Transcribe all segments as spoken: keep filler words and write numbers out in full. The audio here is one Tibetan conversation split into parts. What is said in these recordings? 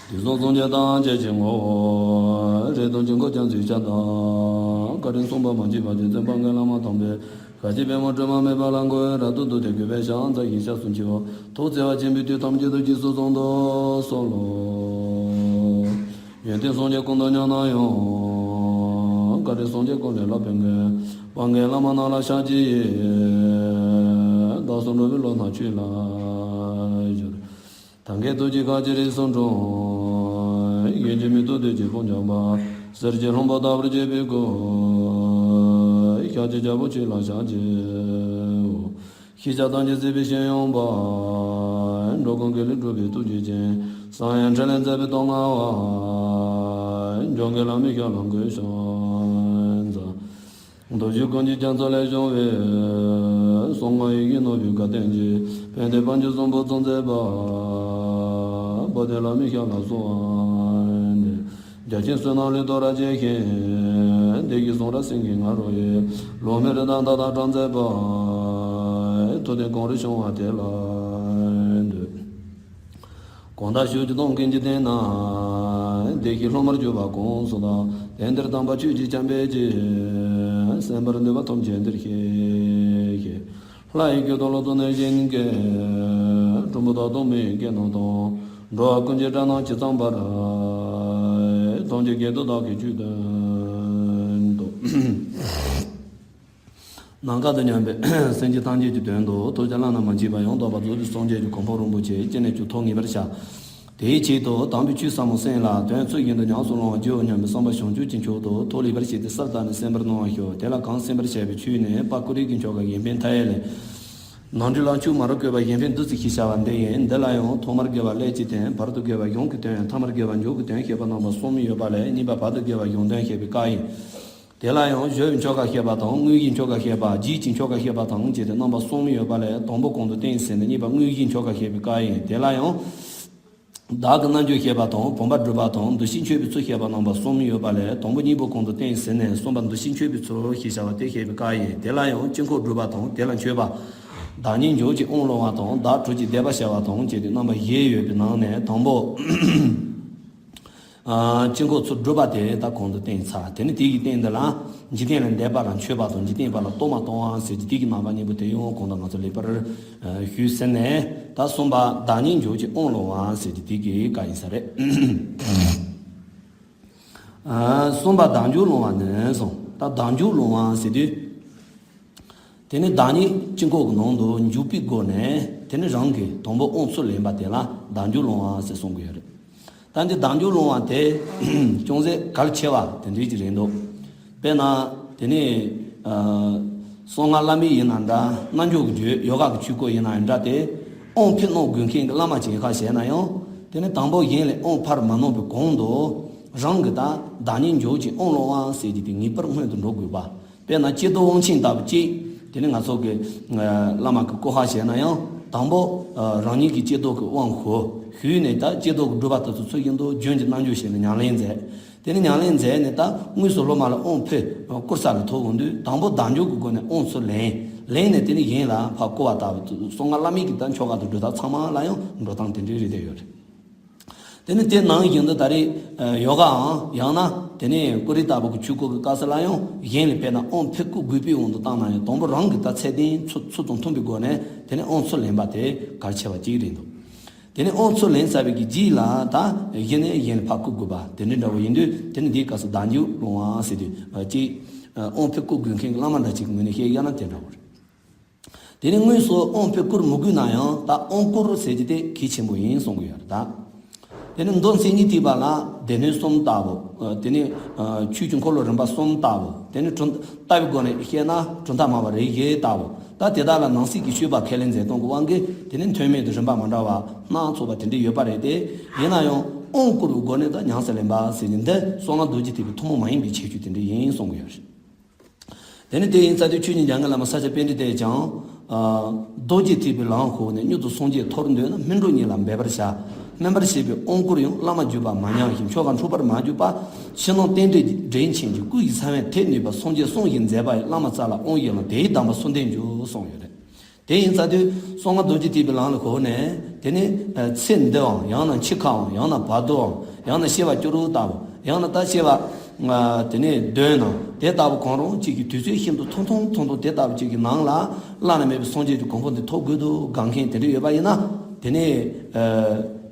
དེ་སོགས་སངས་རྒྱས་ཐམས་ཅད་ཀྱི་ངོ་བོ། རེ་དོན་ཀུན་ཁྱབ་བརྩོན་འགྲུས་ཆགས་དང་། བཀའ་དྲིན་མཚུངས་པ་མ་མཆིས་པ་རྗེ་བཙུན་དཔལ་ལྡན་བླ་མ་དམ་པས། ཤཱཀྱའི་པདྨོ་སྒྲོན་མ་མེད་པ་ལ་མགོན་རབ་ཏུ་བསྟོད་དེ་གུས་པས་ཕྱག་འཚལ་ཞིང་སྐྱབས་སུ་མཆིའོ། ཐུགས་བརྩེ་བ་ཆེན་པོས་དུས་ཐམས་ཅད་དུ་རྗེས་སུ་བཟུང་དུ་གསོལ་ལོ། ཡོན་ཏན་སངས་རྒྱས་ཀུན་ཏུ་མཉམ་ན་ཡང་། བཀའ་དྲིན་སངས་རྒྱས་ཀུན་ལས་ལྷག་པའི་མགོན། དཔལ་ལྡན་བླ་མ་རྣམས་ལ་ཕྱག་བགྱིས། བདག་སོགས་འགྲོ་བའི་བློ་སྣ་ཆོས་ལ་སྦྱོར། ཐབས་མཁས་ཐུགས་རྗེས་བཀའ་བགྱིས་རིགས་སུ་འཁྲུངས། གཞན་གྱིས་མི་ཐུབ་བདུད་ཀྱི་དཔུང་འཇོམས་པ། གསེར་གྱི་ལྷུན་པོ་ལྟ་བུར་བརྗིད་པའི་སྐུ། ཤཱཀྱའི་རྒྱལ་པོ་ཁྱེད་ལ་ཕྱག་བགྱིའོ། ཤེས་བྱ་ཐམས་ཅད་གཟིགས་པའི་སྤྱན་ཡངས་པ། འགྲོ་ཀུན་དགེ་ལེགས་སྒྲུབ་པའི་ཐུགས་རྗེ་ཅན། སངས་རྒྱས་འཕྲིན་ལས་མཛད་པའི་སྟོབས་མངའ་བ། འཇམ་མགོན་བླ་མའི་ཞབས་ལ་གུས་ཕྱག་འཚལ། མདོ་རྒྱུད་ཀུན་གྱི་རྒྱ་མཚོ་ལས་བྱུང་བའི། གསང་སྔགས་ཡི་གེ་རྣོ་བའི་བཀའ་དོན་གྱི། ཕན་བདེ་དཔལ་གྱི་གསུང་འབུམ་ཚོགས་མཛད་པ། དཔལ་ལྡན་བླ་མའི་ཞབས་ལ་གསོལ་བ་འདེབས། རྒྱ་ཆེན་བསོད་ནམས་ལས་རྡོ་རྗེ་མཁན། བདེ་གཤེགས་གསུང་རབ་སེང་གེའི་ང་རོ་ཡི། ལོ་མའི་རི་དྭགས་མཐའ་དག་གྲངས་མཛད་པ། ཐུབ་བསྟན་གངས་རི་བྱུང་བ་དེ་ལ་འདུད། གང་དག་ཆོས་ཀྱི་སྟོབས་ཀུན་གྱི་སྟེང་ན། བདེ་གཤེགས་སློབ་མར་གྱུར་པ་གང་སུ་དག། དེང་འདིར་དམ་པ་ཆོས་ཀྱི་ཆར་འབེབས་ཀྱིས། གསན་པར་འདོད་པ་ཐམས་ཅད་འདིར་གཤེགས་ཤིག། ལྷ་ཡི་སྐད་དང་ཀླུ་དང་གནོད་སྦྱིན་སྐད། གྲུལ་བུམ་དག་དང་མི་ཡི་སྐད་རྣམས་དང་། འགྲོ་བ་ཀུན་གྱི་སྒྲ་རྣམས་ཇི་ཙམ་པར། ཐམས་ཅད་སྐད་དུ་བདག་གིས་ཆོས་བསྟན་ཏོ། ནམ་མཁའ་དང་མཉམ་པའི་སེམས་ཅན་ཐམས་ཅད་ཀྱི་དོན་དུ་ཐུགས་ཀྱི་བླ་ན་མ་མཆིས་པ་ཡང་དག་པར་རྫོགས་པའི་སངས་རྒྱས་ཀྱི་གོ་འཕང་རིན་པོ་ཆེ་ཅི་ནས་ཀྱང་ཐོབ་ངེས་པར་བྱ། དེའི་ཆེད་དུ་དམ་པའི་ཆོས་ཟབ་མོ་གསན་ལ་དོན་ཚུལ་བཞིན་དུ་ཉམས་སུ་བླང་བར་བགྱིའོ་སྙམ་པའི་བསམ་པ་བྱང་ཆུབ་ཀྱི་མཆོག་ཏུ་ཐུགས་ལེགས་པར་བཞེས་ཏེ་གསལ་བཏབ་ནས་གསན་པར་གནང་བར་ཞུ། དེ་ལ་གང་གསན་པར་བྱ་བའི་ཆོས་ནི་དཔལ་ཀུན་རིག་གི་མཆོག་ག་གཞན་ཕན་མཐའ་ཡས་ལས། ནང་འགྲེལ་ལ་མཆོག་མ་རུ་བཀོད་པ་གཞན་ཕན་བདུད་རྩི་ཞེས་བྱ་བ་འདི་ཡིན། འདི་ལ་ཡང་ཐོག་མར་དགེ་བ་ཀླད་ཀྱི་དོན། བར་དུ་དགེ་བ་གཞུང་གི་དོན། ཐ་མར་དགེ་བ་མཇུག་གི་དོན་བཤད་པ་རྣམ་པ་གསུམ་ཡོད་པ་ལས། གཉིས་པ་བར་དུ་དགེ་བ་གཞུང་དོན་བཤད་པའི་སྐབས་ཡིན། དེ་ལ་ཡང་གཞོལ་བའི་མཆོག་ག་བཤད་པ་དང་། དངོས་གཞིའི་མཆོག་ག་བཤད་པ། རྗེས་ཀྱི་མཆོག་ག་བཤད་པ་དང་བཅས་ཏེ་རྣམ་པ་གསུམ་ཡོད་པ་ལས། དང་པོ་གོང་དུ་བསྟན་ཟིན་ནས་གཉིས་པ་དངོས་གཞིའི་མཆོག་ག་བཤད་པའི་སྐབས་ཡིན། དེ་ལ་ཡང་བདག་གི་རྣལ་འབྱོར་བཤད་པ་དང་། བུམ་པ་སྒྲུབ་པ་དང་། འདུ་ཤེས་འཆོས་པའི་ཚུལ་བཤད་པ་རྣམ་པ་གསུམ་ཡོད་པ་ལས། དང་པོ་གཉིས་པོ་གོང་དུ་བསྟན་ཟིན་ནས་གསུམ་པ་འདུ་ཤེས་འཆོས་པའི་ཚུལ་ཞེས་བྱ་བ་དེ་བཤད་པའི་སྐབས་ཡིན། དེ་ལ་ཡང་དཀྱིལ་འཁོར་སྒྲུབ་པ་དང་དེ་ལ་མཆོད་པ། བདག་ཉིད་འཇུག་ཅིང་དབང་བླང་བ་དང་། བདག་གྲོལ་ཅིང་བཟླས་པ་བྱ་བ་དང་བཅས་ཏེ་རྣམ་པ་བཞི་ཡོད་པའི་ནང་ནས་དང་པོ། ཨ། དཀྱིལ་འཁོར་ཚུར་སྒྲུབ་པ་དེ་ད་གོང་དུ་བསྟན་ཚར། དེ་ནི་དེ་ཡི་སྟེང་འདི་ལ་འཇིག་རྟེན་ལས་འདས་པ་ལ་མཆོད་པ་དང་། འཇིག་རྟེན་པ་ལ་གཏོར་མ་གཏོང་བ་ཟེར་གྱི་དེ་གི་རྣམ་པ་གཉིས་པོ་དེ་ཡང་གོང་དུ་ང་ཚོ་ལེགས་པར་ཞུས་ཟིན་ནས། ད་གསུམ་པ་བདག་ཉིད་འཇུག་ཅིང་དབང་བླང་བ་ཟེར་གྱི་དེ་གི་སྐབས་ཡིན་ས་རེད། ཨ། གསུམ་པ་བདག་འཇུག་བླང་བ་ནི་གསུངས། ད་བདག་འཇུག་བླང་བ་ཟེར་དུས། དེ་ནི་བདག་ཉིད་དཀྱིལ་འཁོར་གྱི་ནང་དུ་འཇུག་པའི་སྒོ་ནས། དེ་ནི་རང་གིས་དང་པོ་དབང་ཚུར་ལེན་པ་དེ་ལ་བདག་འཇུག་བླང་བ་ཟེར་གསུང་གི་ཡོད་རེད། ད་འདི་བདག་འཇུག་བླང་བ་དེ་ཅུང་ཟད་གལ་ཆེ་བ་དེ་འདྲའི་ཅིག་རེད་འདུག་དཔེར་ན། དེ་ནི། ཨ། གསང་སྔགས་བླ་མེད་ཡིན་ན་འདྲ། རྣལ་འབྱོར་གྱི་རྒྱུད་ཡོ་ག་གི་ཆོས་སྐོར་ཡིན་ན་འདྲ། དེ་དབང་ཕུལ་གནང་དགོས་མཁན་གྱི་བླ་མ་ཅིག་ཡིན་ཁ་བྱས་ན་ཡང་། དེ་ནི་དང་པོ་གཞན་ལས་དབང་ཕར་མ་གནང་བའི་གོང་དུ། རང་གིས་ད་བདག་ཉིད་འཇུག་ཅིང་དབང་བླང་བ་ཟེར་གྱི་དེ་ངེས་པར་སྔོན་དུ་འགྲོ་དགོས་པ། དཔེར་ན་ཀྱེ་རྡོར་དབང་ཆེན་ལྟ་བུ་ཅིག་དེ་ནི་ང་ཚོ་གི་ཨ་བླ་མ་གི་སྐུ་ཁ་བྱས་ན་ཡང་། དང་པོ་ཨ་རང་ཉིད་ཀྱིས་ཀྱེ་རྡོར་གྱི་དབང་ཞུ། ཞུས་ནས་ད་ཀྱེ་རྡོར་གྱི་སྒྲུབ་པ་དེ་ཚོ་ཚུལ་བཞིན་དུ་རྒྱུན་གྱི་རྣལ་འབྱོར་བྱས་ནས་ཉམས་ལེན་མཛད། དེ་ནི་ཉམས་ལེན་མཛད་ནས་ད་དངོས་སུ་སློབ་མ་ལ་དབང་ཕུལ་བཀུར་ས་ལ་ཐོབ་འོང་དུས། དང་པོ་བདག་འཇུག་གི་སྒོ་ནས་དབང་ཚུར་ལེན། ལེན་ནས་དེ་ནི་གཞན་ལ་ཕར་བསྐུར་བ་ལྟ་བུ། གསང་སྔགས་བླ་མེད་ཀྱི་ད་ཆོ་ག་དང་སྒྲུབ་ཐབས་ཚང་མ་ལ་ཡང་འགྲོ་སྟངས་དེ་འདྲའི་རེད་བསྡད་ཡོད་རེད། དེ་ནི་དེ་ནང་བཞིན་དུ་ད་རེས་ཡོ་གའམ། ཡང་ན་དེ་ནས་ཀུ་རེ་ལྟ་བུ་གི་ཆོས་སྐོར་གྱི་སྐབས་སུ་ལ་ཡང་གཞན་ལ་དཔེར་ན་དབང་ཕུལ་བསྐུར་དགོས་པའི་དབང་དུ་བཏང་ན་ཡང་། དང་པོ་རང་གི་ད་ཚད་ལྡན་ཚུལ་ཚུལ་དང་མཐུན་པའི་སྒོ་ནས་དེ་ནས་དབང་ཚུར་ལེན་པ་དེ་གལ་ཆེ་བ་གཅིག་རེད་འདུག་དེ་ནས་དབང་ཚུར་ལེན་ཚར་བའི་གི་རྗེས་ལ་ད་གཞི་ནས་གཞན་ལ་ཕར་བསྐུར་དགོས་པ་དེ་འདྲ་འདྲ་བོ་ཡིན་དུས། དེ་ནི་འདིའི་སྐབས་སུ་བདག་འཇུག་བླང་བ་ཟེར་དུས་གཅིག་དབང་ཕུལ་བསྐུར་དགོས་མཁན་གྱི་བླ་མ་འདྲ་གཅིག་གི་ངོས་ནས་བཤད་ཡ་ན་དེ་འདྲ་བོ་རེད། དེ་ནི་དངོས་སུ་དབང་ཕུལ་བསྐུར་མི་དགོས་ན་ཡང་། ད་དབང་བསྐུར་ཟེར་གྱི་དེ་གལ་ཆེན་པོ་ཡིན་གསུང་གི་ཡོད་རེད་ད། དེ་ནི་མདོ་མཚན་ཉིད་ཐེག་པ་ལ་སྡེ་སྣོད་གསུམ་ལྟ་བུ། དེ་ནི་ཆོས་ཀྱི་འཁོར་ལོ་རིམ་པ་གསུམ་ལྟ་བུ། དེ་ནི་གྲུབ་ལྟ་བུའི་སྒོ་ནས་བཤད་ན་གྲུབ་མཐའ་སྨྲ་བ་རིགས་བཞི་ལྟ་བུ། ད་དེ་དག་ལ་ནང་གསེས་ཀྱི་སྤྱོད་པ་ཁས་ལེན་མཛད་སྟངས་ཀྱི་དབང་གིས། དེ་ནི་མཐུན་མིན་དུ་རིམ་པ་མི་འདྲ་བ་སྣ་ཚོགས་པ་དེ་འདྲ་ཡོད་པ་རེད་དེ། ཡིན་ན་ཡང་དབང་བསྐུར་བའི་སྒོ་ནས་ད་ཉམས་སུ་ལེན་པ་ཟེར་གྱི་འདི་གསང་སྔགས་རྡོ་རྗེ་ཐེག་པའི་ཐུན་མོང་མ་ཡིན་པའི་ཁྱད་ཆོས་དེ་འདྲ་ཡིན་གསུང་གི་ཡོད་རེད། དེ་ནི་དེ་ཡིན་ཙང་དུས་ཆོས་ཉིད་འཇམ་མགོན་བླ་མ་ས་སྐྱ་པཎྜི་ཏས་ཀྱང་། ཨ། རྡོ་རྗེ་ཐེག་པའི་ལམ་ཤོར་ནས། མྱུར་དུ་སངས་རྒྱས་ཐོབ་འདོད་ན། སྨིན་གྲོལ་གཉིས་ལ་འབད་པར་བྱ། སྨིན་པར་བྱེད་པའི་དབང་བསྐུར་ཡང་། བླ་མ་བརྒྱུད་པ་མ་ཉམས་ཤིང་། མཆོག་ག་འཁྲུལ་པར་མ་གྱུར་པ། ཕྱི་ནང་རྟེན་འབྲེལ་འདྲེན་ཆེན་གྱི། སྐུ་ཡི་ས་བོན་ཐེབས་ནུས་པ། སངས་རྒྱས་གསུང་བཞིན་མཛད་པ་ཡི། བླ་མ་རྩ་ལ་དབང་བཞི་བླང་། དེ་ཡི་གདམས་པ་སུ་འདེབས་འགྱུར་གསུངས་ཡོད་རེད། དེ་ཡིན་ཙང་དུས་གསང་སྔགས་རྡོ་རྗེ་ཐེག་པའི་ལམ་ལ་གོ་ནས་དེ་ནས་ཚེ་འདིའམ་ཡང་ན་འཆི་ཁའམ་ཡང་ན་བར་དོའམ་ཡང་ན་སྐྱེ་བ་བཅུ་དྲུག་ལྟ་བུ་ཡང་ན་ད་སྐྱེ་བ་དེ་ནས་བདུན་ནམ་དེ་ལྟ་བུ་གང་རུང་གཅིག་གི་དུས་ཚོད་ཤིན་ཏུ་ཐུང་ཐུང་ཐུང་ཐུང་དེ་ལྟ་བུ་གཅིག་གི་ནང་ལ་བླ་ན་མེད་པའི་སངས་རྒྱས་ཀྱི་གོ་འཕང་དེ་ཐོབ་དགོས་འདུག་དགའ་མཁན་དེ་འདྲ་ཡོད་པ་ཡིན་ན་དེ་ནས་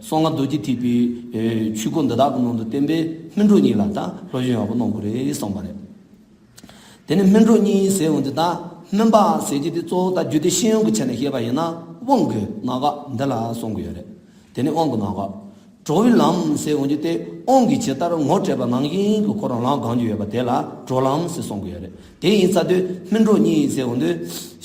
གསང་སྔགས་རྡོ་རྗེ་ཐེག་པའི་ཆོས་སྐོར་འདི་དག་གི་ནང་དུ་བསྟན་པའི་སྨིན་གྲོལ་གཉིས་ལ་ད་སློབ་སྦྱོང་ཡག་པོ་གནང་དགོས་རེད་གསུངས་པ་རེད། དེ་ནས་སྨིན་གྲོལ་གཉིས་ཟེར་འོང་དུས་ད་སྨིན་པ་ཟེར་གྱི་དེ་གཙོ་བོ་ད་རྒྱུད་སྡེ་ཤེས་ཡོན་གྱི་ཆ་ནས་བཤད་པ་ཡིན་ན་དབང་གི་སྣ་ཁ་འདི་ལ་གསུང་གི་ཡོད་རེད། དེ་ནས་དབང་གི་སྣ་ཁ། གྲོལ་བའི་ལམ་ཟེར་འོང་དུས་དེ་དབང་གིས་ཇི་ལྟར་ངོ་སྤྲད་པ་ནང་བཞིན་གྱི་ཁོ་རང་ལམ་སྒོམ་རྒྱུ་ཡོད་པ་དེ་ལ་གྲོལ་ལམ་ཟེར་གསུང་གི་ཡོད་རེད། དེ་ཡིན་ཚར་དུས་སྨིན་གྲོལ་གཉིས་ཟེར་འོང་དུས་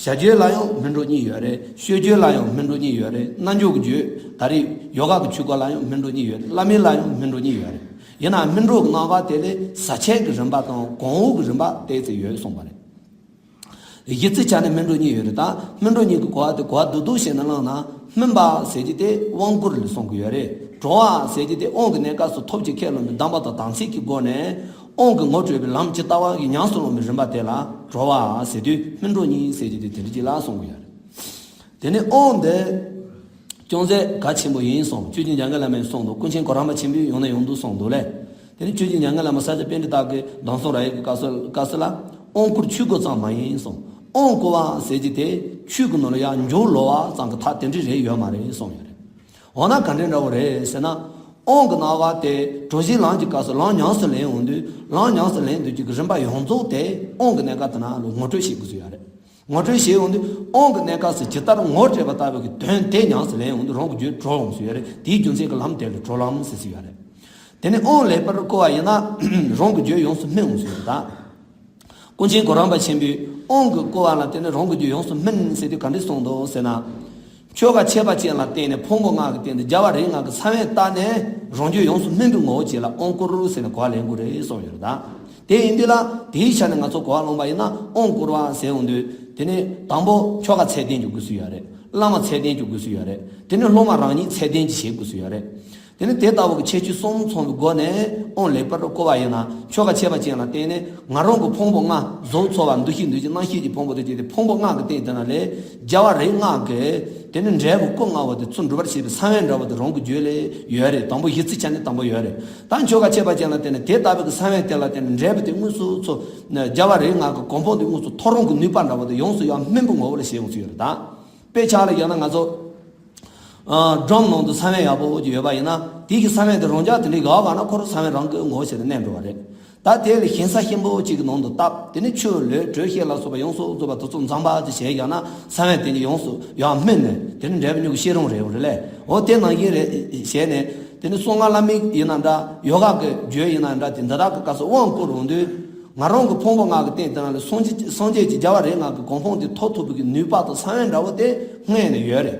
བྱ་རྒྱུད་ལ་ཡང་སྨིན་གྲོལ་གཉིས་ཡོད་རེད། སྤྱོད་རྒྱུད་ལ་ཡང་སྨིན་གྲོལ་གཉིས་ཡོད་རེད། རྣལ་འབྱོར་གྱི་རྒྱུད་ད་རེས་ཡོ་ག་གི་ཆོས་སྐོར་ལ་ཡང་སྨིན་གྲོལ་གཉིས་ཡོད་རེད། བླ་མེད་ལ་ཡང་སྨིན་གྲོལ་གཉིས་ཡོད་རེད། ཡིན་ནའང་སྨིན་གྲོལ་གྱི་སྣ་ཁ་དེ་ལས་ཟབ་ཆོས་ཀྱི་རིམ་པ་དང་གོང་འོག་གི་རིམ་པ་དེ་ཙམ་ཡོད་གསུངས་པ་རེད། གཞི་རྩའི་ཆ་ནས་སྨིན་གྲོལ་གཉིས་ཡོད་རེད། ད་སྨིན་གྲོལ་གཉིས་ཀྱི་གོ་བ་དེ་གོ་བ་རྡོག་རྡོག་བྱས་ནས་བླངས་ན་སྨིན་པ་ཟེར་གྱི་དེ་དབང་བསྐུར་ལ་གསུང་གི་ཡོད་རེད། གྲོལ་བ་ཟེར་གྱི་དེ་དབང་གི་གནས་སྐབས་སུ་ཐོབ་བྱ་ཁས་བླངས་པའི་གདམས་པ་དང་དམ་ཚིག་གི་སྒོ་ནས་དབང་གི་ངོ་སྤྲོད་པའི་ལམ་ཇི་ལྟ་བ་གི་ཉམས་སུ་བླང་བའི་རིམ་པ་དེ་ལ་གྲོལ་བ་ཟེར་དུས་སྨིན་གྲོལ་གཉིས་ཟེར་གྱི་དེ་དེ་འདྲ་ཅིག་ལ་གསུང་གི་ཡོད་རེད། དེ་ནས་དབང་འདི་ཅུང་ཟད་གལ་ཆེན་པོ་ཡིན་གསུངས། ཆོས་རྗེ་འཇམ་མགོན་བླ་མས་གསུངས་འདུག། ཀུན་མཁྱེན་གོ་རམས་པ་ཆེན་པོས་ཡང་ནས་ཡང་དུ་གསུངས་འདུག་ལས། དེ་ནས་ཆོས་རྗེ་འཇམ་མགོན་བླ་མ་ས་སྐྱ་པཎྜི་ཏ་གིས་གདམས་ཟབ་རབ་དབྱེ་གི་སྐབས་སུ་སྐབས་སུ་ལ་དབང་བསྐུར་ཆོས་སྐོར་ཙམ་མ་ཡིན་གསུངས། དབང་བསྐུར་བ་ཟེར་གྱི་དེ་ཆོས་ཀྱི་ནང་ལ་ཡང་མཇུག་ལོག་པ་ཙམ་གྱི་ཐག་དེ་འདྲ་རེ་ཡོད་མ་རེད་གསུངས་ཡོད་རེད། འོ་ན་ག་འདྲ་འདྲ་བོ་རེད་ཟེར་ན། དབང་གི་སྣང་བ་དེ་གྲོལ་བྱེད་ལམ་གྱི་སྐབས་སུ་ལམ་ཉམས་སུ་ལེན་འོང་དུས་ལམ་ཉམས་སུ་ལེན་དུས་ཀྱི་རིམ་པ་ཡོངས་རྫོགས་དེ་དབང་གི་གནས་སྐབས་དེ་ན་ལ་ངོ་སྤྲོད་བྱེད་དགོས་ཀྱི་ཡོད་རེད། ངོ་སྤྲོད་བྱེད་འོང་དུས་དབང་གི་གནས་སྐབས་སུ་ཇི་ལྟར་ངོ་སྤྲད་པ་ལྟ་བུ་གི་དོན་དེ་ཉམས་སུ་ལེན་འོང་དུས་རང་གི་རྒྱུད་གྲོལ་འོང་སྲོལ་ཡོད་རེད། དེའི་རྒྱུ་མཚན་གྱི་ལམ་དེ་ལ་གྲོལ་ལམ་ཟེར་སྲོལ་ཡོད་རེད། དེ་ནས་དབང་ལེགས་པར་བསྐུར་བ་ཡིན་ན་རང་གི་རྒྱུད་ཡོངས་སུ་སྨིན་འོང་སྲོལ་ཡོད་རེད་ད། ཀུན་མཁྱེན་གོ་རམས་པ་ཆེན་པོས་དབང་གི་བསྐུར་བ་ལ་བརྟེན་ནས་རང་གི་རྒྱུད་ཡོངས་སུ་སྨིན་ཟེར་དུས་ག་འདྲ་གསུངས་འདུག་ཟེར་ན། ཆོ་ག་འཆད་པ་ཅན་ལ་བརྟེན་ནས་ཕུང་པོ་ལྔ་གི་སྟེང་དུ་རྒྱལ་བ་རིགས་ལྔ་གི་ས་བོན་བཏབ་ནས་རང་རྒྱུད་ཡོངས་སུ་སྨིན་པའི་ངོ་བོ་ཅིག་ལ་དབང་བསྐུར་ཟེར་ནས་གོ་བ་ལེན་དགོས་རེད་གསུངས་ཡོད་རེད་ད། དེ་ཡིན་དུས་ལ་དེའི་ཆ་ནས་ང་ཚོ་གོ་བ་ལོན་པ་ཡིན་ན་དབང་བསྐུར་བ་ཟེར་འོང་དུས་དེ་ནི་དང་པོ་ཆོ་ག་ཚད་ལྡན་གྱི་དགོས་སུ་ཡོད་རེད། བླ་མ་ཚད་ལྡན་གྱི་དགོས་སུ་ཡོད་རེད། དེ་ནི་སློབ་མ་རང་ཉིད་ཚད་ལྡན་གྱི་བྱེད་དགོས་སུ་ཡོད་རེད། དེ་ནི་དེ་ལྟ་བུ་གི་ཁྱད་ཆོས་གསུམ་ཚང་བའི་སྒོ་ནས་དབང་ལེགས་པར་བསྐུར་བ་ཡིན་ན་ཆོ་ག་འཆད་པ་ཅན་ལ་བརྟེན་ནས་ང་རང་གི་ཕུང་པོ་ལྔ་གཟུགས་ཚོར་བ་འདུ་ཤེས་འདུ་བྱེད་རྣམ་ཤེས་ཀྱི་ཕུང་པོ་དང་བཅས་ཏེ་ཕུང་པོ་ལྔ་གི་སྟེང་དེ་ན་ལས་རྒྱལ་བ་རིགས་ལྔ་གི་དེ་ནི་འབྲས་བུ་སྐུ་ལྔ་བོ་དེ་ཚུར་འགྲུབ་པར་བྱེད་པའི་ས་བོན་འདྲ་བོ་དེ་རང་གི་རྒྱུད་ལ་ཡོད་རེད། དང་པོ་གཞི་རྩའི་ཆ་ནས་དང་པོ་ཡོད་རེད། ད་ཆོ་ག་འཆད་པ་ཅན་ལ་བརྟེན་ནས་དེ་ལྟ་བུ་གི་ས་བོན་དེ་ལ་བརྟེན་ནས་འབྲས་བུ་དེ་དངོས་སུ་ཚོ་རྒྱལ་བ་རིགས་ལྔ་གི་གོ་འཕང་དེ་དངོས་སུ་ཐོབ་རུང་གི་ནུས་པ་འདྲ་བོ་དེ་ཡོངས་སུ་ཡང་སྨིན་པའི་ངོ་བོ་ལ་བྱེད་ཡོང་ཚུལ་ཡོད་རེད་ད། དཔེ་ཆ་ལ་ཡོད་ན་ང་ཚོ། ཨ། སྒྲོམ་ནང་དུ་ས་བོན་ཡག་པོ་ཅིག་ཡོད་པ་ཡིན་ན་དེའི་གི་ས་བོན་དེ་རང་འཇགས་དེ་འདྲའི་ཡག་ག་ན་ཁོ་རང་ས་བོན་རང་གི་ངོ་བོ་ཞིག་ཏུ་གནས་འགྲོ་བ་རེད། ད་དེ་ལ་ཞིང་ས་གཤིན་པོ་ཅིག་གི་ནང་དུ་བཏབ། དེ་ནས་ཆུ་ལོད་དྲོད་ཤེད་ལ་སོགས་པ་ཡོངས་སུ་རྫོགས་པ་དེ་ཚོ་འཛོམས་པ་ཅིག་བྱས་ཡོད་ན་ས་བོན་དེ་ནི་ཡོངས་སུ་ཡང་སྨིན་ནས་དེ་ནི་འབྲས་བུ་མྱུ་གུ་ཤེས་རུང་རེད་བ་རེད་ལས། འོ་དེ་ནང་བཞིན་རེད་བྱས་ནས་དེ་ནི་གསང་སྔགས་བླ་མེད་ཡིན་ན་འདྲ་ཡོ་ག་གི་རྒྱུད་ཡིན་ན་འདྲ་དེ་འདི་དག་གི་སྐབས་སུ་དབང་བསྐུར་འོང་དུས་ང་རང་གི་ཕུང་པོ་ལྔ་གི་སྟེང་དེ་ན་ལ་སངས་རྒྱས་སངས་རྒྱས་ཀྱི་རྒྱལ་བ་རིགས་ལྔ་གི་གོ་འཕང་དེ་ཐོབ་ཐུབ་པའི་གི་ནུས་པ་དང་ས་བོན་འདྲ་བོ་དེ་སྔོན་ནས་ཡོད་རེད།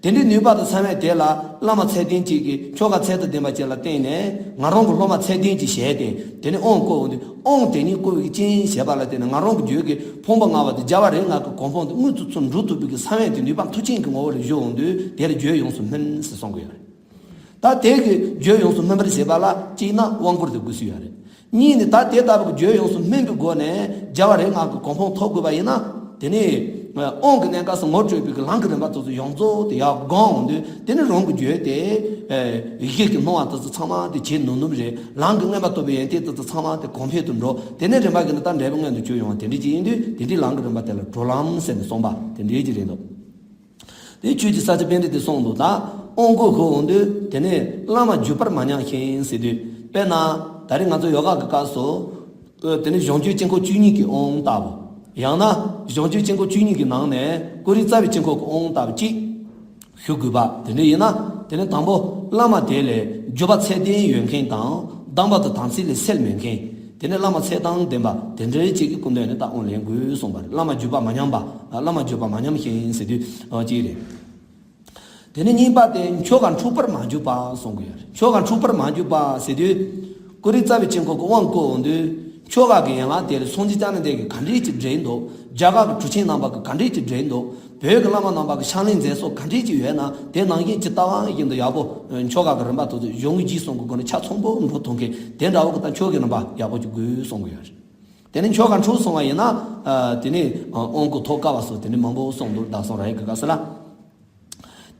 དེ་འདྲའི་ནུས་པ་དང་ས་བོན་དེ་ལ་བླ་མ་ཚད་ལྡན་གཅིག་གིས་ཆོ་ག་ཚད་དང་ལྡན་པ་ཅིག་ལ་བརྟེན་ནས་ང་རང་གི་སློབ་མ་ཚད་ལྡན་གཅིག་བྱས་ཏེ་དེ་ནས་དབང་བསྐུར་འོང་དུས་དབང་དེ་ཉིད་བསྐུར་བའི་རྐྱེན་བྱས་པ་ལ་བརྟེན་ནས་ང་རང་གི་རྒྱུད་ཀྱི་ཕུང་པོ་ལྔ་པ་དེ་རྒྱལ་བ་རིགས་ལྔ་གི་གོ་འཕང་དེ་དངོས་སུ་ཚུར་འགྲུབ་ཐུབ་པའི་གི་ས་བོན་དེ་ནུས་པ་མཐུ་ཆེན་གྱི་ངོ་བོ་ལ་བཞུགས་འོང་དུས་དེ་ལ་རྒྱུད་ཡོངས་སུ་སྨིན་ཟེར་གསུང་གི་ཡོད་རེད། ད་དེ་གི་རྒྱུད་ཡོངས་སུ་སྨིན་པར་བྱེད་པ་ལ་གཅིག་ན་དབང་བསྐུར་དེ་དགོས་སུ་ཡོད་རེད། གཉིས་ནི་ད་དེ་ལྟ་བུ་གི་རྒྱུད་ཡོངས་སུ་སྨིན་པའི་སྒོ་ནས་རྒྱལ་བ་རིགས་ལྔ་གི་གོ་འཕང་ཐོབ་དགོས་པ་ཡིན་ན། དེ་ནི་དབང་གི་གནས་སྐབས་སུ་ངོ་སྤྲོད་པའི་གི་ལམ་གྱི་རིམ་པ་དེ་ཚོ་ཡོངས་རྫོགས་དེ་ཡར་སྒོམ་འོང་དུས་དེ་ནི་རང་གི་རྒྱུད་དེ་གཞི་གི་སྣང་བ་དེ་ཚོ་ཚང་མ་དེ་བྱེད་ནུས་ནུས་རེད། ལམ་གྱི་མངོན་པར་རྟོགས་པའི་ཡོན་ཏན་དེ་ཚོ་ཚང་མ་དེ་གོང་འཕེལ་དུ་འགྲོ། དེ་ནས་རིམ་པ་གི་ནི་ད་འབྲས་བུ་མངོན་དུ་གྱུར་ཡོང་བ་དེ་འདྲ་ཅིག་ཡིན་དུས་དེ་འདྲའི་ལམ་གྱི་རིམ་པ་དེ་ལ་གྲོལ་ལམ་ཟེར་ནས་གསུངས་པ་དེ་འདྲའི་ཅིག་རེད་འདུག། དེ་ཆོས་ཀྱི་ས་ཆ་པཎྜི་ཏས་གསུངས་འདུག། ད་དབང་བསྐུར་ཞུ་འོང་དུས་དེ་ནས་བླ་མ་བརྒྱུད་པར་མ་ཉམས་ཤིང་ཟེར་དུས་དཔེར་ན་ད་རེས་ང་ཚོ་ཡོ་ག་གི་སྐབས་སུ་དེ་ནས་བྱང་ཆུབ་དཀྱིལ་འཁོར་བཅུ་གཉིས་ཀྱི་དབང་ལྟ་བུ། ཡང་ན་བྱང་ཆུབ་དཀྱིལ་འཁོར་བཅུ་གཉིས་ཀྱི་ནང་ནས་ཀུ་རེ་རྩ་བའི་དཀྱིལ་འཁོར་གྱི་དབང་ལྟ་བུ་གཅིག་ཞུ་དགོས་པ་དེ་འདྲ་ཡིན་ན། དེ་ནས་དང་པོ་བླ་མ་དེ་ལས་བརྒྱུད་པ་ཚད་ལྡན་ཡོད་མཁན་དང་གདམས་པ་དང་དམ་ཚིག་ལས་སེལ་མེད་མཁན། དེ་ནས་བླ་མ་ཚད་དང་ལྡན་པ་དེ་འདྲའི་ཅིག་གི་སྐུ་མདུན་ནས་ད་དབང་ལེན་དགོས་གསུངས་པ་རེད། བླ་མ་བརྒྱུད་པ་མ་ཉམས་པ། བླ་མ་བརྒྱུད་པ་མ་ཉམས་ཤིང་ཟེར་དུས་ཨ་ཅིག་རེད། དེ་ནས་གཉིས་པ་དེ་ཆོ་ག་འཁྲུགས་པར་མ་གྱུར་པ་གསུང་གི་ཡོད་རེད། ཆོ་ག་འཁྲུགས་པར་མ་གྱུར་པ་ཟེར་དུས་ཀུ་རེ་རྩ་བའི་དཀྱིལ་འཁོར་གྱི་དབང་བསྐུར་འོང་དུས་ཆོ་ག་གི་ཡན་ལག་དེ་ལ་སངས་རྒྱས་བཅོམ་ལྡན་འདས་ཀྱིས་ག་འདྲས་ཅིག་འགྲེལ་འདུག། རྒྱ་གར་གྱི་གྲུབ་ཆེན་རྣམ་པ་གིས་ག་འདྲས་ཅིག་འགྲེལ་འདུག། བོད་ཀྱི་བླ་མ་རྣམ་པ་གི་ཕྱག་ལེན་མཛད་སྲོལ་ག་འདྲས་ཅིག་ཡོད་ན་དེ་ནང་བཞིན་ཇི་ལྟ་བ་བཞིན་དུ་ཡག་པོ་ཆོ་ག་གི་རིམ་པ་དེ་ཚོ་གཞུང་གི་རྗེས་གསུང་གི་སྒོ་ནས་ཆ་ཚང་པོ་འགྲོ་ཐུབ་མཁན་དེ་འདྲ་བོ་གི་ད་ཆོ་གའི་རིམ་པ་ཡག་པོ་ཅིག་དགོས་གསུང་གི་ཡོད་རེད། དེ་ནས་ཆོ་ག་འཁྲུགས་སོང་བ་ཡིན་ན་ ཨ། དེ་ནས་ཨ་དབང་བསྐུར་ཐོག་དཀའ་བ་སོགས་དེ་ནས་མང་པོ་གསུངས་འདུག། བདག་སོང་ར་ཡི་གི་སྐབས་སུ་ལ།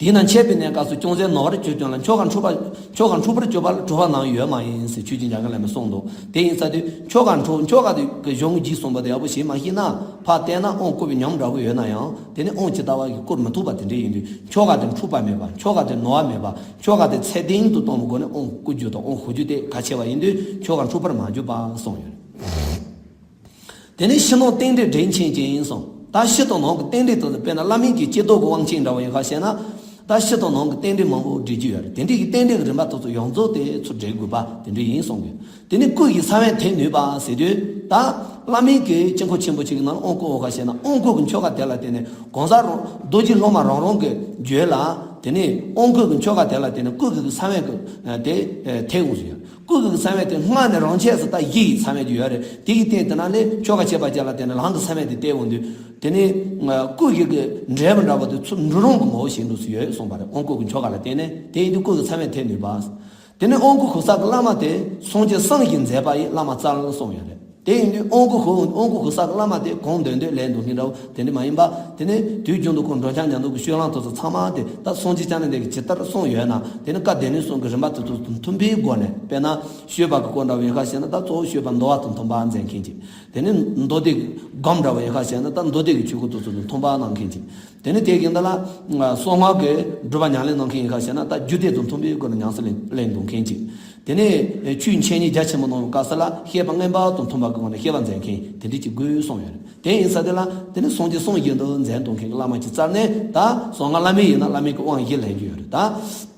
དེས་ན་འཆད་པའི་གནས་སྐབས་སུ་ཅུང་ཟད་ནོར་བར་གྱུར་ཀྱང་ལ། མཆོག་དགར་འཁྲུལ་པ། མཆོག་དགར་འཁྲུལ་པར་གྱུར་པ་ལ་གྲུབ་པ་ནའང་ཡོད་མ་ཡིན་ཟེར་ཆོས་ཀྱི་འཇམ་དབྱངས་ལ་མི་གསུངས་འདུག། དེ་ཡིན་ས་དུས་མཆོག་དགར་འཁྲུལ། མཆོག་དགར་དེ་གི་གཞུང་གི་རྗེས་གསུངས་པ་དེ་ཡག་པོ་ཞིག་མ་ཤེས་ན། ཕར་བལྟས་ན་དབང་བསྐུར་བའི་ཉམས་འདྲ་བོ་ཡོད་ན་ཡང་། དེ་ནི་དབང་ཇི་ལྟ་བ་གིས་བསྐུར་མི་ཐུབ་པ་དེ་འདྲ་ཡིན་དུས། མཆོག་དགར་དེ་འཁྲུལ་པ་མེད་པ། མཆོག་དགར་དེ་ནོར་བ་མེད་པ། མཆོག་དགར་དེ་ཚད་ལྡན་དུ་གཏོང་བའི་སྒོ་ནས་དབང་བསྐུར་རྒྱུ་དང་དབང་ཞུ་རྒྱུ་དེ་གལ་ཆེ་བ་ཡིན་དུས། མཆོག་དགར་འཁྲུལ་པར་མ་གྱུར་པ་གསུངས་ཡོད། དེ་ནས་ཕྱི་ནང་རྟེན་འབྲེལ་འདྲེས་མཁན་ཅན་ཡིན་གསུངས། ད་ཕྱི་དང་ནང་གི་རྟེན་འབྲེལ་དེ་ཚོ་དཔེར་ན་བླ་མའི་གི་སྐྱེ་སྟོབས་ཀྱི་དབང་ཆེན་འདྲ་བོ་ཡིན་ཁ་བཤད་ན། ད་ཕྱི་དང་ནང་གི་རྟེན་འབྲེལ་མང་པོ་འདྲེས་རྒྱུ་ཡོད་རེད། དེ་འདྲའི་གི་རྟེན་འབྲེལ་གྱི་རིམ་པ་དེ་ཚོ་ཡོངས་རྫོགས་དེ་ཚུར་འདྲེས་དགོས་པ་དེ་འདྲ་ཡིན་གསུངས་གི། དེ་ནས་སྐུ་ཡི་ས་བོན་དེ་ནུས་པ་ཟེར་དུས། ད་བླ་མའི་གི་དཀྱིལ་འཁོར་ཆེན་པོ་ཅིག་གི་ནང་ལ་དབང་བསྐུར་འོང་ཁ་བཤད་ན། དབང་བསྐུར་གྱི་ཆོ་ག་དེ་ལ་བརྟེན་ནས་གང་ཟག་རང་རྡོ་རྗེ་སློབ་མ་རང་རང་གི་རྒྱུད་ལ། དེ་ནས་དབང་བསྐུར་གྱི་ཆོ་ག་དེ་ལ་བརྟེན་ནས་སྐུ་གི་ས་བོན་གྱི་དེ་ཐེབས་འོང་ཟེར། སྐུ་གི་ས་བོན་དེ་སྔར་ནས་རང་ཆས་སུ་ད་གཞི་ཡི་ས་བོན་དེ་ཡོད་རེད། དེ་གི་སྟེང་དེ་ན་ནི་ཆོ་ག་བྱེད་པ་ཅིག་ལ་བརྟེན་ནས་ལྷང་གི་ས་བོན་དེ་བཏེགས་འོང་དུས། དེ་ནི་སྐུ་གི་གི་འབྲས་བུ་འདྲ་བ་དེ་ཚུར་འགྲོ་རུང་གི་ངོ་བོ་ཞིག་འདུག་སུ་ཡོད་གསུངས་པ་རེད། དབང་བསྐུར་གྱི་ཆོ་ག་ལ་བརྟེན་ནས། དེ་ཡིན་དུས་སྐུ་གི་ས་བོན་དེ་ནུས་པ། དེ་ནས་དབང་བསྐུར་ཞུ་ས་གི་བླ་མ་དེ་སངས་རྒྱས་བསམ་བཞིན་མཛད་པ་ཡི་བླ་མ་རྩལ་གསུངས་ཡོད་རེད། དེ་ཡིན་དུས་དབང་བསྐུར་ཞུ། དབང་བསྐུར་ཞུ་ས་གི་བླ་མ་དེ་གང་འདོད་འདོད་ལས་འདུག་མཁན་འདྲ་བོ་དེ་འདྲ་མ་ཡིན་པ། དེ་ནས་དུས་རྒྱུན་དུ་ཁོང་འགྲོ་འཆག་ཉམས་ལྡན་གྱི་སྤྱོད་ལམ་དེ་ཚོ་ཚང་མ་དེ་ད་སངས་རྒྱས་བསྐྱངས་ནས་འདས་ཀྱི་ཇི་ལྟར་གསུངས་ཡོད་ན། དེ་ནི་བཀའ་སྡེ་སྣོད་གསུམ་གྱི་རིམ་པ་དེ་ཚོ་དང་མཐུན་པའི་སྒོ་ནས། དཔེར་ན་བཤད་པ་གི་སྐོར་འདྲ་བོ་ཡིན་ཁ་བཤད་ན། ད་གཙོ་བོ་བཤད་པ་མདོ་བ་དང་མཐུན་པ་མཛད་མཁན་ཅིག། དེ་ནི་མདོ་སྡེ་གི་སྒོམ་འདྲ་བོ་ཡིན་ཁ་བཤད་ན། ད་མདོ་སྡེ་གི་ཆོས་སྐོར་དེ་ཚོ་དང་མཐུན་པ་གནང་མཁན་ཅིག། དེ་ནས་དེ་གི་འདི་ལ་གསང་སྔགས་ཀྱི་སྒྲུབ་པ་ཉམས་ལེན་གནང་མཁན་ཡིན་ཁ་བཤད་ན། ད་རྒྱུད་སྡེ་དང་མཐུན་པའི་སྒོ་ནས་ཉམས་སུ་ལེན་ལེན་འདུག་མཁན་ཅིག། དེ་ནས་ཆོས་འཆད་ཉན་རྒྱ་ཆེན་པོ་གནང་བའི་སྐབས་སུ་ལ་བཤད་པ་མངོན་པ་དང་མཐུན་པ་གི་སྒོ་ནས་བཤད་པ་མཛད་མཁན་དེ་འདྲ་ཅིག་དགོས་གསུངས་ཡོད་རེད། དེ་ཡིན་ས་དེ་ལ་དེ་ནི་སངས་རྒྱས་བསམ་བཞིན་དུ་མཛད་འདུག་མཁན་གྱི་བླ་མ་ཅིག་རྩལ་ནས། ད་གསང་སྔགས་བླ་མེད་ཡིན་ན་བླ་མེད་ཀྱི་དབང་བཞི་ལེན་རྒྱུ་ཡོད་རེད། ད།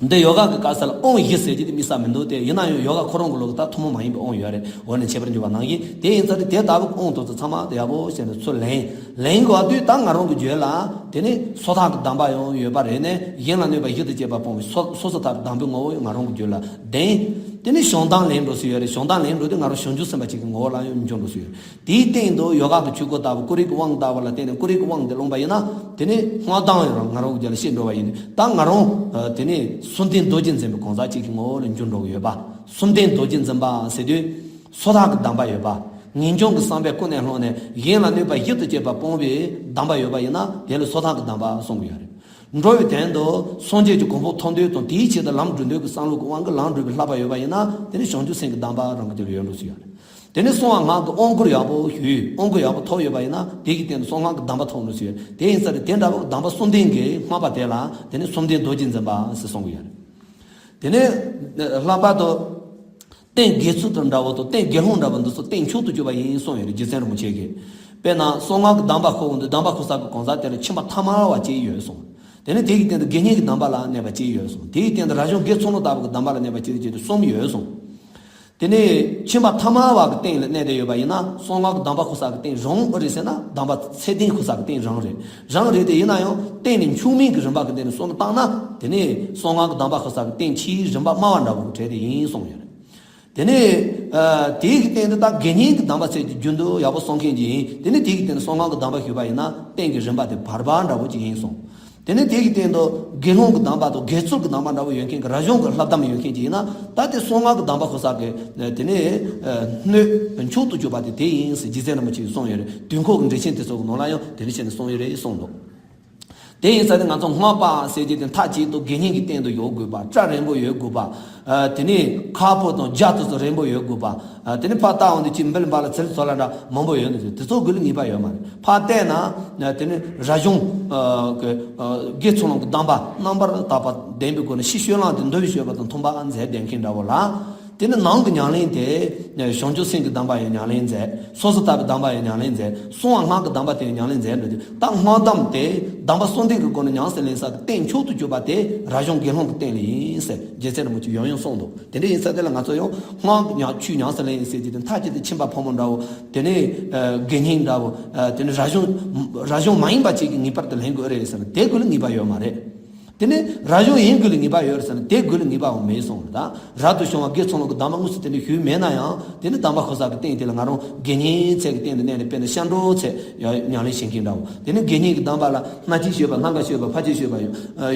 འདི་ཡོ་ག་གི་སྐབས་སུ་ལ་དབང་བཞི་ཟེར་གྱི་དེ་དམིགས་བསལ་མི་འདུག་སྟེ། ཡིན་ན་ཡང་ཡོ་ག་ཁོ་རང་གི་ལུགས་ཀྱི་ད་ཐུན་མོང་མ་ཡིན་པའི་དབང་ཡོད་རེད། འོ་ན་ཁྱད་པར་འཇུག་པ་ནང་བཞིན། དེ་ཡིན་ཙང་དེ་ལྟ་བུའི་དབང་དེ་ཚོ་ཚང་མ་དེ་ཡག་པོ་བྱས་ནས་ཚུར་ལེན། ལེན་དགོས་དུས་ད་ང་རང་གི་རྒྱུད་ལ་དེ་ནི་སོ་ཐར་གྱི་གདམས་པ་ཡང་ཡོད་པ་རེད་ནས། གཞན་ལ་གནོད་པ་གཞི་དང་བཅས་པ་སྤོང་བའི་སོ་སོ་སོ་ཐར་གྱི་གདམས་པའི་ངོ་བོ་ཡང་ང་རང་གི་རྒྱུད་ལ་ལྡན། དེ་ནི་བྱང་གདམས་ལེན་འགྲོ་སྲིད་ཡོད་རེད། བྱང་གདམས་ལེན་འགྲོ་དུས་ང་རང་བྱང་ཆུབ་སེམས་དཔའ་ཅིག་གི་ངོ་བོ་ལ་ཡང་འགྱུར་འགྲོ་སྲིད་ཡོད་རེད། དེའི་སྟེང་དུ་ཡོ་ག་གི་ཆོས་སྐོར་ལྟ་བུ། ཀུ་རེ་གི་དབང་ལྟ་བུ་ལ་བརྟེན་ནས། ཀུ་རེ་གི་དབང་དེ་བླངས་པ་ཡིན་ན། དེ་ནི་སྔགས་གདམས་ཡང་ང་རང་གི་རྒྱུད་ལ་སྐྱེ་འགྲོ་བ་ཡིན་དུས། ད་ང་རང་དེ་ནི་བཅོམ་ལྡན་རྡོ་རྗེ་འཛིན་པའི་གང་ཟག་ཅིག་གི་ངོ་བོ་ལ་འགྱུར་འགྲོ་གི་ཡོད་པ། བཅོམ་ལྡན་རྡོ་རྗེ་འཛིན་པ་ཟེར་དུས་སོ་ཐར་གྱི་གདམས་པ་ཡོད་པ། ངེས་འབྱུང་གི་བསམ་པས་ཀུན་ནས་བསླངས་ནས། གཞན་ལ་གནོད་པ་གཞི་དང་བཅས་པ་སྤོང་བའི་གདམས་པ་ཡོད་པ་ཡིན་ན། དེ་ལ་སོ་ཐར་གྱི་གདམས་པ་གསུང་གི་ཡོད་རེད། འགྲོ་བའི་དོན་དུ་སངས་རྒྱས་ཀྱི་གོ་འཕང་ཐོབ་འདོད་དང་། དེའི་ཆེད་དུ་ལམ་བགྲོད་འདོད་ཀྱི་བསམ་བློ་གི་དབང་གིས་ལམ་བགྲོད་པའི་བསླབ་པ་ཡོད་པ་ཡིན་ན། དེ་ནི་བྱང་ཆུབ་སེམས་ཀྱི་གདམས་པ་རང་གི་རྒྱུད་ལ་ཡོད་འགྲོ་སྲིད་ཡོད་རེད། དེ་ནས་གསང་བ་སྔགས་ཀྱི་དབང་བསྐུར་ཡག་པོ་ཞུས། དབང་བསྐུར་ཡག་པོ་ཐོབ་ཡོད་པ་ཡིན་ན། དེ་གི་སྟེང་དུ་གསང་སྔགས་ཀྱི་གདམས་པ་ཐོབ་འགྲོ་སྲིད་ཡོད་རེད། དེ་ཡིན་ཙང་དེ་འདྲ་བོ་གདམས་པ་གསུམ་ལྡན་གྱི་སྔགས་པ་དེ་ལ་དེ་ནི་བཅོམ་ལྡན་རྡོ་རྗེ་འཛིན་པ་ཟེར་གསུང་གི་ཡོད་རེད། དེ་ནས་ལྷག་པར་དུ་རྟེན་དགེ་ཚུལ་དང་འདྲ་བོ་དང་། རྟེན་དགེ་སློང་འདྲ་བོ་འདི་ཚོ་རྟེན་མཆོག་ཏུ་གྱུར་པ་ཡིན་གསུངས་ཡོད་རེད། རྗེ་བཙུན་རིན་པོ་ཆེ་གིས། དཔེར་ན་གསང་སྔགས་ཀྱི་གདམས་པ་ཞུ་འོང་དུས། གདམས་པ་ཞུ་ས་ཀྱི་གང་ཟག་དེ་ལ་ཁྱིམ་པ་ཐ་མལ་བ་གཅིག་ཡོད་གསུངས། དེ་ནས་དེ་གི་སྟེང་དུ་དགེ་བསྙེན་གྱི་གདམས་པ་ལ་གནས་པ་གཅིག་ཡོད་གསུངས། དེ་ཡི་སྟེང་དུ་རབ་བྱུང་དགེ་ཚུལ་སློང་ལྟ་བུ་གི་གདམས་པ་ལ་གནས་པ་གཅིག་བྱས་ཏེ་གསུམ་ཡོད་གསུངས། དེ་ནས་ཁྱིམ་པ་ཐ་མལ་བ་གི་སྟེང་ལ་གནས་བསྡད་ཡོད་པ་ཡིན་ན། གསང་སྔགས་ཀྱི་གདམས་པ་ཞུ་ས་གི་སྟེང་རང་ཨེ་རེད་ཟེར་ན། གདམས་པ་ཚད་ལྡན་ཞུ་ས་གི་སྟེང་རང་རེད། རང་རེད་དེ། ཡིན་ན་ཡང་རྟེན་ནི་མཆོག་དམན་གྱི་རིམ་པ་གི་སྟེང་ནས་བསམ་བློ་བཏང་ན། དེ་ནས་གསང་སྔགས་ཀྱི་གདམས་པ་ཞུ་ས་གི་སྟེང་ཆེས་རིམ་པ་དམའ་བ་འདྲ་བོ་གི་གྲས་དེ་ཡིན་གསུངས་ཡོད་རེད། དེ་ནས་ཨ་དེའི་གི་སྟེང་དུ་ད་དགེ་བསྙེན་གྱི་གདམས་པ་ཚད་ཀྱི་རྒྱུན་དུ་ཡག་པོ་གསུང་མཁན་ཅིག་ཡིན། དེ་ནས་དེའི་གི་སྟེང་དུ་གསང་སྔགས་ཀྱི་གདམས་པ་ཞུས་པ་ཡིན་ན། རྟེན་གྱི་རིམ་པ་དེ་བར་པ་འདྲ་བོ་ཅིག་ཡིན་གསུངས། དེ་ནས་དེ་གི་སྟེང་དུ་དགེ་སློང་གི་གདམས་པ་དང་དགེ་ཚུལ་གྱི་གདམས་པ་འདྲ་བོ་ཡོད་མཁན་གྱི། རབ་བྱུང་གི་ལྷ་གདམས་ཡོད་མཁན་ཅིག་ཡིན་ན། ད་དེ་གསང་སྔགས་ཀྱི་གདམས་པ་ཞུ་ས་གི་དེ་ནས་སྣོད་མཆོག་ཏུ་གྱུར་པ་དེ་དེ་ཡིན་ཟེར་རྗེ་བཙུན་རིན་པོ་ཆེས་གསུངས་ཡོད་རེད། དུས་འཁོར་གྱི་འགྲེལ་ཆེན་དེ་ཚོ་གི་ནང་ལ་ཡང་དེ་འདྲ་བྱས་ནས་གསུངས་ཡོད་རེད་གསུངས་འདུག། དེ་ཡིན་ཙང་དེ་ང་ཚོ་སྔགས་པ་ཟེར་རྒྱུ་དེ་མཐའ་གཅིག་ཏུ་དགེ་བསྙེན་གྱི་སྟེང་དུ་ཡོད་དགོས་པ། སྐྲ་རིང་པོ་ཡོད་དགོས་པ། ཨ་དེ་ནས་ཁ་སྤུ་དང་རྒྱ་དེ་ཚོ་རིང་པོ་ཡོད་དགོས་པ། ཨ་དེ་ནས་ཕར་ལྟ་འོང་དུས་ཅིག་འབུལ་འབར་ལ་ཚིལ་ཚོ་ལ་འདྲ་མང་པོ་ཡོད་ནི་དེ་ཚོ་དགོས་ལ་ངེས་པ་ཡོད་མ་རེད། ཕར་བལྟས་ན་དེ་ནི་རབ་བྱུང་ཨ་གི་ཨ་དགེ་ཚུལ་སློང་གི་གདམས་པ་རྣམ་པར་དག་པ་ལྡན་པའི་སྒོ་ནས་ཕྱི་སྤྱོད་ལམ་དེ་འདུལ་བའི་སྤྱོད་པ་དང་མཐུན་པ་མཛད་བསྡད་མཁན་འདྲ་བོ་ལ། དེ་ནི་ནང་གི་ཉམས་ལེན་དེ་བྱང་ཆུབ་སེམས་ཀྱི་གདམས་པ་ཡང་ཉམས་ལེན་མཛད། སོ་སོ་ལྟ་བུའི་གདམས་པ་ཡང་ཉམས་ལེན་མཛད། གསང་བ་སྔགས་ཀྱི་གདམས་པ་དེ་ཡང་ཉམས་ལེན་མཛད་འགྲོ་དུས། ད་སྔགས་གདམས་དེ་གདམས་པ་གསུམ་ལྡན་གྱི་སྒོ་ནས་ཉམས་སུ་ལེན་ས་གི་རྟེན་མཆོག་ཏུ་གྱུར་པ་དེ་རབ་བྱུང་དགེ་སློང་གི་རྟེན་ལ་ཡིན་ཟེར་རྗེ་བཙུན་རིན་པོ་ཆེས་ཡང་ཡང་གསུངས་འདུག། དེ་འདྲ་ཡིན་ས་དེ་ལ་ང་ཚོ་ཡང་སྔགས་ཉམས་ཆོས་ཉམས་སུ་ལེན་ཡིན་ཟེར་རྒྱུ་དེ་མཐའ་གཅིག་ཏུ་ཁྱིམ་པ་ཕོ་མོ་འདྲ་བོ། དེ་ནས་དགེ་བསྙེན་འདྲ་བོ། དེ་ནས་རབ་བྱུང་རབ་བྱུང་མ་ཡིན་པ་ཅིག་གིས་ངེས་པར་དུ་ལེན་དགོས་རེད་ཟེར་ན། དེ་དགོས་ལ་ངེས་པ་ཡོད་མ་རེད། དེ་ནས་རབ་བྱུང་ཡིན་དགོས་ལ་ངེས་པ་ཡོད་རེད་ཟེར་ན་དེ་དགོས་ལ་ངེས་པའང་མེད་གསུངས་རེད། ད་རབ་ཏུ་བྱུང་བ་དགེ་ཚོགས་ལོངས་ཀྱི་གདམས་པ་དངོས་སུ་དེ་འདྲ་ཞུས་མེད་ན་ཡང་དེ་ནི་གདམས་པ་ཁོ་ཚ་གི་སྟེང་དེ་ལ་ང་རང་དགེ་བསྙེན་ཚད་ཀྱི་སྟེང་དུ་གནས་ནས་དཔེར་ན་ཤར་འགྲོ་ཚད་ཉམས་ལེན་བྱེད་མཁན་འདྲ་བོ། དེ་ནི་དགེ་བསྙེན་གྱི་གདམས་པ་ལ་སྔ་ཕྱི་ཞུས་པ་སྔ་འགའ་ཞུས་པ་ཕལ་ཆེར་ཞུས་པ་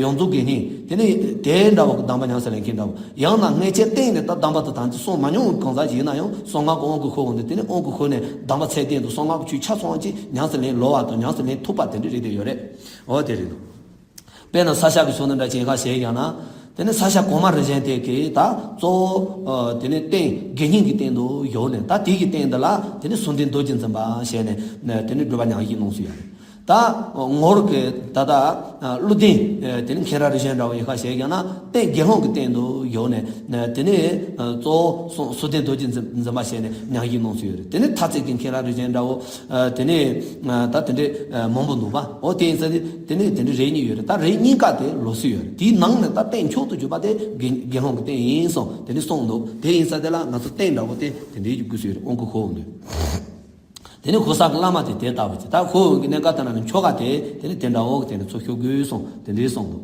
ཡོངས་རྫོགས་དགེ་བསྙེན་དེ་ནི་དེ་འདྲ་བོ་གི་གདམས་པ་ཉམས་སུ་ལེན་མཁན་འདྲ་བོ། ཡང་ན་སྔན་ཆད་སྟེང་ནས་ད་གདམས་པ་དང་དམ་ཚིག་སྲུང་མ་མྱོང་བའི་གང་ཟག་ཞིག་ཡིན་ན་ཡང་གསང་སྔགས་ཀྱི་དབང་བསྐུར་ཤོར་འོང་དུས་དེ་ནི་དབང་བསྐུར་ཤོར་ནས་གདམས་པ་ཚད་ལྡན་དུ་གསང་སྔགས་ཀྱི་ཆོས་ཆ་ཚང་ཅིག་ཉམས་སུ་ལེན་ལོ་བ་དང་ཉམས་སུ་ལེན་ཐུབ་པ་དེ་འདྲ་རེད་དེ་ཡོད་རེད། འོ་དེ་རེད་འདུག་དཔེར་ན་ས་སྐྱ་གི་ཕྱོགས་ནས་འདྲ་ཅན་ཁ་བྱས་ཀྱང་ན། དེ་ནི་ས་སྐྱ་གོང་མ་རིམ་བྱོན་དེ་གི་ད་གཙོ་བོ་དེ་ནི་རྟེན་དགེ་བསྙེན་གྱི་རྟེན་དུ་ཡོད་ནས་ད་དེ་གི་རྟེན་འདི་ལ་དེ་ནི་གསུམ་ལྡན་རྡོ་རྗེ་འཛིན་པ་ཞེས་ནས་དེ་ནི་སྒྲུབ་པ་ཉག་གཅིག་གནང་སྲོལ་ཡོད་རེད། ད་ངོར་གི་ད་ད་ཀླུ་ལྡིང་དེ་ནི་མཁན་རབ་རིམ་བྱོན་འདྲ་བོ་ཡིན་ཁ་བྱས་ཀྱང་ན་རྟེན་དགེ་སློང་གི་རྟེན་དུ་ཡོད་ནས་དེ་ནི་གཙོ་བོ་གསུམ་ལྡན་རྡོ་རྗེ་འཛིན་པ་ཞེས་ནས་ཉག་གཅིག་གནང་སྲོལ་ཡོད་རེད། དེ་ནི་ཐ་ཚིག་གི་མཁན་རབ་རིམ་བྱོན་འདྲ་བོ་དེ་ནི་ད་དེ་འདྲའི་མང་པོ་འདུག་པ། འོ་དེ་ཡིན་ཙང་དེ་ནི་དེ་འདྲའི་རེ་གཉིས་ཡོད་རེད། ད་རེ་གཉིས་ཀ་དེ་ལོགས་སུ་ཡོད་རེད། དེའི་ནང་ནས་ད་རྟེན་མཆོག་ཏུ་གྱུར་པ་དེ་དགེ་དགེ་སློང་གི་རྟེན་ཡིན་གསུངས་དེ་འདྲའི་གསུངས་འདུག་དེ་ཡིན་ཙང་དེ་ལ་ང་ཚོ་རྟེན་འདྲ་བོ་དེ་དེ་འདྲའི་གི་དགོས་སྲོལ་ཡོད་རེད། དབང་བསྐུར་ཤོར་འོང་དུས། དེ་ནས་ཧུ་སག་གི་བླ་མ་དེ་དེ་ལྟ་བུ་ཅིག་ད་ཁོ་གི་གནས་སྐབས་དེ་ན་ནི་ཆོ་ག་དེ་དེ་ནི་དེ་འདྲ་འོག་དེ་ནི་ཚུར་ཤོར་དགོས་གསུངས་དེ་འདྲའི་གསུངས་འདུག་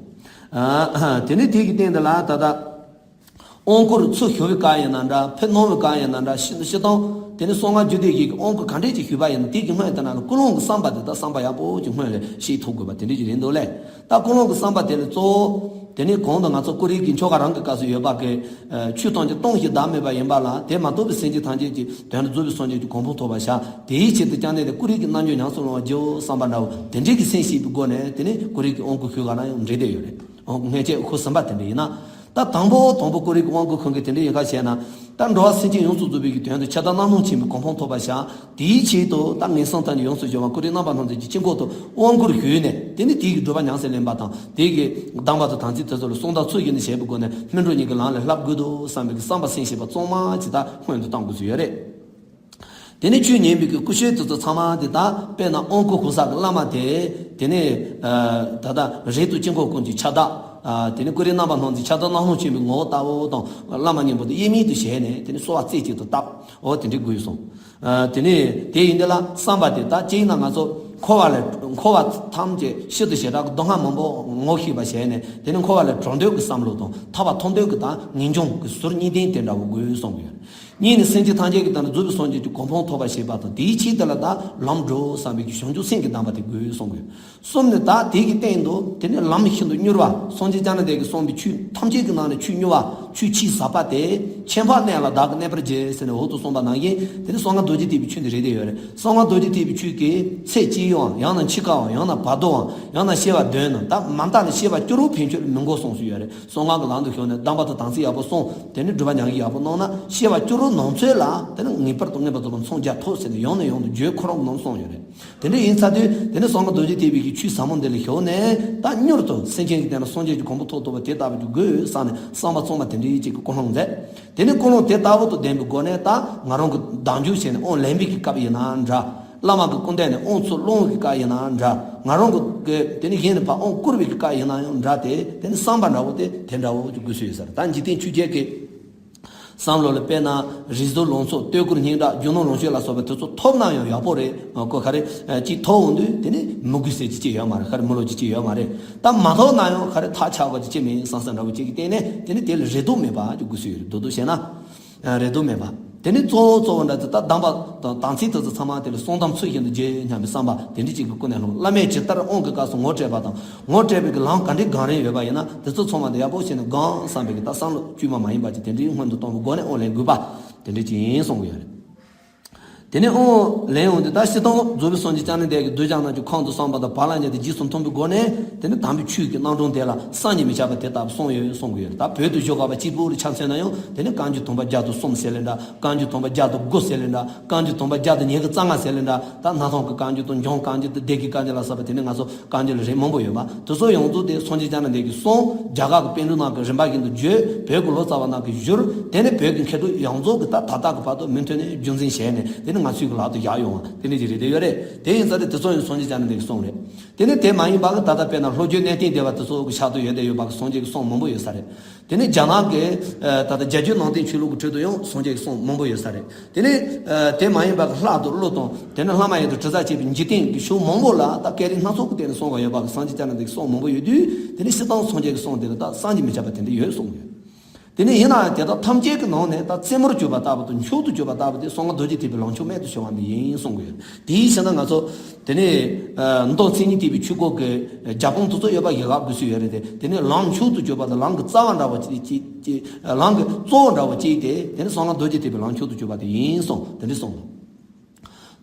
དེ་ནི་དེ་གི་སྟེང་དེ་ལ་ད་ལྟ་དབང་བསྐུར་ཚུར་ཤོར་བའི་སྐབས་ཡིན་ན་འདྲ་ཕེབས་གནང་བའི་སྐབས་ཡིན་ན་འདྲ་ཕྱི་ཕྱི་དང་དེ་ནི་གསང་སྔགས་རྒྱུད་སྡེ་བཞི་གི་དབང་བསྐུར་ག་འདྲས་ཅིག་ཞུས་པ་ཡིན་ན་དེ་གི་སྔོན་དེ་ན་ནི་ཀུན་སློང་གི་བསམ་པ་དེ་དག་བསམ་པ་ཡག་པོ་ཅིག་སྔོན་ལ་ཤེས་ཐུབ་དགོས་པ་དེ་འདྲས་ཅིག་རེད་འདུག་ལས། ད་ཀུན་སློང་གི་བསམ་པ་དེ་ལ་གཙོ་བོ་དེ་ནི་གོང་དུ་ང་ཚོ་ཀུ་རེ་གི་ཆོ་ག་རང་གི་སྐབས་སུ་ཡོད་པ་གི་ཆོས་ཐམས་ཅད་སྟོང་ཞིང་བདག་མེད་པ་ཡིན་པ་ལ་དེ་མ་གཏོགས་པའི་སེམས་ཅན་ཐམས་ཅད་ཀྱི་དོན་དུ་རྫོགས་པའི་སངས་རྒྱས་ཀྱི་གོ་འཕང་ཐོབ་པར་བྱ། དེའི་ཆེད་དུ་ཀྱང་ནས་དེ་ཀུ་རེ་གི་རྣལ་འབྱོར་ཉམས་སུ་བླང་བར་བགྱིའོ་བསམ་པ་འདྲ་བོ་དེ་འདྲའི་གི་སེམས་བསྐྱེད་པའི་སྒོ་ནས་དེ་ནི་ཀུ་རེ་གི་དབང་བསྐུར་ཞུ་ག་ན་ཡང་འགྲིག་བསྡད་ཡོད་རེད། འོ་ངས་ཅེས་ཁུ་ཟིན་པ་དེ་འདྲ་ཡིན་ན། ད་དང་པོ་དང་པོ་ཀུ་རེ་གི་དབང་བསྐུར་ཁང་གིས་དེ་འདྲ་ཡིན་ཁ་བྱས་ན། ད་འགྲོ་བ་སེམས་ཅན་ཡོངས་སུ་རྫོགས་པའི་གི་དོན་དུ་ཕྱི་དང་རྣམ་སྣང་ཆེན་པོའི་གོ་འཕང་ཐོབ་པར་བྱ། དེའི་ཆེད་དུ་ད་ངན་སོང་དང་ནི་ཡོངས་སུ་སྦྱོང་བ་ཀུ་རེ་རྣམ་པར་སྣང་མཛད་ཀྱི་དཀྱིལ་འཁོར་དུ་དབང་བསྐུར་ཞུས་ནས་དེ་ནི་དེའི་གི་སྒྲུབ་པ་ཉམས་སུ་ལེན་པ་དང་དེའི་གི་གདམས་པ་དང་དམ་ཚིག་དེ་ཚོ་ལ་གསང་བདག་ཚུལ་བཞིན་དུ་བྱེད་པའི་སྒོ་ནས་སྨིན་གྲོལ་གཉིས་ཀྱི་ལམ་ལ་བསླབ་དགོས་འདུག་བསམ་པའི་གི་བསམ་པ་སེམས་བསྐྱེད་པ་གཙང་མ་ཅིག་ད་སྔོན་དུ་གཏང་དགོས་ཀྱི་ཡོད་རེད། དེ་ནས་ཆོས་ཉན་པའི་གི་སྐུ་གཞོགས་དེ་ཚོ་ཚང་མ་དེ་དག་དཔེར་ན་དབང་བསྐུར་ཧུ་སག་གི་བླ་མ་དེ་དེ་ནས་ད་ལྟ་རིགས་དང་དཀྱིལ་འཁོར་ཀུན་གྱི་ཁྱབ་བདག་དེ་ནས་ཀུ་རེ་རྣམ་པར་སྣང་མཛད་ཁྱབ་བདག་རྣམ་སྣང་ཆེན་པོའི་ངོ་བོ་ལྟ་བུ་དང་བླ་མ་མཉམ་པོ་དེ་དབྱེར་མེད་དུ་བྱས་ནས་དེ་ནས་གསོལ་བ་རྩེ་གཅིག་ཏུ་བཏབ། འོ་དེ་འདྲའི་དགོས་སོང་། དེ་ནས་དེ་ཡིན་དེ་ལ་བསམ་པ་དེ་ད་གཅིག་ན་ང་ཚོ་འཁོར་བ་ལས་འཁོར་བ་ཐམས་ཅད་ཕྱི་དུ་ཞེ་དྲག་གི་སྡུག་བསྔལ་མང་པོ་ངོ་ཤེས་པ་བྱས་ནས་དེ་ནས་འཁོར་བ་ལས་གྲོལ་འདོད་ཀྱི་བསམ་བློ་དང་ཐར་པ་ཐོབ་འདོད་ཀྱི་ད་ངེས་འབྱུང་གི་ཟུར་གཉིས་ལྡན་དེ་འདྲ་བོ་དགོས་གསུངས་ཡོད། གཉིས་ནི་སེམས་ཅན་ཐམས་ཅད་ཀྱི་དོན་དུ་རྫོགས་པའི་སངས་རྒྱས་ཀྱི་གོ་འཕང་ཐོབ་པར་བྱེད་པ་དང་དེའི་ཆེད་དུ་ལ་ད་ལམ་འགྲོ་བསམ་པའི་གི་བྱང་ཆུབ་སེམས་ཀྱི་གདམས་པ་དེ་དགོས་གསུངས་དགོས། གསུམ་ནི་ད་དེ་གི་སྟེང་དུ་དེ་ནི་ལམ་ཤིན་ཏུ་མྱུར་བ་སངས་རྒྱས་བཅོམ་ལྡན་འདས་ཀྱིས་གསུངས་པའི་ཆོས་ཐམས་ཅད་ཀྱི་ནང་ནས་ཆོས་མྱུར་བ་ཆོས་ཆེས་ཟབ་པ་དེ་ཁྱད་འཕགས་གནས་ལ་བདག་གིས་གནས་པར་བགྱི་ཟེར་ནས་འོག་ཏུ་གསུངས་པ་ནང་བཞིན་དེ་ནི་གསང་སྔགས་རྡོ་རྗེ་ཐེག་པའི་ཆོས་འདི་རེད་དེ་ཡོད་རེད། གསང་སྔགས་རྡོ་རྗེ་ཐེག་པའི་ཆོས་ཀྱི་ཚེ་གཅིག་ཡང་ཡང་ན་འཆི་ཁའང་ཡང་ན་བར་དོའང་ཡང་ན་སྐྱེ་བ་བདུན་ནམ་ད་མ་མཐའ་ནི་སྐྱེ་བ་སྐྱོ་རོགས་ཕན་ཆོད་ལ་མི་འགོར་གསུངས་སུ་ཡོད་རེད། གསང་སྔགས་ཀྱི་ལམ་དུ་ཞུགས་ནས་གདམས་པ་དང་དམ་ཚིག་ཡག་པོ་སྲུང་། དེ་ནི་སྒྲུབ་པ་ཉམས་ཀྱིས་ཡག་པོ་གནང་ན་སྐྱེ་བ་སྐྱོ་རོགས་ནང་ཚོད་ལ་དེ་ནི་ངེས་པར་དུ་མངོན་པར་རྫོགས་པར་མཚོན་རྒྱག་ཐུབ་ཟེར་ནས་ཡང་ནས་ཡང་དུ་བརྗོད་ཁོ་རང་གི་ནང་གསུངས་ཡོད་རེད། དེ་འདྲ་ཡིན་ཚར་དུས་དེ་ནི་གསང་སྔགས་རྡོ་རྗེ་ཐེག་པའི་གི་ཆོས་ཟབ་མོ་འདི་ལ་ཞུགས་ནས་ད་མྱུར་དུ་སེམས་ཅན་གྱི་དོན་ལ་སངས་རྒྱས་ཀྱི་གོ་འཕང་ཐོབ་ཐུབ་པ་དེ་ལྟ་བུ་ཅིག་དགོས་བསམ་ནས་བསམ་པ་གཙང་མ་དེ་འདྲའི་ཅིག་གི་ཀུན་སློང་མཛད། དེ་ནི་ཀུན་སློང་དེ་ལྟ་བུ་དུ་ལྡན་པའི་སྒོ་ནས་ད་ང་རང་གི་བདག་འཇུག་བྱས་ནས་དབང་ལེན་པའི་གི་སྐབས་ཡིན་ན་འདྲ། བླ་མ་གི་སྐུ་མདུན་ནས་དབང་ཚུར་སློང་བའི་གི་སྐབས་ཡིན་ན་འདྲ། ང་རང་གི་དེ་ནི་གཞན་ནས་ཕར་དབང་བསྐུར་བའི་གི་སྐབས་ཡིན་ན་ཡང་འདྲ་སྟེ་དེ་ནི་བསམ་པ་འདྲ་བོ་དེ་དེ་འདྲ་བོ་ཅིག་དགོས་སུ་ཡོད་ས་རེད། ད་འཇིག་རྟེན་ཆོས་བརྒྱད་ཀྱི་བསམ་བློ་ལ་དཔེར་ན་རིགས་གཟུགས་ལང་ཚོ་བསྟོད་བཀུར་སྙན་གྲགས་རྒྱུ་ནོར་ལོངས་སྤྱོད་ལ་སོགས་པ་དེ་ཚོ་ཐོབ་ན་ཡང་ཡག་པོ་རེད། ཨ་ཁོ་ག་རེ་ཅིག་ཐོབ་འོང་དུས་དེ་ནི་མི་དགོས་ཟེར་གྱི་ཅིག་ཡོད་མ་རེད། ག་རེ་མི་ལོ་གྱི་ཅིག་ཡོད་མ་རེད། ད་མ་ཐོབ་ན་ཡང་ག་རེ་ཐག་ཆགས་དགོས་ཀྱི་ཅིག་མིན་བསམ་བསམ་འདྲ་བོ་ཅིག་གི་སྟེང་ནས་དེ་ནི་དེ་ལ་རེ་དོགས་མེད་པ་ཅིག་དགོས་སུ་ཡོད་རེད། མདོར་བསྡུས་བྱས་ན་ཨ་རེ་དོགས་མེད་པ། དེ་ནི་གཙོ་བོ་གཙོ་བོ་འདྲ་དེ་ད་གདམས་པ་དང་དམ་ཚིག་དེ་ཚོ་ཚང་མ་དེ་ལ་གསང་གདམས་ཚུལ་བཞིན་དུ་བགྱི་སྙམ་པའི་བསམ་པ་དེ་འདྲ་ཅིག་གི་ཀུན་ནས་སློང་། བླ་མས་ཇི་ལྟར་དབང་གི་སྐབས་སུ་ངོ་སྤྲད་པ་དང་ངོ་སྤྲད་པའི་གི་ལམ་ག་འདྲའི་གང་རིང་ཡོད་པ་ཡིན་ན་དེ་ཚོ་ཚང་མ་དེ་ཡག་པོ་བྱས་ནས་སྒོམ་བསམ་པའི་གི་ད་བསམ་བློ་དཀྱུས་མ་མ་ཡིན་པ་ཅིག་དེ་འདྲའི་སྔོན་དུ་གཏོང་བའི་སྒོ་ནས་དབང་ལེན་དགོས་པ་དེ་འདྲ་ཅིག་ཡིན་གསུང་གི་ཡོད་རེད། དེ་ནས་དབང་ལེན་འོང་དུས་ད་སྤྱིར་བཏང་རྫོགས་པའི་སངས་རྒྱས་བཅོམ་ལྡན་འདས་ཀྱིས་གདུལ་བྱ་རྣམས་ཀྱི་ཁམས་དང་བསམ་པ་དང་བག་ལ་ཉལ་ཏེ་རྗེས་སུ་མཐུན་པའི་སྒོ་ནས་དེ་ནི་དམ་པའི་ཆོས་ཀྱི་རྣམ་གྲངས་དེ་ལ་བསམ་གྱིས་མི་ཁྱབ་པ་དེ་ལྟ་བུ་གསུངས་ཡོད་གསུང་གི་ཡོད་རེད། ད་བོད་དུ་བཞུགས་པ་གཅིག་པུ་ལ་ཆ་མཚོན་ན་ཡང་དེ་ནི་བཀའ་འགྱུར་དུམ་པ་བརྒྱ་དང་གསུམ་ཟེར་ལེ་འདྲ། བཀའ་འགྱུར་དུམ་པ་བརྒྱ་དང་དགུ་ཟེར་ལེ་འདྲ། བཀའ་འགྱུར་དུམ་པ་བརྒྱ་དང་ཉི་ཤུ་རྩ་ལྔ་ཟེར་ལེ་འདྲ། ད་སྣར་ཐང་གི་བཀའ་འགྱུར་དང་འཇང་བཀའ་འགྱུར་དང་སྡེ་དགེ་བཀའ་འགྱུར་ལ་སོགས་པ་དེ་ནི་ང་ཚོ་བཀའ་འགྱུར་ལ་རིགས་མང་པོ་ཡོད་པ་དེ་ཚོ་ཡོངས་རྫོགས་དེ་སངས་རྒྱས་བཅོམ་ལྡན་འདས་ཀྱི་གསུང་རྒྱ་གར་གྱི་པཎ་གྲུབ་རྣམས་ཀྱི་རིམ་པ་བཞིན་དུ་བརྗོད། བོད་ཀྱི་ལོ་ཙཱ་བ་རྣམས་ཀྱིས་བསྒྱུར། དེ་ནི་བོད་ཀྱི་མཁས་གྲུབ་ཡོངས་རྫོགས་ཀྱིས་ད་ད་ལྟ་གི་བར་དུ་མུ་མཐུད་ནས་རྒྱུན་འཛིན་བྱས་ནས་དེ་ནི་ ང་ཚོའི་གི་ལག་ཏུ་བཞག་ཡོང་བ་དེ་འདྲ་ཅིག་རེད་དེ་ཡོད་རེད། དེ་ཡིན་ཙང་དེ་དེ་ཚོ་ཡང་སངས་རྒྱས་བཅོམ་ལྡན་འདས་ཀྱི་གསུང་རེད། དེ་ནས་དེ་མ་ཡིན་པ་གི་ད་ལྟ་དཔེར་ན་ལྷོ་རྒྱུད་གནས་བརྟན་སྡེ་པ་དེ་ཚོ་གི་ཕྱག་ཏུ་ཡོད་དེ་ཡོད་པ་གི་སངས་རྒྱས་ཀྱི་གསུང་མང་པོ་ཡོད་ས་རེད། དེ་ནས་རྒྱ་ནག་གི་ད་ལྟ་རྒྱ་བརྒྱུད་ནང་བསྟན་ཆོས་ལུགས་ཀྱི་ཁྲོད་དུ་ཡང་སངས་རྒྱས་ཀྱི་གསུང་མང་པོ་ཡོད་ས་རེད། དེ་ནས་དེ་མ་ཡིན་པ་གི་ལྷ་དང་ཀླུ་དང་དེ་ནས་ལྷ་མ་ཡིན་དང་དྲི་ཟ་བཅས་པའི་འཇིག་རྟེན་གྱི་ཕྱོགས་མང་པོ་ལ་ད་སྐད་རིགས་སྣ་ཚོགས་ཀྱི་སྟེང་ནས་གསུངས་པ་ཡོད་པ་གི་སངས་རྒྱས་བཅོམ་ལྡན་འདས་ཀྱི་གསུང་མང་པོ་ཡོད་དུས། དེ་ནས་སྤྱིར་བཏང་སངས་རྒྱས་ཀྱི་གསུང་དེ་ལ་ད་བསམ་གྱིས་མི་ཁྱབ་པ་དེ་འདྲ་ཡོད་གསུངས་ཡོད། དེ་ནས་ཡིན་ནའང་དེ་དག་ཐམས་ཅད་ཀྱི་ནང་ནས་ད་རྩེ་མོར་གྱུར་པ་ལྟ་བུ་དང་མཆོག་ཏུ་གྱུར་པ་ལྟ་བུ་དེ་གསང་སྔགས་རྡོ་རྗེ་ཐེག་པའི་ལམ་མཆོག་རྨད་དུ་བྱུང་བ་འདི་ཡིན་གསུང་གི་ཡོད། དེའི་ཕྱིར་ན་ང་ཚོ་དེ་ནས་མདོ་མཚན་ཉིད་ཐེག་པའི་ཆོས་སྐོར་གྱི་རྒྱབ་དཔུང་དེ་ཚོ་ཡོད་པ་ཡི་ག་དགོས་སུ་ཡོད་རེད་དེ། དེ་ནས་ལམ་མཆོག་ཏུ་གྱུར་པ་དང་ལམ་གྱི་རྩ་བ་འདྲ་བ་ཅིག་ཅིག་ལམ་གྱི་གཙོ་བོ་འདྲ་བ་ཅིག་དེ་དེ་ནས་གསང་སྔགས་རྡོ་རྗེ་ཐེག་པའི་ལམ་མཆོག་ཏུ་གྱུར་པ་དེ་ཡིན་གསུངས། དེ་འདྲ་གསུངས།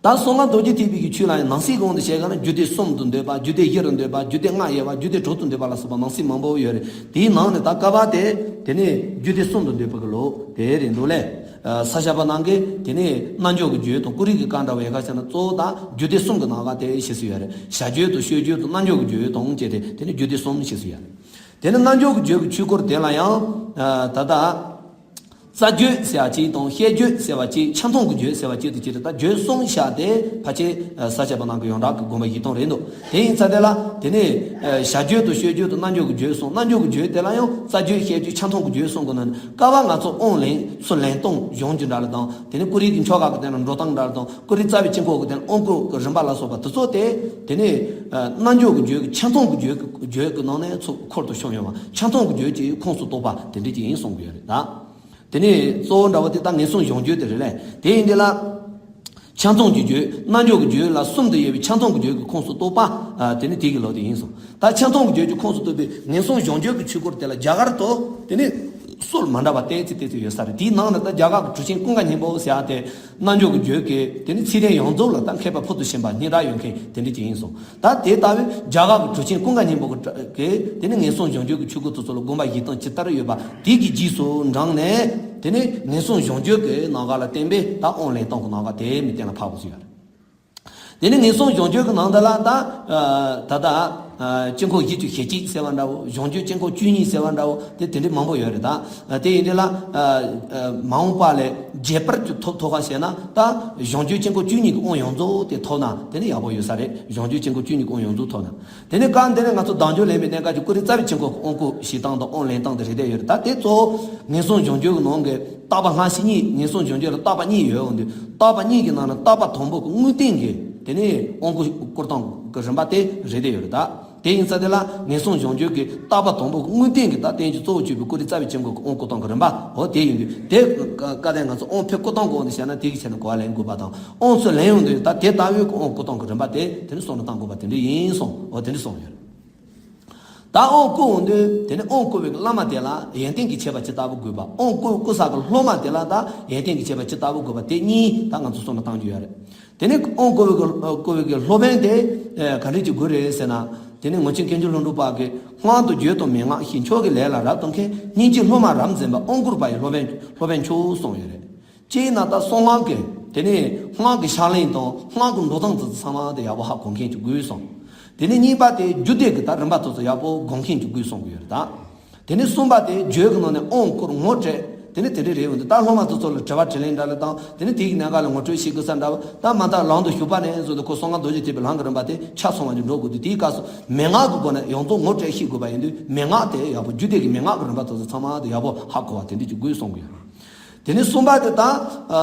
ད་གསང་སྔགས་རྡོ་རྗེ་ཐེག་པའི་གི་ཆོས་ལ་ཡང་ནང་གསེས་གོང་དུ་བཤད་ག་ན་རྒྱུད་སྡེ་གསུམ་དུ་འདོད་པ། རྒྱུད་སྡེ་བཞི་རུ་འདོད་པ། རྒྱུད་སྡེ་ལྔ་དབྱེ་བ། རྒྱུད་སྡེ་དྲུག་ཏུ་འདོད་པ་ལ་སོགས་པ་ནང་གསེས་མང་པོ་ཡོད་རེད། དེའི་ནང་ནས་ད་ཀ་བ་དེ་དེ་ནས་རྒྱུད་སྡེ་གསུམ་དུ་འདོད་པ་གི་ལུགས་དེ་རེད་འདུག་ལེ། ས་སྐྱ་པ་རྣམས་ཀྱིས་དེ་ནས་རྣལ་འབྱོར་གྱི་རྒྱུད་དང་ཀུ་རེ་གི་བཀའ་འདྲ་བ་ཡི་ག་བྱས་ན་གཙོ་བོ་ད་རྒྱུད་སྡེ་གསུམ་གྱི་ནང་ག་དེ་ཤེས་སུ་ཡོད་རེད། བྱ་རྒྱུད་དང་སྤྱོད་རྒྱུད་དང་རྣལ་འབྱོར་གྱི་རྒྱུད་དང་བཅས་ཏེ་དེ་ནས་རྒྱུད་སྡེ་གསུམ་ཤེས་སུ་ཡོད་རེད། དེ་ནས་རྣལ་འབྱོར་གྱི་རྒྱུད་ཀྱི་ཆོས་སྐོར་དེ་ལ་ཡང་ད་ལྟ། རྩ་རྒྱུད་ཟེར་བ་གཅིག་དང་བཤད་རྒྱུད་ཟེར་བ་གཅིག་ཆ་མཐུན་གྱི་རྒྱུད་ཟེར་བ་གཅིག་ཏུ་གྱུར་ཏེ། ད་རྒྱུད་གསུམ་བཞག་སྟེ་ཕལ་ཆེར་ས་སྐྱ་པ་རྣམས་ཀྱི་ཡོངས་གྲགས་ཀྱི་དགོངས་པ་བཞེས་སྟངས་རེད་འདུག་དེ་ཡིན་ཙང་དེ་ལ་དེ་ནས་བྱ་རྒྱུད་དང་སྤྱོད་རྒྱུད་དང་རྣལ་འབྱོར་གྱི་རྒྱུད་གསུམ། རྣལ་འབྱོར་གྱི་རྒྱུད་དེ་ལ་ཡང་རྩ་རྒྱུད་བཤད་རྒྱུད་ཆ་མཐུན་གྱི་རྒྱུད་གསུམ་གྱི་ནང་ནས་ཀ་བ་ང་ཚོ་དབང་ལེན་ཚུར་ལེན་སྟངས་སྦྱོང་རྒྱུ་འདྲ་ལ་དང་། དེ་ནས་ཀུ་རེ་གི་ཆོ་ག་གི་སྟེང་ལ་འགྲོ་སྟངས་འདྲ་ལ་དང་། ཀུ་རེ་རྩ་བའི་དཀྱིལ་འཁོར་གྱི་སྟེང་ལ་དབང་བསྐུར་གྱི་རིམ་པ་ལ་སོགས་པ་དེ་ཚོ་དེ་དེ་ནས་རྣལ་འབྱོར་གྱི་རྒྱུད་ཀྱི་ཆ་མཐུན་གྱི་རྒྱུད་ཀྱི་རྒྱུད་ཀྱི་ནང་ནས་ཚུར་འཁོར་དུ་ཤོང་ཡོང་བ། ཆ་མཐུན་གྱི་རྒྱུད་ཀྱི་ཁོངས་སུ་གཏོགས་པ་དེ་འདྲ་ཅིག་ཡིན་གསུང་གི་ཡོད་རེད་ད། དེ་ནས་གཙོ་བོ་འདྲ་བོ་དེ་ད་ངན་སོང་གཞོམ་རྒྱུད་དེ་རེད་ལས། དེ་ཡིན་དེ་ལ། ཆ་མཐུན་གྱི་རྒྱུད། རྣལ་འབྱོར་གྱི་རྒྱུད་ལ་གསུམ་དུ་དབྱེ་བའི་ཆ་མཐུན་གྱི་རྒྱུད་ཀྱི་ཁོངས་སུ་གཏོགས་པ། ཨ། དེ་ནི་དེ་གི་ལོ་དེ་ཡིན་གསུངས། ད་ཆ་མཐུན་གྱི་རྒྱུད་ཀྱི་ཁོངས་སུ་གཏོགས་པའི་ངན་སོང་གཞོམ་རྒྱུད་ཀྱི་ཆོས་སྐོར་དེ་ལ་རྒྱ་གར་དུ་དེ་ནི་སྲོལ་མ་འདྲ་བ་ཏོག་ཙམ་ཏོག་ཙམ་ཡོད་ས་རེད། དེའི་ནང་ནས་ད་རྒྱ་གར་གྱི་གྲུབ་ཆེན་ཀུན་དགའ་སྙིང་པོ་ཟེར་ཡ་དེ་རྣལ་འབྱོར་གྱི་རྒྱུད་ཀྱི་དེ་ནི་ཚིག་དོན་ཡོངས་རྫོགས་ལ་ད་མཁས་པ་ཕུལ་དུ་ཕྱིན་པ་སྙན་གྲགས་ཡོད་མཁན་དེ་འདྲ་ཅིག་ཡིན་གསུངས། ད་དེ་ལྟ་བུའི་རྒྱ་གར་གྱི་གྲུབ་ཆེན་ཀུན་དགའ་སྙིང་པོ་གི་གི་དེ་ནི་ངན་སོང་གཞོམ་རྒྱུད་ཀྱི་ཆོས་སྐོར་དེ་ཚོ་ལ་དགོངས་པ་བཞེས་སྟངས་ཇི་ལྟར་ཡོད་པ་དེ་གི་རྗེས་སུ་འབྲངས་ནས། དེ་ནས་ངན་སོང་གཞོམ་རྒྱུད་ཀྱི་ནང་ག་ལ་བརྟེན་པའི་ད་དབང་ལེན་སྟངས་ཀྱི་ནང་ག་དེ་མི་བརྟན་ལ་ཕབ་དགོས་ཀྱི་ཡོད་རེད། དེ་ནས་ངན་སོང་གཞོམ་རྒྱུད་ཀྱི་ནང་དུ་ལ་ད་ད་ལྟ་དཀྱིལ་འཁོར་བཞི་བཅུ་ཞེ་གཅིག་ཟེར་བ་འདྲ་བོ། གཞོམ་རྒྱུད་དཀྱིལ་འཁོར་བཅུ་གཉིས་ཟེར་བ་འདྲ་བོ། དེ་དེ་འདྲའི་མང་པོ་ཡོད་རེད་ད། དེ་ཡིན་དེ་ལ་མ་འོངས་པ་ལས་རྒྱས་པར་གྱི་ཐོག་ཐོག་ཁ་བཤད་ན་ད་གཞོམ་རྒྱུད་དཀྱིལ་འཁོར་བཅུ་གཉིས་ཀྱི་དབང་ཡོངས་རྫོགས་དེ་ཐོབ་ན་དེ་ནི་ཡག་པོ་ཡོད་ས་རེད། གཞོམ་རྒྱུད་དཀྱིལ་འཁོར་བཅུ་གཉིས་ཀྱི་དབང་ཡོངས་རྫོགས་ཐོབ་ན། དེ་ནས་སྐབས་འདི་ནས་ང་ཚོ་བདག་འཇུག་ལེན་པའི་གནད་འགག་གི་ཀུ་རེ་རྩ་བའི་དཀྱིལ་འཁོར་གྱི་དབང་བསྐུར་བཞེས་སྟངས་དང་དབང་ལེན་སྟངས་དེ་རེ་རེ་ཡོད་རེད། ད་དེ་གཙོ་བོ་ངན་སོང་གཞོམ་རྒྱུད་ཀྱི་ནང་གི་བརྟག་པ་སྔ་ཕྱི་གཉིས། ངན་སོང་གཞོམ་རྒྱུད་ལ་བརྟག་པ་གཉིས་ཡོད་འོང་དུས། བརྟག་པ་གཉིས་ཀྱི་ནང་ནས་བརྟག་པ་དང་པོ་གི་དངོས་བསྟན་གྱི་དེ་ནས་དབང་བསྐུར་བསྐུར་སྟངས་ཀྱི་རིམ་པ་དེ་རེ་རེ་ཡོད་རེད་ད། དེ་ཡིན་ཙང་དེ་ལ་ངན་སོང་གཞོམ་རྒྱུད་ཀྱི་བརྟག་པ་དང་པོ་གི་དངོས་བསྟན་གྱི་ད་རྟེན་གྱི་གཙོ་བོ་གྱུར་པའི་ཀུ་རེ་རྩ་བའི་དཀྱིལ་འཁོར་གྱི་དབང་བསྐུར་སྟངས་ཀྱི་རིམ་པ་འོ་དེ་ཡིན་དུས། དེ་ཀ་དེ་ང་ཚོ་དབང་ཕེབས་བསྐུར་སྟངས་གོ་འོང་དུ་བྱས་ན་དེ་གི་ཆ་ནས་གོ་བ་ལེན་དགོས་པ་དང་། དབང་ཚུར་ལེན་ཡོང་དུས་ད་དེ་ལྟ་བུའི་དབང་བསྐུར་སྟངས་ཀྱི་རིམ་པ་དེ་དེ་ནི་གསུང་ལ་བཏང་དགོས་པ་དེ་འདྲ་ཡིན་གསུངས། འོ་དེ་འདྲ་གསུངས་ཡོད། ད་དབང་བསྐུར་འོང་དུས་དེ་ནི་དབང་བསྐུར་བའི་བླ་མ་དེ་ལ་ཡོན་ཏན་གྱི་ཁྱད་པར་ཅི་ལྟ་བུ་དགོས་པ། དབང་བསྐུར་བསྐུར་ས་གི་སློབ་མ་དེ་ལ་ད་ཡོན་ཏན་གྱི་ཁྱད་པར་ཅི་ལྟ་བུ་དགོས་པ། དེ་གཉིས་ད་ང་ཚོ་གསུང་ལ་བཏང་རྒྱུ་ཡོད་རེད། དེ་ནི་དབང་བསྐུར་བའི་གི་བསྐུར་བའི་གི་སློབ་དཔོན་དེ་ག་འདྲ་ཅིག་དགོས་རེད་ཟེར་ན། དེ་ནི་ངག་ཆེན་མཁན་ཆེན་ལྷུན་གྲུབ་པ་གིས་སྔགས་དང་རྒྱུད་དང་མན་ངག་ཤེས། མཆོག་གི་ལས་ལ་རབ་ཏུ་མཁས། སྙིང་རྗེའི་སློབ་མ་རབ་འཛིན་པ། དབང་བསྐུར་བ་ཡི་སློབ་དཔོན་སློབ་དཔོན་མཆོག་གསུངས་ཡོད་རེད། སྤྱིར་ན་ད་གསང་སྔགས་ཀྱི་དེ་ནས་སྔགས་ཀྱི་ཕྱག་ལེན་དང་སྔགས་ཀྱི་འགྲོ་སྟངས་དེ་ཚོ་ཚང་མ་དེ་ཡག་པོ་ཧ་གོ་མཁན་ཅིག་དགོས་གསུངས། དེ་ནས་གཉིས་པ་དེ་རྒྱུད་སྡེ་གི་ད་རིམ་པ་དེ་ཚོ་ཡག་པོ་གོ་མཁན་ཅིག་དགོས་གསུང་གི་ཡོད་རེད་ད། དེ་ནས་གསུམ་པ་དེ་རྒྱུད་ཀྱི་ནང་ནས་དབང་བསྐུར་ངོ་སྤྲད། དེ་ནས་དེ་འདྲ་རེད་འོང་དུས་ད་སློབ་མ་དེ་ཚོ་ལ་དྲི་བ་དྲིས་ལན་འདྲ་ལ་དང་། དེ་ནས་དེ་གི་གནད་འགག་ལ་ངོ་སྤྲོད་བྱེད་དགོས་ས་འདྲ་བ། ད་མ་མཐའ་ལམ་དུ་ཞུགས་པ་ནས་བཟུང་སྟེ་ཁོ་གསང་སྔགས་རྡོ་རྗེ་ཐེག་པའི་ལམ་གྱི་རིམ་པ་དེ་ཆ་ཚང་བ་ཅིག་འགྲོ་དགོས་དུས། དེའི་སྐབས་སུ་མན་ངག་གི་སྒོ་ནས་ཡོངས་རྫོགས་ངོ་སྤྲད་ཤེས་དགོས་པ་ཡིན་དུས། མན་ངག་དེ་ཡག་པོ་རྒྱུད་སྡེ་གི་མན་ངག་གི་རིམ་པ་དེ་ཚོ་ཚང་མ་དེ་ཡག་པོ་ཧ་གོ་བ་དེ་འདྲ་ཅིག་དགོས་གསུང་གི་ཡོད། དེ་ནས་གསུམ་པ་དེ་ད་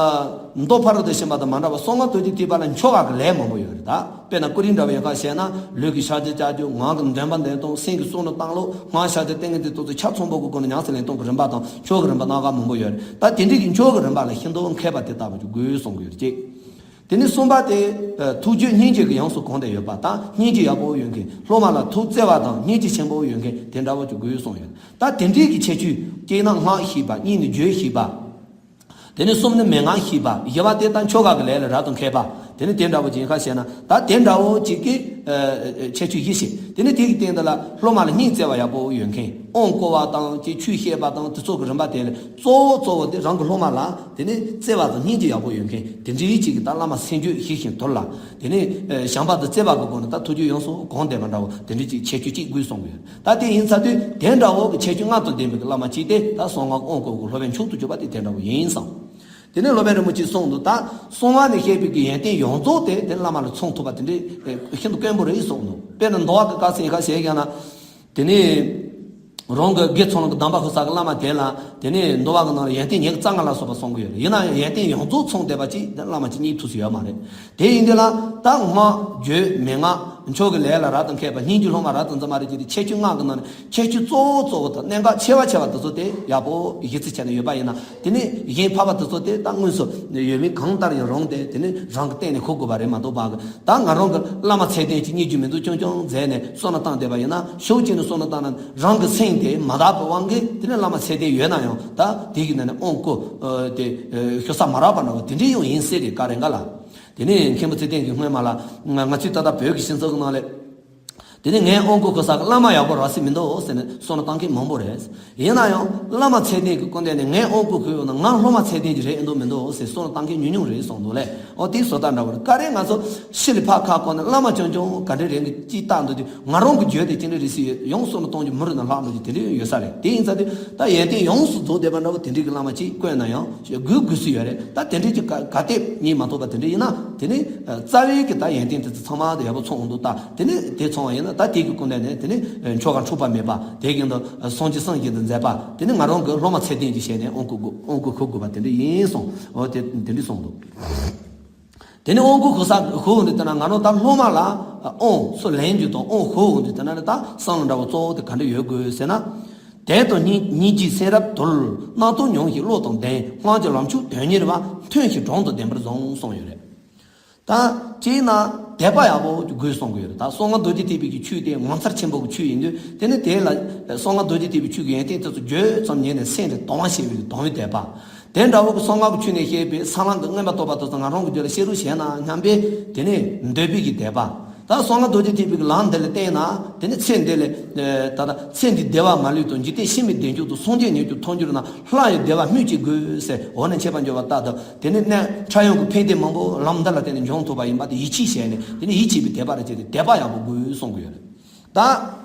མདོ་ཕ་རོལ་ཏུ་ཕྱིན་པ་དང་མ་འདྲ་བར་གསང་སྔགས་རྡོ་རྗེ་ཐེག་པ་ལ་མཆོག་ག་གི་ལས་མང་པོ་ཡོད་རེད་ད། དཔེར་ན་ཀུ་རེ་འདྲ་བ་ཡོད་ཁ་བཤད་ན། ལུས་ཀྱི་ཕྱག་རྒྱ་བཅའ་རྒྱུ། ངག་གི་འདྲེན་པ་འདོན་སྟངས། སེམས་ཀྱི་བསམ་བློ་བཏང་ལུགས། སྔགས་ཕྱག་རྒྱ་ཏིང་ངེ་འཛིན་དེ་ཚོ་ཆ་ཚང་པོ་གི་སྒོ་ནས་ཉམས་སུ་ལེན་སྟངས་ཀྱི་རིམ་པ་དང་མཆོག་གི་རིམ་པ་སྣ་ཁ་མང་པོ་ཡོད་རེད་ད། དེ་འདྲའི་གི་མཆོག་གི་རིམ་པ་ལ་ཤིན་ཏུ་མཁས་པ་དེ་ལྟ་བུ་ཅིག་དགོས་གསུང་གི་ཡོད་ཅེས། དེ་ནས་གསུམ་པ་དེ་ཐུགས་རྒྱུད་སྙིང་རྗེ་གི་ཡོངས་སུ་གང་སྟེ་ཡོད་པ་དང་། སྙིང་རྗེ་ཡག་པོ་ཡོད་མཁན། སློབ་མ་ལ་ཐུགས་བརྩེ་བ་དང་སྙིང་རྗེ་ཆེན་པོ་ཡོད་མཁན་དེ་འདྲ་བོ་ཅིག་དགོས་གསུངས་ཡོད། ད་དེ་འདྲའི་གི་ཁྱད་ཆོས། གཅིག་ན་སྔགས་ཤེས་པ། གཉིས་ནི་རྒྱུད་ཤེས་པ། དེ་ནས་གསུམ་ནི་མན་ངག་ཤེས་པ། བཞི་པ་དེ་ད་མཆོག་ག་གི་ལས་ལ་རབ་ཏུ་མཁས་པ། དེ་ནི་དེ་འདྲ་བོ་ཅིག་ཡིན་ཁ་བཤད་ན། ད་དེ་འདྲ་བོ་ཅིག་གི་ཁྱད་ཆོས་བཞི་ཞིག་དེ་ནི་དེ་གི་སྟེང་དུ་ལ་སློབ་མ་ལ་སྙིང་བརྩེ་བ་ཡག་པོ་ཡོད་མཁན། དབང་བསྐུར་བ་དང་ཅིག་ཆོས་བཤད་པ་དང་དེ་ཚོ་གི་རིམ་པ་དེ་ལ་གཙོ་བོ་གཙོ་བོ་དེ་རང་གི་སློབ་མ་ལ་དེ་ནི་བརྩེ་བ་དང་སྙིང་རྗེ་ཡག་པོ་ཡོད་མཁན། དེ་འདྲའི་ཅིག་གི་ད་བླ་མ་སེམས་རྒྱུད་ཞི་ཞིང་དུལ་ལ། དེ་ནས་བྱམས་པ་དང་བརྩེ་བ་གི་སྒོ་ནས་ད་ཐུགས་རྒྱུད་ཡོངས་སུ་གང་བསྡད་པ་འདྲ་བོ་དེ་འདྲའི་ཅིག་ཁྱད་ཆོས་གཅིག་དགོས་གསུང་གི་ཡོད། ད་དེ་ཡིན་ཚར་དུས་དེ་འདྲ་བོ་གི་ཁྱད་ཆོས་ལྔ་དང་ལྡན་པའི་བླ་མ་གཅིག་དེ་ད་གསང་སྔགས་དབང་བསྐུར་གྱི་སློབ་དཔོན་མཆོག་ཏུ་གྱུར་པ་དེ་དེ་འདྲ་བོ་ཡིན་གསུངས། དེ་ནས་སློབ་དཔོན་རིན་པོ་ཆེས་གསུངས་འདུག་ད་གསང་སྔགས་ནས་བཤད་པའི་གི་ཡོན་ཏན་ཡོངས་རྫོགས་དེ་དེ་བླ་མ་ལ་ཚང་ཐུབ་པ་དེ་འདྲའི་ཤིན་ཏུ་དཀོན་པོ་རེད་གསུངས་འདུག་དཔེར་ན་འདུལ་བ་གི་སྐབས་སུ་ཡི་ག་བཤད་ཀྱང་ན། དེ་ནས་རང་གི་དགེ་ཚང་གི་གདམས་པ་ཁུར་ས་གི་བླ་མ་དེ་ལ་དེ་ནས་འདུལ་བ་གི་ནང་ལ་ཡོན་ཏན་ཉེར་རྩ་ལྔ་ལ་སོགས་པ་གསུང་གི་ཡོད་རེད། ཡིན་ན་ཡང་ཡོན་ཏན་ཡོངས་རྫོགས་ཚང་བསྡད་པ་ཅིག་བླ་མ་ཅིག་རྙེད་ཐུབ་ས་ཡོད་མ་རེད། དེ་ཡིན་དུས་ལ་ད་སྔགས་རྒྱུད་མན་ངག་མཆོག་གི་ལས་ལ་རབ་ཏུ་མཁས་པ་སྙན་བརྒྱུད་སློབ་མ་རབ་ཏུ་འཛིན་པ་རེད་ཅེས་ཏེ་ཁྱད་ཆོས་ལྔ་གི་ནང་ནས་ཁྱད་ཆོས་གཙོ་བོ་གཙོ་བོ་དང་གནད་འགག་ཆེ་བ་ཆེ་བ་དེ་ཚོ་དེ་ཡག་པོ་གཞི་རྩ་བྱས་ནས་ཡོད་པ་ཡིན་ན། དེ་ནས་གཞན་ཕལ་པ་དེ་ཚོ་དེ་ད་དངོས་སུ་ཡོད་མེད་གང་ལྟར་ཡང་རང་དེ་དེ་ནས་རང་གི་སྟེང་ནས་ཤོད་དགོས་པ་རེད་མ་གཏོགས་པ། ད་ང་རང་གི་བླ་མ་ཚད་ལྡན་གྱི་སྙན་བརྒྱུད་མི་འདུག་རྐྱང་རྐྱང་མཛད་ནས་བསམ་བློ་བཏང་བསྡད་པ་ཡིན་ན། ཤུགས་ཅན་ནས་བསམ་བློ་བཏང་ན་རང་གི་སེམས་དེ་མ་དག་པའི་དབང་གིས་དེ་ནས་བླ་མ་ཚད་ལྡན་ཡོད་ན་ཡང་ད་དེ་གི་ནང་ནས་དབང་བསྐུར་དེ་ཤོར་ས་མ་རག་པ་འདྲ་བོ་དེ་འདྲའི་ཡང་ཡིན་སྲིད་རེད་ག་རེ་འགའ་ལ། དེ་ནས་མཁན་པོ་ཚེ་བརྟན་གྱིས་སྔོན་མ་ལ་ང་ང་ཚོའི་ད་ལྟ་བོད་ཀྱི་སྤྱི་ཚོགས་ཀྱི་ནང་ལས། དེ་ནས་ངས་དབང་བསྐུར་ཁུར་ས་གི་བླ་མ་ཡག་པོ་རག་སྲིད་མི་འདུག་ཟེར་ནས་བསམ་བློ་བཏང་མཁན་མང་པོ་རེད། ཡིན་ན་ཡང་བླ་མ་ཚད་ལྡན་གྱི་སྐུ་མདུན་ནས་ངས་དབང་བསྐུར་ཁུར་ཡོང་ན་ང་སློབ་མ་ཚད་ལྡན་གྱི་རེད་ཨེ་འདུག་མི་འདུག་ཟེར་བསམ་བློ་བཏང་མཁན་ཉུང་ཉུང་རེད་གསུངས་འདུག་ལས། ཨོ་དེའི་བཟོ་ལྟ་འདྲ་བོ་རེད། ག་རེ་ང་ཚོ་ཕྱི་ལ་ཕར་ཁ་བསྐོར་ནས་བླ་མ་རྐྱང་རྐྱང་ག་འདྲ་རེད་གི་ཅིག་བལྟ་འདུག་དུས་ང་རང་གི་རྒྱུད་དེ་ཅི་འདྲ་རེད་སྲིད་ཡོད་ཡང་བསམ་བློ་གཏོང་རྒྱུ་མི་རུང་ན་ལྷག་འདུག་རྒྱུ་དེ་འདྲ་ཡོད་ས་རེད། དེ་ཡིན་ཙང་དུས་ད་ཡོན་ཏན་ཡོངས་སུ་རྫོགས་བསྡད་པ་འདྲ་བོ་དེ་འདྲའི་གི་བླ་མ་ཅིག་བསྐོས་ན་ཡང་དགོས་དགོས་སུ་ཡོད་རེད། ད་དེ་འདྲའི་གི་ག་ག་དེ་རྙེད་མ་ཐུབ་པ་དེ་འདྲ་ཡིན་ན་དེ་ནི་རྩ་བའི་གི་ད་ཡོན་ཏན་དེ་ཚོ་ཚང་མ་དེ་ཡག་པོ་ཚང་འོང་འདུག་ད་དེ་ནི་དེ་ཚང་བ་ཡིན་ན་ད་དེ་གི་སྐུ་མདུན་ནས་དེ་ནི་ཆོ་ག་འཁྲུག་པ་མེད་པ་དེ་གི་འདུག་སངས་རྒྱས་སངས་རྒྱས་དུ་མཛད་པ་དེ་ནི་ང་རང་གི་སློབ་མ་ཚད་ལྡན་གྱི་ཞལ་ནས་དབང་བསྐུར་དགོས་དབང་བསྐུར་ཁུར་དགོས་པ་དེ་འདྲ་ཡིན་གསུངས། འོ་དེ་དེ་འདྲ་གསུངས་འདུག་དེ་ནས་དབང་བསྐུར་ཁུར་ས་ཁུར་འོང་དུས་དེ་ན་ང་རང་ད་སློབ་མ་ལ་དབང་སུ་ལེན་རྒྱུ་དང་དབང་ཁུར་འོང་དུས་དེ་ན་ད་བསམ་བློ་འདྲ་བོ་གཙོ་བོ་དེ་ག་འདྲ་ཡོད་དགོས་ཟེར་ན། དད་དང་སྙིང་སྙིང་རྗེའི་སེམས་རབ་དུལ། རྣམ་རྟོག་ཉུང་ཞིང་བློ་དང་ལྡན། སྔགས་ཀྱི་ལམ་མཆོག་དོན་གཉེར་བ། མཐུན་ཞིང་དྲང་དུ་བདེན་པར་བཟུང་གསུངས་ཡོད་རེད། ད་གཅིག་ན་དད་པ་ཡག་པོ་དགོས་གསུང་གི་ཡོད་རེད། ད་གསང་སྔགས་རྡོ་རྗེ་ཐེག་པའི་གི་ཆོས་དེ་ངོ་མཚར་ཆེན་པོ་གི་ཆོས་ཡིན་དུས་དེ་ནི་དེ་ལ་གསང་སྔགས་རྡོ་རྗེ་ཐེག་པའི་ཆོས་ཀྱི་ཡོན་ཏན་དེ་ཚོ་བརྗོད་ཙམ་ཉན་ནས་སེམས་དེ་དང་བ་བྱེད་པའི་གི་དང་བའི་དད་པ། དེ་འདྲ་བོ་གི་གསང་སྔགས་ཀྱི་ཆོས་ནས་བཤད་པའི་གསང་སྔགས་ཀྱི་མངོན་པར་རྟོགས་པ་དེ་ཚོ་ང་རང་གི་རྒྱུད་ལ་ཤེས་རོགས་བྱས་ན་སྙམ་པའི་དེ་ནས་འདོད་པའི་གི་དད་པ། ད་གསང་སྔགས་རྡོ་རྗེ་ཐེག་པའི་གི་ལམ་འདི་ལ་བརྟེན་ན་དེ་ནི་ཚེ་འདི་ལ་ད་ལྟ་ཚེ་འདི་བདེ་བ་མ་ལུས་དང་འཇིག་རྟེན་ཕྱི་མའི་བདེ་མཆོག་ཏུ་སངས་རྒྱས་མྱུར་དུ་ཐོབ་འགྱུར་ན་སླར་ཡང་བདེ་བ་སྨོས་ཅི་དགོས་ཟེར་འོ་ན་མཆོད་པ་འབྱོར་བ་ལྟར་དུ་དེ་ནི་གནས་ཕྲ་ཡང་གི་ཕན་བདེ་མང་པོ་ལམ་འདི་ལ་བརྟེན་ནས་འབྱུང་ཐུབ་པ་ཡིན་པ་དེ་ཡིད་ཆེས་བྱས་ནས་དེ་ནི་ཡིད་ཆེས་པའི་དད་པ་རེ་བྱས་ཏེ་དད་པ་ཡག་པོ་དགོས་གསུང་གི་ཡོད་རེད། ད།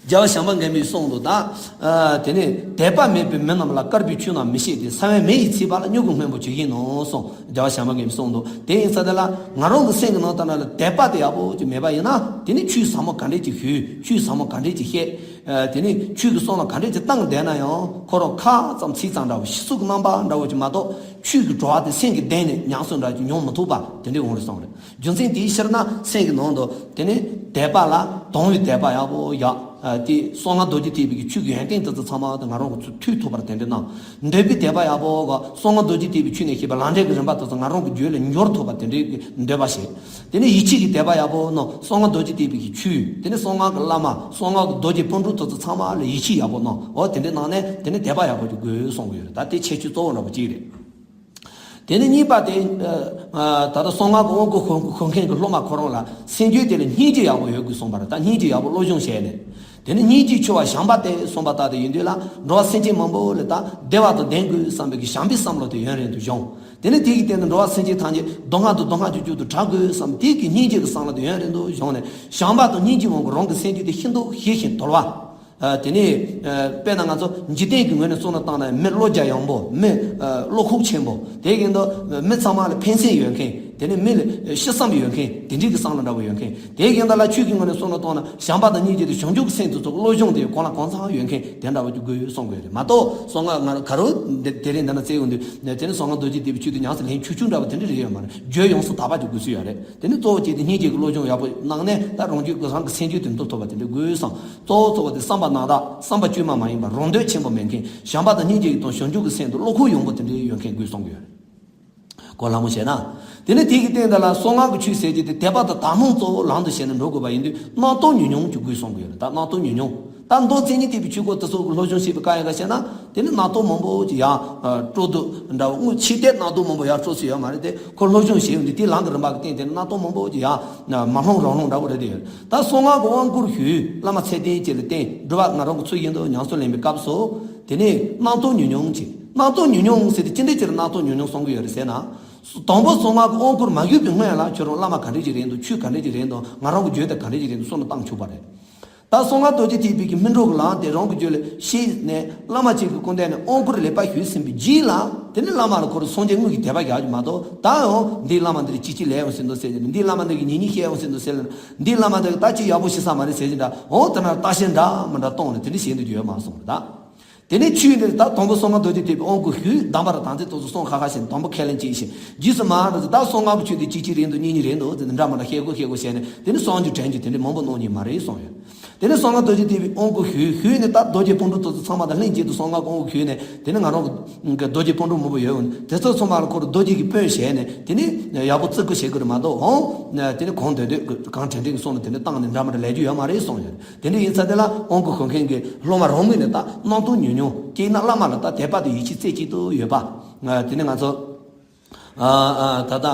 རྒྱལ་བ་བྱམས་པ་མགོན་པོས་གསུངས་འདུག་ད། ཨ་དེ་ནས་དད་པ་མེད་པའི་མི་རྣམས་ལ་དཀར་པོའི་ཆོས་རྣམས་མི་ཤེས་ཏེ། ས་བོན་མེ་ཡིས་ཚིག་པ་ལ་མྱུ་གུ་སྔོན་པོ་ཇི་བཞིན་ནོ་གསུངས། རྒྱལ་བ་བྱམས་པ་མགོན་པོས་གསུངས་འདུག་དེ་ཡིན་ཙང་དེ་ལ་ང་རང་གི་སེམས་ཀྱི་ནང་དུ་ན་ལ་དད་པ་དེ་ཡག་པོ་ཅིག་མེད་པ་ཡིན་ན་དེ་ནི་ཆོས་ཟབ་མོ་ག་འདྲས་ཅིག་ཞུས། ཆོས་ཟབ་མོ་ག་འདྲས་ཅིག་བཤད། ཨ་དེ་ནི་ཆོས་ཀྱི་གསུང་ལ་ག་འདྲས་ཅིག་བཏང་བསྡད་ན་ཡང་ཁོ་རང་ཁ་ཙམ་ཚིག་ཙམ་འདྲ་བོ་ཤི་གསོན་གྱི་རྣམ་པ་འདྲ་བོ་ཅིག་མ་གཏོགས་ཆོས་ཀྱི་བྲོ་བ་དེ་སེམས་ཀྱི་གཏིང་ནས་ཉམས་སུ་འདྲ་ཅིག་མྱོང་མི་ཐུབ་པ་དེ་འདྲས་འོང་རེད་གསུངས་རེད། རྒྱུ་མཚན་དེའི་ཕྱིར་ན་སེམས་ཀྱི་ནང་དུ་དེ་ནི་དད་པ་ལ་དང་བའི་དད་པ་ཡག་པོ་ཡག་ཨ་དེ་གསང་སྔགས་རྡོ་རྗེ་ཐེག་པའི་གི་ཆོས་ཀྱི་ཡོན་ཏན་དེ་ཚོ་ཚང་མ་དེ་ང་རང་གི་ཚུར་ཐོས་ཐུབ་པར་དེ་འདྲ་གནང་། འདོད་པའི་དད་པ་ཡག་པོ་ག་གསང་སྔགས་རྡོ་རྗེ་ཐེག་པའི་ཆོས་ནས་བཤད་པའི་ལམ་འབྲས་ཀྱི་རིམ་པ་དེ་ཚོ་ང་རང་གི་རྒྱུད་ལ་འབྱོར་ཐུབ་པ་དེ་འདྲའི་གི་འདོད་པ་བྱེད། དེ་ནི་ཡིད་ཆེས་ཀྱི་དད་པ་ཡག་པོ་གནང་། གསང་སྔགས་རྡོ་རྗེ་ཐེག་པའི་གི་ཆོས་དེ་ནི་གསང་སྔགས་ཀྱི་བླ་མ་གསང་སྔགས་ཀྱི་རྡོ་རྗེ་སྤུན་གྲོགས་དེ་ཚོ་ཚང་མ་ལ་ཡིད་ཆེས་ཡག་པོ་གནང་། འོ་དེ་འདྲ་གནང་ནས་དེ་ནི་དད་པ་ཡག་པོ་ཅིག་དགོས་གསུང་གི་ཡོད་རེད། ད་དེ་ཁྱད་ཆོས་གཙོ་བོ་འདྲ་པོ་གཅིག་རེད། དེ་ནས་གཉིས་པ་དེ། ད་ལྟ་གསང་སྔགས་ཀྱི་དབང་བསྐུར་ཞུ་མཁན་གྱི་སློབ་མ་ཁོ་རང་ལ་སེམས་རྒྱུད་དེ་ལ་སྙིང་རྗེ་ཡག་པོ་ཡོད་དགོས་གསུངས་པ་རེད། ད་སྙིང་རྗེ་ཡག་པོ་བློ་སྦྱོང་བྱས་ནས། དེ་ནས་སྙིང་རྗེའི་ཆུ་བ་བྱམས་པ་སྟེ་གསུངས་པ་ལྟར་དུ་ཡིན་དུས་ལ་འགྲོ་བ་སེམས་ཅན་མང་པོ་ལ་ད་བདེ་བ་དང་ལྡན་དགོས་བསམ་པའི་གི་བྱམས་པའི་བསམ་བློ་དེ་ཡུན་རིང་དུ་སྦྱོང་། དེ་ནས་དེ་གི་སྟེང་དུ་འགྲོ་བ་སེམས་ཅན་ཐམས་ཅད་སྡུག་བསྔལ་དང་སྡུག་བསྔལ་གྱི་རྒྱུ་དུ་བྲལ་དགོས་བསམ་དེ་གི་སྙིང་རྗེ་གི་བསམ་བློ་དེ་ཡུན་རིང་དུ་སྦྱོང་ནས་བྱམས་པ་དང་སྙིང་རྗེའི་དབང་གིས་རང་གི་སེམས་རྒྱུད་དེ་ཤིན་ཏུ་ཞི་ཞིང་དུལ་བ། ཨ་དེ་ནས་ཨ་དཔེར་ན་ང་ཚོ་འཇིག་རྟེན་གྱི་ངོས་ནས་བསམ་བློ་བཏང་ན་མི་བློ་རྒྱ་ཡངས་པོ། མི་ཨ་བློ་ཁོག་ཆེན་པོ། དེ་བཞིན་དུ་མི་ཚང་མ་ལ་ཕན་སེམས་ཡོད་མཁན། དེ་ནས་མི་ལ་ཨ་ཤི་བསམ་ཡོད་མཁན། དེ་འདྲའི་གི་བསམ་བློ་འདྲ་བོ་ཡོད་མཁན། དེ་བཞིན་དུ་ལ་ཆོས་ཀྱི་ངོས་ནས་བསམ་བློ་བཏང་ན་བྱམས་པ་དང་སྙིང་རྗེ་དང་བྱང་ཆུབ་ཀྱི་སེམས་དེ་ཚོ་བློ་སྦྱོང་དེ་གང་ལ་གང་འཚམ་ཡོད་མཁན་དེ་འདྲ་བོ་ཅིག་དགོས་ཡོད་གསུང་དགོས་རེད་མ་གཏོགས། གསང་སྔགས་ང་ག་རུ་དེ་དེ་རིང་འདི་ན་བཙལ་ཡོང་དུས་དེ་ནས་གསང་སྔགས་རྡོ་རྗེ་ཐེག་པའི་ཆོས་དེ་ཉམས་སུ་ལེན་ཆོག་ཆོག་འདྲ་བོ་དེ་འདྲ་རེད་ཡོད་མ་རེད། རྒྱུད་ཡོངས་སུ་དག་པ་ཅིག་དགོས་ས་ཡོད་རེད། དེ་ནས་གཙོ་བོ་བྱས་ཏེ་སྙིང་རྗེ་གི་བློ་སྦྱོང་ཡག་པོ་གནང་ནས་ད་རང་རྒྱུད་ཀྱི་རང་གི་སེམས་རྒྱུད་དེ་འདུལ་ཐུབ་པ་དེ་འདྲ་དགོས་བསམ། གཙོ་བོ་གཙོ་བོ་དེ་བསམ་པ་ནང་དག་བསམ་པ་བཅོས་མ་མ་ཡིན་པ་རང་འདོད་ཆེན་པོ་མེད་མཁན། བྱམས་པ་དང་སྙིང་རྗེ་དང་བྱང་ཆུབ་ཀྱི་སེམས་དང་བློ་ཁོག་ཡངས་པོ་དེ་འདྲའི་ཡོད་མཁན་དགོས་གསུང་གི་ཡོད་རེད། གོ་སླ་མོ་བྱས་ན། དེ་ནས་དེ་གི་སྟེང་དེ་ལ་གསང་སྔགས་ཀྱི་ཆོས་ཟེར་གྱི་དེ་དད་པ་དང་དག་སྣང་གཙོ་བོ་ལམ་དུ་བྱས་ནས་འགྲོ་དགོས་པ་ཡིན་དུས་རྣམ་རྟོག་ཉུང་ཉུང་ཅིག་དགོས་གསུང་གི་ཡོད་རེད། ད་རྣམ་རྟོག་ཉུང་ཉུང་། ད་མདོ་མཚན་ཉིད་ཐེག་པའི་ཆོས་སྐོར་དེ་ཚོ་གི་སློབ་སྦྱོང་བྱེད་པའི་སྐབས་ཡིན་ག་བྱས་ན་དེ་ནི་རྣམ་རྟོག་མང་པོ་ཅིག་ཡང་སྤྲོ་བསྡུ་འདྲ་བོ་དངོས་ཆོས་དེ་རྣམ་རྟོག་མང་པོ་ཡང་སྤྲོ་སྲིད་ཡོད་མ་རེད་དེ། ཁོ་སློབ་སྦྱོང་བྱེད་ཡོང་དུས་དེའི་ལམ་གྱི་རིམ་པ་གི་སྟེང་དེ་ནི་རྣམ་རྟོག་མང་པོ་ཅིག་ཡང་མ་སློང་རང་སློང་འདྲ་བོ་རེད་དེ་ཡོད། ད་གསང་སྔགས་ཀྱི་དབང་བསྐུར་ཞུས། བླ་མ་ཚད་ལྡན་བཅས་ལ་བསྟེན། སྒྲུབ་པ་ང་རང་གི་ཚུལ་བཞིན་དུ་ཉམས་སུ་ལེན་པའི་སྐབས་སུ་དེ་ནི་རྣམ་རྟོག་ཉུང་ཉུང་ཅིག་རྣམ་རྟོག་ཉུང་ཉུང་ཟེར་དེ་ཅི་འདྲ་ཅིག་ལ་རྣམ་རྟོག་ཉུང་ཉུང་གསུང་གི་ཡོད་རེད་ཟེར་ན། དང་པོ་གསང་སྔགས་ཀྱི་དབང་བསྐུར་མ་ཞུས་པའི་སྔོན་ལ་ཁྱོད་རང་བླ་མ་ག་འདྲ་ཅིག་རེད་འདུག་ཆོས་ག་འདྲ་ཅིག་རེད་འདུག་ང་རང་གི་རྒྱུད་དེ་ག་འདྲ་ཅིག་རེད་འདུག་བསམ་བློ་བཏང་ཆོག་པ་རེད། ད་གསང་སྔགས་རྡོ་རྗེ་ཐེག་པའི་གི་སྨིན་གྲོལ་གྱི་ལམ་དེ་རང་གི་རྒྱུད་ལ་ཤེས་ནས་བླ་མ་གཅིག་གི་སྐུ་མདུན་ནས་དབང་བསྐུར་ལེགས་པར་ཞུས་ཟིན་པའི་རྗེས་ལ་ དེ་ནི་བླ་མ་ལ་ཁོ་རང་སངས་རྒྱས་དངོས་ཀྱི་དད་པ་རྒྱག་རྒྱུ་མ་གཏོགས། ད་འོ་འདིའི་བླ་མ་འདི་ལ་ཅིག་ཅིག་ལས་ཡོང་ཟིན་འདུག་ཟེར་གྱི་རེད། འདིའི་བླ་མ་འདི་གི་ཉེས་ཉེས་བཤད་ཡོང་ཟིན་འདུག་ཟེར་ལ། འདིའི་བླ་མ་འདི་གི་ད་ཅིག་ཡག་པོ་ཤི་ས་མ་རེད་ཟེར་གྱི་འདྲ། འོ་དེ་ན་བརྟག་ཞིབ་འདྲ་མི་འདྲ་གཏོང་ནས་དེ་འདྲ་བྱེད་འདོད་ཀྱི་ཡོད་མ་སོང་རེད་ད། དེ་ནས་ཆོས་འདི་ད་དང་པོ་གསང་སྔགས་རྡོ་རྗེ་ཐེག་པའི་དབང་བསྐུར་ཞུས། གདམས་པ་ར་དམ་ཚིག་ཏོག་ཙམ་གསུང་ཁ་ཁ་བྱས་ནས་དང་པོ་ཁས་ལེན་བྱས་ཤིང་། རྗེས་སུ་མ་འདི་ད་གསང་སྔགས་ཀྱི་ཆོས་འདི་ཅིག་ཅིག་རེད་འདུག་གཉིས་གཉིས་རེད་འདུག་ཟེར་ནས་འདྲ་མི་འདྲ་བཤད་དགོས་བཤད་དགོས་བྱས་ནས། དེ་ནས་གསང་རྒྱུ་དྲན་རྒྱུ་དེ་འདྲ་མང་པོ་གནང་མྱོང་མ་རེད་གསུངས་ཡོད། དེ་ནས་གསང་སྔགས་རྡོ་རྗེ་ཐེག་པའི་དབང་བསྐུར་ཞུས། ཞུས་ནས་ད་རྡོ་རྗེ་སྤུན་གྲོགས་ཏོག་ཙམ་ཚང་མ་དང་ལྷན་ཅིག་ཏུ་གསང་སྔགས་ཀྱི་དབང་བསྐུར་ཞུས་ནས། དེ་ནས་ང་རང་གི་རྡོ་རྗེ་སྤུན་གྲོགས་མང་པོ་ཡོད། འོ་དེ་ཚོ་ཚང་མ་ལ་ཁོ་རང་རྡོ་རྗེ་གི་དཔོན་བྱས་ནས། དེ་ནས་ཡག་པོ་བརྩི་བཀུར་བྱེད་དགོས་རེད་མ་གཏོགས། འོང་དེ་ནས་གང་འདོད་འདོད་གང་དྲན་དྲན་གྱི་སོང་ནས་དེ་འདྲ་བཏང་ནས་འདྲ་མི་འདྲ་ལས་རྒྱུ་ཡོད་མ་རེད་གསུངས་ཡོད། དེ་འདྲ་ཡིན་ཙང་དེ་ལ་དབང་བསྐུར་ཞུ་མཁན་གྱི་སློབ་མ་རང་ངོས་ནས་ད་སྣང་སྟོང་ཉུང་ཉུང་། དེས་ན་བླ་མ་ལ་ད་དད་པ་དང་ཡིད་ཆེས་རྩེ་གཅིག་ཏུ་ཡོད་པ། ཨ་དེ་ནས་ང་ཚོ་ཨ་ཨ་ད་ལྟ་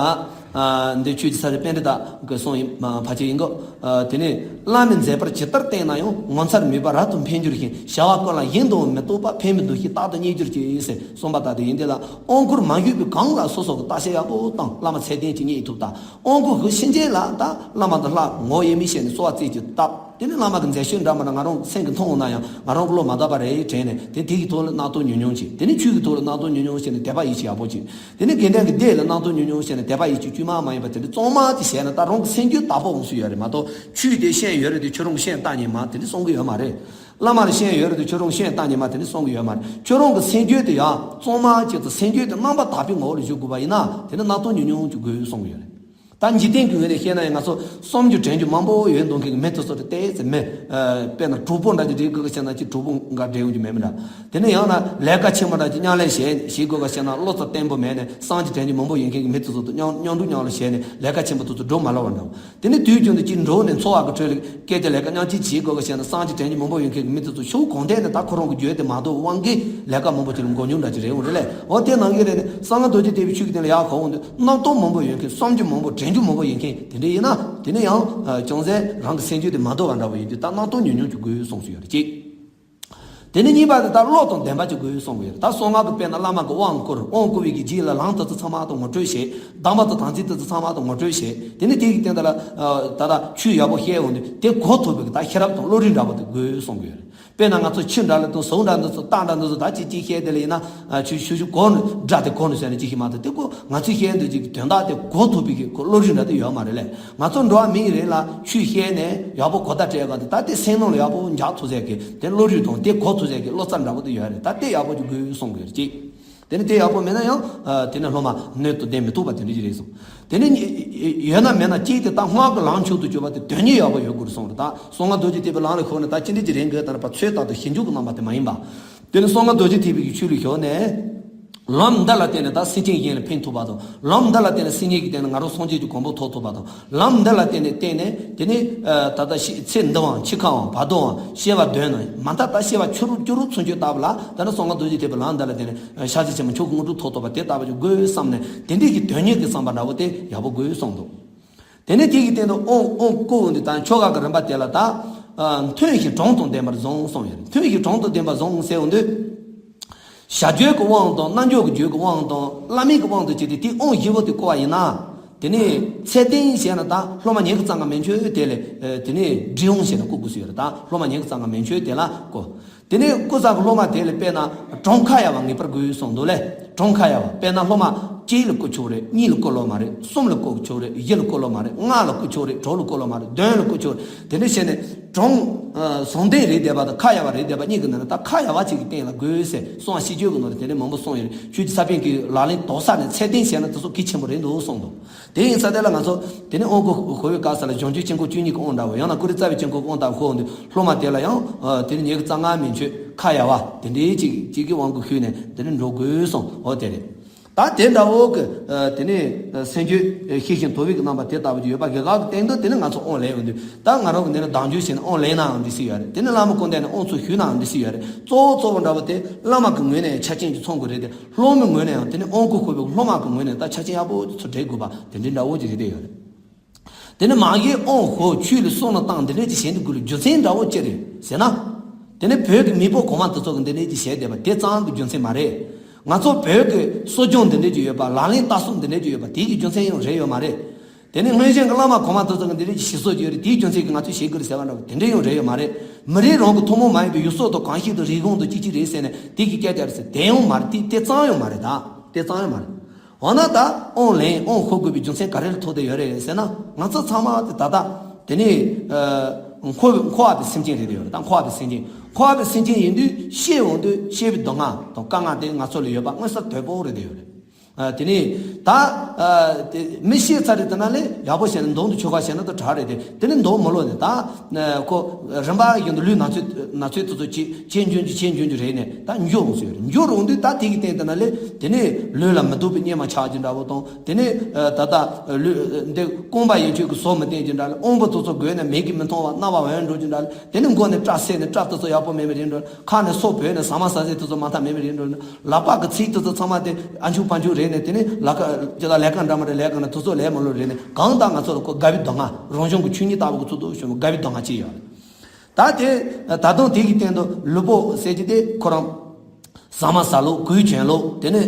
ཨ་འདི་ཆོས་ཀྱི་ས་རི་པཎྜི་ཏ་གི་གསུང་ཡིན། ཨ་ཕལ་ཆེར་ཡིན་གོ། ཨ་དེ་ནས་བླ་མའི་མཛད་པར་ཇི་ལྟར་བསྟེན་ན་ཡང་། ངོ་མཚར་མོས་པ་རབ་ཏུ་འཕེལ་འགྱུར་ཞིང་། བྱ་བ་ཀུན་ལ་ཡིད་འདང་མི་རྟོག་པ། ཕན་མི་འདོགས་ཤིང་རྟག་ཏུ་བརྙས་གྱུར་ཅིག་ཟེར་གསུངས་པ་ལྟར་དེ་ཡིན། དེ་ལ་དབང་བསྐུར་མ་ཞུས་པའི་གོང་ལ་སོ་སོ་གི་བརྟག་དཔྱད་ཡག་པོ་བཏང་། བླ་མ་ཚད་ལྡན་ཅིག་རྙེད་ཐུབ་ད། དབང་བསྐུར་ཞུ་ཕྱིན་ཆད་ལ་ད་བླ་མ་དང་ལྷ་ངོ་ཡེ་མི་བྱས་ནས་གསོལ་བ་རྩེ་གཅིག་བཏབ། དེ་ནས་བླ་མ་གི་མཛད་ཤུལ་འདྲ་མི་འདྲ་ང་རང་སེམས་ཀྱི་མཐོང་འོང་ན་ཡང་ང་རང་གི་བློ་མ་དག་པ་རེད་དྲན་ནས། དེ་དེ་གི་ཐོག་ལ་སྣང་སྟོང་ཉུང་ཉུང་བྱེད། དེ་ནས་ཆོས་ཀྱི་ཐོག་ལ་སྣང་སྟོང་ཉུང་ཉུང་བྱས་ནས་དད་པ་ཡིད་ཆེས་ཡག་པོ་བྱེད། དེ་ནས་དགེ་ལྡན་གྱི་སྡེ་ལ་སྣང་སྟོང་ཉུང་ཉུང་བྱས་ནས་དད་པ་ཡིད་ཆེས་དཀྱུས་མ་མ་ཡིན་པ་དེ་འདྲ་གཙང་མ་ཅིག་བྱས་ན་ད་རང་གི་སེམས་རྒྱུད་དག་པོ་འོང་སྲིད་ཡོད་རེད་མ་གཏོགས། ཆོས་དེ་ཤེས་ཡོད་རེད་དེ་ཁྱོད་རང་གི་ཤེས་ལྟ་ཉན་མ་དེ་འདྲ་གསུང་གི་ཡོད་མ་རེད། བླ་མ་ལ་ཤེས་ཡོད་རེད་དེ་ཁྱོད་རང་ཤེས་ལྟ་ཉན་མ་དེ་འདྲ་གསུང་གི་ཡོད་མ་རེད། ཁྱོད་རང་གི་སེམས་རྒྱུད་དེ་ཡང་གཙང་མ་ཅིག་ཏུ་སེམས་རྒྱུད་དེ་རྣམ་པར་དག་པའི་ངོ་བོ་ལ་བཞུགས་དགོས་པ་ཡིན་ན། དེ་ནི་སྣང་སྟོང་ཉུང་ཉུང་ཅིག་དགོས་གསུང་གི་ཡོད་རེད། ད་འཇིག་རྟེན་གྱི་ངོས་ནས་བཤད་ན་ཡང་ང་ཚོ་བསམ་རྒྱུ་དྲན་རྒྱུ་མང་པོ་ཡོད་མདོག་མཁན་གྱི་མི་དེ་ཚོ་དེ་ཏོག་ཙམ་མི། ཨ་དཔེར་ན་གྲོགས་པོ་འདྲ་ཅིག་འགྲིག་དགོས་ཀྱི་བྱས་ན་ཅིག་གྲོགས་པོ་འགའ་འགྲིག་ཡོང་རྒྱུ་མེད་མི་འདྲ། དེ་ནས་ཡང་ན་ལས་ཀ་ཆེན་པོ་འདྲ་ཅིག་མཉམ་ལས་བྱེད་བྱེད་དགོས་ཀྱི་བྱས་ན་བློ་རྩ་བརྟན་པོ་མེད་ནས་བསམ་རྒྱུ་དྲན་རྒྱུ་མང་པོ་ཡོད་མཁན་གྱི་མི་དེ་ཚོ་དང་མཉམ་མཉམ་དུ་མཉམ་ལས་བྱས་ནས་ལས་ཀ་ཆེན་པོ་དེ་ཚོ་འགྲོ་མ་ལོག་པ་འདྲ་བོ། དེ་ནས་དུས་རྒྱུན་དུ་ཅིག་འགྲོ་ནས་འཚོ་བ་གི་ཁྲོད་ལ་སྐད་ཆ་ལས་ཀ་མཉམ་གཅིག་བྱེད་དགོས་ཀྱི་བྱས་ན་བསམ་རྒྱུ་དྲན་རྒྱུ་མང་པོ་ཡོད་མཁན་གྱི་མི་དེ་ཚོ་ཤོག་གང་ཐད་ནས་ད་ཁོ་རང་གི་རྒྱུད་དེ་མ་གཏོགས་དབང་གིས་ལས་ཀ་མང་པོ་ཅིག་ལ་མགོ་རྙོག་འདྲ་ཅིག་རེད་འོང་རེད་ལས། འོ་དེ་ནང་བཞིན་རེད་ནས་གསང་སྔགས་རྡོ་རྗེ་ཐེག་པའི་ཆོས་ཀྱི་སྟེང་ལ་ཡག་གོ་འོང་དུས། རྣམ་རྟོག་མང་པོ་ཡོད་མཁན། བསམ་རྒྱུ་མང་པོ་དྲན་རྒྱུ་མང་པོ་ཡོད་མཁན་དེ་འདྲ་ཡིན་ན། དེ་ནས་ཡང་ཅུང་ཟད་རང་གི་སེམས་རྒྱུད་དེ་མ་དོར་བ་འདྲ་བོ་ཡིན་དུས་ད་སྣང་སྟོང་ཉུང་ཉུང་ཅིག་དགོས་གསུངས་སུ་ཡོད་རེད་ཅིག་དེ་ནས་གཉིས་པ་དེ་ད་བློ་དང་ལྡན་པ་ཅིག་དགོས་གསུངས་ཡོད་རེད། ད་གསང་སྔགས་ཀྱི་དཔེར་ན་བླ་མ་གི་དབང་བསྐུར། དབང་བསྐུར་བའི་གི་རྗེས་ལ་ལམ་དེ་ཚོ་ཚང་མ་དང་ངོ་སྤྲོད་བྱེད། གདམས་པ་དང་དམ་ཚིག་དེ་ཚོ་ཚང་མ་དང་ངོ་སྤྲོད་བྱེད། དེ་ནས་དེ་གི་སྟེང་དེ་ལ་ད་ལྟ་ཆོས་ཡག་པོ་བཤད་འོང་དུས་དེ་གོ་ཐུབ་པའི་གི་ད་ཤེས་རབ་དང་བློ་རིག་འདྲ་བོ་དེ་དགོས་གསུངས་ཡོད་རེད། དཔེར་ན་ང་ཚོ་ཆུ་འདྲ་ལ་དང་ཟོག་འདྲ་འདི་ཚོ་རྟ་འདྲ་འདི་ཚོ་ད་ཅིག་ཅིག་བཤད་དེ་ལ་ཡིན་ན། ཆུ་ཆུ་ཆུ་གོ་ནི་སྒྲ་དེ་གོ་ནི་ཟེར་ནས་ཅིག་ཤི་མ་ཐུབ་དེ་ཀོ། ང་ཚོས་བཤད་འདོད་ཅིག་གི་དོན་དག་དེ་གོ་ཐུབ་པའི་གི་ཀོ་བློ་རིག་འདྲ་དེ་ཡོད་མ་རེད་ལས། ང་ཚོ་འགྲོ་བ་མི་ཡི་རིགས་ལ་ཆོས་བཤད་ནས་ཡག་པོ་གོ་བརྡ་སྤྲད་པ་དེ་ད་དེ་སེམས་ནང་ལ་ཡག་པོ་འཇགས་ཐུབ་ཟེར་གི་དེ་བློ་རིག་དང་དེ་གོ་ཐུབ་ཟེར་གི་བློ་རྩ་འདྲ་པོ་དེ་ཡོད་རེད། ད་དེ་ཡག་པོ་ཅིག་དགོས་གསུང་གི་རེད་ཅིག་དེ་ནི་དེ་ཡག་པོ་མེད་ན་ཡང་། ཨ་དེ་ནི་སློབ་མ་སྣོད་དུ་ལྡན་མི་ཐུབ་པ་དེ་འདྲ་ཞིག་རེད་གསུངས། དེ་ནི་ཡོད་ན་མེད་ན་གཅིག་དེ་ད་སྔགས་ཀྱི་ལམ་མཆོག་ཏུ་གྱུར་པ་དེ་དོན་གཉེར་ཡག་པོ་ཡོད་དགོས་གསུངས་རེད། ད་གསང་སྔགས་རྡོ་རྗེ་ཐེག་པའི་ལམ་ལ་ཞུགས་ནས་ད་ཅི་འདྲ་ཅིག་རེད་འགོད་ད་ནི་པ་ཚོད་ལྟ་དང་ཞིབ་འཇུག་གི་རྣམ་པ་དེ་མ་ཡིན་པ། དེ་ནི་གསང་སྔགས་རྡོ་རྗེ་ཐེག་པའི་ཆོས་ལ་ཞུགས་ནས། ལམ་འདི་ལ་བརྟེན་ནས་ད་སེམས་ཅན་གཞན་ལ་ཕན་ཐོགས་པ་དང་། ལམ་འདི་ལ་བརྟེན་ནས་སེམས་ཅན་གྱི་སྟེང་ནས་ང་རང་སངས་རྒྱས་ཀྱི་གོ་འཕང་ཐོབ་ཐུབ་པ་དང་། ལམ་འདི་ལ་བརྟེན་ནས་བརྟེན་ནས་དེ་ནི་ད་ལྟ་ཤི་ཚེ་འདི་བའང་འཆི་ཁའང་བར་དོའང་སྐྱེ་བ་དོན་ནི་མ་མཐའ་ད་ཤི་བ་ཆུ་རུ་སྐྱུ་རུ་ཚུན་ཆོད་ལྟ་བུ་ལ་ད་ནི་གསང་སྔགས་རྡོ་རྗེ་ཐེག་པའི་ལམ་འདི་ལ་བརྟེན་ནས་ཤཱཀྱ་ཆེན་པོ་མཆོག་གི་དངོས་གྲུབ་ཐོབ་ཐུབ་པ་དེ་ལྟ་བུ་ཅིག་དགོས་བསམ་ནས་དེ་འདྲའི་གི་དོན་གཉེར་གྱི་བསམ་པ་འདྲ་བོ་དེ་ཡག་པོ་དགོས་གསུངས་འདུག་དེ་ནས་དེ་གི་སྟེང་དུ་དབང་དབང་བསྐུར་འོང་དུས་ད་ཆོ་ག་གི་རིམ་པ་དེ་ལ་ད། མཐུན་ཞིང་གྲངས་དང་ལྡན་པར་བཟུང་གསུངས་ཡོད། མཐུན་ཞིང་གྲངས་དང་ལྡན་པར་བཟུང་ཟེར་འོང་དུས། བྱ་རྒྱུད་ཀྱི་དབང་དང་རྣལ་འབྱོར་གྱི་རྒྱུད་ཀྱི་དབང་དང་བླ་མེད་ཀྱི་དབང་དུ་བྱས་ཏེ་དེའི་དབང་བཞི་པོ་དེ་བསྐུར་བ་ཡིན་ན། དེ་ནས་ཚད་ལྡན་བྱས་ན་ད་སློབ་མ་ཉན་གྱི་གཙང་ཀ་མན་ཆད་དེ་ལས་དེ་ནས་སྒྲིབ་དབང་བྱས་ན་བསྐུར་དགོས་སུ་ཡོད་རེད། ད་སློབ་མ་ཉན་གྱི་གཙང་ཀ་མན་ཆད་དེ་ལ་བསྐུར། དེ་ནས་བསྐུར་ས་གི་སློབ་མ་དེ་ལ་དཔེར་ན་གྲངས་ཁ་ཡ་བ་ངེས་པར་དགོས་གསུངས་འདུག་ལས། གྲངས་ཁ་ཡ་བ་དཔེར་ན་སློབ་མ་གཅིག་ལ་བསྐུར་ཆོག་རེད། གཉིས་ལ་བསྐུར་ལོ་མ་རེད། གསུམ་ལ་བསྐུར་ཆོག་རེད། བཞི་ལ་བསྐུར་ལོ་མ་རེད། ལྔ་ལ་བསྐུར་ཆོག་རེད། དྲུག་ལ་བསྐུར་ལོ་མ་རེད། བདུན་ལ་བསྐུར་ཆོག་རེད། དེ་འདྲ་བྱས་ནས་གྲངས་ཟང་ལྡན་རེད་བསྡད་པ་དང་ཁ་ཡ་བ་རེད་བསྡད་པ་གཉིས་ཀྱི་ནང་ནས་ད་ཁ་ཡ་བ་གཅིག་གི་སྟེང་ལ་དགོས་ཟེར་གསུང་བ་ཤིས་བརྗོད་ཀྱི་ནང་ལ་དེ་འདྲ་མང་པོ་གསུངས་ཡོད་རེད། ཆོས་ཀྱི་ས་པཎ་གྱི་ལག་ལེན་དོགས་ས་ནས་ཚད་ལྡན་བྱས་ན་དེ་ཚོ་གལ་ཆེན་པོ་རེད་འདུག་གསུངས་འདུག་དེ་ཡིན་ཙང་དེ་ལ་ང་ཚོ་དེ་ནས་དབང་བསྐུར་ཞུ་བའི་སྐབས་སུ་ལ་སྦྱང་རྒྱུད་དཀྱིལ་འཁོར་བཅུ་གཉིས་ཀྱི་དབང་འདྲ་བོ། ཡང་ན་ཀུ་རེ་རྩ་བའི་དཀྱིལ་འཁོར་དབང་དང་ཞུ་འོང་དུས་སློབ་མ་དེ་ལ་ཡང་དེ་ནས་ཉན་གྱི་གཙང་ཀ་མན་ཆད་ཁ་ཡ་བ་དེ་འདྲའི་ཅིག་ཅིག་གི་དབང་བསྐུར་ཞུས་ནས་དེ་ནས་འགྲོ་དགོས་གསུངས། འོ་དེ་རེད། ད་དེ་འདྲ་བོ་གི་དེ་ནས་སེམས་རྒྱུད་ཤེས་ཤིང་དོར་བའི་གི་རྣམ་པ་དེ་ལྟ་བུ་ཅིག་ཡོད་པ་གི་ག་གི་སྟེང་དུ་དེ་ནས་ང་ཚོ་དབང་ལེན་ཡོང་དུས། ད་ང་རང་གི་འདི་ནས་བདག་འཇུག་བྱས་ནས་དབང་ལེན་ནའང་འགྲིག་སྲིད་ཡོད་རེད། དེ་ནས་བླ་མ་སྐུ་མདུན་ནས་དབང་ཚུར་ཞུས་ནའང་འགྲིག་སྲིད་ཡོད་རེད། གཙོ་བོ་གཙོ་བོ་འདྲ་བོ་དེ་བླ་མ་གི་ངོས་ནས་ཡང་ཆ་རྐྱེན་གྱི་ཚང་དགོས་རེད་དེ། སློབ་མའི་ངོས་ནས་ཡང་དེ་ནས་དབང་བསྐུར་ཞུ་བའི་སློབ་མ་གི་ངོས་ནས་ད་ཆ་རྐྱེན་ཡག་པོ་ཚོ་སྦྲེལ་དགོས་པ་དེ་འདྲའི་འདྲ་བོ་ཅིག་རེད་བསྡད་ཡོད་རེད། དེ་ནས་མ་གིའི་དབང་ཞུ་ཆོས་ལ་བསམ་བློ་བཏང་འདི་འདྲས་ཀྱི་བྱེད་འདི་དགོས་ལ་རྒྱུ་མཚན་འདྲ་བོ་ཅི་རེད་ཟེར་ན། དེ་ནས་བོད་ཀྱི་མེས་པོ་གོང་མ་དེ་ཚོ་གི་འདི་འདྲས་ཀྱི་བྱེད་བསྡད་པ་དེ་ཙམ་གྱི་རྒྱུ་མཚན་མ་རེད། ང་ཚོ་བོད་ཀྱི་གསོ་སྦྱོང་འདི་འདྲས་ཀྱི་ཡོད་པ། ལག་ལེན་ལྟ་སྲོལ་འདི་འདྲས་ཀྱི་ཡོད་པ་དེ་གི་རྒྱུ་མཚན་ཡང་རེད་ཡོད་མ་རེད། དེ་ནས་སྔོན་བྱོན་གྱི་བླ་མ་གོང་མ་དེ་ཚོ་གི་འདི་འདྲས་ཀྱི་བྱེད་སྲོལ་ཅིག་ཡོད་རེད། དེའི་རྒྱུ་མཚན་གྱིས་ང་ཚོས་བྱེད་དགོས་རེད་ཟེར་བ་འདྲ་བོ་དེ་འདྲས་ཡང་རེད་ཡོད་མ་རེད། མི་རིགས་རང་གི་ཐུན་མོང་མ་ཡིན་པའི་ཡུལ་སྲོལ་དང་གོམས་གཤིས་དང་རིག་གཞུང་དང་ཅི་ཅི་རེད་ཟེར་ནས་དེ་གི་སྐད་ཆ་རེད་ཟེར་དེ་ཡང་མ་རེད། དེ་དེ་ཙམ་ཡང་མ་རེད་ད། དེ་ཙམ་ཡང་མ་རེད། འོ་ན་ད་དབང་ལེན་དབང་ཤོར་དགོས་པའི་རྒྱུ་མཚན་ག་རེ་ལ་ཐུག་བསྡད་ཡོད་རེད་ཟེར་ན། ང་ཚོ་ཚང་མ་དེ་ད་ལྟ་དེ་ནས་ཨ་འཁོར་འཁོར་བ་པའི་སེམས་ཅན་རེད་ཡོད་རེད། ད་འཁོར་བ་པའི་སེམས་ཅན། འཁོར་བ་པའི་སེམས་ཅན་ཡིན་དུས་སྐྱེ་འོང་དུས་སྐྱེ་བའི་སྡུག་བསྔལ་དང་དཀའ་ངལ་དེ་ང་ཚོ་ལ་ཡོད་པ་མངོན་གསལ་དོད་པོ་རེད་ཡོད་རེད། ཨ་དེ་ནས་ད་ཨ་དེ་མི་ཤི་ཚར་རེད། དེ་ན་ལས་ཡག་པོ་བྱས་ནས་མདུང་དུ་ཆུག་པ་བྱས་ན་ད་དྲག་རེད་དེ། དེ་ནས་མདུང་མི་ལོ་ནས་ད་ཁོ་རིམ་པ་བཞིན་དུ་ལུས་ན་ཚོད་ན་ཚོད་དེ་ཚོ་ཅི་ཅི་འཇོན་གྱི་ཅི་འཇོན་གྱི་རེད་ནས་ད་འགྱུར་འོང་ཟེར་རེད། འགྱུར་འོང་དུས་ད་དེ་གི་སྟེང་དེ་ན་ལས་དེ་ནས་ལུས་ལ་མི་སྡུག་པའི་གཉེར་མ་ཆགས་ཀྱི་འདྲ་བོ་དང་། དེ་ནས་ད་ལྟ་ལུས་འདི་རྐང་པ་ཡན་ཆད་ཀྱི་ཟོ་མི་བསྟན་གྱི་འདྲ་ལས། དབང་པོ་དེ་ཚོ་རྒོད་ནས་མིག་གིས་མི་མཐོང་བ་རྣ་བ་འོན་འགྲོ་གྱི་འདྲ་ལས། དེ་ནས་མགོ་ནས་སྐྲ་སད་ནས་སྐྲ་དེ་ཚོ་ཡག་པོ་མེད་པ་རེད་འགྲོ། ཁ་ནས་སོ་བོས་ནས་ཟ་མ་ཟ་ཟས་དེ་ཚོ་མ་མཐའ་མེད་པ་རེད་འགྲོ། ལག་པ་གི་ཚིགས་དེ་ཚོ་ཚང་མ་དེ་ཨ་འཆུག་པ་འཆུག་རེད་ནས། དེ་ནས་ལག་ཁ་ཅི་ལ་ལས་ཀ་འདྲ་མ་རེད། ལས་ཀ་ན་དེ་ཚོ་ལས་མ་ལོ་རེད་ནས། གང་ལྟར་ང་ཚོ་ལ་ཁོ་དགའ་བའི་སྡུག་བསྔལ། རང་བྱུང་གི་ཆོས་ཉིད་ལྟ་བུ་གི་ཚུལ་དུ་བྱུང་བའི་དགའ་བའི་སྡུག་བསྔལ་ཅིག་ཡོད་རེད། ད་དེ་ད་དུང་དེ་གི་སྟེང་དུ་ལུས་པོ་ཟེར་གྱི་དེ་ཁོ་རང་ཟ་མ་ཟ་ལུགས། གོས་གྱོན་ལུགས། དེ་ནས་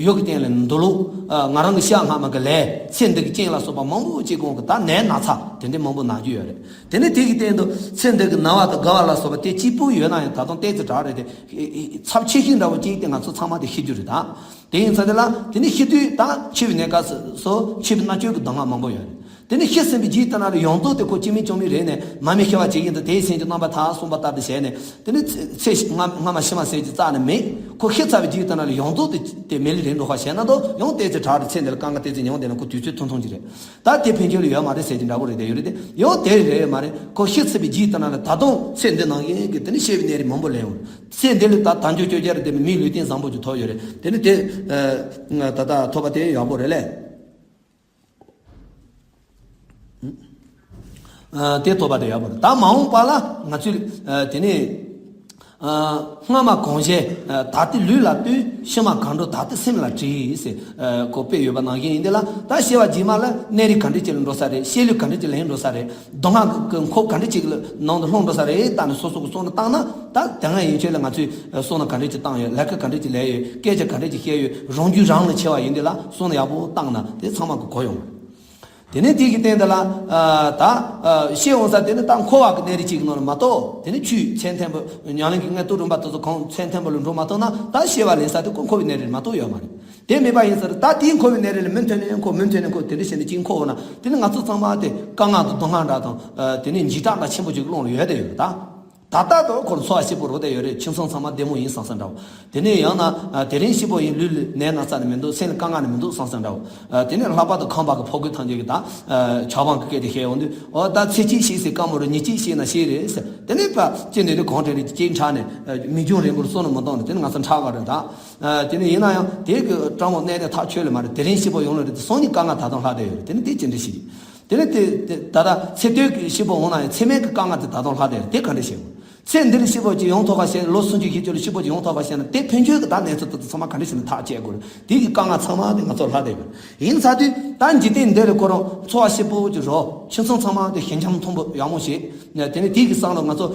ཡུལ་གྱི་སྟེང་ལ་འདུག་ལུགས། ང་རང་གི་ཤ་སྔ་མ་གི་ལས། ཚེ་འདི་གི་རྐྱེན་ལ་སོགས་པ་མང་པོ་ཅིག་གོང་གི་ད་ནད་ན་ཚ་དེ་འདྲའི་མང་པོ་ན་རྒྱུ་ཡོད་རེད། དེ་ནས་དེ་གི་སྟེང་དུ་ཚེ་འདི་གི་ན་བ་དང་རྒ་བ་ལ་སོགས་པ་དེ་གཅིག་པུ་ཡོད་ན་ཡང་ད་དུང་ཏོག་ཙམ་དྲག་རེད་དེ། ཚབས་ཆེ་ཤོས་འདྲ་བོ་གཅིག་དེ་ང་ཚོ་ཚང་མ་དེ་ཤི་རྒྱུ་རེད་ད། དེ་ཡིན་ཙང་དེ་ལ་དེ་ནས་ཤི་དུས་ད་འཆི་བའི་གནས་སྐབས་སུ་འཆི་བའི་མནར་གཅོད་ཀྱི་སྡུག་བསྔལ་མང་པོ་ཡོད་རེད། དེ་ནས་ཤི་ཟིན་པའི་རྗེས་དེ་ན་ལ་ཡོངས་རྫོགས་དེ་ཁོ་སྐྱེ་མེད་སྐྱོན་མེད་རེད་ནས། མ་མི་ཤི་བ་ཅིག་ཡིན་ད་དེའི་སེམས་ཀྱི་རྣམ་པ་ཐལ་གསུངས་པ་ལྟར་དུ་བྱས་ནས། དེ་ནས་ཚེ་ཚེ་སྔ་སྔ་མ་ཕྱི་མ་ཟེར་གྱི་རྩ་ནས་མེད། ཁོ་ཤི་ཚར་བའི་རྗེས་དེ་ན་ལ་ཡོངས་རྫོགས་དེ་དེ་མེད་ལས་རེད་འགྲོ་ཁ་བྱས་ན་ད་ཡང་ཏོག་ཙམ་དྲག་རེད། ཚེ་འདི་ལ་དཀའ་ངལ་ཏོག་ཙམ་མྱོང་དེ་ན་ཁོ་དུས་ཚོད་ཐུང་ཐུང་ཅིག་རེད། ད་དེ་ཕན་ཆད་ལ་ཡོད་མ་རེད་ཟེར་གྱི་འདྲ་པོ་རེད་དེ་ཡོད་རེད་དེ། ཡང་དེ་རེད་མ་རེད། ཁོ་ཤི་ཚར་བའི་རྗེས་དེ་ན་ལ་ད་དུང་ཚེ་འདི་ནང་བཞིན་གྱི་དེ་ནས་ཤི་བའི་གནས་རིགས་མང་པོ་ལེན་འོང་། ཚེ་འདི་ལ་ད་དལ་འབྱོར་བཅོ་བརྒྱད་རེད་དེ། མིའི་ལུས་རྟེན་བཟང་པོ་ཅིག་ཐོབ་ཡོད་རེད། དེ་ནི་དེ་ད་ལྟ་ཐོབ་པ་དེ་ཡག་པོ་རེད་ལས། དེ་ཐོབ་པ་དེ་ཡག་པོ་རེད། ད་མ་འོངས་པ་ལ་ང་ཚོས་དེ་ནི་སྔ་མ་གང་བྱས་ད་ལྟའི་ལུས་ལ་ལྟོས། ཕྱི་མ་གང་འགྲོ་ད་ལྟའི་སེམས་ལ་དྲིས་ཟེར་ཁོ་དཔེ་ཡོད་པ་ནང་བཞིན་ཡིན། དེ་ལ་ད་སྐྱེ་བ་རྗེས་མ་ལ་གནས་རིགས་ག་འདྲ་ཅིག་ལ་འགྲོ་ས་རེད། སྐྱེ་ལུས་ག་འདྲ་ཅིག་ལ་ཡིན་འགྲོ་ས་རེད། སྡུག་བསྔལ་གྱི་འཁོར་ག་འདྲ་ཅིག་ལ་ནང་དུ་ལྷུང་འགྲོ་ས་རེད་བལྟས་ནས་སོ་སོ་གི་བསམ་བློ་བཏང་ན། ད་དེ་སྔ་ཡན་ཆད་ལ་ང་ཚོས་བསམ་བློ་ག་འདྲ་ཅིག་བཏང་ཡོད། ལས་ཀ་ག་འདྲ་ཅིག་ལས་ཡོད། སྐད་ཆ་ག་འདྲ་ཅིག་བཤད་ཡོད། རང་རྒྱུད་རང་ལ་ཆེ་བ་ཡིན་དེ་ལ་བསམ་བློ་ཡག་པོ་བཏང་ན་དེ་ཚང་མ་གི་གོ་ཡོང་། དེ་ནས་དེ་གི་སྟེང་དེ་ལ་ད་ཤི་འོང་ས་དེ་ནི་ད་འཁོར་བ་གི་གནས་རིགས་གཅིག་གི་ནང་ལ་མ་གཏོགས། དེ་ནི་ཆོས་ཚད་མཐོན་པོ་ཉམས་ལེན་གྱི་དངོས་སྟོབས་རིམ་པ་དེ་ཚོ་གང་ཚད་མཐོན་པོ་ལ་འགྲོ་མ་ཐུབ་ན། ད་སྐྱེ་བ་ལེན་ས་དེ་ཁོ་འཁོར་བའི་གནས་རིགས་མ་གཏོགས་ཡོད་མ་རེད། དེ་མེད་པ་ཡིན་ཙང་ད་དེའི་འཁོར་བའི་གནས་རིགས་ལ་མུ་མཐུད་ནས་འཁོར། མུ་མཐུད་ནས་འཁོར། དེ་འདྲ་བྱས་ནས་གཅིག་འཁོར་འོང་ན་དེ་ནི་ང་ཚོ་ཚང་མ་དེ་དཀའ་ངལ་དང་སྡུག་བསྔལ་འདྲ་དང་། དེ་ནི་འཇིགས་སྐྲག་འདྲ་ཆེན་པོ་ཅིག་ཀློང་ལ་ཡོད་དེ་ཡོད་རེད་ད། ད་ལྟ་དུ་ཁོར་འཚོ་བ་སྐྱིད་པོ་རོལ་བསྡད་ཡོད་རེད། ཁྱིམ་ཚང་ཚང་མ་བདེ་མོ་ཡིན་བསམ་བསམ་འདྲ་བོ། དེ་ནས་ཡང་ན་དེ་རིང་སྐྱིད་པོ་ཡིན། ལུས་ལ་ནད་ན་ཚ་ནི་མི་འདུག་སེམས་ལ་དཀའ་ངལ་ནི་མི་འདུག་བསམ་བསམ་འདྲ་བོ། དེ་ནས་ལྷག་པར་དུ་ཁམས་པ་གི་ཕོ་རྒོད་ཐམས་ཅད་ཀྱི་ད་ཆབ་འབངས་ཀྱི་སྐད་དེ་བཤད་ཡོང་དུས། འོ་ད་ཚེ་གཅིག་ཤི་ཟེར་དཀའ་མོ་རེད། ཉིན་གཅིག་ཤི་ན་ཤི་རེད་ཟེར། དེ་ནས་ཕ་ཅི་འདྲ་རེད། གང་འདྲ་རེད། གཅིག་འཕྲག་ནས་མི་རྒྱུན་རིང་པོར་བསམ་བློ་མི་གཏོང་ནས་དེ་ནས་ང་ཚོ་འཕྲག་ག་རེད་ད། དེ་ནས་ཡིན་ན་ཡང་དེ་གི་སྤྲང་པོ་གནས་དེ་ཐག་ཆོད་ལེ་མ་རེད། དེ་རིང་སྐྱིད་པོ་ཡོང་ལེ་རེད་དེ་སང་ཉིན་དཀའ་ངལ་ད་དུང་ལྷག་བསྡད་ཡོད་རེད། དེ་ནས་དེ་ཅི་འདྲ་ཞིག་དེ་ནས་དེ་དེ་ད་ལྟ་ཚེ་སྟོད་ཀྱི་སྐྱིད་པོ་འོང་ན་ཡང་ཚེ་སྨད་ཀྱི་དཀའ་ངལ་དེ་ད་དུང་ལྷག་བསྡད་རེད། དེ་ག་འདྲ་ཞིག་ཚེ་འདི་ལ་སྐྱིད་པོ་ཅིག་ཡོང་ཐུབ་པ་བྱས། ལོ་སུམ་ཅུ་བཞི་བཅུ་ལ་སྐྱིད་པོ་ཅིག་ཡོང་ཐུབ་པ་བྱས་ན་དེ་ཕན་ཆད་ཀྱི་ད་གནས་ཚུལ་དེ་ཚོ་ཚང་མ་ག་འདྲ་ཞིག་ནས་ཐག་བཅད་དགོས་རེད། དེ་གི་དཀའ་ངལ་ཚང་མ་དེ་ང་ཚོར་ལྷག་བསྡད་ཡོད་རེད། ཡིན་ཚར་དུས་ད་འཇིག་རྟེན་འདི་ལ་ཁོ་རང་འཚོ་བ་སྐྱིད་པོ་ཅིག་རོལ། ཁྱིམ་ཚང་ཚང་མ་དེ་ཞི་འཇམ་མཐུན་པོ་ཡག་མོ་བྱེད། དེ་ནས་དེ་གི་སང་ལ་ང་ཚོ་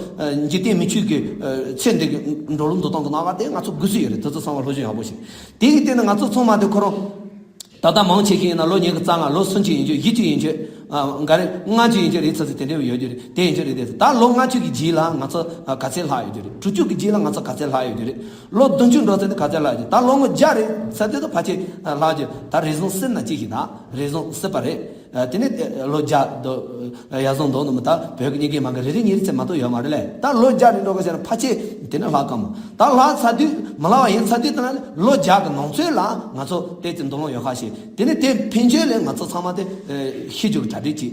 འཇིག་རྟེན་མི་ཆོས་ཀྱི་ཚེ་འདི་གི་འགྲོ་ལུགས་འདུལ་སྟངས་ཀྱི་སྣང་བ་དེ་ང་ཚོ་དགོས་ཀྱི་ཡོད་རེད། དེ་ཚོ་ཚང་མ་སློབ་སྦྱོང་ཡག་པོ་བྱེད། དེ་གི་སྟེང་ནས་ང་ཚོ་ཚང་མ་དེ་ཁོ་རང་ད་ལྟ་མང་ཆེ་ཤོས་ཡིན་ན་ལོ་ཉི་ཤུ་རྩ་ལྔ། ལོ་སུམ་ཅུ་ཡན་ཆད། བཞི་བཅུ་ཡན་ཆད། ཨ་འགའ་རེ་ལྔ་བཅུ་ཡན་ཆད་རེད་ཚར་ཚར་དེ་འདྲ་ཡོད་རྒྱུ་རེད། དེ་ཡན་ཆད་རེད་དེ། ད་ལོ་ལྔ་བཅུ་གི་རྗེས་ལ་ང་ཚོ་ག་ཚད་ལྷག་ཡོད་རྒྱུ་རེད། དྲུག་ཅུ་གི་རྗེས་ལ་ང་ཚོ་ག་ཚད་ལྷག་ཡོད་རྒྱུ་རེད། ལོ་བདུན་ཅུ་འགྲོ་ཚར་དུས་ག་ཚད་ལྷག་ཡོད་རྒྱུ། ད་ལོ་ངོ་བརྒྱ་རེད་ཚར་དུས་ད་ཕལ་ཆེར་ལྷག་རྒྱུ། ད་རེ་ཟུང་སྲིད་ན་གཅིག་ཞིག་དང་རེ་ཟུང་སྲིད་པ་རེད། དེ་ནས་ལོ་བརྒྱ་དུ་ཡར་སོང་དོན་དུ་མི་ད་བོད་ཀྱི་མྱི་རྒན་མ་གི་རེ་རེ་གཉིས་རེ་ཚད་མ་གཏོགས་ཡོད་མ་རེད་ལས། ད་ལོ་བརྒྱ་རེ་འགྲོ་ག་བྱས་ན་ཕལ་ཆེར་དེ་ནས་ལྷག་གམ། ད་ལྷག་ཚར་དུས་མི་ལྷག་པ་ཡིན་ཚར་དུས་ད་ལོ་བརྒྱ་གི་ནང་ཚུད་ལ་ང་ཚོ་ཏོག་ཙམ་འདུག་ལོང་ཡོད་ཁ་ཤས། དེ་ནས་དེ་ཕན་ཆད་ལས་ང་ཚོ་ཚང་མ་དེ་ཤི་རྒྱུ་གི་གྲ་སྒྲིག་ཅིག་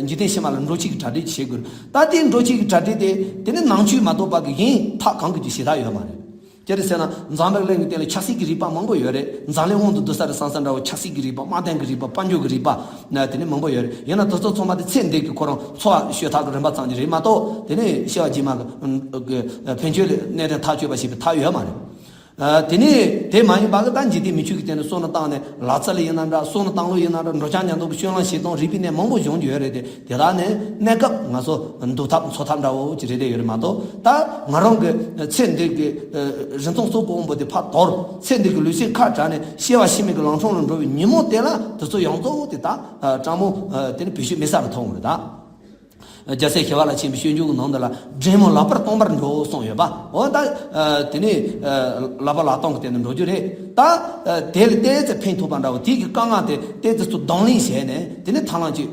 འཇིག་རྟེན་ཕྱི་མ་ལ་འགྲོ་ཕྱི་གི་གྲ་སྒྲིག་ཅིག་བྱེད་དགོས། ད་དེ་འགྲོ་ཕྱི་གི་གྲ་སྒྲིག་དེ་དེ་ནས་ནང་ཆོས་མ་གཏོགས་པ་གི་གཞན་ཐབས་གང་གི་ཅིག་ཞེ་དྲག་ཡོད་མ་རེད། ཅི་རེད་ཟེར་ན་འཛམ་བུ་གླིང་གི་སྟེང་ལ་ཆབ་སྲིད་ཀྱི་རིག་པ་མང་པོ་ཡོད་རེད། འཛམ་གླིང་དབང་དུ་བསྡུ་ས་རེད་བསམ་བསམ་འདྲ་བོ། ཆབ་སྲིད་ཀྱི་རིག་པ། དམག་དོན་གྱི་རིག་པ། དཔལ་འབྱོར་གྱི་རིག་པ་ན་དེ་ནས་མང་པོ་ཡོད་རེད། ཡིན་ན་དེ་ཚོ་ཚང་མ་དེ་ཚེ་འདི་གི་ཁོ་རང་འཚོ་བ་སྐྱེལ་ཐབས་ཀྱི་རིམ་པ་ཙམ་ཅིག་རེད་མ་གཏོགས། དེ་ནས་སྐྱེ་བ་རྗེས་མ་གི་ཕན་ཆད་ལ་གནས་དེ་ཐག་གཅོད་པ་ཞིག་གི་ཐབས་ཡོད་མ་རེད། དེ་ནས་དེ་མ་ཡིན་པ་གི་ད་འཇིག་རྟེན་མི་ཆོས་ཀྱི་སྟེང་ནས་བསམ་བློ་བཏང་ནས་ལག་རྩལ་ཡིན་ན་འདྲ། བསམ་བློ་བཏང་ལུགས་ཡིན་ན་འདྲ། འགྲོ་སྟངས་ཉམས་རྟོགས་ཀྱི་སྤྱོད་ལམ་བྱེད་སྟངས་རིག་པའི་གནས་མང་པོ་སྦྱོང་རྒྱུ་ཡོད་རེད་དེ། དེ་དག་ནས་གནས་སྐབས་ང་ཚོ་འདུག་ཐབས་འཚོ་ཐབས་འདྲ་བོ་ཅིག་རེད་དེ་ཡོད་རེད་མ་གཏོགས། ད་ང་རང་གི་ཚེ་འདི་གི་རིན་ཐང་གཙོ་བོ་དབང་པོ་དེ་ཕར་དོར། ཚེ་འདི་གི་ལུས་སེམས་ཁ་བྲལ་ནས་སྐྱེ་བ་ཕྱི་མའི་གི་ལམ་འཕྲང་ལ་འགྲོ་བའི་ཉིན་མོ་དེ་ལ་དེ་ཚོ་ཡོངས་རྫོགས་དེ་ད་སྤྲང་མོ་དེ་ནི་བེད་སྤྱོད་མེད་ས་རུ་མཐོང་བ་རེད་ད། རྒྱལ་སྲས་ཞི་བ་ལྷ་ཆེན་པོའི་སྤྱོད་འཇུག་གི་ནང་དུ་ལ་འདྲེ་མོ་ལག་པར་གཏོང་བར་འགྲོ་གསུངས་ཡོད་པ། འོ་ད་དེ་ནས་ལག་པ་ལག་གཏོང་གི་སྟེང་དུ་འགྲོ་རྒྱུ་རེད། ད་དེ་ལ་ཏོག་ཙམ་ཕན་ཐོགས་པ་འདྲ་བོ་དེ་གི་དཀའ་ངལ་དེ་ཏོག་ཙམ་ཚུར་གདོང་ལེན་བྱས་ནས་དེ་ནས་ཐབས་ལམ་ཅིག་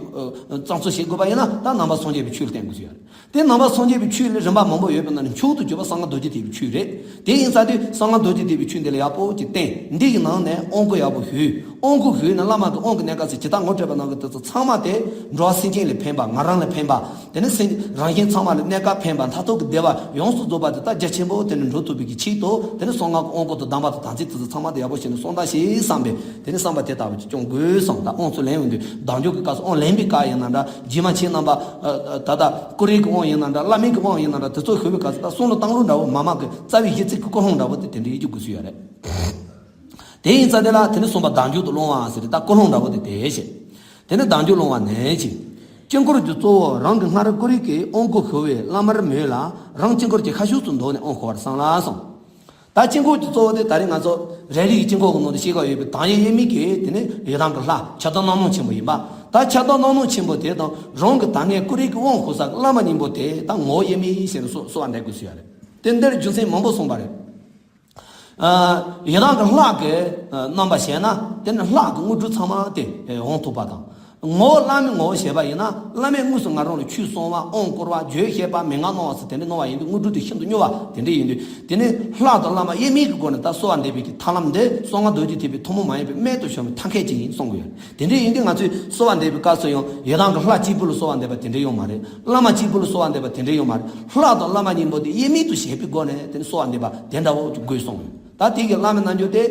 བཙལ་འཚོལ་བྱེད་དགོས་པ་ཡིན་ན། ད་ནང་པ་སངས་རྒྱས་པའི་ཆོས་ལ་བརྟེན་དགོས་ཀྱི་ཡོད་རེད། དེ་ནང་པ་སངས་རྒྱས་པའི་ཆོས་ལ་རིམ་པ་མང་པོ་ཡོད་པའི་ནང་ནས་མཆོག་ཏུ་གྱུར་པ་གསང་སྔགས་རྡོ་རྗེ་ཐེག་པའི་ཆོས་རེད། དེ་ཡིན་ཙང་དེ་གསང་སྔགས་རྡོ་རྗེ་ཐེག་པའི་ཆོས་འདི་ལ་ཡག་པོ་ཅིག་བརྟེན། འདི་ཡི་ནང་ནས་དབང་བསྐུར་ཡག་པོ་ཞུས། དབང་བསྐུར་ཞུས་ནས་བླ་མ་གི་དབང་གི་གནས་སྐབས་སུ་ཇི་ལྟར་ངོ་སྤྲད་པ་ནང་གི་དེ་ཚོ་ཚང་མ་དེ་འགྲོ་བ་སེམས་ཅན་ལ་ཕན་པ། ང་རང་ལ་ཕན་པ། དེ་ནས་སེམས་རང་གཞན་ཚང་མ་ལ་གནས་སྐབས་ཕན་པ། མཐར་ཐུག་གི་བདེ་བ་ཡོངས་སུ་རྫོགས་པ་དེ་དག་རྒྱ་ཆེན་པོ་དེ་ནས་འགྲོ་ཐུབ་པའི་གི་ཆེད་དུ། དེ་ནས་གསང་སྔགས་ཀྱི་དབང་བསྐུར་དང་གདམས་པ་དང་དམ་ཚིག་དེ་ཚོ་ཚང་མ་དེ་ཡག་པོ་བྱས་ནས་གསུང་དང་ཞེས་བསམ་པས། དེ་ནས་བསམ་པ་དེ་ལྟ་བུ་ཅིག་སྐྱོང་དགོས་བསམ། ད་དབང་ཚུར་ལེན་ཡོང་དུས་བདག་འཇུག་གི་སྐབས་སུ་དབང་ལེན་པའི་སྐབས་ཡིན་ན་འདྲ། རྗེས་མ་ཁྱེད་རྣམ་པ་ད་ལྟ་ཀུ་རེ་གི་དབང་ཡིན་ན་འདྲ། བླ་མེད་ཀྱི་དབང་ཡིན་ན་འདྲ། དེ་ཚོ་ཞུ་བའི་སྐབས་སུ་ད་གསུང་ལུགས་བཏང་ལུགས་འདྲ་བོ། མ་མ་གི་རྩ་བའི་གཞི་རྩའི་གི་ཀུན་སློང་འདྲ་བོ་དེ་དེ་འདྲ་ཡིན་རྒྱུ་དགོས་སུ་ཡོད་རེད། དེ་ཡིན་ཙང་དེ་ལ་དེ་ནས་གསུངས་པ་བདག་འཇུག་ཏུ་སློང་བ་ཟེར་ཏེ། ད་ཀུན་སློང་འདྲ་བོ་དེ་དེ་བྱེད། དེ་ནས་བདག་འཇུག་སློང་བ་ནན་གྱིས། དཀྱིལ་འཁོར་གྱི་གཙོ་བོ་རང་གི་སྔར་ཀུ་རེ་གིས་དབང་བསྐུར་ཞུ་བའི་བླ་མར་མོས་ལ། རང་དཀྱིལ་འཁོར་གྱི་ཤར་ཕྱོགས་སུ་འདུག་ནས་དབང་ཞུ་བར་གསུངས་ལ་གསུངས། ད་དཀྱིལ་འཁོར་གྱི་གཙོ་བོ་དེ་ད་རེས་ང་ཚོ་རེ་རེ་གི་དཀྱིལ་འཁོར་གྱི་ནང་དུ་ཤེས་ཀྱི་ཡོད་པའི་བདག་ཉིད་དབྱེར་མེད་ཀྱི་དེ་ནི་ཡི་དམ་གྱི་ལྷ་ཁྱབ་བདག་རྣམ་སྣང་ཆེན་པོ་ཡིན་པ། ད་ཁྱབ་བདག་རྣམ་སྣང་ཆེན་པོ་དེ་དང་རང་གི་ད་སྔའི་ཀུ་རེ་གི་དབང་ཞུ་ས་གི་བླ་མ་གཉིས་པོ་དེ་ད་ངོ་བོ་དབྱེར་མེད་ཟེར་ནས་གསུངས་པ་འདྲ་དགོས་སུ་ཡོད་རེད། དེ་འདིར་རྒྱུ་མཚན་མང་པོ་གསུངས་པ་རེད། ཡི་དམ་གྱི་ལྷ་གི་རྣམ་པ་བྱས་ན། དེ་ནི་ལྷ་གི་དངོས་གྲུབ་ཚང་མ་དེ་འོང་ཐུབ་པ་དང་། ངོ་བོ་བླ་མའི་ངོ་བོ་བྱས་པ་ཡིན་ན། བླ་མས་དངོས་སུ་ང་རང་ལ་ཆོས་གསུང་བ། དབང་བསྐུར་བ། རྒྱུད་བཤད་པ། མན་ངག་གནང་བ་སོགས་དེ་འདྲ་གནང་བ་ཡིན་དུས་དངོས་གྲུབ་དེ་ཤིན་ཏུ་མྱུར་བ་དེ་འདྲ་ཡིན་དུས། དེ་ནི་ལྷ་དང་བླ་མ་དབྱེར་མེད་ཀྱི་སྒོ་ནས་ད་གསོལ་བ་འདེབས་པའི་གི་ཐབས་ལམ་འདི་གསང་སྔགས་རྡོ་རྗེ་ཐེག་པའི་ཐུན་མོང་མ་ཡིན་པའི་རྨད་དུ་བྱུང་བའི་ཐབས་མཁས་ཅིག་ཡིན་གསུང་གི་ཡོད། དེ་འདྲ་ཡིན་དུས་ང་ཚོས་གསོལ་བ་འདེབས་པའི་སྐབས་སུ་ཡང་ཡི་དམ་གྱི་ལྷ་གཅིག་པུ་ལ་གསོལ་བ་འདེབས་པ་དེ་འདྲ་ཡོད་མ་རེད། བླ་མ་གཅིག་པུ་ལ་གསོལ་བ་འདེབས་པ་དེ་འདྲ་ཡོད་མ་རེད། ལྷ་དང་བླ་མ་གཉིས་པོ་དེ་དབྱེར་མེད་དུ་བྱས་པའི་སྒོ་ནས་དེ་ནི་གསོལ་བ་འདེབས་པ་དེ་འདྲ་བོ་ཅིག་དགོས་གསུངས་ཡོད། ད་དེ་གི་བླ་མའི་རྣལ་འབྱོར་དེ།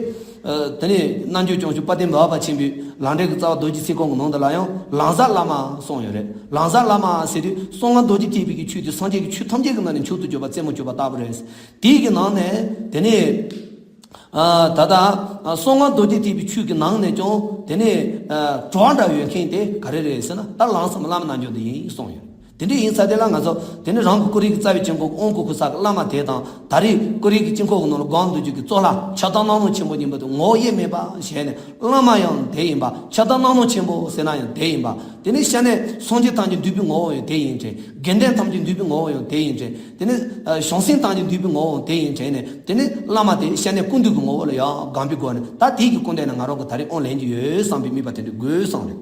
དེ་ནས་རྣལ་འབྱོར་སྐྱོང་ཞུ་དཔལ་ལྡན་མི་འཕགས་པ་ཆེན་པོའི་ལམ་འབྲས་ཀྱི་རྩ་བ་རྡོ་རྗེ་ཚིག་ཀུན་གྱི་ནང་དུ་ལ་ཡང་ལམ་ཟབ་བླ་མ་གསུངས་ཡོད་རེད། ལམ་ཟབ་བླ་མ་ཟེར་དུས་གསང་སྔགས་རྡོ་རྗེ་ཐེག་པའི་གི་ཆོས་དེ་སངས་རྒྱས་ཀྱི་ཆོས་ཐམས་ཅད་ཀྱི་ནང་ནས་མཆོག་ཏུ་གྱུར་པ་རྩེ་མོར་གྱུར་པ་ལྟ་བུ་རེད། དེའི་གི་ནང་ནས་དེ་ནས་ཨ་ད་ལྟ་གསང་སྔགས་རྡོ་རྗེ་ཐེག་པའི་ཆོས་ཀྱི་ནང་ནས་ཀྱང་དེ་ནས་ཨ་གྲོགས་འདྲ་ཡོད་མཁན་དེ་ག་རེ་རེད་ཟེར་ན། ད་ལམ་ཟབ་བླ་མའི་རྣལ་འབྱོར་འདི་ཡིན་གསུངས་ཡོད། དེ་འདྲ་ཡིན་ཙང་དེ་ལ་ང་ཚོ་དེ་ནས་རང་གི་ཀུ་རེ་གི་རྩ་བའི་དཀྱིལ་འཁོར་དབང་བསྐུར་ཞུ་ས་གི་བླ་མ་དེ་དང་། ད་རེས་ཀུ་རེ་གི་དཀྱིལ་འཁོར་གྱི་ནང་ལ་སྒོམ་སྡོད་རྒྱུ་གི་གཙོ་ལྷ་ཁྱབ་བདག་རྣམ་སྣང་ཆེན་པོ་གཉིས་པོ་དེ་ངོ་བོ་དབྱེར་མེད་པ་བྱས་ནས། བླ་མ་ཡང་དེ་ཡིན་པ། ཁྱབ་བདག་རྣམ་སྣང་ཆེན་པོ་ཟེར་ན་ཡང་དེ་ཡིན་པ། དེ་ནས་ཤ་ནས་སངས་རྒྱས་ཐམས་ཅད་འདུས་པའི་ངོ་བོ་ཡང་དེ་ཡིན་དྲན། དགེ་འདུན་ཐམས་ཅད་འདུས་པའི་ངོ་བོ་ཡང་དེ་ཡིན་དྲན། དེ་ནས་ཨ་བྱང་སེམས་ཐམས་ཅད་འདུས་པའི་ངོ་བོ་ཡང་དེ་ཡིན་དྲན་ནས། དེ་ནས་བླ་མ་དེ་ཤ་ནས་ཀུན་འདུས་ཀྱི་ངོ་བོ་ལ་ཡང་སྒོམ་པའི་སྒོ་ནས། ད་དེའི་གི་སྐུ་མདུན་ནས་ང་རང་གི་ད་རེས་དབང་ལེན་གྱི་ཡོད་བསམ་པའི་དམིགས་པ་དེ་འདྲ་དགོས་བསམ་རེད།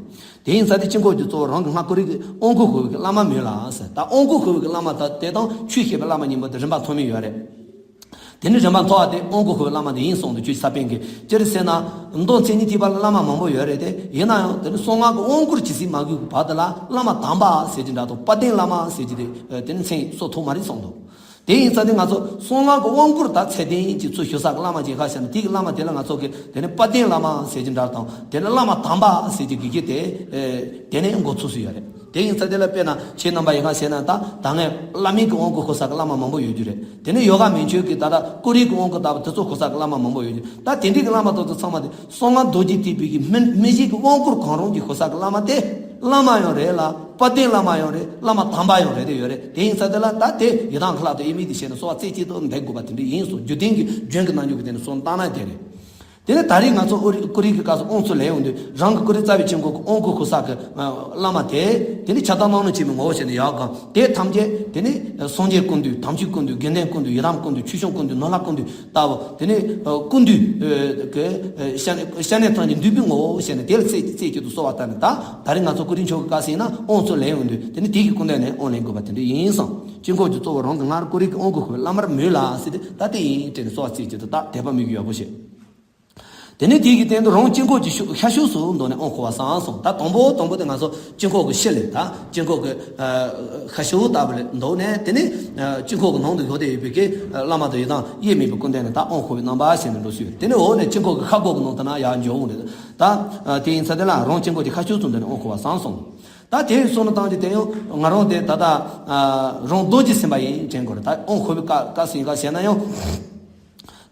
དེ་ཡིན་ཙང་དེ་དཀྱིལ་འཁོར་གྱི་གཙོ་བོ་རང་གི་སྔར་ཀུ་རེ་གི་དབང་བསྐུར་ཞུ་བའི་གི་བླ་མ་མོས་ལ་ཟེར། ད་དབང་བསྐུར་ཞུ་བའི་གི་བླ་མ་ད་དེ་དང་ཆོས་བཤད་པའི་བླ་མ་གཉིས་པོ་དེ་རིམ་པ་ཐོགས་མེད་ཡོད་རེད། དེ་ནི་རིམ་པ་མཐོ་བ་དེ་དབང་བསྐུར་ཞུ་བའི་བླ་མ་དེ་ཡིན་གསུངས་འདུག་ཆོས་ས་པཎ་གྱིས། ཅི་རེད་ཟེར་ན། མདོ་མཚན་ཉིད་ཐེག་པ་ལ་བླ་མ་མང་པོ་ཡོད་རེད་དེ། ཡིན་ན་ཡང་དེ་ནི་གསང་སྔགས་ཀྱི་དབང་བསྐུར་ཇི་སྲིད་མ་དགོས་ཀྱི་བར་དུ་ལ་བླ་མ་དམ་པ་ཟེར་གྱི་འདྲ་དང་། དཔལ་ལྡན་བླ་མ་ཟེར་གྱི་དེ་དེ་ནི་མཚན་གསོལ་ཐུབ་མ་རེད་གསུངས་འདུག་དེ་ཡིན་ཙང་དེ་ང་ཚོ་གསང་སྔགས་ཀྱི་དབང་བསྐུར་ད་ཚད་ལྡན་གྱི་ཚུལ་ཞུ་ས་གི་བླ་མ་ཅིག་ཧ་ཤེས་ན། དེ་གི་བླ་མ་དེ་ལ་ང་ཚོ་གི་དེ་ནི་དཔལ་ལྡན་བླ་མ་ཟེར་གྱི་འདྲ་དང་། དེ་ནི་བླ་མ་དམ་པ་ཟེར་གྱི་གི་གི་དེ་དེ་ནས་འགོ་ཚུགས་སུ་ཡོད་རེད། དེ་ཡིན་ཙང་དེ་ལ་དཔེར་ན་ཁྱེད་རྣམ་པ་ཡིན་ཧ་ཤེས་ན། ད་ད་སྔའི་བླ་མེད་ཀྱི་དབང་བསྐུར་ཞུ་ས་གི་བླ་མ་མང་པོ་ཡོད་རྒྱུ་རེད། དེ་ནི་ཡོ་ག་མན་ཆོད་ཀྱི་ད་ལྟ་ཀུ་རེ་གི་དབང་བསྐུར་ལྟ་བུ་དེ་ཚོ་ཞུ་ས་གི་བླ་མ་མང་པོ་ཡོད་རྒྱུ། ད་དེ་འདྲའི་གི་བླ་མ་དེ་ཚོ་ཚང་མ་དེ་གསང་སྔགས་རྡོ་རྗེ་ཐེག་པའི་གི་མི་མི་གཤིས་ཀྱི་དབང་བསྐུར་གང་རུང་གི་ཞུ་ས་གི་བླ་མ་དེ་བླ་མ་ཡང་རེད་ལ། དཔལ་ལྡན་བླ་མ་ཡང་རེད། བླ་མ་དམ་པ་ཡང་རེད་དེ་ཡོད་རེད། དེ་ཡིན་ཙང་དེ་ལ་ད་དེ་ཡི་དམ་གྱི་ལྷ་དང་དབྱེར་མེད་དུ་བྱས་ནས་གསོལ་བ་རྩེ་གཅིག་ཏུ་འདེབས་དགོས་པ་དེ་འདྲ་ཡིན་གསུངས། རྒྱུད་ལྡན་གྱི་རྒྱུན་གྱི་རྣལ་འབྱོར་གྱི་དེ་ནས་གསུངས་བཏང་ན་དེ་རེད། དེ་ནས་ད་རེས་ང་ཚོ་ཨོ་རི་ཀུ་རེ་གི་སྐབས་སུ་དབང་ཚུར་ལེན་ཡོང་དུས། རང་གི་ཀུ་རེ་རྩ་བའི་དཀྱིལ་འཁོར་གྱི་དབང་བསྐུར་ཞུ་ས་གི་བླ་མ་དེ། དེ་ནས་ཁྱབ་བདག་རྣམ་སྣང་ཆེན་པོའི་ངོ་བོ་བྱས་ནས་ཡར་སྒོམ། དེ་ཐམས་ཅད་དེ་ནས་སངས་རྒྱས་ཀུན་འདུས། དམ་ཆོས་ཀུན་འདུས། དགེ་འདུན་ཀུན་འདུས། ཡི་དམ་ཀུན་འདུས། ཆོས་སྐྱོང་ཀུན་འདུས། ནོར་ལྷ་ཀུན་འདུས་ལྟ་བུ། དེ་ནས་ཀུན་འདུས་ཀྱི་ཤ་ཤ་ནས་ཐམས་ཅད་འདུས་པའི་ངོ་བོ་བྱས་ནས། དེ་ལ་རྩེ་རྩེ་གཅིག་ཏུ་གསོལ་བ་བཏབ་ནས། ད་ད་རེས་ང་ཚོ་ཀུ་རེ་མཆོག་གི་སྐབས་སུ་ཡིན་ན་དབང་ཚུར་ལེན་ཡོང་དུས། དེ་ནས་དེ་གི་སྐུ་མདུན་ནས་དབང་ལེན་དགོས་པ་དེ་འདྲ་ཡིན་གསུངས། དཀྱིལ་འཁོར་གྱི་གཙོ་བོ་རང་གི་སྔར་ཀུ་རེ་གི་དབང་བསྐུར་ཞུ་བའི་བླ་མར་མོས་ལ་ཟེར་ཏེ། ད་དེ་ཡིན་དྲན་ནས་གསོལ་བ་རྩེ་གཅིག་ཏུ་ད་དད་པ་དམིགས་ཡུལ་ཡག་པོ་བྱེད། དེ་ནས་དེ་གི་སྟེང་དུ་རང་དཀྱིལ་འཁོར་གྱི་ཤུ་ཤར་ཕྱོགས་སུ་འདུག་ནས་དབང་ཞུ་བར་གསུངས་སོང་། ད་དང་པོ་དང་པོ་དེ་ང་ཚོ་དཀྱིལ་འཁོར་གྱི་ཕྱི་ལ། ད་དཀྱིལ་འཁོར་གྱི་ཤར་ཕྱོགས་ལྟ་བུ་ལ་འདུག་ནས། དེ་ནས་དཀྱིལ་འཁོར་གྱི་ནང་དུ་བཞུགས་ཏེ་ཡོད་པའི་གི་བླ་མ་དང་ཡི་དམ་དབྱེར་མེད་པའི་སྐུ་མདུན་ནས་ད་དབང་ཞུ་བའི་རྣམ་པ་བྱས་ནས་འགྲོ་སྲིད། དེ་ནས་འོག་ནས་དཀྱིལ་འཁོར་གྱི་ཤར་སྒོ་གི་ནང་དུ་ན་ཡར་འཇོག་འོང་རེད། ད་དེ་ཡིན་ཙང་དེ་ལ་རང་དཀྱིལ་འཁོར་གྱི་ཤར་ཕྱོགས་སུ་འདུག་ནས་དབང་ཞུ་བར་གསུངས་སོང་། ད་དེ་གསུངས་ན་བཏང་དེ་དེ་ཡང་ང་རང་དེ་ད་ལྟ་རང་རྡོ་རྗེ་སེམས་དཔའ་ཡིན་དྲན་དགོས་རེད། ད་དབང་ཞུ་བའི་སྐབས་སྐབས་སུ་ཡིན་ག་བྱས་ན་ཡང་།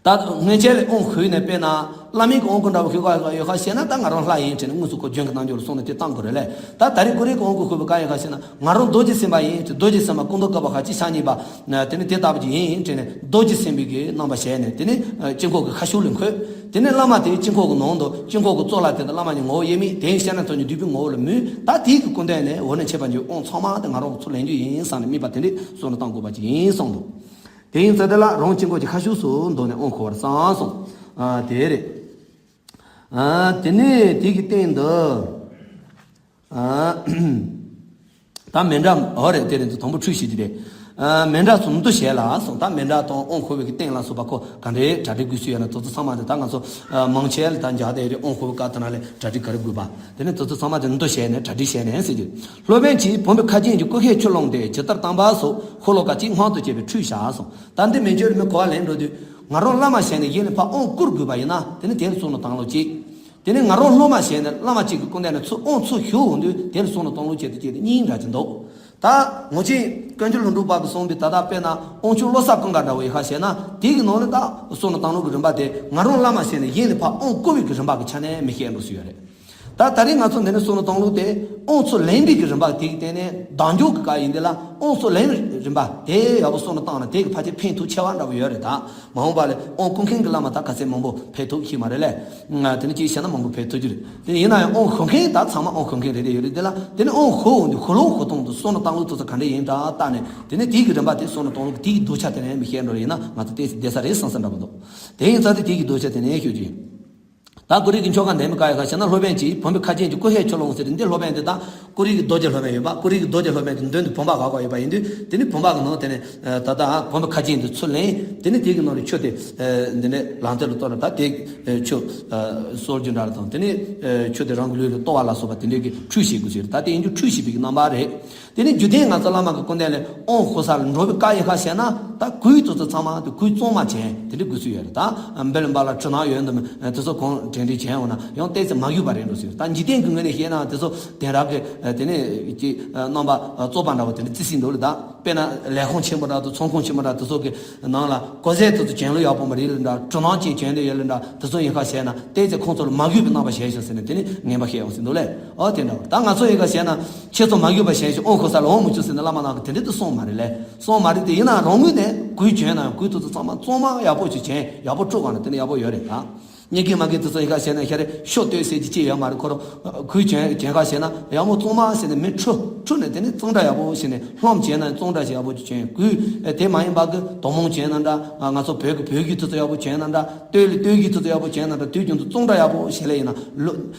ད་སྔོན་ཆད་ལ་དབང་ཞུས་ནས། དཔེར་ན་ བླ་མའི་གི་དབང་བསྐུར་འདྲ་བོ་ཞུ་ག་ཡོད་ཁ་ཤེ་ན། ད་ང་རང་ལྷ་ཡིན་དྲན་ནས་དངོས་སུ་ཁོ་རྒྱུན་གྱི་རྣལ་འབྱོར་ལ་སོང་ནས་དེ་བཏང་དགོས་རེད་ལས། ད་ད་རེས་ཀོ་རིག་གི་དབང་བསྐུར་ཞུ་བ་ག་ཡིན་ཁ་ཤེ་ན། ང་རང་རྡོ་རྗེ་སེམས་དཔའ་ཡིན་དྲན། རྡོ་རྗེ་སེམས་དཔའ་སྐུ་མདོག་དཀར་པོ་ཁ་ཅིག་ཕྱག་གཉིས་པ། དེ་ནས་དེ་ལྟ་བུ་ཅིག་ཡིན་དྲན་ནས་རྡོ་རྗེ་སེམས་དཔའི་གི་རྣམ་པ་བྱས་ནས། དེ་ནས་དཀྱིལ་འཁོར་གྱི་ཁ་ཤུལ་ལ་འཁོད། དེ་ནས་བླ་མ་དེ་དཀྱིལ་འཁོར་གྱི་ནང་དུ། དཀྱིལ་འཁོར་གྱི་གཙུག་ལག་དེ་དང་བླ་མ་གཉིས་ངོ་བོ་དབྱེར་མེད། དེ་ཡི་ཤར་ནས་ཐོན་ནས་བདུད་པོའི་ངོ་བོ་ལ་མོས། ད་དེའི་གི་སྐུ་མདུན་ནས་འོ་ན་མཆོད་པ་འབུལ། དབང་ཚང་མ་དེ་ང་རང་གི་ཚུར་ལེན་རྒྱུ་ཡིན་བསམ་ནས་དམིགས་པ་དེ་འདྲས་བསམ་བློ་བཏང་དགོས་པ་ཅིག་ཡིན་གསུངས་འདུག་དེ་ཡིན་ཙང་དེ་ལ་རང་དཀྱིལ་འཁོར་གྱི་ཁ་ཤུལ་སུ་འདུག་ནས་དབང་ཁོ་བར་བསམ་གསུངས། ཨ། དེ་རེད། ཨ། དེ་ནས་དེ་གི་སྟེང་དུ། ཨ། ད་མཎྜལ། འོ་རེད། དེ་རེད། དང་པོ་ཁྲུས་བྱེད་ཀྱི་རེད། ཨ། མཎྜལ་ཚུ་མདོར་བྱས་ལ་གསུངས། ད་མཎྜལ་དང་དབང་ཁོ་བའི་གི་སྟེང་ལ་སོགས་པ་ཁོ་ག་འདྲའི་གྲ་སྒྲིག་དགོས་སུ་ཡོད་ན། དེ་ཚོ་ཚང་མ་དེ་ད་ང་ཚོ་མང་ཆེ་ལ་ད་འཇགས་བསྡད་རེད། དབང་ཁོ་བའི་སྐབས་དེ་ན་ལས་གྲ་སྒྲིག་ག་རེ་དགོས་པ། དེ་ནས་དེ་ཚོ་ཚང་མ་དེ་མདོར་བྱས་ནས་གྲ་སྒྲིག་བྱས་ནས་ཟེར་གྱི། སློབ་དཔོན་གྱིས་བུམ་པའི་ཁ་རྒྱན་གྱི་སྐུ་ཤའི་ཆུ་ཀླུང་དེ་ཇི་ལྟར་བཏང་པ་སོགས་ཤོ་ལོ་ཀ་གཅིག་སྔོན་དུ་བྱས་པའི་ཁྲུས་བྱ་གསུངས། ད་འདི་མན་ཆད་ལ་མི་གོ་བ་ལེན་འགྲོ་དུས། ང་རང་བླ་མ་བྱས་ནས་གཞན་ལ་ཕར་དབང་བསྐུར་དགོས་པ་ཡིན་ན། དེ་ནི་དེ་ལ་བསམ་བློ་བཏང་ལུགས་གཅིག་དེ་ནས་ང་རང་སློབ་མ་བྱས་ནས་བླ་མ་གཅིག་གི་སྐུ་མདུན་ནས་ཚུར་དབང་ཚུར་ཞུ་འོང་དུས། དེ་ལ་བསམ་བློ་གཏོང་ལུགས་བྱེད་དུ་བྱེད་དུ་གཉིས་འདྲ་ཅིག་འདུག་ད་ངོ་ཅན་དཀོན་མཆོག་ལྷུན་གྲུབ་པ་གིས་གསུངས་པའི། ད་ལྟ་དཔེར་ན་དབང་ཕྱུག་བློ་གསལ་ཀུན་དགའ་འདྲ་བོ་ཡི་ཁ་བྱས་ན། དེ་གི་ནང་ལ་ད་བསམ་བློ་བཏང་ལུགས་ཀྱི་རིམ་པ་དེ། ང་རང་བླ་མ་བྱས་ནས་གཞན་ལ་ཕར་དབང་བསྐུར་བའི་གི་རིམ་པ་གི་ཆ་ནས་མི་བཤད་འགྲོ་སྲིད་ཡོད་རེད། ད་ད་རེས་ང་ཚོ་འདི་ནས་བསམ་བློ་བཏང་ལུགས་དེ། དབང་ཚུར་ལེན་པའི་གི་རིམ་པ་དེ་གི་སྟེང་ནས་གདེང་འཇོག་གི་སྐབས་ཡིན་དེ་ལ། དབང་ཚུར་ལེན་རིམ་པ་དེ་ཡག་པོ་བསམ་བློ་བཏང་ན་དེ་གི་ཕལ་ཆེར་ཕན་ཐོགས་ཆེ་བ་འདྲ་བོ་ཡོད་རེད། ད་མ་འོངས་པ་ལ་དབང་བསྐུར་མཁན་གྱི་བླ་མ་ད་ག་ཚད་མང་པོ་ཕེབས་ཐུབ་ཀྱི་མ་རེད་ལས། དེ་ནི་གཅིག་བཤད་ན་མང་པོ་ཕེབས་ཐུབ་ཀྱི་རེད། དེ་ཡིན་ན་ཡང་དབང་ཞུ་མཁན་ད་ཚང་མ་དབང་ཞུ་མཁན་རེད་དེ་ཡོད་རེད། དེ་ལ་དེ་ནི་དབང་ཞུ་འོང་དུས་ཞུ་ལུགས་ཞུ་སྟངས་དང་བསམ་བློ་བཏང་ལུགས་དེ་ཚོ་ག་འདྲ་ཡིན་འདྲ་བལྟས་ནས། དེ་ནི་དེ་གི་རིམ་པ་དེ་བསམ་བློ་བཏང་ལུགས་དེ་གི་གདུལ་བྱ་དེ་ནས་མི་བཤད་འགྲོ་ཡིན་ན། ང་ཚོ་ཏོག་ཙམ་བསྡད་ས་རེད་བསམ་བསམ་འདྲ་པོ་འདུག་དེ་ཡིན་ཙང་དེ་དེ་གི་གདུལ་བྱ་དེ་ནས་ཞུ་རྒྱུ་ཡིན། ད་ཀོ་རིག་གི་ཆོ་ག་འདོན་པའི་སྐབས་ཡིན་ཁ་བྱས་ན། སློབ་དཔོན་གྱིས་བུམ་པའི་ཁ་རྒྱན་གྱི་སྐུ་ཤའི་ཆུ་ཀླུང་ཟེར་ཏེ། འདི་སློབ་དཔོན་དེ་ད་ཀོ་རིག་གི་རྡོ་རྗེ་སློབ་དཔོན་ཡོད་པ། ཀོ་རིག་གི་རྡོ་རྗེ་སློབ་དཔོན་དེ་མདུན་དུ་བུམ་པ་ག་ག་ཡོད་པ་ཡིན་དུས། དེ་ནི་བུམ་པ་གི་ནང་དེ་ནས་ད་ལྟ་བུམ་པའི་ཁ་རྒྱན་དེ་ཚུར་ལེན། དེ་ནི་དེ་གི་ནང་ནས་ཆུ་དེ་འདི་ནས་ལག་མཐིལ་ལ་གཏོར་ལ། ད་དེ་ཆུ་གསོལ་རྒྱུ་འདྲ་དང་། དེ་ནས་ཆུ་དེ་རང་གི་ལུས་ལ་གཏོར་བ་ལ་སོགས་པ་དེ་འདྲའི་གི་ཁྲུས་བྱེད་དགོས་ཟེར། ད་དེ་ཡིན་དུས་ཁྲུས་བྱེད་པའི་གི་རྣམ་པ་རེད། དེ་ནས་རྒྱུ་མཚན་ང་ཚོ་བླ་མ་གི་སྐུ་མདུན་ལ་དབང་ཞུ་ས་ལ་འགྲོ་བའི་སྐབས་ཡིན་ཁ་བྱས་ན། ད་གོས་དེ་ཚོ་ཚང་མ་དེ་གོས་གཙང་མ་བྱས་དེ་འདྲ་དགོས་སུ་ཡོད་རེད། ད་འབུལ་འབག་ལ་འཁྲུ་སྣང་ཡོད་འདུག་མེད་དེ་ཚོ་གང་དྲན་དྲན་བྱས་འོང་ན་ཡང་ཏོག་ཙམ་མ་གུས་པ་རེད་འགྲོ་སུ་ཡོད། ད་འཇིག་རྟེན་གྱི་ངོས་ནས་བཤད་ན་དེ་ཚོ་དེང་རབས་ཀྱི་དེ་ནས་ཀྱི་རྣམ་པ་བཙོག་པ་འདྲ་བོ་དེ་འདྲ་བརྩི་སྲིད་འདུག་ལ། ད་དཔེར་ན་ལས་ཁང་ཆེན་པོ་འདྲ་དང་ཚོང་ཁང་ཆེན་པོ་འདྲ་དེ་ཚོ་གི་ནང་ལ་གོས་ཟས་དེ་ཚོ་གྱོན་ལུགས་ཡག་པོ་མ་རེད་ལ་འདྲ། འཁྲུ་སྣང་ཅན་གྱོན་བསྡད་ཡོད་ལ་འདྲ། དེ་ཚོ་ཡིན་ཁ་བྱས་ན་ཏོག་ཙམ་ཁོང་ཚོ་ལ་མ་གུས་པའི་རྣམ་པ་བྱས་ཤག་ཟེར་ནས་དེ་ནས་ངན་པ་བཤད་ཡོང་སྲིད་འདུག་ལས། ཨོ་དེ་འདྲ་བ། ད་ང་ཚོ་ཡིན་ཁ་བྱས་ན་ཁྱེད་ཚོ་མ་གུས་པ་བྱས་ཤག་དབང་ཞུ་ས་ལ་འོང་མི་བཅུག་ཟེར་ནས་བླ་མ་ནང་གི་དེ་འདྲ་དུ་གསུངས་མ་རེད་ལས། གསུངས་མ་རེད་དེ། ཡིན་ན་རང་ངོས་ནས་གོས་གྱོན་ན་ཡང་གོས་དེ་ཚོ་ཚང་མ་གཙང་མ་ཡག་པོ་ཞིག་གྱོན། ཡག་པོ་སྤྲོ་ག་ན་དེ་ནས་ཡག་པོ་ཡོད་རེད། ད་གཉིས་ཀྱི་མ་གི་དེ་ཚོ་ཡིན་ཁ་བྱས་ན་ཤ་རེ་ཤོ་ལྟོས་ཟེར་གྱི་ཅི་ཡོད་མ་རེད། ཁོ་རང་གོས་གྱོན་གྱོན་ཁ་བྱས་ན་ཡག་མོ་གཙང་མ་བྱས་ནས་མི་འཁྲུ་འཁྲུ་ནས་དེ་ནས་གཙང་སྦྲ་ཡག་པོ་བྱས་ནས། ལྷམ་གྱོན་ན་གཙང་སྦྲ་ཞིག་ཡག་པོ་ཅིག་གྱོན། གོས་དེ་མ་ཡིན་པ་གི་དོ་མོང་གྱོན་ན་འདྲ། ང་ཚོ་བོད་ཀྱི་བོད་གོས་དེ་ཚོ་ཡག་པོ་གྱོན་ན་འདྲ། སྟོད་ལ་སྟོད་གོས་དེ་ཚོ་ཡག་པོ་གྱོན་ན་འདྲ། དུས་རྒྱུན་དུ་གཙང་སྦྲ་ཡག་པོ་བྱས་ལེ་ཡིན་ན་ལོ།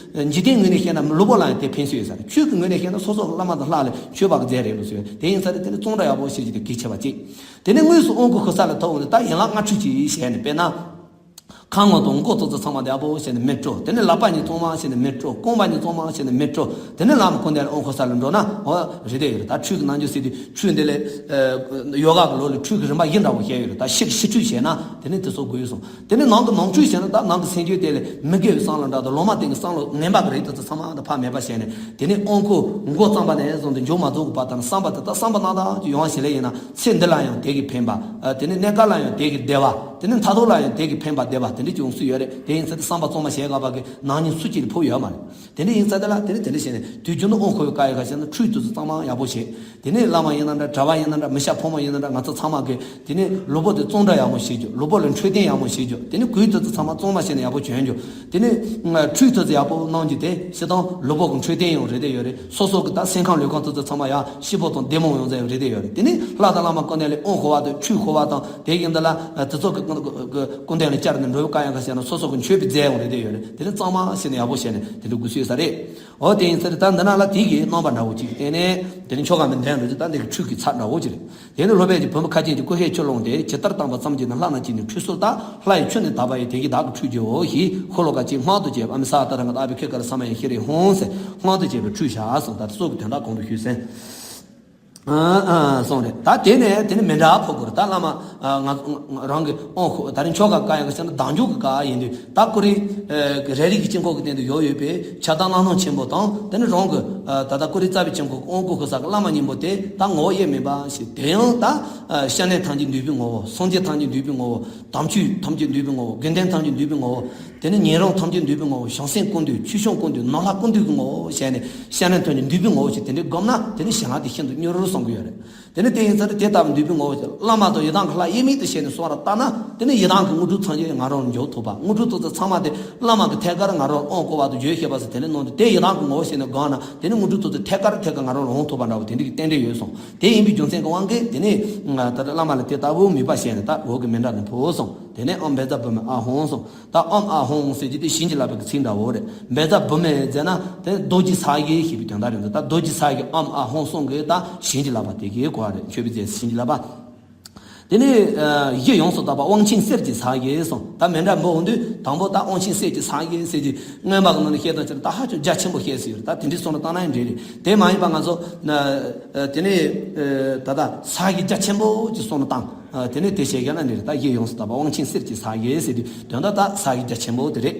འཇིག་རྟེན་ངོས་ནས་བཤད་ན་ལུས་པོ་ལ་ཡང་དེ་ཕན་སོས་ཡོད་ས་རེད། ཆོས་ཀྱི་ངོས་ནས་བཤད་ན་སོ་སོ་གི་བླ་མ་དང་ལྷ་ལ་མཆོད་པ་གི་རྫས་རེད་ལོ་ཟེར། དེ་ཡིན་ས་རེད། དེ་ནི་གཙང་སྦྲ་ཡག་པོ་བྱེད་རྒྱུ་དེ་གལ་ཆེ་བ་གཅིག་དེ་ནས་དངོས་སུ་དབང་བསྐུར་ཞུ་ས་ལ་ཐོག་འོང་དུས་ད་ཡན་ལག་ལྔ་ཁྲུས་ཅིག་བྱས་ནས། དཔེར་ན། ཁ་ངོ་དང་མགོ་ཏོག་ཙམ་ཚང་མ་དེ་ཡག་པོ་བྱས་ནས་མི་བཀྲུ། དེ་ནས་ལག་པ་གཉིས་གཙང་མ་བྱས་ནས་མི་བཀྲུ། རྐང་པ་གཉིས་གཙང་མ་བྱས་ནས་མི་བཀྲུ། དེ་ནས་བླ་མ་སྐུ་མདུན་ལ་དབང་བསྐུར་ས་ལ་འགྲོ་ན། འོ་རེད་དེ་ཡོད་རེད། ད་ཁྲུས་ཀྱི་རྣལ་འབྱོར་ཟེར་དུས་ཁྲུས་འདི་ལས། ཡོ་ག་གི་ལུགས་ལ་ཁྲུས་ཀྱི་རིམ་པ་བཞི་འདྲ་བོ་བཤད་ཡོད་རེད། ད་ཕྱི་ཕྱི་ཁྲུས་བྱས་ན་དེ་ནས་དེ་ཚོ་དགོས་ཡོད་གསུངས། དེ་ནས་ནང་གི་ནང་ཁྲུས་བྱས་ན་ད་ནང་གི་སེམས་རྒྱུད་དེ་ལས་མི་དགེ་བའི་བསམ་བློ་འདྲ་དང་ལོག་སྨྲ་དེ་གི་བསམ་བློ་ངན་པ་གི་རིགས་དེ་ཚོ་ཚང་མ་ད་ཕར་མེད་པ་བྱས་ནས། དེ་ནས་དབང་བསྐུར་མགོ་བརྩམས་པ་ནས་བཟུང་སྟེ་མཇུག་མ་རྫོགས་གི་བར་དུ་ན་བསམ་པ་དེ་ད་བསམ་པ་སྣ་ཚོགས་ཀྱི་ཡོང་བ་ཞིག་ལས་ཡིན་ན། ཚེ་འདི་ལ་ཡང་དེ་གི་ཕན་པ། དེ་ནས་གནས་སྐབས་ལ་ཡང་དེ་གི་བདེ་བ། དེ་ནས་མཐར་ཐུག་ལ་ཡང་དེ་གི་ཕན་པ་བདེ་བ་དེ་འདྲ་ཅིག་ཡོང་སྲིད་ཡོད་རེད། དེ་ཡིན་ཚེ་དེ་བསམ་པ་གཙང་མ་བྱས་དགོས་པ་གི་ནང་ཉིད་སུ་གཅིག་ལ་ཕོག་ཡོད་མ་རེད། དེ་འདྲ་ཡིན་ཚེ་དེ་ལ་དེ་ནས་དེ་འདྲ་བྱས་ནས་དུས་རྒྱུན་དུ་དབང་བསྐུར་བའི་སྐབས་ཡིན་ཁ་བྱས་ན་ཁྲུས་དེ་ཚོ་གཙང་མ་ཡག་པོ་བྱེད། དེ་ནས་བླ་མ་ཡིན་ན་འདྲ། གྲྭ་པ་ཡིན་ན་འདྲ། མི་སྐྱ་ཕོ་མོ་ཡིན་ན་འདྲ། ང་ཚོ་ཚང་མ་གི་དེ་ནས་ལུས་པོ་དེ་གཙང་སྦྲ་ཡག་མོ་བྱེད་རྒྱུ། ལུས་པོ་ལ་འཕྲོད་བསྟེན་ཡག་མོ་བྱེད་རྒྱུ། དེ་ནས་གོས་དེ་ཚོ་ཚང་མ་གཙང་མ་བྱས་ནས་ཡག་པོ་གྱོན་རྒྱུ། དེ་ནས་ཁྲུས་དེ་ཚོ་ཡག་པོ་གནང་རྒྱུ་དེ་སྤྱིར་བཏང་ལུས་པོ་གི་འཕྲོད་བསྟེན་ཡང་རེད་དེ་ཡོད་རེད། སོ་སོ་གི་ད་སེམས་ཁམས་ལུས་ཁམས་དེ་ཚོ་ཚང་མ་ཡག་སྐྱིད་པོ་དང་བདེ་མོ་ཡོང་ས་ཡང་རེད་དེ་ཡོད་རེད། དེ་ནས་ལྷ་དང་བླ་མ་སྐུ་མདུན་ལ་དབང་ཞུ་བ་དང་ཁྲུས་ཞུ་བ་དང་དེ་ཡིན་དེ་ལ་དེ་ཚོ་གི་སྐུ་མདུན་ལ་བཅར་ནས་འགྲོ་བའི་སྐབས་ཡིན་ཁ་བྱས་ན་སོ་སོ་གི་མཆོད་པའི་རྫས་ཡང་རེད་དེ་ཡོད་རེད། དེ་ནས་གཙང་མ་བྱས་ནས་ཡག་པོ་བྱས་ནས་དེ་འདྲ་དགོས་སུ་ཡོད་ས་རེད། འོ་དེ་ཡིན་ཚེ་ད་འདི་ན་ལ་དེ་གི་རྣམ་པ་འདྲ་བོ་ཅིག་གི་སྟེང་ནས་དེ་ནི་ཆོ་ག་མི་འདོན་རུ་ཅིག་ད་འདི་གི་ཁྲུས་ཀྱི་ཚབ་འདྲ་བོ་ཅིག་རེད། དེ་ནི་སློབ་དཔོན་གྱིས་བུམ་པ་ཁ་ཅན་གྱི་སྐུ་ཤའི་ཆུ་ཀླུང་དེ་ཇི་ལྟར་བཏང་པ་ཙམ་གྱིས་ནི་ལྷ་རྣམས་ཀྱིས་ནི་ཁྲུས་གསོལ་ལྟར། ལྷ་ཡི་ཆུ་ནི་དག་པ་ཡིས་དེ་བཞིན་བདག་གིས་ཁྲུས་བགྱིའོ་ཞེས་ཤོ་ལོ་ཀ་གཅིག་སྔོན་དུ་བྱས་པ། ཨ་མི་ས་ཏ་ར་ང་ཏ་ཨ་བི་ཁེ་ཀ་ར་ས་མ་ཡ་ཤི་རི་ཧོང་ཟེར་སྔོན་དུ་བྱས་པའི་ཁྲུས་བྱ་གསུངས། ད་སོགས་ཀྱི་དོན་དག་གོང་དུ་ཞུས་ཟིན། ཨ་ཨ་སོང་རེད། ད་དེ་ནས་དེ་ནི་མི་འདྲ་ཕོ་གོ་རེད། ད་བླ་མ་ཨ་ང་ང་རང་གི་ཨོང་ཁོ་ད་རིང་ཆོ་ག་བཀའ་ཡང་གི་ཟེར་ན་གདངས་འཇུག་གི་བཀའ་ཡིན་དུས། ད་ཀུ་རི་ཨ་རེ་རེ་གི་དཀྱིལ་འཁོར་གི་སྟེང་དུ་ཡོད་ཡོད་པའི་ཕྱག་དང་བླ་ན་མཆོད་པ་དང་། དེ་ནི་རང་གི་ཨ་ད་ལྟ་ཀུ་རི་རྩ་བའི་དཀྱིལ་འཁོར་གི་ཨོང་ཀུ་ཁུ་ས་གི་བླ་མ་གཉིས་པོ་དེ་ད་ངོ་བོ་དབྱེར་མེད་པ་ཞིག་དེ་ཡང་ད་ཨ་སྐྱབས་གནས་ཐམས་ཅད་འདུས་པའི་ངོ་བོ། སངས་རྒྱས་ཐམས་ཅད་འདུས་པའི་ངོ་བོ། དམ་ཆོས་ཐམས་ཅད་འདུས་པའི་ངོ་བོ། དགེ་འདུན་ཐམས་ཅད་འདུས་པའི་ངོ་བོ། དེ་ནི་ཉན་རང་ཐམས་ཅད་འདུས་པའི་ངོ་བོ། བྱང་སེམས་ཀུན་འདུས། ཆོས་སྐྱོང་ཀུན་འདུས། ནམ་མཁའ་ཀུན་འདུས་ཀྱི་ངོ་བོ་བྱས་ནས་སྐྱབས་གནས་ཐམས་ཅད་འདུས་པའི་ངོ་བོ་ཞིག་དེ་འདྲའི་བསྒོམས་ན། དེ་ནི་གཞན་ལ་དེ་ཤིན་ཏུ་མྱུར་གསུང་གི་ཡོད་རེད། དེ་ནི་དེ་ཡིན་ཙང་དེ་ལྟ་བུ་འདུས་པའི་ངོ་བོ་ཞིག་བླ་མ་དང་ཡི་དམ་གྱི་ལྷ་དབྱེར་མེད་དུ་བྱས་ནས་གསོལ་བ་བཏབ་ན། དེ་ནི་ཡི་དམ་གྱི་དངོས་གྲུབ་ཐམས་ཅད་ང་རང་ལ་འཇོག་ཐུབ་པ། དངོས་གྲུབ་ཐོབ་ཚད་ཚང་མ་དེ་བླ་མ་གི་ཐད་ཀར་ང་རང་ལ་ཨོང་བསྐུར་བ་དང་བརྗོད་བྱེད་པ་ཟེར་དེ་ནི་གནང་དུས། དེ་ཡི་དམ་གྱི་ངོ་བོ་བྱས་ནས་བསྒོམས་ན། དེ་ནི་དངོས་གྲུབ་ཐོབ་ཚད་ཐད་ཀར་ཐད་ཀར་ང་རང་ལ་འོང་ཐུབ་པ་འདྲ་བོ་དེ་འདྲའི་གི་རྟེན་འབྲེལ་ཡོད་གསུངས། དེ་ཡིན་པའི་རྒྱུ་མཚན་གྱི་དབང་གིས་དེ་ནི་ད་ལྟ་བླ་མ་ལ་དེ་ལྟ་བུ་མོས་པ་བྱས་ནས་ད་འོག་གི་མཎྜལ་འདི་ཕུལ་གསུངས། དེ་ནས་ཨོཾ་བཛྲ་བྷཱུ་མི་ཨཱཿཧཱུྃ་གསུངས། ད་ཨོཾ་ཨཱཿཧཱུྃ་ཟེར་གྱི་དེ་བྱིན་གྱིས་བརླབས་པའི་ཚིག་འདྲ་བོ་རེད། བཛྲ་བྷཱུ་མི་ཟེར་ན་དེ་རྡོ་རྗེ་ས་གཞི་ཞེས་པའི་དོན་དག་རེད་འདུག། ད་རྡོ་རྗེ་ས་གཞི་ཨོཾ་ཨཱཿཧཱུྃ་གསུངས་གི་ད་བྱིན་གྱིས་བརླབས་པ་དེ་གི་གོ་བ་རེད། མཆོད་པའི་རྫས་སུ་བྱིན་གྱིས་བརླབས་པ། དེ་ནས་ཨ་གཞི་ཡོངས་སུ་དག་པ་དབང་ཆེན་གསེར་གྱི་ས་གཞི་གསུངས། ད་མཎྜལ་འབུལ་འོང་དུས་དང་པོ་ད་དབང་ཆེན་གསེར་གྱི་ས་གཞི་ཟེར་གྱི་མངོན་པ་གི་ནང་ནས་བཤད་སྟངས་ཅིག་ད་ཧ་ཅང་རྒྱ་ཆེན་པོ་བཤད་སྲིད་ཡོད་རེད། ད་དེ་འདྲའི་བསམ་བློ་བཏང་ན་ཡང་འགྲིག་རེད། དེ་མ་ཡིན་པ་ང་ཚོ་ཨ་དེ་ནས་ཨ་ད་ལྟ་ས་གཞི་རྒྱ་ཆེན་པོ་ཅིག་བསམ་བློ་བཏང་། ཨ་དེ་ནས་དེ་བཤད་ཡོད་ན་འགྲིག་རེད། ད་གཞི་ཡོངས་སུ་དག་པ་དབང་ཆེན་གསེར་གྱི་ས་གཞི་ཟེར་དུས་དོན་དག་ད་ས་གཞི་རྒྱ་ཆེན་པོ་དེ་རེད།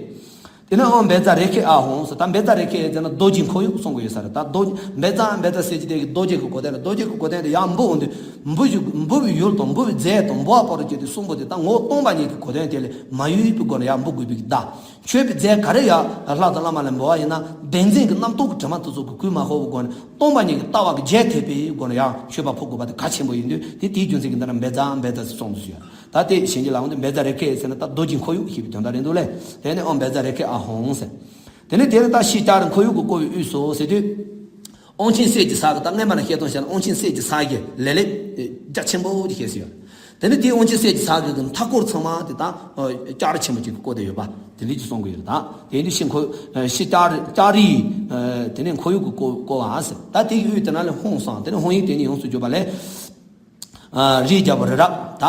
དེ་ནས་ཨོཾ་བཛྲ་རེ་ཁེ་ཨཱཿཧཱུྃ་ཟེར། ད་བཛྲ་རེ་ཁེ་ཟེར་ན་རྡོ་རྗེ་འཁོར་ཡུག་གསུང་གི་ཡོད་ས་རེད། ད་རྡོ་བཛྲ་བཛྲ་ཟེར་གྱི་དེ་གི་རྡོ་རྗེ་གི་གོ་དོན་རེད། རྡོ་རྗེ་གི་གོ་དོན་དེ་ཡར་འབུལ་འོང་དུས་འབུལ་ཞུ་འབུལ་བའི་ཡུལ་དང་འབུལ་བའི་རྫས་དང་འབུལ་བ་སྤོ་རུ་བྱེད་དུས་གསུམ་པོ་དེ་ད་ངོ་བོ་སྟོང་པ་ཉིད་ཀྱི་གོ་དོན་དེ་ལས་མ་གཡོས་པའི་སྒོ་ནས་ཡར་འབུལ་དགོས་པའི་གི་བརྡ། མཆོད་པའི་རྫས་ག་རེ་ཡར་ལྷ་དང་བླ་མ་ལ་འབུལ་བ་ཡིན་ན་བདེན་འཛིན་གྱི་རྣམ་རྟོག་གི་དྲི་མ་དེ་ཚོ་གི་གོས་མ་ཕོག་པའི་སྒོ་ནས་སྟོང་པ་ཉིད་ཀྱི་ལྟ་བ་གི་རྒྱས་ཐེབས་པའི་སྒོ་ནས་ཡར་མཆོད་པ་ཕུལ་དགོས་པ་དེ་གལ་ཆེན་པོ་ཡིན་དུས། དེ་དེའི་རྒྱུ་མཚན་གྱིས་འདི་ན་བཛྲ་བཛྲ་ཟེར་གསུངས་འདུག་ཟེར། ད་དེ་བྱིན་གྱིས་བརླབས་འོང་དུས་བཛྲ་རེ་ཁེ་ཟེར་ན་ད་རྡོ་རྗེ་འཁོར་ཡུག་ཞེས་པའི་དོན་དག་རེད་འདུག་ལེ། དེ་ནས་ཨོཾ་བཛྲ་རེ་ཁེ་ཨཱཿཧཱུྃ་ཟེར། དེ་ནས་དེ་ལ་ད་ཤེལ་ལྕགས་རི་འཁོར་ཡུག་གིས་བསྐོར་བའི་དབུས་སུ་ཟེར་དུས། དབང་ཆེན་གསེར་གྱི་ས་གཞི། ད་སྔོན་མ་ལ་བཤད་དོན་བཤད་ན་དབང་ཆེན་གསེར་གྱི་ས་གཞི་ལེ་ལེ་རྒྱ་ཆེན་པོ་ཅིག་བཤད་སྲིད་ཡོད། དེ་ནས་དེའི་དབང་ཆེན་གསེར་གྱི་ས་གཞི་གི་མཐའ་སྐོར་ཚང་མ་དེ་ད་ལྕགས་རི་ཆེན་པོ་ཅིག་གིས་བསྐོར་ཏེ་ཡོད་པ་དེ་འདྲ་ཅིག་གསུང་གི་ཡོད་རེད། ད་དེ་འདྲ་ཤེལ་འཁོར་ཤེལ་ལྕགས་རི་ལྕགས་རི་དེ་ནས་འཁོར་ཡུག་གིས་བསྐོར་བསྐོར་བ་ཟེར། ད་དེ་གི་དབུས་དེ་ན་ལས་ཧཱུྃ་གསུངས། དེ་ནས་ཧཱུྃ་ཡིག་དེ་ཉིད་ཡོངས་སུ་གྱུར་པ་ལས། ཨ་རིའི་རྒྱལ་པོ་རི་རབ། ད་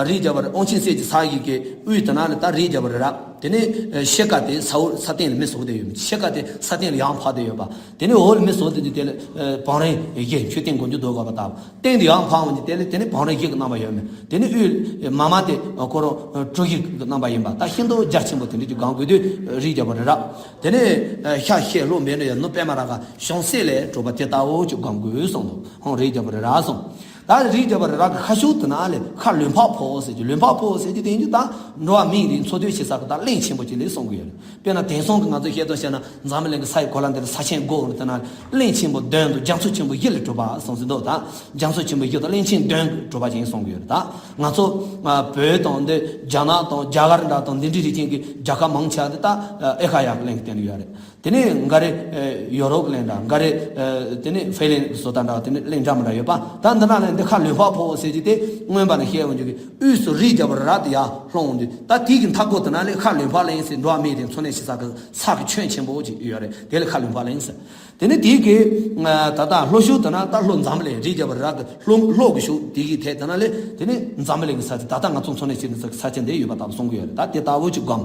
རིའི་རྒྱལ་པོ་རི་དབང་ཆེན་གསེར་གྱི་ས་གཞི་གི་དབུས་དེ་ན་ལ་ད་རིའི་རྒྱལ་པོ་རི་རབ། དེ་ནས་ཨ་ཤེལ་ཀ་དེ་ས་འོག་ས་སྟེང་ལ་མི་བཟོ་བསྡད་ཡོད། ཤེལ་ཀ་དེ་ས་སྟེང་ལ་ཡར་འཕགས་བསྡད་ཡོད་པ། དེ་ནས་འོག་ལ་མི་བཟོ་བསྡད་དུས་དེ་ལ་ཨ་བང་རིམ་བཞི་མཆོད་རྟེན་མགོ་མཇུག་རྡོ་བཀབ་པ་ལྟ་བུ། སྟེང་དུ་ཡར་འཕགས་འོང་དུས་དེ་ལ་དེ་ནས་བང་རིམ་བཞི་གི་རྣམ་པ་ཡོད་མེད། དེ་ནས་དབུས་མར་མར་དེ་ཁོ་རང་གྲུ་བཞི་གི་རྣམ་པ་ཡིན་པ། ད་ཤིན་ཏུ་རྒྱ་ཆེན་པོ་དེ་འདྲ་ཅིག་སྒོམ་དགོས་དུས་རིའི་རྒྱལ་པོ་རི་རབ། དེ་ནས་ཨ་ཤར་ཤེལ་ལྷོ་བཻ་ཌཱུརྻ། ནུབ་པདྨ་རཱ་ག། བྱང་སེམས་ལས་གྲུབ་པ་དེ་ལྟ་བུ་ཅིག་སྒོམ་དགོས་གསུངས་འདུག། ཧཱུྃ་རིའི་རྒྱལ་པོ་རི་རབ་གསུངས། ད་རིའི་རྒྱལ་པོ་རི་རབ་ཀྱི་ཁ་ཤུག་དེ་ན་ལས་ཤར་ལུས་འཕགས་ཕོ་ཟེར་གྱི། ལུས་འཕགས་ཕོ་ཟེར་གྱི་དེ་ཉིད་ད་འགྲོ་བ་མིའི་རིགས་འཚོ་སྡོད་བྱེད་ས་གི་ད་གླིང་ཆེན་པོ་ཅིག་ལ་གསུང་གི་ཡོད་རེད། དཔེར་ན་དེང་སང་གི་ང་ཚོའི་བཤད་སྟངས་བཤད་ན་འཛམ་བུ་གླིང་གི་ས་ཡི་གོ་ལ་འདི་ལ་ས་ཆེན་དགུ་ཡོད་རེད། དེ་ན་གླིང་ཆེན་པོ་བདུན་དང་རྒྱ་མཚོ་ཆེན་པོ་བཞི་ལས་གྲུབ་པ་གསུངས་ཟིན་འདུག། ད་རྒྱ་མཚོ་ཆེན་པོ་བཞི་དང་གླིང་ཆེན་བདུན་གྱིས་གྲུབ་པ་ཅིག་གསུང་གི་ཡོད་རེད། ད་ང་ཚོ་ཨ་བོད་དང་འདི་རྒྱ་ནག་དང་རྒྱ་གར་འདྲ་དང་འདི་འདྲའི་རིགས་ཅན་གྱི་རྒྱལ་ཁབ་མང་ཆེ་བ་འདི་ད་ཨ་ཨེ་ཤ་ཡ་གི་གླིང་གི་སྟེང་དུ་ཡོད་རེད། དེ་ནས་འགའ་རེ་ཨ་ཡོ་རོབ་གླིང་འདྲ། འགའ་རེ་ཨ་དེ་ནས་ཧྥེ་ལིན་བཟོ་ལྟ་འདྲ། དེ་ནས་གླིང་འདྲ་མི་འདྲ་ཡོད་པ། ད་འདི་ན་ལས་འདི་ཤར་ལུས་འཕགས་ཕོ་ཟེར་གྱི་དེ་མངོན་པ་ནས་བཤད་འོང་རྒྱུ་གི་དབུས་སུ་རིའི་རྒྱལ་པོ་རི་རབ་དེ་ཡར་ལྷུང་འོང་དུས། ད་དེའི་གི་མཐའ་སྐོར་དེ་ན་ལས་ཤར་ལུས་འཕགས་གླིང་ཟེར་འགྲོ་བ་མིའི་རིགས་འཚོ་གནས་བྱེད་ས་གི་ས་གི་ཁྱོན་ཆེན་པོ་ཅིག་ཡོད་རེད། དེ་ལ་ཤར་ལུས་འཕགས་གླིང་ཟེར། དེ་ནས་དེའི་གི་ད་ལྟ་ལྷོ་ཕྱོགས་དེ་ན་ད་ལྷོ་འཛམ་བུ་གླིང་། རིའི་རྒྱལ་པོ་རི་རབ་གི་ལྷོ་ལྷོ་གི་ཕྱོགས་དེ་གི་ཐད་དེ་ན་ལས་དེ་ནས་འཛམ་བུ་གླིང་གི་ས་ཆ། ད་ལྟ་ང་ཚོ་འཚོ་གནས་བྱེད་ས་ས་ཆ་འདི་ཡོད་པ་ལྟ་བུ་གསུང་གི་ཡོད་རེད། ད་དེ་ལྟ་བུ་ཅིག་སྒོམ།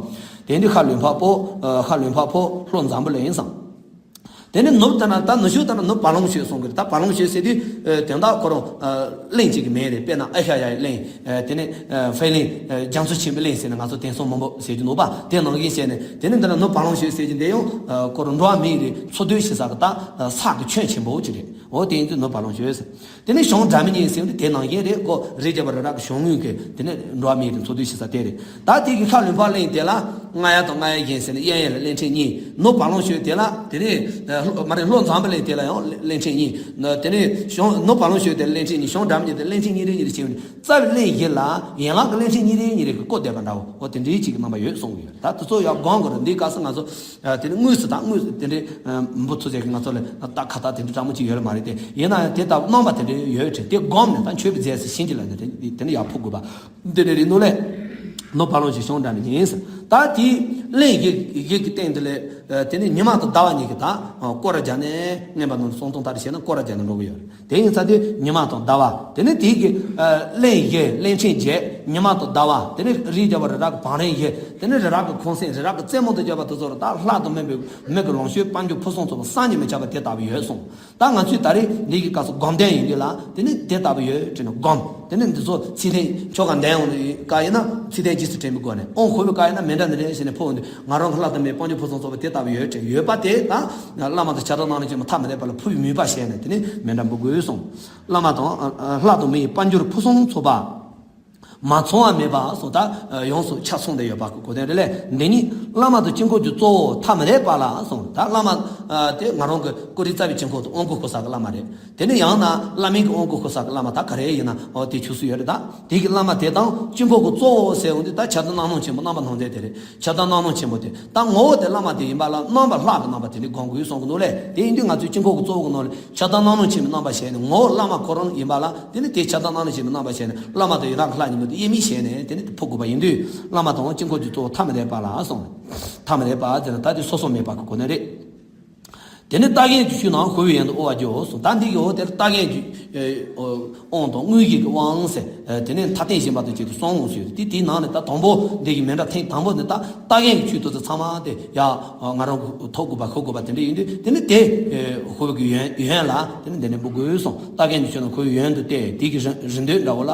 དེ་འདི་ཤར་ལུས་འཕགས་ཕོ། ཨ་ཤར་ལུས་འཕགས་ཕོ་ལྷོ་འཛམ་བུ་གླིང་ཟེར། དེ་ནས་ནུབ་དེ་ན་ད་ནུབ་ཕྱོགས་དེ་ན་ནུབ་བ་ལང་སྤྱོད་གསུང་གི་རེད། ད་བ་ལང་སྤྱོད་ཟེར་དུས་ཨ་དོན་དག་ཁོ་རང་ཨ་གླིང་གཅིག་གི་མིང་རེད། དཔེར་ན་ཨེ་ཤ་ཡའི་གླིང་། ཨ་དེ་ནས་ཨ་ཧྥེ་གླིང་། ཨ་རྒྱ་མཚོ་ཆེན་པོའི་གླིང་ཟེར་ནས་ང་ཚོ་དེང་སང་མང་པོ་ཟེར་གྱི་འདུག་པ། དེ་ནང་བཞིན་བྱས་ནས་དེ་ནས་འདི་ན་ནུབ་བ་ལང་སྤྱོད་ཟེར་གྱི་འདི་ཡང་ཨ་ཁོ་རང་འགྲོ་བ་མིའི་རིགས་འཚོ་སྡོད་བྱེད་ས་གི་ད་ཨ་ས་གི་ཁྱོན་ཆེན་པོ་ཅིག་རེད། འོ་དེ་ཡིན་དུས་ནུབ་བ་ལང་སྤྱོད་ཟེར། དེ་ནས་བྱང་སྒྲ་མི་སྙན་ཟེར་དུས་དེ་ནང་བཞིན་རེད། ཁོ་རིའི་རྒྱལ་པོ་རི་རབ་ཀྱི་བྱང་ངོས་ཀྱི་དེ་ནས་འགྲོ་བ་མིའི་རིགས་འཚོ་སྡོད་བྱེད་ས་དེ་རེད། ད་དེ་གི་ཤར་ལུས་འཕགས་གླིང་དེ་ལ་རྔ་ཡབ་དང་རྔ་ཡབ་གཞན་ཟེར་ནས་གཡས་གཡོན་ལ་གླིང་ཕྲན་གཉིས། ནུབ་བ་ལང་སྤྱོད་དེ་ལ་དེ་ནས་ཨ་ལྷོ་མ་རེད། ལྷོ་འཛམ་བུ་གླིང་དེ་ལ་ཡང་གླིང་ཕྲན་གཉིས། དེ་ནས་བྱང་ནུབ་བ་ལང་སྤྱོད་དེ་ལ་གླིང་ཕྲན་གཉིས། བྱང་སྒྲ་མི་སྙན་དེ་གླིང་ཕྲན་གཉིས་རེ་གཉིས་རེ་བྱས་ནས་རྩ་བའི་གླིང་བཞི་ལ་ཡན་ལག་གི་གླིང་ཕྲན་གཉིས་རེ་གཉིས་རེ་གི་བསྐོར་བསྡད་པ་འདྲ་བོ། འོ་དེ་འདྲའི་ཅིག་གི་རྣམ་པ་ཡོད་གསུང་གི་ཡོད། ད་དེ་ཚོ་ཡང་སྒོམ་དགོས་རེད། འདིའི་སྐབས་སུ་ང་ཚོ་ཨ་དེ་ནི་དངོས་སུ་ད་དངོས་སུ་དེ་འདྲའི་ཨ་འབུ་ཚོ་ཚད་ཀྱི་ང་ཚོ་ལ་ད་ཁ་བཏགས་དེ་འདྲའི་སྤྲང་མོ་ཅིག་ཡོད་རེད་མ་རེད་དེ། ཡིན་ན་ཡང་དེ་ལྟ་བུ་རྣམ་པ་དེ་འདྲའི་ཡོད་དྲན། དེ་སྒོམ་ནས་ད་མཆོད་པའི་རྫས་སུ་བྱིན་གྱིས་བརླབས་ནས་དེ་དེ་ནི་ཡར་ཕུལ་དགོས་པ་འདི་འདྲ་རེད་འདུག་ལེ། ནུབ་བ་ལང་སྤྱོད་བྱང་སྒྲ་མི་སྙན་ཟེར། ད་དེའི་གླེང་གཞི་གཞི་གི་སྟེང་དེ་ལས་དེ་ནི་ཉི་མ་དང་ཟླ་བ་གཉིས་ཀྱི་ད་སྐོར་ར་རྒྱག་ནས་མངོན་པ་རྣམས་གསུང་སྟངས་ལྟར་བྱས་ན་སྐོར་ར་རྒྱག་ནས་འགྲོ་གི་ཡོད་རེད། དེ་ཡིན་ཙང་དེ་ཉི་མ་དང་ཟླ་བ་དེ་ནི་དེའི་གི་གླེང་གཞི་གླེང་ཕྲན་བརྒྱད་ཉི་མ་དང་ཟླ་བ་དེ་ནི་རིས་བརྒྱ་པ་རི་རབ་ཀྱི་བང་རིམ་བཞི་དེ་ནི་རི་རབ་ཀྱི་ཁོང་སེང་རི་རབ་ཀྱི་རྩེ་མོ་དང་བཅས་པ་དེ་ཚོ་རུ་ད་ལྷ་དང་མིན་པའི་མི་གི་ལོངས་སྤྱོད་དཔལ་འབྱོར་ཕུན་སུམ་ཚོགས་པ་བསམ་གྱིས་མི་ཁྱབ་པ་དེ་ལྟ་བུ་ཡོད་གསུངས། ད་ང་ཚོས་ད་རེས་འདི་གི་སྐབས་སུ་སྒོམ་དོན་ཡིན་དུས་ལ་དེ་ནི་དེ་ལྟ་བུ་ཡོད་དྲན་ན་སྒོམ། དེ་ནི་འདི་ཚོ་ཚིག་དོན་ཆོ་ག་འདོན་ཡོང་དུས་བཀའ་ཡིན་ན་ཚིག་དོན་རྗེས་སུ་དྲན་པའི་སྒོ་ནས་ཨོང་ཁོ་བོའི་བཀའ་ཡིན་ན་མི་འདྲ་འདི་རེད་ཟེར་ནས་ཕུལ་ཡོང་དུས་ང་རང་གི་ལྷ་དང་མིའི་དཔལ་འབྱོར་ཕུན་སུམ་ཚོགས་པ་དེ་ལྟ་བུ་ཡོད་དྲན་ཡོད་པ་དེ་ད་བླ་མ་དང་ཕྱག་རྟགས་གནང་ལེན་ཆེན་མོ་ཐ་མི་དད་པ་ལ་ཕུལ་བའི་མོས་པ་བྱས་ནས་དེ་ནི་མི་འདྲ་འབུལ་དགོས་གསུངས། བླ་མ་དང་ལྷ་དང་མི་ཡི་དཔལ་འབྱོར་ཕུན་སུམ་ཚོགས་པ། མ་ཚང་བ་མེད་པ་སོགས་ད་ཡོངས་སུ་ཆ་ཚང་དུ་ཡོད་པ་གི་གོ་དོན་རེད་ལས། འདི་ཉིད་བླ་མ་དང་དཀྱིལ་འཁོར་གྱི་གཙོ་བོ་ཐ་མི་དད་པ་ལ་སོགས་ད་བླ་མ་དེ་ང་རང་གི་ཀུ་རི་རྩ་བའི་དཀྱིལ་འཁོར་དུ་དབང་བསྐུར་ཤོར་ས་གི་བླ་མ་རེད། དེ་ནི་ཡང་ན་བླ་མའི་གི་དབང་བསྐུར་ཤོར་ས་གི་བླ་མ་ད་ག་རེ་ཡིན་ན་འོ་དེ་ཆུགས་སུ་ཡོད་རེད། ད་དེ་གི་བླ་མ་དེ་དང་དཀྱིལ་འཁོར་གྱི་གཙོ་བོ་ཟེར་འོང་དུས་ད་ཕྱག་རྟགས་གནང་ནང་ཆེན་པོ་རྣམ་པ་སྣང་མཛད་དེ་རེད། ཕྱག་རྟགས་གནང་ནང་ཆེན་པོ་དེ་ད་ངོ་བོ་དེ་བླ་མ་དེ་ཡིན་པ་ལ་རྣམ་པ་ལྷ་གི་རྣམ་པ་དེ་ནི་སྒོམ་དགོས་གསུང་གི་འདུག་ལས། དེ་ཡིན་དུས་ང་ཚོའི་དཀྱིལ་འཁོར་གྱི་གཙོ་བོ་གི་ནང་ལ་ཕྱག་རྟགས་གནང་ནང་ཆེན་པོའི་རྣམ་པ་བྱས་ནས་ངོ་བོ་བླ་མ་ཁོ་རང་ཡིན་པ་ལ་དེ་ནི་དེ་ཕྱག་རྟགས་གནང་ནང་ཆེན་པོའི་རྣམ་པ་བྱས་ནས་བླ་མ་དང་ཡི་རང་གི་ལྷ་གཉིས་པོ་དེ་དབྱེར་མེད་བྱས་ནས་དེ་ནི་དེ་ཕུལ་དགོས་པ་ཡིན་དུས་བླ་མ་དང་དཀྱིལ་འཁོར་གྱི་གཙོ་བོ་ཐ་མི་དད་པ་ལ་གསུངས། ཐ་མི་དད་པ་ཟེར་ན་ད་དེ་སོ་སོ་མེད་པ་གི་གོ་ནི་རེད། དེ་ནི་ལྟ་མཁན་གྱི་ཆོས་རྣམས་ཤོར་བའི་ཡན་དུ་དབུལ་བར་འགྱུར་གསུངས། ད་འདི་གི་འོ་དེར་ལྟ་མཁན་གྱི་དབང་དང་དངོས་གཞི་གི་དབང་ཟེར་དེ་ནི་མཐའ་རྟེན་གཞན་པ་དང་བཅས་ཏེ་གསུམ་འོང་ཟེར་དེ་དེའི་ནང་ནས་ད་དང་པོ་འདི་གི་མི་འདྲ་ཐེངས་དང་པོ་ནི་ད་ལྟ་མཁན་གྱི་ཆོས་དེ་ཚོ་ཚང་མ་དེ་ཡ་ང་རང་གི་ཐོབ་དགོས་པ་ཤོར་དགོས་པ་དེ་འདྲ་ཡིན་དུས་དེ་ནི་དེ་ཤོར་བའི་གི་ཡོན་ཡོན་ལ་དེ་ནི་འདི་ནས་འབུལ་དགོས་གསུངས། ལྟ་མཁན་གྱི་ཆོས་རྣམས་ཤོར་བའི་ཡོན་དུ་བལྟས་དེ་གི་རིན་རིན་དོད་འདྲ་བོ་ལ་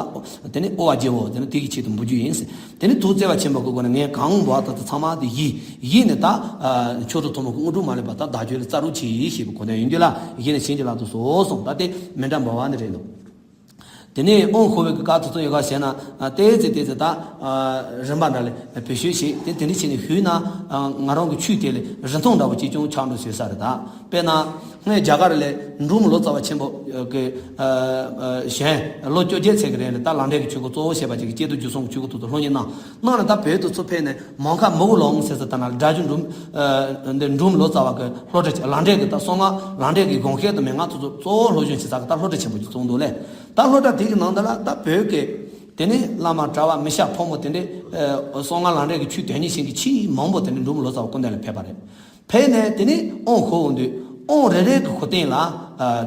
དེ་ནི་དབུལ་བར་འགྱུར་རོ། དེ་ནི་དེ་གི་ཆེད་དུ་འབུལ་རྒྱུ་ཡིན་ཟེར། དེ་ནི་ཐུགས་བརྩེ་བ་ཆེན་པོ་གི་སྒོ་ནས་ངས་གང་འབུལ་བ་དེ་ཚོ་ཚང་མ་དེ་ཡིད་ཡིད་ནས་ད་མཆོག་སྤྲུལ་ཐུན་མོང་གི་དངོས་གྲུབ་མ་ལུས་པ་ད་བདག་རྒྱུད་ལ་སྩལ་རོགས་གྱིས་ཞེས་པའི་གོ་དོན་ཡིན་དུས་ལ་ཡིད་ནས་བྱིན་གྱིས་བརླབ་ཏུ་གསོལ་གསུངས། ད་དེ་མི་འདྲ་འབུལ་བ་ནི་རེད་འདུག་དེ་ནས་དབང་ཤོར་བའི་གི་བཀའ་དེ་ཚོ་ཡོད་ག་ཞེ་ན་ཏོག་ཙམ་ཏོག་ཙམ་ད་རིམ་པ་འདྲ་ལས་བེད་སྤྱོད་བྱེད་དེ་དེ་འདྲ་བྱས་ནས་ཞུས་ན་ང་རང་གི་ཆོས་དེ་ལས་རིན་ཐང་འདྲ་བོ་ཅིག་ཀྱང་ཆགས་འགྲོ་ཟེར་ས་རེད་ད། དཔེར་ན། སྔོན་རྒྱ་གར་ལས་འབྲོམ་ལོ་ཙཱ་བ་ཆེན་པོ་གི་གཞོན་ལོ་བཅོ་བརྒྱད་ཚད་ཀྱི་རིང་ལ་ད་ལག་འབྲེལ་གྱི་ཆོས་སྐོར་གཙོ་བོ་བྱས་པ་ཅིག་གི་སྐྱེས་བསྡུ་རྒྱུད་གསུམ་གྱི་ཆོས་སྐོར་དེ་ཚོ་སློབ་གཉེར་གནང་། གནང་ནས་ད་བོད་དུ་ཚུར་ཕེབས་ནས་མོན་ཁ་མི་བོ་ལུང་ཟེར་ས་ད་ན་སྒྲ་སྒྱུར་འབྲོམ་འདི་འབྲོམ་ལོ་ཙཱ་བ་གི་སློབ་གྲྭ་ལག་འབྲེལ་གྱི་ད་གསང་སྔགས་ལག་འབྲེལ་གྱི་དགོངས་བཞེད་དང་མན་ངག་དེ་ཚོ་གཙོ་བོ་སློབ་སྦྱོང་བྱེད་ས་གི་ད་སློབ་གྲྭ་ཆེན་པོ་ཅིག་བཙུགས་འདུག་ལས། ད་སློབ་གྲྭ་དེ་གི་ནང་དུ་ལ་ད་བོད་ཀྱི་དེ་ནས་བླ་མ་གྲྭ་བ་མི་སྐྱ་ཕོ་མོ་དེ་འདྲས་གསང་སྔགས་ལག་འབྲེལ་གྱི་ཆོས་དོན་གཉེར་བྱེད་མཁན་ཆེས་མང་པོ་དེ་འདྲས་འབྲོམ་ལོ་ཙཱ་བ་སྐུ་མདུན་ལ་ཕེབས་པ་རེད། ཕེབས་ནས་དེ་ནས་དབང་ཤོར་འོང་དུས་དབང་རེ་རེ་གི་ཤོར་སྟེང་ལ་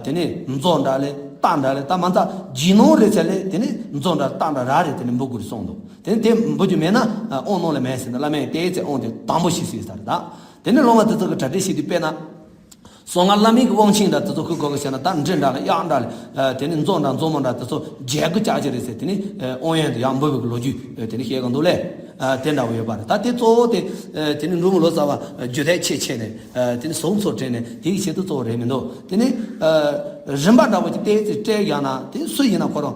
དེ་ནས་མཛོ་འདྲ་ལས་རྟ་འདྲ་ལས་ད་མ་རྩ་རྗེས་གནང་རེ་ཚད་ལས་དེ་ནས་མཛོ་འདྲ་རྟ་འདྲ་ར་རེ་དེ་ནས་འབུལ་དགོས་རེད་གསུངས་འདུག་དེ་ནས་དེ་འབུལ་རྒྱུ་མེད་ན་དབང་གནང་ལས་མེད་ཟེར་ནས་བླ་མས་དེའི་ཚེ་དབང་དེ་དང་པོ་ཞིག་ཟེར་ས་རེད་ད། དེ་ནས་སློབ་མ་དེ་ཚོ་གི་གྲ་སྒྲིག་བྱེད་དུས་དཔེར་ན། གསང་སྔགས་བླ་མའི་གི་དབང་ཆེན་འདྲ་དེ་ཚོ་ཁུར་དགོས་གི་ཟེར་ན་ད་འབྲི་འདྲ་ལ་གཡག་འདྲ་ལ་དེ་ནས་མཛོ་འདྲ་མཛོ་མོ་འདྲ་དེ་ཚོ་བརྒྱད་དགུ་ལྕགས་ཀྱི་རེད་ཟེར་དེ་ནས་དབང་ཡོན་དུ་ཡང་འབུལ་བའི་གི་ལོ་རྒྱུས་དེ་ནས་བཤད་གི་འདུག་ལས། དེ་འདྲ་བོ་ཡོད་པ་རེད། ད་དེ་གཙོ་བོ་དེ་དེ་ནས་འབྲོམ་ལོ་ཙཱ་བ་རྒྱུད་སྡེ་ཆེ་ཆེ་ནས་དེ་ནས་ཟུག་ཚོ་དྲན་ནས་དེ་གི་ཆེད་དུ་གཙོ་བོ་རེད་མི་འདུག་དེ་ནས་རིམ་པ་འདྲ་བོ་ཅིག་ཏོག་ཙམ་སྤྲད་ཡང་ན་དེ་སུ་ཡིན་ན་ཁོ་རང་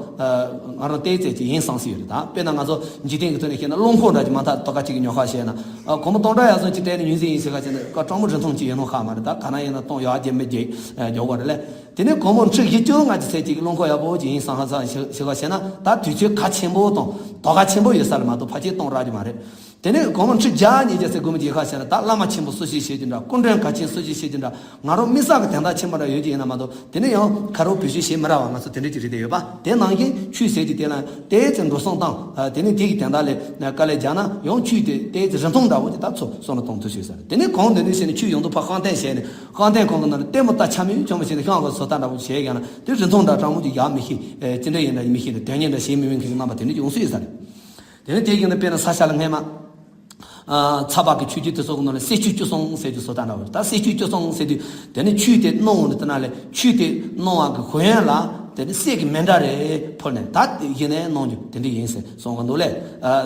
ང་རང་ཏོག་ཙམ་ཅིག་ཡིན་བསམ་སྲིད་ཡོད་རེད། ད་དཔེར་ན་ང་ཚོ་འཇིག་རྟེན་གི་ཐོག་ནས་བཤད་ན་རླངས་འཁོར་འདྲ་ཅིག་མ་མཐའ་ཏོག་ཀ་ཅིག་གི་ཉོ་ཁ་བྱས་ན། ཨ། སྒོར་མོ་སྟོང་ཕྲག་ཡར་སོང་ཅིག་སྤྲད་ནས་ཉོས་ཟིན་ཡིན་ཟེར་ག་བྱས་ན་ཀ་སྤྲང་པོ་རིན་ཐང་ཅིག་ཡོད་ནོ་ཧ་མ་རེད། ད་ག་ན་ཡིན་ན་སྟོང་ཡར་རྒྱས་མི་རྒྱས་ཡོད་པ་རེད་ལས། དེ་ནས་སྒོར་མོ་ཁྲི་བཞི་བཅུ་ལྔ་ཅིག་ཚད་ཅིག་གི་རླངས་འཁོར་ཡག་པོ་ཅིག་ཡིན་བསམ་ཧ་ས་ཞིག་ཞིག་ག་བྱས་ན་ད་དུས་ཚོད་གལ་ཆེན་པོ་དང་དོ་གལ་ཆེན་པོ་ཡོད་ས་རེད་མ་གཏོགས་ཕལ་ཆེར་གཏོང་རག་གི་མ་རེད། དེ་ནས་སྒོར་མོ་ཁྲི་བརྒྱ་ཉིས་བརྒྱ་ཚད་སྒོར་མོ་ཅིག་ཡོད་ག་བྱས་ན་ད་བླ་མ་ཆེན་པོ་སུ་ཞིག་བྱེད་ཀྱི་འདྲ། སྐུ་མགྲོན་གལ་ཆེན་སུ་ཞིག་བྱེད་ཀྱི་འདྲ། ང་རང་དམིགས་བསལ་གྱི་དན་རྟགས་ཆེན་པོ་འདྲ་ཡོད་ཀྱི་ཡིན་ན་མ་གཏོགས་དེ་ནས་ཡང་ཁ་རོག་བེད་སྤྱོད་བྱེད་མི་རག་པ་ང་ཚོ་དེ་འདྲ་ཅིག་རེད་དེ་ཡོད་པ། དེ་ནང་བཞིན་ཆོས་ཟེར་གྱི་དེ་ལ་ཏོག་ཙམ་འགྲོ་སོང་བཏང་། དེ་ནས་དེ་གི་དན་རྟགས་ལས་དཀའ་ལས་རྒྱག་ན་ཡང་ཆོས་དེ་ཏོག་ཙམ་རིན་ཐང་འདྲ་བོ་ཅིག་ད་ཚོ་བསམ་བློ་གཏོང་ཐུབ་ཤེས་ས་རེད། དེ་ནས་གང་འདོད་འདོད་བྱས་ནས་ཆོས་ཡོང་དུས་ཕར་ཤག་ཐན་བྱས་ནས་ཤག་ཐན་གང་གི་ནང་ནས་ལྟད་མོ་ལྟ་ཆ་མེད་ཆོ་མ་བྱས་ནས་ཤང་གི་བཟོ་ལྟ་འདྲ་བོ་བྱས་ཀྱང་ན་དེ་རིན་ཐང་འདྲ་གྲང་མོ་ཅིག་ཡག་མི་ཤེས། ཅི་འདྲ་ཡིན་འདྲ་མི་ཤེས་ནས་དོན་གཉེར་འདྲ་བྱེད་མི་མིན་མཁན་གྱི་རྣམ་པ་དེ་འདྲ་ཅིག་ཡོང་སྲིད་ས་རེད། དེ་ནས་དེ་བཞིན་དུ་དཔེར་ན་ས་ཆ་ལ་སྔས་མ། ཚ་བ་གི་ཆུ་རྒྱུན་དེ་ཚོ་གི་ནང་ལ་སད་ཆུ་བཅུ་གསུམ་ཟེར་རྒྱུ་བཟོ་ལྟ་འདྲ་བོ་རེད། ད་སད་ཆུ་བཅུ་གསུམ་ཟེར་དུས་དེ་ནི་ཆུ་དེ་གནང་འོང་དུས་དེ་ན་ལས་ཆུ་དེ་གནང་བ་གི་ཤོར་ཡོན་ལ་དེ་ནི་སད་ཀྱི་མེ་འདྲ་རེ་ཕུལ་ནས་ད་དེ་གཞི་ནས་གནང་རྒྱུ་དེ་འདྲ་ཡིན་ཟེར་གསུང་གི་འདུག་ལས།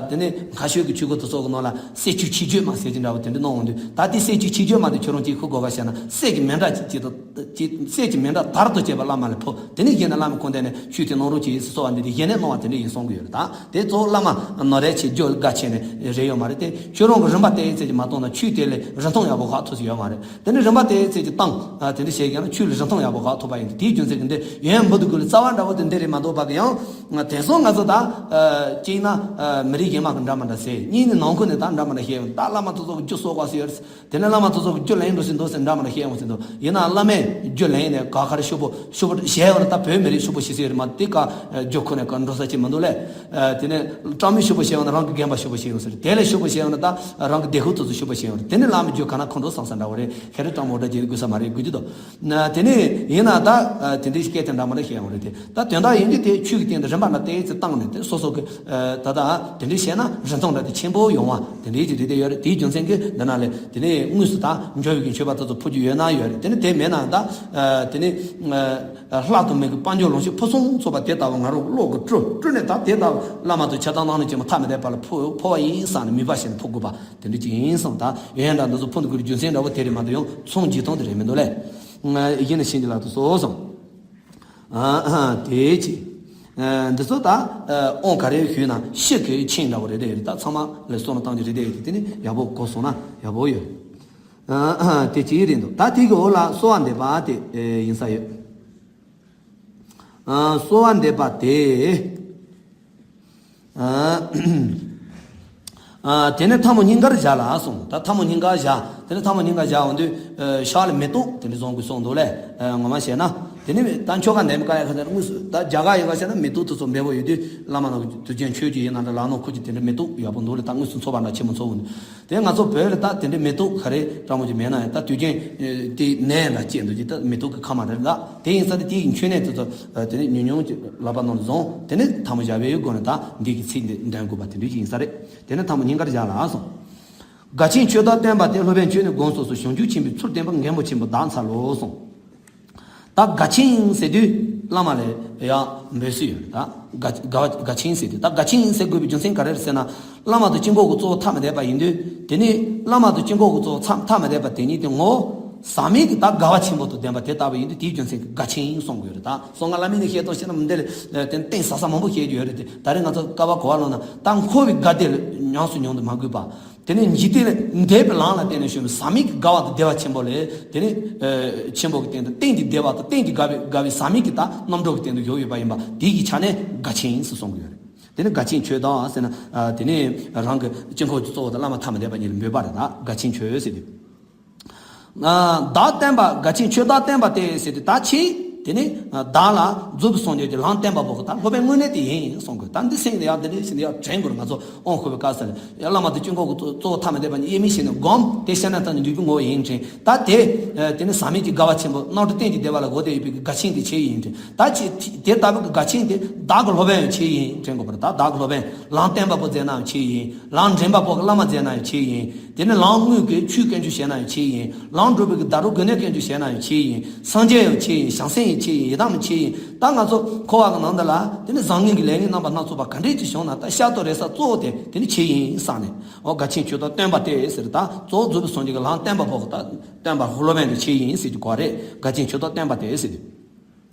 དེ་ནི་ཁ་ཤོས་ཀྱི་ཆུ་གོ་དེ་ཚོ་གི་ནང་ལ་སད་ཆུ་ཆིག་བརྒྱད་མ་ཟེར་གྱི་འདྲ་བོ་དེ་འདྲ་གནང་འོང་དུས་ད་དེ་སད་ཆུ་ཆིག་བརྒྱད་མ་དེ་ཁྱོད་རང་གཅིག་ཤོར་དགོས་ག་བྱས་ན་སད་ཀྱི་མེ་འདྲ་ཅིག་ཅིག་ཏུ། ཅེས་སད་ཀྱི་མེ་འདྲ་དར་དུ་བཅས་པ་བླ་མ་ལ་ཕུལ། དེ་ནས་གཞི་ནས་བླ་མའི་སྐུ་མདུན་ནས་ཆོས་དེ་གནང་རོགས་གྱིས་ཟེར་གསོལ་བ་འདེབས་ཏེ་གཞི་ནས་གནང་བ་དེ་འདྲ་ཡིན་གསུང་གི་ཡོད་རེད། ད་དེ་གཙོ་བོ་བླ་མ་ནོར་རེ་ཆེ་རྒྱུ་དགའ་ཆེ་ནས་རེ་ཡོད་མ་རེད་དེ། ཁྱོད་རང་གི་རིན་པ་དེའི་ཚད་ཀྱིས་མ་གཏོང་ན་ཆོས་དེ་ལས་རིན་ཐང་ཡག་པོ་ཁག་ཐུབ་ཀྱི་ཡོད་མ་རེད། དེ་ནས་རིན་པ་དེའི་ཚད་ཀྱིས་བཏང་། དེ་འདྲ་བྱས་ཀྱང་ན་ཆོས་ལ་རིན་ཐང་ཡག་པོ་ཁག་ཐུབ་པ་ཡིན་དེ་དེའི་རྒྱུ་མཚན་གྱིས་འདི་ཡོན་འབུལ་དུ་ རྩ་བ་འདྲ་བོ་དེ་འདི་རེད་མ་གཏོགས་པ་གི་ཡང་། དེང་སང་ང་ཚོ་ད་ཨ་གཅིག་ན་ཨ་མི་རིགས་གཞན་མ་གི་འདྲ་མི་འདྲ་ཟེར། གཉིས་ནི་ནང་ཁུལ་ནས་ད་འདྲ་མི་འདྲ་བཤད་ཡོང་། ད་བླ་མ་དེ་ཚོ་གི་རྒྱུ་གསོག་པ་ཟེར་ཡོད་རེད། དེ་ནས་བླ་མ་དེ་ཚོ་གི་རྒྱུ་ལེན་འགྲོ་ཟིན་འདུག་ཟེར་འདྲ་མི་འདྲ་བཤད་ཡོང་ཟིན་འདུག། ཡིན་ན་བླ་མས་རྒྱུ་ལེན་ནས་ག་ག་རེ་ཤུགས་པོ་ཤུགས་པོ་བྱས་ཡོང་ན། ད་བོད་མི་རིགས་ཤུགས་པོ་ཞིག་ཟེར་ཡོད་རེད་མ། དེ་ག་རྒྱུ་ཁོ་ནས་ག་འགྲོ་ས་ཅིག་མི་འདུག་ལས། དེ་ནས་སྤྲང་མི་ཤུགས་པོ་བྱས་ཡོང་ན་རང་གི་རྒན་པ་ཤུགས་པོ་བྱས་ཡོང་ཟེར། དེ་ལས་ཤུགས་པོ་བྱས་ཡོང་ན་ད་རང་གི་སྡེ་ཁུལ་དེ་ཚོ་ཤུགས་པོ་བྱས་ཡོང་རེད། དེ་ནས་བླ་མའི་རྒྱུ་ག་ན་ཁོང་ཁྲོ་སངས་ས་འདྲ་བོ་རེད། ཁྱེད་རང་སྤྲང་མོ་འདྲ་བྱེད་དགོས་ས་མ་རེད། དགོས་ཀྱི་འདུག། དེ་ནས་ཡིན་ན་ད་དེ་འདྲའི་སྐད་དེ་འདྲ་མ་འདྲ་བཤད་ཡོང་རེད་དེ། ད་དོན་དག་ཡིན་གྱི་དེ་ཆོས་ཀྱི་སྟེང་དུ་རིམ་པ་འདྲ་ཏོག་ཙམ་བཏང་ནས། དེ་སོ་སོ་གི་ད་ལྟ་དེ་འདྲའི་བཤད་ན་རིན་ཐང་འདྲ་དེ་ཆེན་པོ་ཡོང་བ་དེ་འདྲའི་ཅིག་རེད་དེ་ཡོད་རེད། དེའི་རྒྱུ་མཚན་གྱིས་འདི་ན་ལས་དེ་ནས་དངོས་སུ་ད་འབྱོར་བའི་གི་མཆོད་པ་དེ་ཚོ་ཕུལ་རྒྱུ་ཡོད་ན་ཡོད་རེད། དེ་ནས་དེ་མེད་ན་ད་དེ་ནས་ལྷག་ཏུ་མི་གི་དཔལ་འབྱོར་ལོངས་སྤྱོད་ཕུན་སུམ་ཚོགས་པ་དེ་ལྟ་བུ་ང་རང་གི་བློ་གི་སྤྲུལ་སྤྲུལ་ནས་ད་དེ་ལྟ་བུ་བླ་མ་དང་ཆ་ཚང་གནང་ནས་ཅི་མ་ཐ་མི་དད་པ་ལ་ཕུལ་ཕུལ་བ་ཡིན་བསམ་ནས་མོས་པ་བྱས་ནས་ཕུལ་དགོས་པ་དེ་འདྲ་ཅིག་ཡིན་སོང་། ད་ཡོན་ཏན་འདི་ཚོ་ཕུལ་དགོས་རྒྱུ་མཚན་འདྲ་བོ་དེ་རེད་མ་གཏོགས་ཡང་ཚོང་བྱེད་སྟངས་དེ་རེད་མི་འདུག་ལས། ཡིན་ན་ཤིན་ཏུ་ལ་དུ་སོ་སོང་། ཨ་ཨ་དེ་ཅི། ཨ་འདི་ཚོ་ད་ཨ་དབང་ག་རེ་ཞུས་ན་ཤེས་དགོས་ཆེན་འདྲ་བོ་རེ་རེ་རེད། ད་ཚང་མ་ལ་བསམ་བློ་བཏང་རྒྱུ་རེ་རེ་རེད། དེ་ནི་ཡག་པོ་གོ་སོང་ན་ཡག་པོ་ཡོད། ཨ་ཨ་དེ་ཅི་རེད་འདུག། ད་དེ་གི་འོག་ལ་གསོལ་བ་འདེབས་པ་དེ་ཨེ་ཡིན་ས་ཡོད། ཨ་གསོལ་བ་འདེབས་པ་དེ། ཨ་ཨ་དེ་ནས་ཐལ་མོ་སྙིང་གར་བཞག་ལ་གསུངས། ད་ཐལ་མོ་སྙིང་གར་བཞག། དེ་ནས་ཐལ་མོ་སྙིང་གར་བཞག་འོང་དུས་ཨ་ཤར་ལ་མེ་ཏོག་དེ་འདྲ་བཟུང་དགོས་གསུངས་འདུག་ལས། ཨ་ངོ་མ་བཤད་ན་དེ་ནས་ད་ཆོ་ག་འདེབས་མཁན་ཡང་ཁ་ཚར་དངོས་སུ་ད་རྒྱ་གར་ཡིན་པ་བཤད་ན་མེ་ཏོག་དེ་ཚོ་འབེལ་བོ་ཡོད་དུས་བླ་མ་ནང་དུས་རྒྱུན་མཆོད་རྒྱུ་ཡིན་ན་འདྲ་ལག་ནང་ཁུར་རྒྱུ་དེ་འདྲ་མེ་ཏོག་ཡག་པོ་འདུག་ལས། ད་དངོས་སུ་ཚོགས་པ་འདྲ་ཆེན་མོ་ཚོགས་འོང་དུས། དེ་ང་ཚོ་བོད་ལ་ད་དེ་འདྲའི་མེ་ཏོག་ག་རེ་སྤྲང་པོ་ཅིག་མེད་ན་ཡང་ད་དུས་རྒྱུན་དེ་ནས་འདྲ་སྐྱེས་འདུག་ཅིག་ད་མེ་ཏོག་གི་ཁ་མ་རེད་ལ། དེ་ཡིན་ས་དེ་དེ་ཡི་མཆོད་གནས་དེ་ཚོ་དེ་ནས་ཉུང་ཉུང་ཅིག་ལག་པ་ནང་ལ་བཟུང་། དེ་ནས་ཐལ་མོ་སྦྱར་བའི་སྒོ་ནས་ད་འདི་གི་ཚིག་འདི་འདོན་དགོས་པ་དེ་འདྲ་ཅིག་ཡིན་ས་རེད། དེ་ནས་ཐལ་མོ་སྙིང་གར་བཞག་ལ་གསུངས། དགའ་ཆེན་མཆོད་བདག་བསྟན་པ་སྟེ། སློབ་དཔོན་ཁྱོད་ནི་དགོངས་སུ་གསོལ། བྱང་ཆུབ་ཆེན་པོའི་ཚུལ་བསྟན་པ། མགོན་པོ་ཆེན་པོ་བདག་འཚལ་ལོ་གསུངས། ད་དགའ་ཆེན་ཟེར་དུས་བླ་མ་ལ་ཡང་འབོད་སྲོལ་ཡོད་རེད། ད་དགའ་དགའ་དགའ་ཆེན་ཟེར་དུས། ད་དགའ་ཆེན་ཟེར་དགོས་པའི་རྒྱུ་མཚན་ག་རེ་རེད་ཟེར་ན། བླ་མ་དང་དཀྱིལ་འཁོར་གྱི་གཙོ་བོ་ཐ་མི་དད་པ་ཡིན་དུས། དེ་ནི་བླ་མ་དང་དཀྱིལ་འཁོར་གྱི་གཙོ་བོ་ཐ་ཐ་མི་དད་པ་དེ་ཉིད་དེ་ངོ་བོ་ཟག་མེད་ཀྱི་ད་དགའ་བ་ཆེན་པོ་དང་ལྡན་པ་དེ་ལྟ་བུ་ཡིན་དུས། དེའི་རྒྱུ་མཚན་གྱིས་དགའ་ཆེན་གསུང་དགོས་རེད། ད་གསུང་ངག་བླ་མའི་ནི་བཤད་སྟངས་བཤད་ན་མི་འདི་ལས་དེ་གཏིང་ཟབ་ས་མང་པོ་བཤད་རྒྱུ་ཡོད་རེད་དེ། ད་རེས་ང་ཚོ་སྐལ་བ་གོ་བ་ལོན་ན་ད་འཁོར་བའི་དགའ་བདེ་ལ་ཉམས་སུ་མྱོང་དུ་མ་དགོས་པ། དེ་ནས་འཇིག་རྟེན་ལས་འདས་པའི་ལམ་ལ་བརྟེན་ནས་བྱུང་བའི་ཟག་མེད་ཀྱི་དགའ་བ་དང་བདེ་བ་ཆེན་པོ་ལས། དེ་ནས་ཨ་ཆེན་པོ་གི་སྟེང་དུ་གཏིང་གི་བདེ་བ་དང་གཏིང་གི་དགའ་བའི་དགའ་བའི་ཟག་མེད་ཀྱི་ད་རྣམ་གྲོལ་གྱི་སྟེང་དུ་བཞུགས་ཡོད་པ་ཡིན་པ་དེ་གི་ཆ་ནས་དགའ་ཆེན་ཟེར་གསུང་གི་ཡོད་རེད། དེ་ནས་དགའ་ཆེན་མཆོད་བདག་ཟེར་ན་ཨ་དེ་ནས་རང་གི་དཀྱིལ་འཁོར་གྱི་གཙོ་བོ་དང་བླ་མ་ཐ་མི་དད་པ་གཉིས་ལ་འབོད་པ་རེད། ད་དགའ་ཆེན་མཆོད་ཟེར་དུས། ཨ་བདག་བསྟན་པ། དགའ་ཆེན་མཆོད་བདག་བསྟན་པ་སྟེ་ཟེར་དུས། ད་ཁྱེད་དེ་ནི་ཨ་བདག་ལ་རྫོགས་པའི་སངས་རྒྱས་ཀྱི་ལམ་བསྟན་པ་པོ་གི་ད་སློབ་དཔོན་དངོས་གནས་དེ་ཡིན་གསུང་གི། ད་འདི་སེམས་ལ་ཡང་འདི་འདྲ་ཞིག་ཡང་དྲན་དགོས་རེད། ང་ཚོ་དབང་བསྐུར་བའི་སྐབས་སུ་ཡང་བླ་མ་དང་དཀྱིལ་འཁོར་གྱི་གཙོ་གཙོ་བོ་ཐ་མི་དད་པ་གཉིས་དབྱེར་མེད་བྱས་ནས་བསྒོམ། དེ་བཤད་ན་ད་ནི་འབྲས་བུ་ངོ་བོ་ཡིན་དྲན། ད་དེ་ཨ་དེ་ནི་ཟག་མེད་ཀྱི་དགའ་བ་ཆེན་པོ་རྣམ་གྲོལ་གཏན་གྱི་བདེ་བ་ལ་འགོད་དེ་ཡོད་པའི་དགའ་ཆེན་དེ་ཁྱེད་ཡིན་དྲན། ད་ཁྱེད་དེ་ལྟ་བུ་གི་དགའ་ཆེན་དེ་བདག་གི་སློབ་དཔོན་ཡང་ཁྱེད་ཡིན་དྲན་དགོས་པ་རེད། ད་བདག་གི་སློབ་དཔོན་ལམ་བསྟན་པ་པོ་མཛད་ན་ཡང་ཁྱེད་ཡིན། ལམ་འདྲེན་པ་པོ་གི་བླ་མ་མཛད་ན་ཡང་ཁྱེད་ཡིན། དེ་ནི་ལམ་དངོས་ཀྱི་ཆོས་བསྟན་བཅོས་བྱས་ན་ཡང་ཁྱེད་ཡིན། ལམ་སྒྲུབ་པའི་གི་བརྡ་རུ་དགོས་ནས་བསྟན་བཅོས་བྱས་ན་ཡང་ཁྱེད་ཡིན། སངས་རྒྱས་ཡང་ཁྱེད་ཡིན། བྱང་སེམས་ཡང་ཁྱེད་ཡིན། ཡི་དམ་ཡང་ཁྱེད་ཡིན། ད་ང་ཚོ་འཁོར་བ་གི་ནང་འདི་ལ་དེ་ནི་བཟང་ངན་གྱི་ལས་ངན་རྣམ་པ་སྣ་ཚོགས་པ་ག་འདྲས་ཅིག་བྱུང་ན་ད་ཤ་དོ་རེ་ས་གཙོ་བོ་དེ་དེ་ནི་ཁྱེད་ཡིན་བསམ་ནས། འོ་དགའ་ཆེན་མཆོད་བདག་བསྟན་པ་སྟེ་ཟེར། ད་གཙོ་བོ་རྫོགས་པའི་སངས་རྒྱས་ཀྱི་ལམ་བསྟན་པ་པོ་གི་ད་བསྟན་པ་སློབ་དཔོན་དེ་ཁྱེད་ཡིན་ཟེར་གྱི་གོ་རེད། དགའ་ཆེན་མཆོད་བདག་བསྟན་པ་སྟེ་ཟེར་དུས།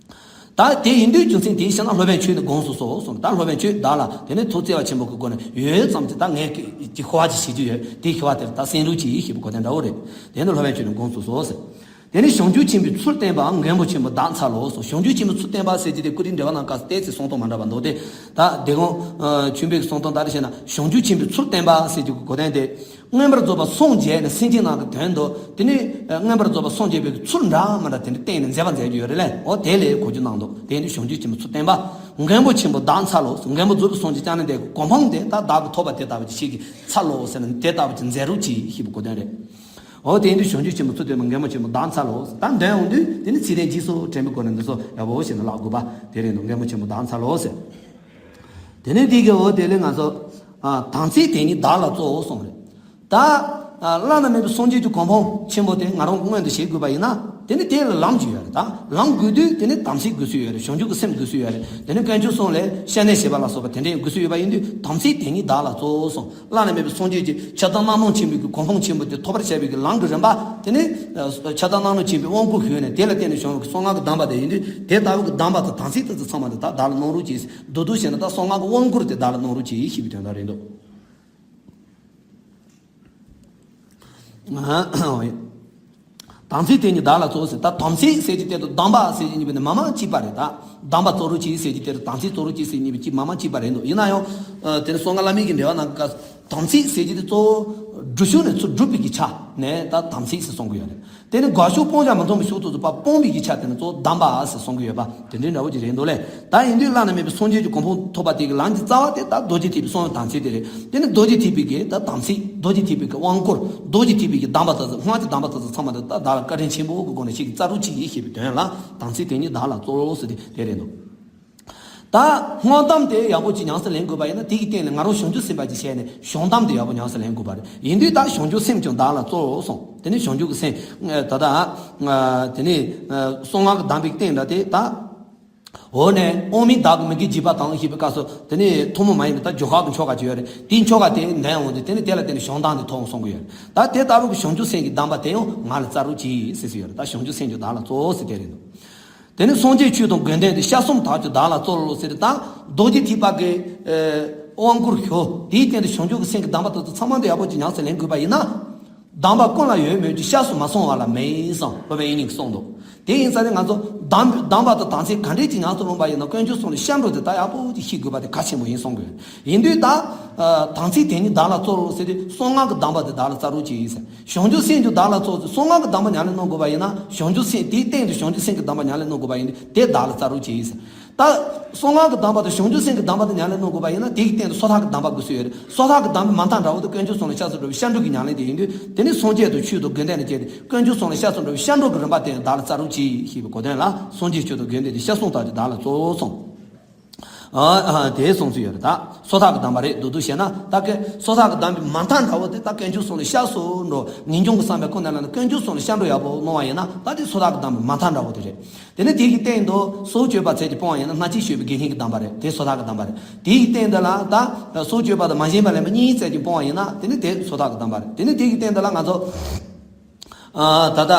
ད་དེ་ཡིན་དུས་རྒྱུ་མཚན་དེའི་ཕྱིར་ན་སློབ་དཔོན་ཁྱོད་ནི་དགོངས་སུ་གསོལ་གསུངས། ད་སློབ་དཔོན་ཁྱོད་བདག་ལ་དེ་ནས་ཐུགས་བརྩེ་བ་ཆེན་པོ་གི་སྒོ་ནས་ཡོད་ཙམ་གྱི་ད་ངས་ཀྱི་ཁུ་བ་ཅིག་བྱེད་རྒྱུ་ཡོད། དེའི་ཁུ་བ་དེར་ད་གསན་རོགས་གྱིས་ཞེས་པའི་གོ་དོན་འདྲ་བོ་རེད། དེ་ནི་སློབ་དཔོན་ཁྱོད་ནི་དགོངས་སུ་གསོལ་ཟེར། དེ་ནས་བྱང་ཆུབ་ཆེན་པོའི་ཚུལ་བསྟན་པའམ་མགོན་པོ་ཆེན་པོ་བདག་འཚལ་ལོ་གསུངས། བྱང་ཆུབ་ཆེན་པོའི་ཚུལ་བསྟན་པ་ཟེར་གྱི་དེ་ཀུན་རིག་འགྲེལ་པ་ནང་སྐབས་སུ་ཏོག་ཙམ་གསུང་སྟངས་མ་འདྲ་བ་འདུག་སྟེ། ད་སྡེ་དགོན་ཆོས་འཕེལ་གྱི་གསུང་སྟངས་ལྟར་བྱས་ན་བྱང་ཆུབ་ཆེན་པོའི་ཚུལ་བསྟན་པ་ཟེར་གྱི་གོ་དོན་དེ། མངོན་པར་རྫོགས་པར་སངས་རྒྱས་ནས་སེམས་ཅན་རྣམས་ཀྱི་དོན་དུ་དེ་ནི་མངོན་པར་རྫོགས་པར་སངས་རྒྱས་པའི་ཚུལ་འདྲ་མི་འདྲ་དེ་འདྲ་བསྟན་ནས་མཛད་པ་མཛད་རྒྱུ་ཡོད་རེད་ལས། འོ་དེ་ལས་གོ་རྒྱུ་གནང་འདུག། དེ་ཡིན་དུས་བྱང་ཆུབ་ཆེན་པོའི་ཚུལ་བསྟན་པ། མགོན་པོ་ཆེན་པོ་བདག་འཚལ་ལོ། མགོན་པོ་རྫོགས་པའི་སངས་རྒྱས་བསྐྱངས་ནས་དེ་གོ་འཕང་དེ་ད་བདག་གིས་ཐོབ་པ་དེ་ལྟ་བུ་ཅིག་ཤེས་ཀྱི་འཚལ་ལོ་ཟེར་ན་དེ་ལྟ་བུ་ཅིག་མཛད་རོགས་གྱིས་ཞེས་པའི་གོ་དོན་རེད། འོ་དེ་ཡིན་དུས་བྱང་ཆུབ་ཆེན་པོའི་ཚུལ་བསྟན་པ་མགོན་པོ་ཆེན་པོ་བདག་འཚལ་ལོ། ད་འདོན་འོང་དུས་དེ་ནི་ཚིག་དོན་རྗེས་སུ་དྲན་པའི་སྒོ་ནས་འདི་ཚོ་ཡག་པོ་ཞིག་ནས་བཀླག་དགོས་པ་དེ་རེད་འདུག། མགོན་པོ་ཆེན་པོ་བདག་འཚལ་ལོ་ཟེར། དེ་ནས་དེ་གི་འོ་དེ་ལས་ང་ཚོ་ཨ་དམ་ཚིག་དེ་ཉིད་བདག་ལ་གཙོ་བོ་གསུངས་རེད། ད་ཨ་བླ་ན་མེད་པའི་སངས་རྒྱས་ཀྱི་གོ་འཕང་ཆེན་པོ་དེ་ང་རང་གི་མངོན་དུ་བྱེད་དགོས་པ་ཡིན་ན་དེ་ནི་དེ་ལ་ལམ་ཅིག་ཡོད་རེད། ད་ལམ་དགོས་དུས་དེ་ནི་དམ་ཚིག་དགོས་སྲོལ་ཡོད་རེད། བྱང་ཆུབ་ཀྱི་སེམས་དགོས་སྲོལ་ཡོད་རེད། དེ་ནི་དཀོན་མཆོག་གསུམ་ལ་སེམས་གནས་བྱེད་པ་ལ་སོགས་པ་དེ་འདྲའི་དགོས་སྲོལ་ཡོད་པ་ཡིན་དུས་དམ་ཚིག་དེ་ཉིད་བདག་ལ་གཙོ་བོ་གསུངས། བླ་ན་མེད་པའི་སངས་རྒྱས་ཀྱི་ཆགས་སྡང་རྣམ་སྣང་ཆེན་པོའི་གི་གོ་འཕང་ཆེན་པོ་དེ་ཐོབ་པར་བྱ་བའི་གི་ལམ་གྱི་རིམ་པ་དེ་ནི་ཆགས་སྡང་རྣམ་སྣང་ཆེན་པོའི་དབང་བསྐུར་ཞུས་ནས་དེ་ལ་བརྟེན་ནས་བྱུང་བའི་གསང་སྔགས་ཀྱི་གདམས་པ་དེ་ཡིན་དུས་དེ་ལྟ་བུ་གི་གདམས་པ་དང་དམ་ཚིག་དེ་ཚོ་ཚང་མ་དེ་དག་བདག་ལ་གནང་རོགས་གྱིས། མདོར་བསྡུས་བྱས་ན་ད་གསང་སྔགས་ཀྱི་དབང་བསྐུར་དེ་བདག་ལ་གནང་རོགས་གྱིས་ཞེས་པའི་དོན་དག་རེད་འདུག། དམ་ཚིག་དེ་ཉིད་བདག་ལ་སྩོལ་ཟེར། ད་དམ་ཚིག་ཟེར་གྱི་དེ་དང་སྡོམ་པ་ཟེར་གྱི་གཉིས་པོ་ནི་མ་མ་གཅིག་པ་རེད། ད་སྡོམ་པ་སྩོལ་རོགས་གྱིས་ཟེར་གྱི་དེ་དང་དམ་ཚིག་སྩོལ་རོགས་གྱིས་ཟེར་གཉིས་པོ་གཅིག་མ་མ་གཅིག་པ་རེད་འདུག། ཡིན་ན་ཡང་དེ་ནི་བསོད་ནམས་བླ་མེད་ཀྱི་འབྲེལ་བ་ནང་གི་སྐབས་སུ་དམ་ཚིག་ཟེར་གྱི་དེ་གཙོ་བོ་སྒྲུབ་ཕྱོགས་ནས་ཚུར་སྒྲུབ་པའི་གི་ཆ་ནས་ད་དམ་ཚིག་ཟེར་གསུང་གི་ཡོད་རེད། དེ་ནི་དགག་ཕྱོགས་སྤང་བྱ་མི་མཐུན་པའི་ཕྱོགས་དེ་ཚོ་ཕར་སྤོང་བའི་གི་ཆ་དེ་ནི་གཙོ་བོ་སྡོམ་པ་ཟེར་གསུང་གི་ཡོད་པ་དེ་འདྲའི་འདྲ་བོ་ཅིག་རེད་འདུག་ལས། ད་ཡིན་དུས་བླ་ན་མེད་པའི་སངས་རྒྱས་ཀྱི་གོ་འཕང་ཐོབ་པ་དེ་གི་ལམ་གྱི་རྩ་བ་དེ་ད་རྡོ་རྗེ་ཐེག་པའི་གསང་བའི་དམ་ཚིག་དེ་རེད། དེ་ནི་རྡོ་རྗེ་ཐེག་པའི་གི་ད་དམ་ཚིག་རྡོ་རྗེ་ཐེག་པའི་གི་དབང་བསྐུར། རྡོ་རྗེ་ཐེག་པའི་གི་སྡོམ་པ་དེ་ཚོ། སྔགས་ཀྱི་སྡོམ་པ་དེ་ཚོ་ཚང་མ་དེ་ད་བདག་ལ་བཀའ་དྲིན་ཆེན་པོ་གི་སྒོ་ནས་ཞིག་སྩལ་རོགས་གྱིས་ཞེས་པའི་དོན་ལ་དམ་ཚིག་དེ་ཉིད་བདག་ལ་སྩོལ་ཟེར་ཏེ་དེ་རེད་འདུག། ད་སྔགས་སྡོམ་དེ་ཡག་པོ་ཅིག་ཉམས་སུ་ལེན་དགོས་པ་ཡིན་ན། དེ་གི་སྟེང་ལ་ང་རང་བྱང་ཆུབ་སེམས་དཔའ་ཅིག་བྱས་ནས་བྱང་སྡོམ་དེ་ཡག་པོ་ཉམས་སུ་ལེན་དགོས་པ་རེད། ཡིན་དུས་ད་བྱང་ཆུབ་སེམས་ཀྱང་བདག་ལ་སྩོལ་གསུངས། དེ་ནི་བྱང་ཆུབ་ཀྱི་སེམས་ད་ལྟ་དེ་ནི་གསང་སྔགས་ཀྱི་སྡོམ་པའི་སྟེང་ལ་དེ་ད། འོ་ནས་དབང་མེད་བདག་གི་མི་དགེ་བགྱིས་པ་དང་ཞེས་པའི་སྐབས་སུ་དེ་ནི་ཐུན་མོང་མ་ཡིན་པའི་ད་རྒྱུ་འགོག་གི་ཆོ་ག་ཅིག་ཡོད་རེད། དེའི་ཆོ་ག་དེ་འདོན་འོང་དུས་དེ་ནི་དེ་ལ་བརྟེན་ནས་བྱང་སྡོམ་དེ་ཐོབ་གསུང་གི་ཡོད་རེད། ད་དེ་ལྟ་བུ་གི་བྱང་ཆུབ་སེམས་ཀྱི་སྡོམ་པ་དེ་ཡང་ང་ལ་སྩལ་རོགས་གྱིས་ཟེར་ཟེར་ཡོད་རེད། ད་བྱང་ཆུབ་སེམས་ཀྱི་བདག་ལ་སྩོལ་ཟེར་དེ་རེད་འདུག། དེ་ནི་སངས་རྒྱས་ཆོས་དང་དགེ་འདུན་ཏེ། སྐྱབས་གསུམ་དག་ཀྱང་བདག་ལ་སྩོལ་ཟེར་ཏེ། ད་རྡོ་རྗེ་ཐེག་པ་གི་དབང་བསྐུར་ཞུ། དེའི་སྟེང་དུ་བྱང་ཆུབ་ཀྱི་སེམས་ཀྱི་སྡོམ་པ་དེ་ཚོ་ཚང་མ་དེ་ཡག་པོ་ཅིག་ཉམས་སུ་ལེན་དགོས་པ་ཡིན་ན། སྡོམ་པ་ཀུན་ལ་ཡོད་མོད་ཀྱང་། སྐྱབས་སུ་མ་སོང་བ་ལ་མེད་གསུངས། སློབ་དཔོན་དབྱིག་གཉེན་གྱིས་གསུངས་འདུག། དེ་ཡིན་ཙང་ནི་ང་ཚོ་སྡོམ་སྡོམ་པ་དང་དམ་ཚིག་ག་འདྲས་ཅིག་ཉམས་སུ་ལོན་པ་ཡིན་ན། དཀོན་མཆོག་གསུམ་ལ་སྐྱབས་འགྲོ་དེ་ད་ཡག་པོ་ཅིག་ཤེས་དགོས་པ་དེ་གལ་ཆེན་པོ་ཡིན་གསུང་གི་ཡོད། ཡིན་དུས་ད་དམ་ཚིག་དེ་ཉིད་བདག་ལ་སྩོལ་ཟེར་ཏེ། གསང་སྔགས་ཀྱི་སྡོམ་པ་དེ་བདག་ལ་སྩལ་རོགས་གྱིས་ཟེར། བྱང་ཆུབ་སེམས་ཀྱང་བདག་ལ་སྩོལ་ཟེར། གསང་སྔགས་ཀྱི་སྡོམ་པ་ཉམས་ལེན་གནང་དགོས་པ་ཡིན་ན། བྱང་ཆུབ་སེམས་དེའི་སྟེང་དུ་བྱང་ཆུབ་སེམས་ཀྱི་སྡོམ་པ་ཉམས་ལེན་གནང་དགོས་པ་ཡིན་དུས་དེ་བདག་ལ་སྩལ་རོགས་གྱིས་ཟེར། ད་གསང་སྔགས་ཀྱི་སྡོམ་པ་དང་བྱང་ཆུབ་སེམས་ཀྱི་སྡོམ་པ་དེ་ཉམས་ལེན་གནང་དགོས་པ་ཡིན་ན། དེ་གི་སྟེང་དུ་སོ་ཐར་གྱི་སྡོམ་པ་དགོས་སྲོལ་ཡོད་རེད། སོ་ཐར་གྱི་སྡོམ་པའི་མ་མཐའ་འདྲ་བོ་དེ་དཀོན་མཆོག་གསུམ་ལ་སྐྱབས་སུ་འགྲོ་བའི་སྐྱབས་འགྲོ་གི་ཉམས་ལེན་དེ་ཡིན་དུས། དེ་ནི་སངས་རྒྱས་དང་ཆོས་དང་དགེ་འདུན་ལ་སྐྱབས་ཏེ། དཀོན་མཆོག་གསུམ་ལ་སྐྱབས་སུ་འགྲོ་བའི་སྐྱབས་འགྲོ་གི་རིམ་པ་དེ་བདག་ལ་སྩལ་རོགས་གྱིས་ཞེས་པའི་གོ་དོན་ལ། སངས་རྒྱས་ཆོས་དང་དགེ་འདུན་ཏེ། སྐྱབས་གསུམ་དག་ཀྱང་བདག་ལ་སྩོལ་གསུངས། ཨ་ཨ་དེ་གསུངས་སྲོལ་ཡོད་རེད། ད་སོ་ཐར་གྱི་སྡོམ་པ་རེད་འདུག་འདུག་བྱས་ན། ད་གི་སོ་ཐར་གྱི་སྡོམ་པའི་མ་མཐའ་འདྲ་བོ་དེ་ད་དཀོན་མཆོག་གསུམ་ལ་སྐྱབས་སུ་འགྲོ། ངེས་འབྱུང་གི་བསམ་པའི་ཁོ་ན་ལ་ནི་དཀོན་མཆོག་གསུམ་ལ་སྐྱབས་འགྲོ་ཡག་པོ་གནང་བ་ཡིན་ན། ད་དེ་སོ་ཐར་གྱི་སྡོམ་པའི་མ་མཐའ་འདྲ་བོ་དེ་རེད། དེ་ནས་དེ་གི་སྟེང་དུ་སྲོག་གཅོད་པ་ཚད་ཀྱིས་སྤོང་བ་ཡིན་ན། སྣ་གཅིག་གཅོད་པའི་དགེ་བསྙེན་གྱི་སྡོམ་པ་རེད། དེ་སོ་ཐར་གྱི་སྡོམ་པ་རེད། དེ་གི་སྟེང་དུ་ལ་ད་སྲོག་གཅོད་པ་དང་མ་བྱིན་པ་ལེན་པ་གཉིས་ཚད་ཀྱིས་སྤོང་བ་ཡིན་ན། དེ་ནི་དེ་སོ་ཐར་གྱི་སྡོམ་པ་རེད། དེ་ནི་དེ་གི་སྟེང་དུ་ལ་ང་ཚོ་ཨ་ད་ལྟ་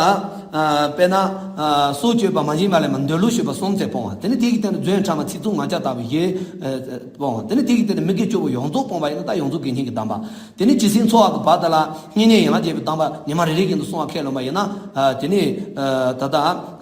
ཨ་དཔེར་ན་ཨ་སྲོག་གཅོད་པ་མ་བྱིན་པ་ལེན་པ་འདོད་ལུགས་ཞུགས་པ་གསུམ་ཚད་སྤོང་བ། དེ་ནི་དེ་གི་སྟེང་དུ་རྫུན་ཕྲ་མ་ཚིག་རྩུབ་ངར་ཆ་ལྟ་བུ་བཞི་ཨ་སྤོང་བ། དེ་ནི་དེ་གི་སྟེང་དུ་མི་དགེ་བཅུ་པོ་ཡོངས་རྫོགས་སྤོང་བ་ཡིན་ན། ད་ཡོངས་རྫོགས་དགེ་བསྙེན་གྱི་སྡོམ་པ། དེ་ནས་ཇི་སྲིད་འཚོ་བ་གི་བར་དུ་ལ་བསྙེན་གནས་ཡན་ལག་བརྒྱད་པའི་སྡོམ་པ་ཉི་མ་རེ་རེ་བཞིན་དུ་བསྲུང་བ་ཁས་བླངས་པ་ཡིན་ན། ཨ་དེ་ནས་ཨ་ད་ལྟ་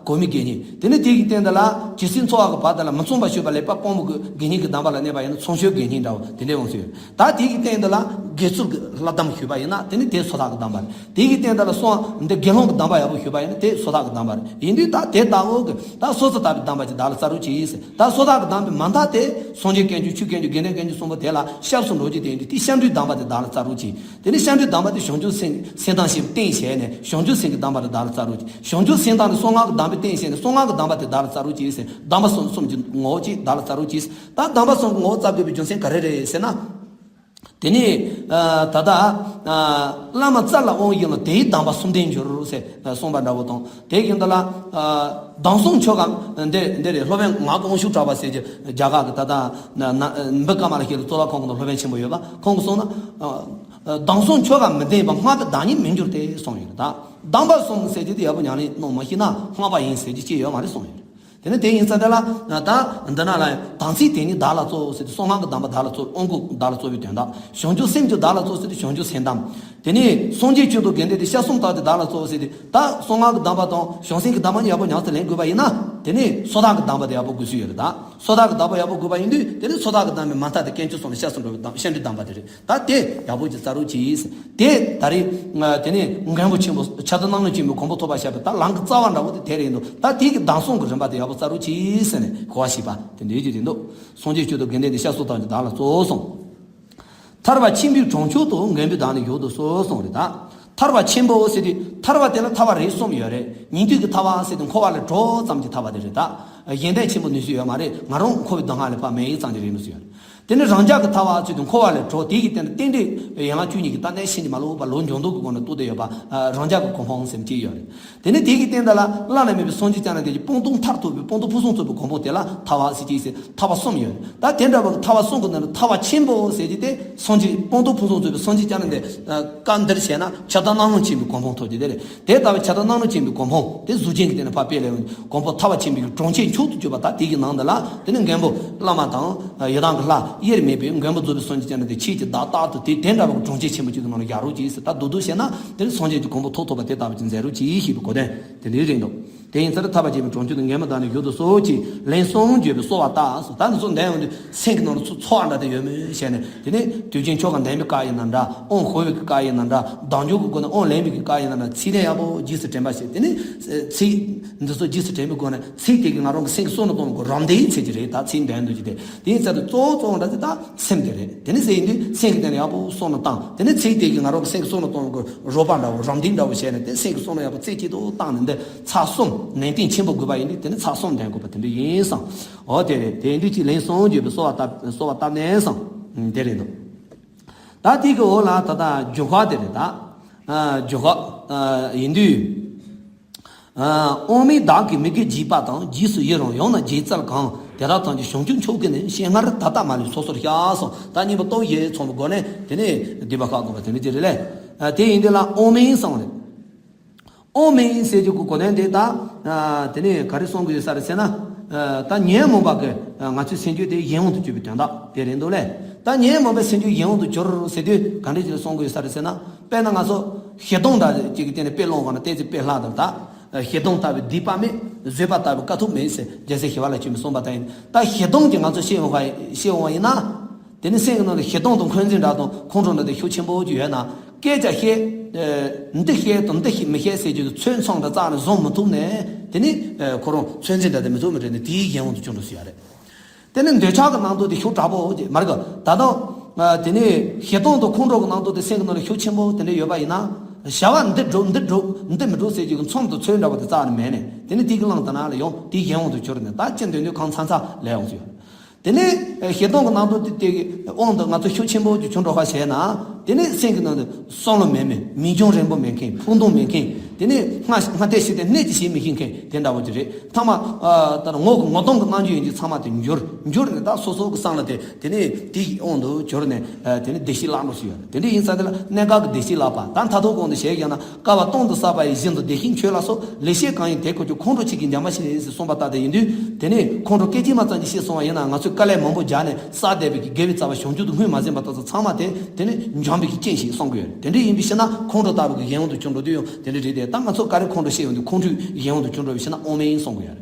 གོ་མི་དགེ་བསྙེན། དེ་ནས་དེ་གི་སྟེང་དུ་ལ་ཇི་སྲིད་འཚོ་བ་གི་བར་དུ་ལ་མི་བསྲུང་བར་བཞུགས་པ་ལེགས་པར་སྤོང་བའི་དགེ་བསྙེན་གྱི་སྡོམ་པ་ལ་གནས་པ་ཡིན་ན། ཚངས་སྤྱོད་དགེ་བསྙེན་འདྲ་བོ་དེ་འདྲའི་དབང་ཚུལ་ཡོད། ད་དེ་གི་སྟེང་དུ་ལ་དགེ་ཚུལ་གྱི་ལྷ་སྡོམ་ཞུགས་པ་ཡིན་ན། དེ་ནི་དེ་སོ་ཐར་གྱི་སྡོམ་པ་རེད། དེ་གི་སྟེང་དུ་ལ་སོང་འདི་དགེ་སློང་གི་སྡོམ་པ་ཡག་པོ་ཞུགས་པ་ཡིན་ན། དེ་སོ་ཐར་གྱི་སྡོམ་པ་རེད། ཡིན་དུས་ད་དེ་ལྟ་བུ་གི་ད་སོ་སོ་ལྟ་བུའི་སྡོམ་པ་ཅིག་བདག་ལ་སྩལ་རོགས་གྱིས་ཟེར། ད་སོ་ཐར་གྱི་སྡོམ་པའི་མ་མཐའ་དེ་སངས་རྒྱས་དཀོན་མཆོག་ཆོས་དཀོན་མཆོག་དགེ་འདུན་དཀོན་མཆོག་གསུམ་པོ་དེ་ལ་སྐྱབས་སུ་འགྲོ་རྒྱུ་དེ་ཡིན་དུས། དེ་སྐྱབས་འགྲོའི་སྡོམ་པ་དེ་བདག་ལ་སྩལ་རོགས་གྱིས། དེ་ནི་སྐྱབས་འགྲོའི་སྡོམ་པ་དེ་བྱང་ཆུབ་སེམས་སེམས་དང་བཅས་པའི་སྟེང་བྱས་ནས་བྱང་ཆུབ་སེམས་ཀྱི་སྡོམ་པ་དེ་བདག་ལ་སྩལ་རོགས་གྱིས། བྱང་ཆུབ་སེམས་དང་ནི་གསང་སྔགས་ཀྱི་སྡོམ་པའི་སྟེང་བྱས་ནས་གསང་སྔགས་ཀྱི་སྡོམ་པ་དེ་བདག་ལ་སྩལ་རོགས་གྱིས་ཟེར། སྡོམ་པ་གསུམ་གསུམ་གྱི་ངོ་བོ་ཅིག་བདག་ལ་སྩལ་རོགས་གྱིས། ད་སྡོམ་པ་གསུམ་གྱི་ངོ་བོ་བརྩམས་དགོས་པའི་རྒྱུ་མཚན་ག་རེ་རེད་ཟེར་ན། དེ་ནས་ཨ་ད་ལྟ་ཨ་བླ་མ་རྩ་ལ་དབང་བཞི་ལ། དེ་ཡི་སྡོམ་པ་གསུམ་ལྡན་འགྱུར་ཟེར་གསུངས་པ་འདྲ་བོ་དང་། དེ་བཞིན་དུ་ལ་ཨ་སྡོམ་གསུམ་ཆོ་ག་འདི་འདི་རེད། སློབ་དཔོན་ངག་གི་དབང་ཕྱུག་གྲགས་པ་ཟེར་གྱི་རྒྱ་གར་གྱི་ད་ལྟ་ན་ན་འབུམ་དཀར་མ་ལ་ཞེས་པའི་རྩོད་པ་ཁང་གི་ནང་སློབ་དཔོན་ཆེན་པོ་ཡོད་པ། ཁོང་གིས་གསུངས་ན། ཨ་སྡོམ་གསུམ་ཆོ་ག་མི་ལྡན་པ། སྔགས་པའི་བདག་ཉིད་མི་འགྱུར་ཏེ་གསུངས་ཡོད་རེད། ད་སྡོམ་པ་གསུམ་ཟེར་གྱི་དེ་ཡག་པོ་ཉམས་ལེན་གནང་མ་ཤེས་ན། སྔགས་པ་ཡིན་ཟེར་གྱི་ཅི་ཡོད་མ་རེད་གསུངས་ཡོད་རེད། དེ་ནི་དེ་ཡིན་ཙང་དེ་ལ་ད་འདི་ན་ལ་དམ་ཚིག་དེ་ཉིད་བདག་ལ་སྩོལ་ཟེར་ཏེ། གསང་སྔགས་ཀྱི་སྡོམ་པ་བདག་ལ་སྩོལ། དབང་བསྐུར་བདག་ལ་སྩོལ་བའི་དོན་དག། བྱང་ཆུབ་སེམས་ཀྱང་བདག་ལ་སྩོལ་ཟེར་ཏེ། བྱང་ཆུབ་སེམས་སྡོམ། དེ་ནས་སངས་རྒྱས་ཆོས་དང་དགེ་འདུན་ཏེ། སྐྱབས་གསུམ་དག་ཀྱང་བདག་ལ་སྩོལ་ཟེར་ཏེ། ད་གསང་སྔགས་ཀྱི་སྡོམ་པ་དང་བྱང་སེམས་ཀྱི་སྡོམ་པ་གཉིས་ཡག་པོ་ཉམས་སུ་ལེན་དགོས་པ་ཡིན་ན། དེ་ནས་སོ་ཐར་གྱི་སྡོམ་པ་དེ་ཡག་པོ་དགོས་སྲོལ་ཡོད་རེད། ད་སོ་ཐར་གྱི་སྡོམ་པ་ཡག་པོ་དགོས་པ་ཡིན་དུས། དེ་ནས་སོ་ཐར་གྱི་སྡོམ་པའི་མ་མཐའ་དེ་དཀོན་མཆོག་གསུམ་ལ་སྐྱབས་སུ་འགྲོ་བའི་སྡོམ། སྐྱབས་འགྲོའི་སྡོམ་པ་དེ་རེད། ད་དེ་ཡག་པོ་ཅིག་སྩལ་རོགས་གྱིས། དེ་ད་རེས་ང་དེ་ནས་མགོན་པོ་ཆེན་པོ་ཕྱག་རྡོར་སྣང་ལུང་ཆེན་པོའི་གོ་འཕང་ཐོབ་པར་བྱ་བའི་ད་ལམ་གྱི་རྩ་བ་འདྲ་བོ་དེ་དེ་རེད་འདུག། ད་དེ་གི་སྡོམ་གསུམ་གྱི་རིམ་པ་དེ་ཡག་པོ་སྩལ་རོགས་གྱིས་ཟེར་ནས་གོ་བ་ཞིག་པ་དེ་འདྲའི་རྒྱུ་དེ་འདུག། སངས་རྒྱས་ཆོས་དང་དགེ་འདུན་ཏེ། སྐྱབས་གསུམ་དག་ཀྱང་བདག་ལ་སྩོལ་གསུངས། ཐར་པ་ཆེན་པོའི་གྲོང་ཁྱེར་དུ། མགོན་པོས་བདག་ནི་བཞུགས་སུ་གསོལ་གསུངས་རེད། ད་ཐར་པ་ཆེན་པོ་ཟེར་དུས། ཐར་པ་དེ་ལ་ཐར་པ་རིགས་གསུམ་ཡོད་རེད། ཉན་ཐོས་ཀྱི་ཐར་པ་ཟེར་དུས་འཁོར་བ་ལས་གྲོལ་ཙམ་གྱི་ཐར་པ་དེ་རེད། ད་གཞན་དོན་ཆེན་པོ་ནུས་སུ་ཡོད་མ་རེད། ང་རང་འཁོར་བའི་སྡུག་བསྔལ་ལས་ཕར་མེད་ཙམ་གྱི་རིགས་ནུས་སུ་ཡོད་རེད། དེ་ནས་རང་རྒྱལ་གྱི་ཐར་པ་ཟེར་དུས་འཁོར་བ་ལས་གྲོལ། དེ་གི་སྟེང་དུ་རྟེན་འབྲེལ་ཡན་ལག་བཅུ་གཉིས་ཀྱི་ད་གནས་ཤིན་ཏུ་མ་ལོག་པ་ལོངས་སྤྱོད་མདོག་གི་སྒོ་ནས་རྟོགས་བསྡད་ཡོད་པ། ཨ་རང་རྒྱལ་གྱི་གོ་འཕང་ཟེར་གྱི་ཡོད་རེད། དེ་ནས་དེ་གི་སྟེང་དུ་ལ་བླ་ན་མེད་པའི་སངས་རྒྱས་བསྐྱངས་ན་དེ་ཀྱི་སྤངས་རྟོགས་མཐར་ཐུག་པའི་སྤངས་རྟོགས་ཕུན་སུམ་ཚོགས་པའི་གོ་འཕང་དེ་ལ་ཐར་པ་ཟེར་གྱི་ཟེར། ཐར་པ་གསུམ་ཡོད་རེད། ད་དེ་འདྲ་བ་གི་ཐར་པ་གསུམ་གི་ནང་ནས་ཐར་པ་ཆེན་པོ་ཟེར་གྱི་དེ་སངས་རྒྱས་སྤངས་རྟོགས་ཕུན་སུམ་ཚོགས་པའི་སངས་རྒྱས་བསྐྱངས་ན་དེ་སྐབས་འདིར་བྱས་ན་ཕྱག་རྡོར་སྣང་ལུང་ཆེན་པོའི་གོ་འཕང་ཐོབ་རྒྱུ་དེ་རེད། དེ་ལྟ་བུའི་ཕྱག་རྡོར་སྣང་ལུང་ཆེན་པོའི་གོ་འཕང་དེ་གཟུགས་ཅན་གྱི་སྟེང་ནས་ཕར་སྤེལ་ལས་ཡོང་། གོ་འཕང་ཐར་པ་ཆེན་པོའི་གྲོང་ཁྱེར་མཆོག་ཏུ་གྱུར་པ། ད་དེ་གི་ནང་དུ་ལ་དེ་ནི་མགོན་པོ་བླ་མ་དང་ཡི་དམ་གྱི་ལྷ། དབྱེར་མེད་པའི་མགོན་པོ་རྫོགས་པའི་སངས་རྒྱས་བསྐྱངས་ན་དེ་ཆོས་ཀྱི་བདག་རྟག་ཏུ་དེ་དེ་འདྲ་བ་གྲོང་ཁྱེར་ཆེན་པོ་གཅིག་གི་ནང་ལ་བཞག་རོགས་གྱིས་ཟེར། ད་མདོར་བསྡུས་བཤད་ན་དེ་ནི་སངས་རྒྱས་ཀྱི་གོ་འཕང་ཐོབ་ཐོབ་པ་དེ་ལྟ་བུ་ཅིག་མཛད་རོགས་གྱིས་ཞེས་པའི་གོ་དོན་དེ་འདྲའི་རེད་འདུག་དེ་ཡིན་ཙང་ཐར་པ་བྱེད་པའི་གྲོང་ཁྱེར་དུ་ངས་མི་བདག་ནི་བཞུགས་སུ་གསོལ་ཅིག་ལན་གསུམ་བརྗོད་པས་གསོལ་བ་བཏབ་ཟེར། ད་འདི་ཚོ་འདོན་ཡོང་དུས་སེམས་ཀྱི་ནང་ལ་ཚོ་ཚོར་བ་འདྲ་དེ་ཡོད་མོད་བྱས་ནས། དེ་ནས་དུས་རྒྱུན་ཆོ་ག་འདོན་པའི་སྐབས་ཡིན་ན་འདྲ། དབང་ཤོར་བའི་སྐབས་ཡིན་ན་འདྲ། ལྡང་འཇུག་གི་སྒོ་ནས་དབང་ལེན་པའི་སྐབས་ཡིན་ན་འདྲ། ཚིག་དོན་ཡག་པོ་རྗེས་སུ་དྲན་པ་བྱས། དེ་ནས་ཚིག་འདི་ཚོ་རྗེས་སུ་དྲན་པའི་སྒོ་ནས་ཚིག་དེ་གིས་ང་རང་གི་སེམས་ཀྱི་བསོད་ནམས་གཏོང་གི་རམ་འདེགས་བྱེད་ཀྱི་རེད། ད་ཚིག་འདོན་འདོད་ཀྱི་དེ་དེ་ཡིན་ཙང་དུ་གཙོ་བོ་གཙོ་བོ་འདྲ་དེ་ད་སེམས་དེ་རེད། དེ་ནས་ཟེར་ཡིན་དུས་སེམས་ཀྱི་དོན་ལ་ཡག་པོ་བསོད་ནམས་བཏང་། དེ་ནས་ཚིག་དེ་གིས་ང་རང་གི་སེམས་ཀྱི་བསོད་ནམས་གཏོང་གི་རོགས་པ་འདྲ་བོ་རམ་འདེགས་འདྲ་བོ་བྱས་ནས་དེ་སེམས་ཀྱི་བསོད་ནམས་ཡག་པོ་རྩེ་གཅིག་ཏུ་བཏང་ནས་འདི་ཚར་གསུམ་ནན་ཏན་ཆེན་པོ་དགོས་པ་ཡིན་དུས་དེ་ནི་ཚར་གསུམ་ལྡན་དགོས་པ་དེ་འདྲ་ཡིན་བསམ། འོ་དེ་རེད། དེ་ཡིན་དུས་ཅིག་ལན་གསུམ་བརྗོད་པའི་གསོལ་བ་བཏབ་གསོལ་བ་བཏབ་ནས་བསམ། དེ་རེད་འདུག་ད་དེ་གི་འོག་ལ་ད་ལྟ་རྒྱུ་ཁ་དེ་རེད་ད། ཨ་རྒྱུ་ཁ་ཨ་ཡིན་དུས། ཨ་དབང་མེད་བདག་གི་མི་དགེ་བགྱིས་པ་དང་། རྗེས་སུ་ཡི་རང་ཡང་ན་བགྱིད་སྩལ་གང་། དེ་དག་ཐམས་ཅད་བྱང་ཆུབ་མཆོག་གི་ནི། ཞེས་སྔར་ད་ལྟ་མ་ལུས་སོ་སོར་བཤགས་སོ། ད་གཉིས་པ་སྟོབས་བཞི་ཚང་བའི་སྒོ་ནས་དེ་ནས་སྡིག་པ་བཤགས་དགོས་པ་དེ་འདྲ་ཅིག་རེད་ལས། ཨ་དེ་ཡིན་དུས་ལ་དབང་མེད་གསུངས་རེད། དབང་མེད་ཟེར་རྒྱུ་གི་གོ་དོན་དེ་ད། ཨ་དེ་ནས་ག་རེ་གསུང་གི་ཡོད་ས་རེད་ཟེར་ན། ཨ་ད་ཉོན་མོངས་པ་གི་ཨ་ང་ཚོའི་སེམས་རྒྱུད་དེ་གཞན་དབང་དུ་གྱུར་པའི་དོན་དག་དེ་རེད་འདུག་ལས། ད་ཉོན་མོངས་པའི་སེམས་རྒྱུད་གཞན་དབང་དུ་གྱུར་ཟེར་དུས་ག་འདྲ་ཅིག་ལ་གསུང་གི་ཡོད་ས་རེད་ཟེར་ན། དཔེར་ན་ང་ཚོ་ཞེ་སྡང་འདྲ་ཅིག་གི་སྟེང་ནས་དཔེ་སློང་བ་ན་ཏོག་ཙམ་དཔེ་ལྷག་དང་ད། ཞེ་སྡང་ལྟ་བུའི་སྡིག་པ་མེད། བཟོད་པ་ལྟ་བུའི་དཀའ་ཐུབ་མེད་ཟེར་རྒྱལ་སྲས་ཞི་བ་ལྷ་ཆོས་མི་གསུངས་པ་ལྟར་ཡིན། ད་ཞེ་སྡང་གིས་ང་ཚོ་ཤེས་འོང་བ་ཤེས་འོང་བ་ཡིན་ན། དེ་ནི་སེམས་ཀྱི་ནང་ལ་ཞེ་སྡང་དང་འཁོན་འཛིན་འདྲ་དང་ཁོང་ཁྲོ་འདྲ་དེ་ཤུགས་ཆེན་པོ་ཅིག་ཡོད་ན། སྐད་ཆ་བཤད། ཨ་འདི་བཤད་དང་འདི་བཤད་མི་བཤད་ཟེར་རྒྱུ་དེ་ཚོད་མཚམས་འདྲ་རྩ་ནས་བཟུང་མི་ཐུབ་ནས་དེ་ནི་ཨ་ཁོ་རང་ཚོད་འཛིན་འདྲ་དེ་མི་ཐུབ་མི་རེད་ནས་དེའི་གཞན་དབང་དུ་གྱུར་འགྲོ་སྲིད་ཡ་རེད། དེ་ནི་འདོད་ཆགས་ཀྱི་ནང་དུ་དེ་ཤུགས་དྲག་པོ་ཅིག་མ་རེད་ག་ད་དུང་། ཨ་དེ་ནི་ཞེ་སྡང་དང་ཁོང་ཁྲོ་གི་ནང་དུ་དེ་སེམས་ཀྱི་ནང་ལ་ཤུགས་ཆེན་པོ་དེ་འདྲ་ཡོད་པ་ཡིན་ན། བྱ་བ་འདི་འགྲུབ་འདི་འགྲུབ་འདི་མི་འགྲུབ་ཟེར་རྒྱུ་གི་མཚམས་དང་ཚོད་འདྲ་བ་དེ་རྩ་ནས་མེད་ནས་དེ་ནི་དེ་གི་བླང་དང་ན་ལ་ཡང་དེའི་གཞན་དབང་དུ་གྱུར་ནས་ད་ཅི་འདོད་འདོད་གང་ཚ་ཚ་ལས་ཡོང་ཚུལ། དེ་ནས་ཞེ་སྡང་གི་ནང་དུ་དེ་དེ་གི་དབང་དུ་ང་ཚོ་ཤུགས་ཆེན་པོ་ཅིག་བྱུང་འགྲོ་བ་བྱས་ན། དེ་ནས་སེམས་ཀྱི་ནང་དུ་བསམ་བློ་མེད་མེད་མིག་རྒྱང་རིང་པོ་མེད་མཁན་ཕུགས་འདུན་མེད་མཁན་དེ་ནས་སྔ་སྔ་ལྟས་ཤིག་དེ་སྣེ་གཅིག་བྱེད་མི་ཤེས་མཁན་དེ་འདྲ་བོ་ཅིག་རེད། ཐ་མ་ཨ་ད་ངོ་གི་ངོ་གདོང་གི་རྣམ་འགྱུར་ཡིན་གྱི་ཚང་མ་དེ་འགྱུར་འགྱུར་ནས་ད་སོ་སོ་གི་བསམ་བློ་དེ་དེ་ནས་དེའི་དབང་དུ་གྱུར་ནས་ཨ་དེ་ནས་བདེ་སྐྱིད་བརླག་འགྲོ་སྲིད་ཡོད་རེད། དེ་འདྲ་ཡིན་ཙང་དེ་ལ་གནད་འགག་གི་བདེ་སྐྱིད་བརླག་པ་ད་མཐར་ཐུག་གོང་དུ་བཤད་ཀྱང་ན། བསྐལ་པ་སྟོང་དུ་བསགས་པ་ཡི་བཞིན་དུ་བདེ་གཤེགས་མཆོད་ལ་སོགས། ལེགས་བཤད་གང་ཡིན་དེ་ཀུན་ཀྱང་ཁོང་ཁྲོ་ཆེ་གི་འཇམ་མ་ཞིག་ཟེར་གསུངས་པ་ལྟར་དེ་ཡིན་དུས་དེ་ནས་ཁོང་ཁྲོ་སྐད་ཅིག་མ་ཙམ་གྱིས་ཤེས་སོང་བ་ཡིན་ན་ང་ཚོས་དཀའ་ལས་མང་པོ་རྒྱག་ནས་བསགས་བསྡད་པའི་གི་དགེ་བའི་རྩ་བ་བྱང་ཆུབ་ཏུ་སྔོན་མ་ཟིན་པ་དག་ཚང་མ་དེ་དེ་ནས་འཇོམས་པའི་གི་རྐྱེན་ཞིག་གསུང་གི་ཡོད་རེད། དེ་འདྲ་ཡིན་པའི་ཕྱིར་ན་ཁོང་ཁྲོ་ལྟ་བུ་གི་གཞན་དབང་དུ་གྱུར་འགྲོ་དུས་ཡང་དེ་འདྲ་རེད་དེ། ད་ང་ཚོ་བཀའ་དྲིན་ཁོང་ཁྲོ་ཤེས་ཡོང་དུས་ཁོང་ཁྲོའི་གཞན་དབང་དུ་གྱུར་འགྲོ་བའི་ཕྱིར་ན་དབང་མེད་ཡིན་གསུང་གི་ཡོད་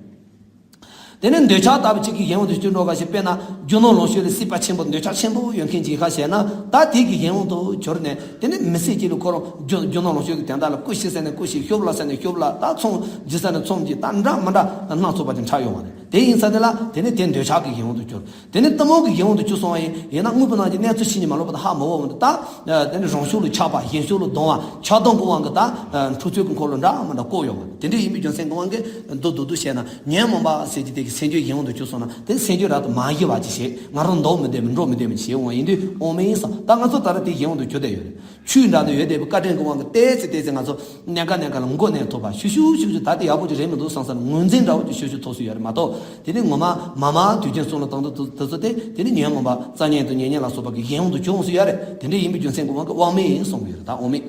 རེད། དེ་ནས་འདོད་ཆགས་ལྟ་བུ་གཅིག་གི་གཞན་དབང་དུ་གྱུར་འགྲོ་བ་ཞིག་དཔེར་ན་རྒྱུ་ནོར་ལོངས་སྤྱོད་ལ་སྲེད་པ་ཆེན་པོ་འདོད་ཆགས་ཆེན་པོ་ཡོད་མཁན་ཅིག་ཁ་བཤད་ན་ད་དེ་གི་གཞན་དབང་དུ་གྱུར་ནས་དེ་ནས་མི་ཚེ་གཅིག་ལ་ཁོ་རང་རྒྱུ་རྒྱུ་ནོར་ལོངས་སྤྱོད་ཀྱི་དོན་དག་ལ་སྐུ་ཤི་ཟེར་ནས་སྐུ་ཤི། ཤོབ་ལ་ཟེར་ནས་ཤོབ་ལ། ད་ཚོང་རྒྱུ་ཟེར་ནས་ཚོང་རྒྱུ། ད་འདྲ་མི་འདྲ་སྣ་ཚོགས་པ་དེ་འཁྲབ་ཡོང་བ་རེད། དེ་ཡིན་ཙང་དེ་ལ་དེ་ནས་དེ་འདོད་ཆགས་ཀྱི་གཞན་དབང་དུ་གྱུར། དེ་ནས་གཏི་མུག་གི་གཞན་དབང་དུ་གྱུར་སོང་བ་ཡིན་ཡིན་ན་དངོས་པོ་རྣམས་ཀྱི་གནས་ཚུལ་ཕྱི་ཉིན་མ་ལོག་པ་དང་ཧ་མ་གོ་བ་འདི་ད། དེ་ནི་རང་ཕྱོགས་ལ་ཆགས་པ། གཞན་ཕྱོགས་ལ་སྡང་བ། ཆགས་སྡང་གི་དབང་གིས་ད་འཁྲུག་རྩོད་ཀྱི་འཁོར་ལོ་འདྲ་མི་འདྲ་བསྐོར་ཡོང་བ་དེ་འདྲ་ཡིན་པའི་རྒྱུ་མཚན་གྱི་དབང་གིས་མདོར་བསྡུས་བཤད་ན་ཉོན་མོངས་པ་ཟེར་གྱི་དེ་གི་སེམས་རྒྱུད་གཞན་དབང་དུ་གྱུར་སོང་ན་དེ་སེམས་རྒྱུད་རབ་ཏུ་མ་ཞི་བ་ཅིག་བྱེད། ང་རང་འདོད་མི་བདེ་མི་འགྲོ་མི་བདེ་མི་བྱེད་འོང་བ་ཡིན་དུས་དབང་མེད་ཡིན་ས། ད་ང་ཚོ་ད་ར་དེ་གཞན་དབང་དུ་གྱུར་བསྡད་ཡོད་རེད། ཆོས་འདྲ་དུ་ཡོད་བསྡད་པའི་བཀའ་དྲིན་གྱི་དབང་གིས་ཏོག་ཙམ་ཏོག་ཙམ་ང་ཚོ་གནས་ཁ་གནས་ཁ་ལ་མགོ་གནོན་ཐུབ་པ། ཤུ་ཤུ་ཤུ་ཤུ་ད་དེ་ཡག་པོ་ཅིག་རེད་མི་འདུག་བསམ་བསམ་ངོས་འཛིན་འདྲ་བོ་ཅིག་ཤུ་ཤུ་ཐུབ་སྲིད་ཡོད་རེད་མ་གཏོགས། དེ་ནི་ངོ་མ་མ་མ་དུས་རྒྱུན་གསུམ་ལ་བཏང་དུས་དེ་ཚོ་དེ་དེ་ནི་ཉོན་མོངས་པ་རྩ་ཉེས་དང་ཉེ་ཉེས་ལ་སོགས་པ་གི་གཞན་དབང་དུ་གྱུར་འོང་སྲིད་ཡོད་རེད། དེ་འདྲ་ཡིན་པའི་རྒྱུ་མཚན་གྱི་དབང་གིས་དབང་མེད་ཡིན་གསུང་གི་ཡོད་རེད། ད་དབང་མེད་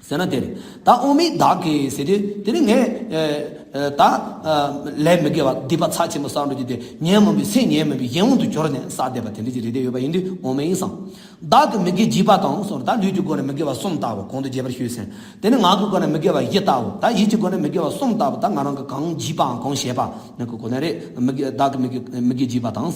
ཟེར་ན་དེ་རེད། ད་དབང་མེད་བདག་གིས་ཟེར་དུས་དེ་ནི་ངས་ཨ་ཨ་ད་ཨ་ལས་མི་དགེ་བ་སྡིག་པ་ཚབས་ཆེན་པོ་བསགས་འགྲོ་རྒྱུ་དེ་ཉོན་མོངས་པའི་སེམས་ཉོན་མོངས་པའི་གཞན་དབང་དུ་གྱུར་ནས་བསགས་བསྡད་པ་དེ་འདྲ་ཅིག་རེད་བསྡད་ཡོད་པ་ཡིན་དུས་དབང་མེད་ཡིན་བསམ། བདག་གི་མི་དགེ་བགྱིས་པ་དང་གསུངས། ད་ལུས་ཀྱི་སྒོ་ནས་མི་དགེ་བ་གསུམ་བཏགས་པ་གོང་དུ་རྒྱས་པར་ཞུས་ཟིན། དེ་ནས་ངག་གི་སྒོ་ནས་མི་དགེ་བ་བཞི་བཏགས་པ། ད་ཡིད་ཀྱི་སྒོ་ནས་མི་དགེ་བ་གསུམ་བཏགས་པ། ད་ང་རང་གིས་གང་བགྱིས་པའམ་གང་བྱས་པ་ནི་གི་གོ་ན་རེད། མི་དགེ་བདག་གི་མི་དགེ་མི་དགེ་བགྱིས་པ་དང་།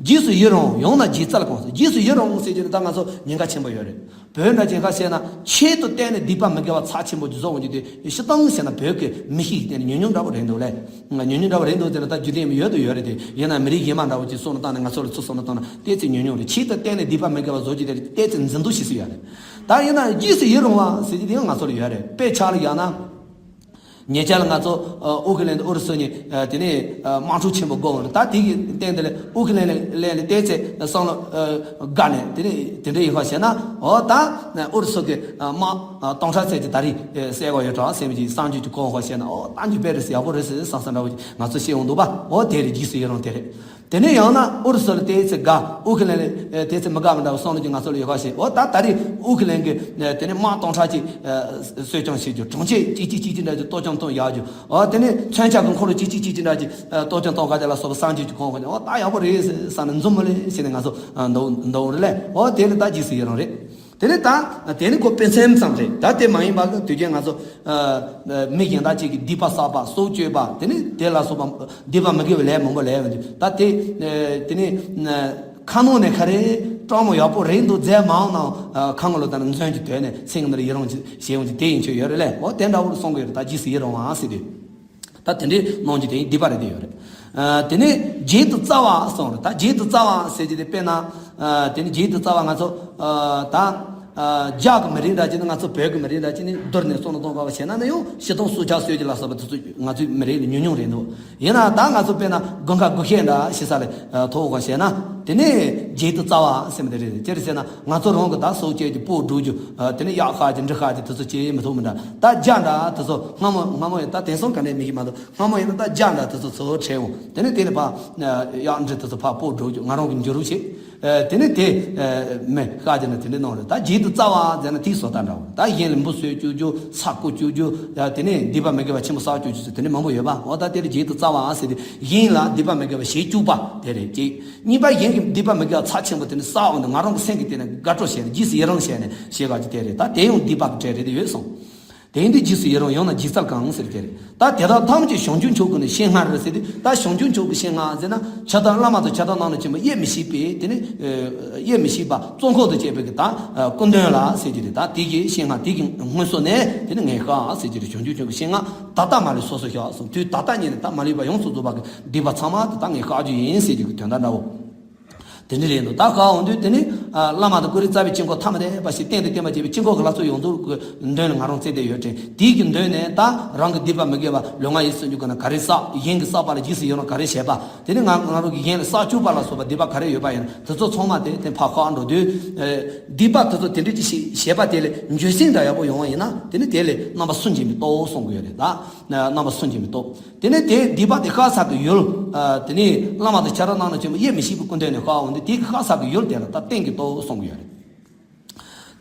རྗེས་སུ་ཡི་རང་ཡང་ན་བགྱིད་སྩལ་གང་། རྗེས་སུ་ཡི་རང་ཟེར་གྱི་ནི་ད་ང་ཚོ་ཉེན་ཁ་ཆེན་པོ་ཡོད་རེད། བོད་འདྲ་ཅན་ཁ་བཤད་ན་ཆེད་དུ་བཏོན་ནས་སྡིག་པ་མི་དགེ་བ་ཚབས་ཆེན་པོ་ཅིག་བཟོ་འོང་རྒྱུ་དེ་སྤྱིར་བཏང་བཤད་ན་བོད་ཀྱི་མི་གཤིས་ཀྱི་སྟེང་ནས་ཉུང་ཉུང་འདྲ་པོ་རེད་འདུག་ལས། ང་ཉུང་ཉུང་འདྲ་པོ་རེད་འདུག་ཟེར་ན་ད་རྒྱུ་མཚན་ཡོད་དུ་ཡོད་རེད་དེ། ཡིན་ན་མི་རིགས་གཞན་མ་འདྲ་པོ་ཅིག་བསམ་བློ་བཏང་ནས་ང་ཚོ་ལ་ཚུར་བསམ་བློ་བཏང་ན་ཏོག་ཙམ་ཉུང་ཉུང་རེད། ཆེད་དུ་བཏོན་ནས་སྡིག་པ་མི་དགེ་བ་བཟོ་རྒྱུ་དེ་ཏོག་ཙམ་འཛིན་སྡུག་ཞིག་སུ་ཡོད་རེད། ད་ཡིན་ན་རྗེས་སུ་ཡི་རང་བ་ཟེར་རྒྱུ་དེ་ཡང་ང་ཚོ་ལ་ཡོད་རེད། དཔེ་ཆ་ལ་ཡང་ན། ཉེ་ཆར་ལ་ང་ཚོ་ཨ་ཨུ་ཁུ་ལན་དང་ཨུ་རུ་སུ་གཉིས་ཨ་དེ་ནས་ཨ་དམག་འཁྲུག་ཆེན་པོ་བསྒོར་བ་རེད། ད་དེ་གི་སྟེང་དེ་ལ་ཨུ་ཁུ་ལན་ལ་ལན་ལ་ཏོག་ཙམ་བསམ་བློ་ཨ་དགའ་ནས་དེ་ནས་དེ་འདྲ་ཡིན་པ་བྱས་ན། འོ་ད་ཨུ་རུ་སུ་གི་ཨ་དམག་ཨ་སྟོང་ཕྲག་ཙམ་གྱི་ད་རེས་ཨ་བསད་དགོས་ཡོད་གྲང་སེམས་ཀྱི་བསམ་རྒྱུ་གི་གོ་བ་བྱས་ན། འོ་ད་འདི་དཔེ་རེད་ཟེར། ཡག་པོ་རེད་ཟེར་བསམ་བསམ་འདྲ་བོ་ཅིག་ང་ཚོ་བཤད་འོང་འདུག་པ། འོ་དེ་རེད། རྗེས་སུ་ཡི་རང་དེ་རེད། དེ་ནས་ཡང་ན་ཨུ་རུ་སུ་ལ་དེའི་ཚེ་དགའ། ཨུ་ཁི་ལན་ལ་དེའི་ཚེ་མི་དགའ་མི་འདྲ་བ་སོང་ལ་ཀྱི་ང་ཚོ་ལ་ཡོད་ཁ་ཤས། འོ་ད་ད་རེས་ཨུ་ཁི་ལན་གྱི་དེ་ནས་དམག་སྟོང་ཕྲག་གཅིག་གསོད་རྐྱང་བྱེད་རྒྱུ། གྲོང་ཁྱེར་གཅིག་གཅིག་གཅིག་གཅིག་འདྲ་གཅིག་གཏོར་སྐྱོན་གཏོང་ཡག་རྒྱུ། འོ་དེ་ནས་མཚོན་ཆ་གི་འཁོར་ལོ་གཅིག་གཅིག་གཅིག་གཅིག་འདྲ་གཅིག་གཏོར་སྐྱོན་གཏོང་ག་དེ་ལ་སོགས་པ་སངས་རྒྱས་ཀྱི་གོང་གོ་ནས། འོ་ད་ཡག་པོ་རེད་བསམ་ནས་འཛོམས་མོ་ལེ་བྱས་ནས་ང་ཚོ་འདུག་འདུག་རེད་ལེ། འོ་དེ་ནི་ད་རྗེས་སུ་ཡི་རང་རེད། དེ་ནས་ད་དེ་ནི་ཁོ་དཔེ་མཚོན་ཙམ་རེད། ད་དེ་མ་ཡིན་པ་གི་དུས་རྒྱུན་ང་ཚོ་མི་གཞན་དག་ཅིག་གི་སྡིག་པ་བསགས་པ། སྲོག་གཅོད་པ། དེ་ནི་དེ་ལ་སོགས་པ་སྡིག་པ་མི་དགེ་བའི་ལས་མང་པོ་ལས་ཡོང་དུས། ད་དེ་དེ་ནི་ཁ་ནང་ནས་ག་རེ་སྤྲང་མོ་ཡག་པོ་རེད་འདུག་མཛད་མ་འོང་ནའང་ཁ་ངོ་ལོ་ལྟར་མཚོན་གྱི་དོན་ནས་སེམས་ཀྱི་ནང་ལ་ཡི་རང་བྱེད་ཡོང་གི་དེ་ཡིན་ཆོད་ཡོད་རེད་ལེ། འོ་དེ་འདྲ་བོ་ལ་གསུང་གི་ཡོད་རེད། ད་རྗེས་སུ་ཡི་རང་བ་ཟེར་དུས། ད་དེ་འདྲའི་གནང་རྒྱུ་དེ་སྡིག་པ་རེད་དེ་ཡོད་རེད། ཨ་དེ་ནས་བརྗེད་དུ་སྩལ་བ་གསུངས་རེད། ད་བརྗེད་དུ་སྩལ་བ་ཟེར་གྱི་དེ་དཔེར་ན། ཨ་དེ་ནས་བརྗེད་དུ་སྩལ་བ་ང་ཚོ་ཨ་ད་ཨ་རྒྱ་གི་མི་རིགས་འདྲ་ཅིག་ནི་ང་ཚོ་བོད་ཀྱི་མི་རིགས་འདྲ་ཅིག་ནི་བསྡུར་ནས་བསམ་བློ་གཏོང་དགོས་པ་བྱས་ན་ནི་ཡང་ཕྱི་ཐོང་སུ་ཇག་གསོད་ཀྱི་ལ་སོགས་པ་དེ་ཚོ་ང་ཚོའི་མི་རིགས་ལ་ཉུང་ཉུང་རེད་འདུག་ཡིན་ན་ད་ང་ཚོ་དཔེར་ན་དགུན་ཁ་དགུན་ཤེས་འདྲ་ཞེ་ས་ལ་ཐོག་ག་བྱས་ན། དེ་ནས་བརྗེད་དུ་སྩལ་བ་ཟེར་མི་དེ་རེད། ཅི་རེད་ཟེར་ན། ང་ཚོ་རང་གི་ད་སྲོག་བཅད་ཀྱི་སྤོ་བསྒྲུབ་རྒྱུ། ཨ་དེ་ནས་གཡག་ཤ་གི་འབྲི་ཤ་གི་དེ་ཚོ་བཅད་མི་ཐུབ་མི་འདྲ། ད་རྒྱ་འདྲ་དེ་ཚོ་སྔ་མོ་སྔ་མོ་ཡིན་ད་དེང་སང་ག་ནས་མི་ཤེས་མ་གཏོགས། སྔ་མོ་ཡིན་ན་ད་རྒྱ་འདྲ་དེ་ཚོ་ཚུར་ཁྲིད་འོང་། དེ་ནས་དེ་ནས་ཕར་གཡག་འབྲི་དེ་ཚོ་ཕར་སྤོ་བསྒྲུབ་རྒྱུ། ང་རང་གི་འཇུ་རུ་བྱེད། ཨ་དེ་ནས་དེ་མི་ཤ་གི་ནི་དེ་འདྲ་གནང་རེད། ད་བརྗེད་དུ་སྩལ་བ་ཟེར་ན་དེའི་བཟོ་ལྟ་འདྲ་བོ། ད་གཞན་ལ་འབུ་གསོད་བཅུག་རྒྱུ། ས་རྐོ་བཅུག་རྒྱུ། ཨ་དེ་ནས་སྡིག་པ་མི་དགེ་བ་ཆེན་པོ་བསགས་བཅུག་རྒྱུ་ཟེར་དེ་ནས་མང་པོ་ཡོད་པ། འོ་ད་དེ་ལ་བརྗེད་དུ་སྩལ་བ་ཟེར་དུས་གཞན་ལ་སྡིག་པ་མི་དགེ་བ་བྱེད་བཅུག་པ་དེ་རེད་ཅེས། གཉིས་པ་གཞན་གྱི་སྡིག་པ་མི་དགེ་བ་ཚབས་ཆེན་པོ་དེ་ནི་བསགས་འོང་དུས་ང་རང་གི་སེམས་ཀྱི་སྟེང་ནས་དགའ་སྤྲོ་བྱས་ནས་རྗེས་སུ་ཡི་རང་བྱས་ནས་བྱེད་དགོས་ཀྱི་དེ་རེད། ད་དེ་ཡང་སྡིག་པ་གི་གྲས་རེད་དེ་ཡོད་གསུངས། དེ་ཡིན་དུས་རྗེས་སུ་ཡི་རང་ཡང་ན་བརྗེད་སྩལ་གང་ཟེར་དེ་རེད། ད་དེ་དག་ཐམས་ཅད་བྱང་ཆུབ་མཆོག་གི་ནི་སྤྱན་སྔར་ཟེར་དུས། ད་བྱང་ཆུབ་མཆོག་གི་སྤྱན་སྔར་ཟེར་ན་ཁྱབ་བདག་བླ་མ་དང་ཁྱབ་བདག་བླ་མ་ཆེན་པོ་དབྱེར་མི་ཕྱེད་པའི་དེ་ནི་དབྱེར་མི་ཕྱེད་པ་གཙོ་འཁོར་དུ་བཅས་པའི་གི་ད་སྐུ་མདུན་ལ་ཟེར་གྱི་རེད། ད་དེ་གི་སྤྱན་སྔར་དེ་གི་སྔོན་སོ་ནས་དེ་ནི་ངས་བཤགས་ཟེར་གྱི་རེད། བྱང་ཆུབ་མཆོག་གི་སྤྱན་སྔར་ད་ལྟ་མ་ལུས་སོ་སོར་བཤགས་གསུངས། དུས་ད་ལྟ་ཉིད་ནས་ད་མ་ལུས་པ་ཡོངས་སུ་རྫོགས་པ་གི་སྡིག་པ་ཚང་མ་དེ་ད་ངས་བཤགས་རྒྱུ་ཡིན་ཟེར་གྱི་གི་དོན་དག་འདྲ་བོ། དེ་འདྲ་རེད་འདུག་ད་ག་འོང་དུས་དེ་ནི་ཨ་བླ་མ་དང་ཀུ་རེ་རྩ་བའི་དཀྱིལ་འཁོར་ཐ་མ་དད་པ་ཞིག་གཏན་དུ་བརྟན་པར་བྱེད་པའི་དཀྱིལ་འཁོར་གྱི་ལྷ་ཚོགས་ཡོངས་རྫོགས་ཀྱི་མདུན་ལ་ང་རང་བརྩེ་དེ་ཡོད་དྲན། དེའི་གི་མདུན་ནས་ད་རང་གི་སྡིག་པ་མི་དགེ་བ་ལུས་ངག་ཡིད་གསུམ་གྱི་སྒོ་ནས་ག་རེ་བསགས། གཞན་གྱིས་བསགས་པ་ལ་རྗེས་སུ་ཡི་རང་ག་རེ་བྱས་པ། དེ་ནི་ང་ང་རང་གིས་གཞན་ལ་བསགས་བཅུག་པ་ལ་སོགས་པ་སྡིག་པ་ག་རེ་ཡོད་པ་ཡིན་ན་དེ་ཚོ་ཚང་མ་དེ་དེ་ཕར་བཤགས་འགྲོ་དུས། ཨ་སྡིག་པ་དེ་ཚོ་དེ་འདྲ་ཅིག་བྱས་བྱས་པ་དེ་ལས་འགྱོད་སེམས་འདྲ་ཡག་པོ་ཡོང་བ་ཡིན་ན་དེ་ནི་དེ་ལས་རྣམ་པ་སུན་འབྱིན་པའི་སྟོབས་གསུང་གི་ཡོད་རེད། ད་རྣམ་པ་སུན་འབྱིན་པའི་སྟོབས། དེ་ནས་དེ་སྡིག་པ་དེ་བཤགས་ས་གི་ཡུལ། ཨ་དེ་ནས་བླ་མ་དང་ཁྱབ་བདག་བླ་མ་ཆེན་པོ་དབྱེར་མི་ཕྱེད་པའི་སྐུ་མདུན་ནས་བཤགས་འོང་དུས་དེ་གི་བཤགས་ས་གི་ཡུལ་དེ་ལ་ད་རྟེན་གྱི་སྟོབས་གསུང་གི་ཡོད་རེད།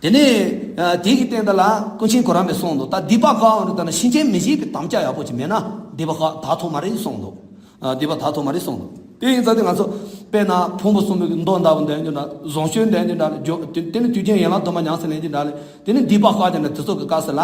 དེ་ནས་ཨ་དེ་གི་སྟེང་དེ་ལ་ཀུན་མཁྱེན་གོ་རམས་པས་གསུངས་འདུག་ད་སྡིག་པ་བཤགས་འོང་དུས་ད་ནི་ཤིན་ཆེན་མི་བཞེད་པའི་དམ་བཅའ་ཡག་པོ་ཅིག་མེད་ན་སྡིག་པ་བཤགས་དག་ཐོག་མ་རེད་གསུངས་འདུག་ཨ་སྡིག་པ་དག་ཐོག་མ་རེད་གསུངས་འདུག་དེ་ཡིན་ཙང་དེ་ང་ཚོ་དཔེར་ན་ཕུང་པོ་གསུམ་པའི་གི་མདོ་འདྲ་བོ་འདོན་རྒྱུ་འདྲ། བཟང་སྤྱོད་འདོན་རྒྱུ་འདྲ། དེ་ནི་དུས་རྒྱུན་ཡན་ལག་བདུན་པ་ཉམས་སུ་ལེན་རྒྱུ་འདྲ་ལས། དེ་ནི་སྡིག་པ་བཤགས་ཀྱི་ནི་དེ་ཚོ་གི་སྐབས་སུ་ལ།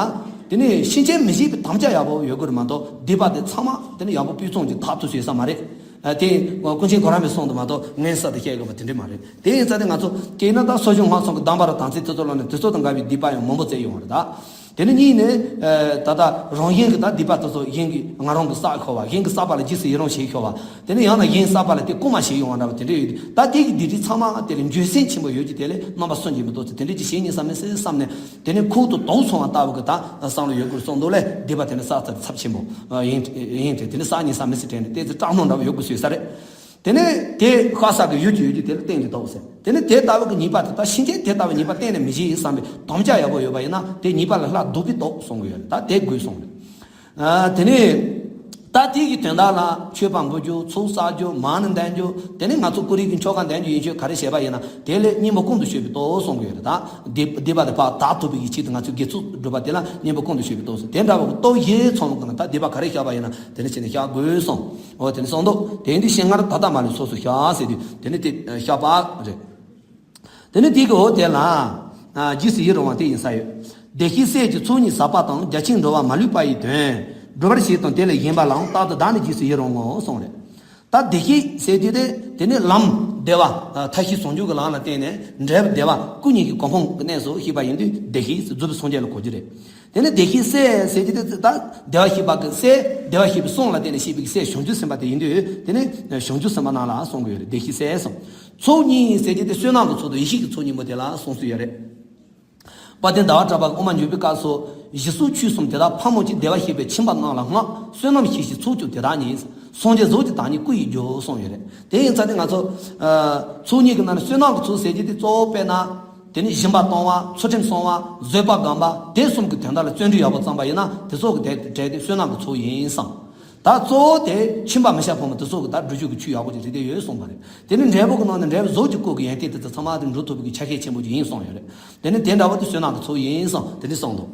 དེ་ནི་ཤིན་ཆེན་མི་བཞེད་པའི་དམ་བཅའ་ཡག་པོ་ཡོད་དགོས་རེད་མ་གཏོགས་སྡིག་པ་དེ་ཚང་མ་དེ་ནི་ཡག་པོ་སྤུས་ཚང་གི་དག་ཐུབ་ཤེས་ས་མ་རེད། ཨ་དེ་ཀུན་མཁྱེན་གོ་རམས་པས་གསུངས་འདུག་མ་གཏོགས་ངས་གསར་དུ་བཤད་དགོས་པ་དེ་འདྲ་མ་རེད། དེ་ཡིན་ཙང་དེ་ང་ཚོ་དཔེར་ན་ད་གསོ་སྦྱོང་སྔགས་གསུམ་གྱི་གདམས་པ་ར་དམ་ཚིག་དེ་ཚོ་ལ་ནི་དེ་ཚོ་དང་འགལ་བའི་སྡིག་པ་ཡང་མང་པོ་བཙལ་ཡོང་བ་རེད་ད། དེ་ནི་གཉིས་ནི་ཨ་ད་ལྟ་རང་གཞན་གྱི་ད་སྡིག་པ་དེ་ཚོ་གཞན་གྱིས་ང་རང་གིས་བསགས་ཤོར་བ། གཞན་གྱིས་བསགས་པ་ལ་རྗེས་སུ་ཡི་རང་བྱེད་ཤོར་བ། དེ་ནས་ཡང་ན་གཞན་བསགས་པ་ལ་དེ་བསྐུར་མ་བྱེད་ཡོང་བ་འདྲ་བ་དེ་འདྲ་ཡོད་དུས། ད་དེ་གི་སྡིག་སྒྲིབ་ཚང་མ་དེ་ལ་འགྱོད་སེམས་ཆེན་པོ་ཡོད་ཀྱི་དེ་ལས་རྣམ་པ་སུན་འབྱིན་མི་ཐུབ་ཚེ་དེ་འདྲ་ཅིག་བྱེད་ཉན་ས་མི་སྲིད་བསམ་ནས། དེ་ནས་ཁོག་ཏུ་དོག་སོང་བ་ལྟ་བུ་གི་ད་བསམ་བློ་ཡོད་དགོས་གསུངས་འདུག་ལས། སྡིག་པ་དེ་ནི་བསགས་ཚར་ཚབས་ཆེན་པོ་ཡིན་ཡིན་ཏེ། དེ་ནི་བསགས་ཉན་ས་མི་སྲིད་དྲན་ནས་ཏོག་ཙམ་སྐྲག་སྣང་འདྲ་བོ་ཡོད་དགོས་བཟོས་ས་རེད། དེ་ནས་དེ་བཤགས་ས་གི་ཡུལ་གྱི་ཡུལ་གྱི་དེ་ལ་རྟེན་གྱི་སྟོབས་ཟེར། དེ་ནས་དེ་ལྟ་བུ་གི་ཉེས་པ་དེ་ད་ཤིན་ཆེན་དེ་ལྟ་བུ་ཉེས་པ་གཏན་ནས་མི་བྱེད་ཡིན་བསམ་པའི་དམ་བཅའ་ཡག་པོ་ཡོད་པ་ཡིན་ན་དེ་ཉེས་པ་ལ་སླར་ལྡོག་པའི་སྟོབས་གསུང་གི་ཡོད་རེད། ད་དེ་དགོས་གསུངས་རེད། ཨ་དེ་ནས་ད་དེ་གི་དོན་དག་ལ་མཆོད་པ་འབུལ་རྒྱུ། ཚོགས་བསགས་རྒྱུ། མ་ཎི་འདོན་རྒྱུ། དེ་ནས་ང་ཚོ་ཀུ་རེ་གི་ཆོ་ག་འདོན་རྒྱུ་ཡིན་ཆོས་ག་རེ་བྱས་པ་ཡིན་ན་དེ་ལས་སྙིང་པོ་ཀུན་ཏུ་སྤྱོད་པའི་སྟོབས་གསུང་གི་ཡོད་རེད། ད་སྡིག་སྡིག་པ་དེ་ཕར་དག་ཐུབ་པའི་ཆེད་དུ་ང་ཚོས་དགེ་ཚོགས་སྒྲུབ་པ་དེ་ལ་སྙིང་པོ་ཀུན་ཏུ་སྤྱོད་པའི་སྟོབས་གསུངས། དེ་འདྲ་བ་གི་སྟོབས་བཞི་ཚང་བ་གི་ནང་ད་སྡིག་པ་ག་རེ་བཤགས་པ་ཡིན་ན་དེ་ནི་བྱས་ནས་བཤགས་དགོས་གསུངས། འོ་དེ་ནི་གསུངས་འདུག་དེ་ཡིན་དུས་སྤྱན་སྔར་ད་ལྟ་མ་ལུས་སོ་སོར་བཤགས་ཟེར་དུས་དེ་ནི་དེ་བཤགས་པ་རེད། དེ་ནི་དེ་གི་འོ་དེ་ལ་ཨ་རྗེས་སུ་ཡི་རང་བ་དེ་ཡིན་ས་ཡོད། བདེ་གཤེགས་སྲས་ཀྱི་ཚོགས་གཉིས་ཟབ་པ་དང་། རྒྱ་ཆེན་འགྲོ་བ་མ་ལུས་པ་ཡི་དོན། སྒྲུབ་པར་བྱེད་དང་དེ་ལས་གཞན་པ་ལའང་། རྟག་ཏུ་བདག་ནི་རྗེས་སུ་ཡི་རང་ངོ་། གསུངས་རེད། ད་བདེ་གཤེགས་ཟེར་དུས་དེ་དེ་ནི་ལམ་བདེ་བ། ཨ་མཐའ་བཞི་ཟུང་འཇུག་གི་ལམ་ལ་བརྟེན་ནས་འབྲས་བུ་བདེ་བ་སྐུ་གཉིས་ཀྱི་གོ་འཕང་གི་གནས་སུ་གཤེགས་པ་ཡིན་དུས་བདེ་གཤེགས་སུ་རྫོགས་པའི་སངས་རྒྱས་ལ་གོ་རྒྱུ་རེད། དེ་ནི་བདེ་གཤེགས་སྲས་ཟེར་གྱི་དེ་ད་བདེ་བར་གཤེགས་པ་གི་སྲས། བདེ་བར་གཤེགས་པའི་གསུང་ལ་བརྟེན་ནས་གཤེགས་པའི་སྲས་བྱང་ཆུབ་སེམས་དཔའ་དེ་ཡིན་དུས་དེ་ནི་བྱང་ཆུབ་སེམས་དཔའ་རྣམས་ལ་གསུང་གི་ཡོད་རེད། བདེ་གཤེགས་སྲས་གསུངས། ཚོགས་གཉིས་ཟེར་གྱི་དེ་བསོད་ནམས་ཀྱི་ཚོགས་དང་ཡེ་ཤེས་ཀྱི་ཚོགས་གཉིས་པོ་དེ་ལ་གསུང་སྲོལ་ཡོད་རེད། དཔལ་ལྡན་ཟླ་བ་གྲགས་པ་གི་དབུ་མ་འཇུག་པའི་སྐབས་སུ་གཞི་གསུམ་ཆོས་གསུམ་དེ་དག་ཕག་མོ་ཆེ་བདེ་བར་གཤེགས་པའི་ཁྱིམ་པ་རྣམས་ལ་བསྔགས། བསོད་ནམས་ཤེས་བྱའི་ཚོགས་ཀྱང་དེ་དག་ཉིད། སངས་རྒྱས་གཟུགས་ཀྱི་བདག་ཉིད་སྐུ་ཡི་རྒྱུ་གསུངས་ཡོད་རེད། དེ་ཡིན་ཙང་དེ་ང་ཚོ་ཨ་ཚོགས་གཉིས་ཀྱི་ནང་ནས་བསོད་ནམས་ཀྱི་ཚོགས་ཟེར་གྱི་དེ་གཙོ་བོ་དཔེར་ན། དེ་ནི་སྦྱིན་པ་གཏོང་བ། ཚུལ་ཁྲིམས་སྲུང་བ། བཟོད་པ་སྒོམ་པ། དེ་གསུམ་གྱི་དོན་དག་ལ་བརྩོན་འགྲུས་ཡག་པོ་བརྩམས་པ་ཡིན་ན་དེ་ཚོ་གི་དེ་གྲས་དེ་བསོད་ནམས་ཀྱི་ཚོགས་ཡིན་བསམ། ད་གཙོ་བོ་དེ་ཁྱིམ་པ་མི་ཤ་ཕོ་མོ་དེ་ཚོ་གི་ད་སྒྲུབ་རྒྱུ་གི་ཆོས་ཡག་པོ་ཅིག་རེད་དེ་ཡོད་གསུངས་པ་རེད། དེ་ནི་འབྲས་བུ་གི་ནང་ནས་འབྲས་བུ་གཟུགས་ཀྱི་སྐུ་གི་ཡོན་ཏན་དེ་ཚོ་ཚང་མ་དེ་འགྲུབ་ཐུབ་པའི་ཆ་ཤས་ཆེན་པོ་ཅིག་ཡིན་གསུངས་ཡོད་རེད། དེ་ནི་དེ་འདྲ་བོ་དེ་བསོད་ནམས་ཀྱི་ཚོགས་ཡིན་གསུངས་དེ་འདྲ་གསུངས་འདུག་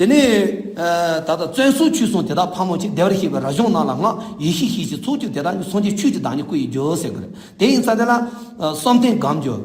དེ་ནས་ད་ལྟ་བཙོན་ཟུར་ཆོས་གསུམ་དེ་དག་ཕག་མོ་གཅིག་བདེ་བར་གཤེགས་པའི་རབ་བྱུང་རྣམས་ལ་བསྔགས། ཡེ་ཤེས་ཤེས་བྱའི་ཚོགས་ཀྱིས་དེ་དག་ནི། སངས་རྒྱས་ཆོས་ཀྱི་བདག་ཉིད་སྐུ་ཡི་རྒྱུ་ཟེར་གི་རེད། དེ་ཡིན་ཙང་དེ་ལ་བསམ་གཏན་སྒོམ་རྒྱུ།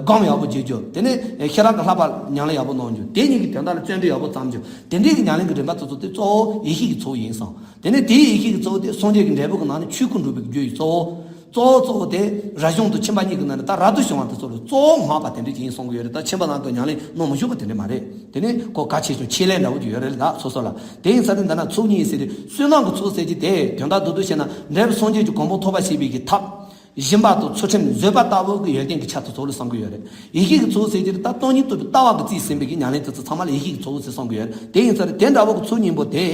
སྒོམ་ཡག་པོ་བྱེད་རྒྱུ། དེ་ནས་ཤེས་རབ་ཀྱི་བསླབ་པ་ཉམས་ལེན་ཡག་པོ་གནང་རྒྱུ། དེ་གཉིས་ཀྱི་དོན་དག་ལ་བརྩོན་འགྲུས་ཡག་པོ་བརྩམ་རྒྱུ། དེ་འདྲའི་གི་ཉམས་ལེན་གྱི་རིམ་པ་དེ་ཚོ་དེ་གཙོ་བོ་ཡེ་ཤེས་ཀྱི་ཚོགས་ཡིན་གསུངས། དེ་ནས་དེའི་ཡེ་ཤེས་ཀྱི་ཚོགས་དེ་སངས་རྒྱས་ཀྱི་འབྲས་བུ་གི་ནང་ནས་ཆོས་སྐུ་འགྲུབ་པའི་རྒྱུ་ཡི་གཙོ་བོ། གཙོ་བོ་གཙོ་བོ་དེ་རབ་བྱུང་དང་ཁྱིམ་པ་གཉིས་ཀྱི་ནང་ནས་ད་རབ་ཏུ་བྱུང་བ་དེ་ཚོ་ལ་གཙོ་བོ་བསྔགས་པ་དེ་འདྲ་ཅིག་ཡིན་གསུང་གི་ཡོད་རེད། ད་ཁྱིམ་པ་ནང་དུ་ཉམས་ལེན་གནང་མི་བཞུགས་པ་དེ་འདྲ་མ་རེད། དེ་ནི་ཁོ་གལ་ཆེ་ཆུང་ཆེད་ལས་འདྲ་བོ་ཅིག་ཡོད་རེད་ད་སོ་སོ་ལ། དེ་ཡིན་ཙང་ནི་འདི་ན་ཚོགས་གཉིས་ཟེར་ཏེ་བསོད་ནམས་ཀྱི་ཚོགས་ཟེར་གྱི་དེ་དོན་དག་མདོར་བསྡུས་བྱས་ན་འབྲས་བུ་སངས་རྒྱས་ཀྱི་གོ་འཕང་ཐོབ་པར་བྱེད་པའི་གི་ཐབས། སྦྱིན་པ་དང་ཚུལ་ཁྲིམས་བཟོད་པ་ལྟ་བུ་གི་ཡོན་ཏན་གྱི་ཆ་དེ་ཚོ་ལ་བསམ་གྱི་ཡོད་རེད། ཡེ་ཤེས་ཀྱི་ཚོགས་ཟེར་གྱི་རེད་ད་སྟོང་ཉིད་རྟོགས་པའི་ལྟ་བ་གི་རྩིས་ཟིན་པའི་གི་ཉམས་ལེན་དེ་ཚོ་ཚང་མ་ལ་ཡེ་ཤེས་ཀྱི་ཚོགས་ཟེར་བསམ་གྱི་ཡོད་རེད། དེ་ཡིན་ཙང་དེ་འདྲ་བོ་གི་ཚོགས་གཉིས་པོ་དེ།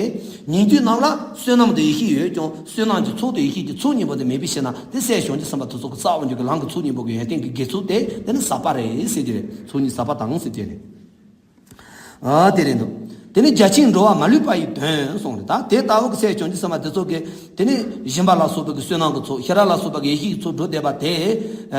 ཉན་ཐོས་རྣམས་ལ་བསོད་ནམས་དང་ཡེ་ཤེས་ཡོད་ཀྱང་བསོད་ནམས་ཀྱི་ཚོགས་དང་ཡེ་ཤེས་ཀྱི་ཚོགས་གཉིས་པོ་དེ་མེད་པའི་ཕྱིར་ན་དེ་སྲས་བྱང་ཆུབ་སེམས་དཔའ་དེ་ཚོ་གི་རྩ་བ་ཉིད་ཀྱི་ལམ་གྱི་ཚོགས་གཉིས་པོ་གི་ཡོན་ཏན་གྱི་དགེ་ཚོགས་དེ་དེ་ནི་ཟད་པ་རེད་ཟེར་གྱི་རེད། ཚོགས་གཉིས་ཟད་པ་དང་ཟེར་གྱི་རེད། ཨ་དེ་རེད་འདུག་དེ་ནི་རྒྱ་ཆེན་འགྲོ་བ་མ་ལུས་པ་ཡི་དོན་གསུངས་རེད། ད་དེ་ལྟ་བུ་གི་སྲས་བྱང་ཆུབ་སེམས་དཔའ་དེ་ཚོ་གིས་དེ་ནི་སྦྱིན་པ་ལ་སོགས་པའི་གི་བསོད་ནམས་ཀྱི་ཚོགས་ཤེས་རབ་ལ་སོགས་པ་གི་ཡེ་ཤེས་ཀྱི་ཚོགས་སྒྲུབ་བསྡད་པ་དེ་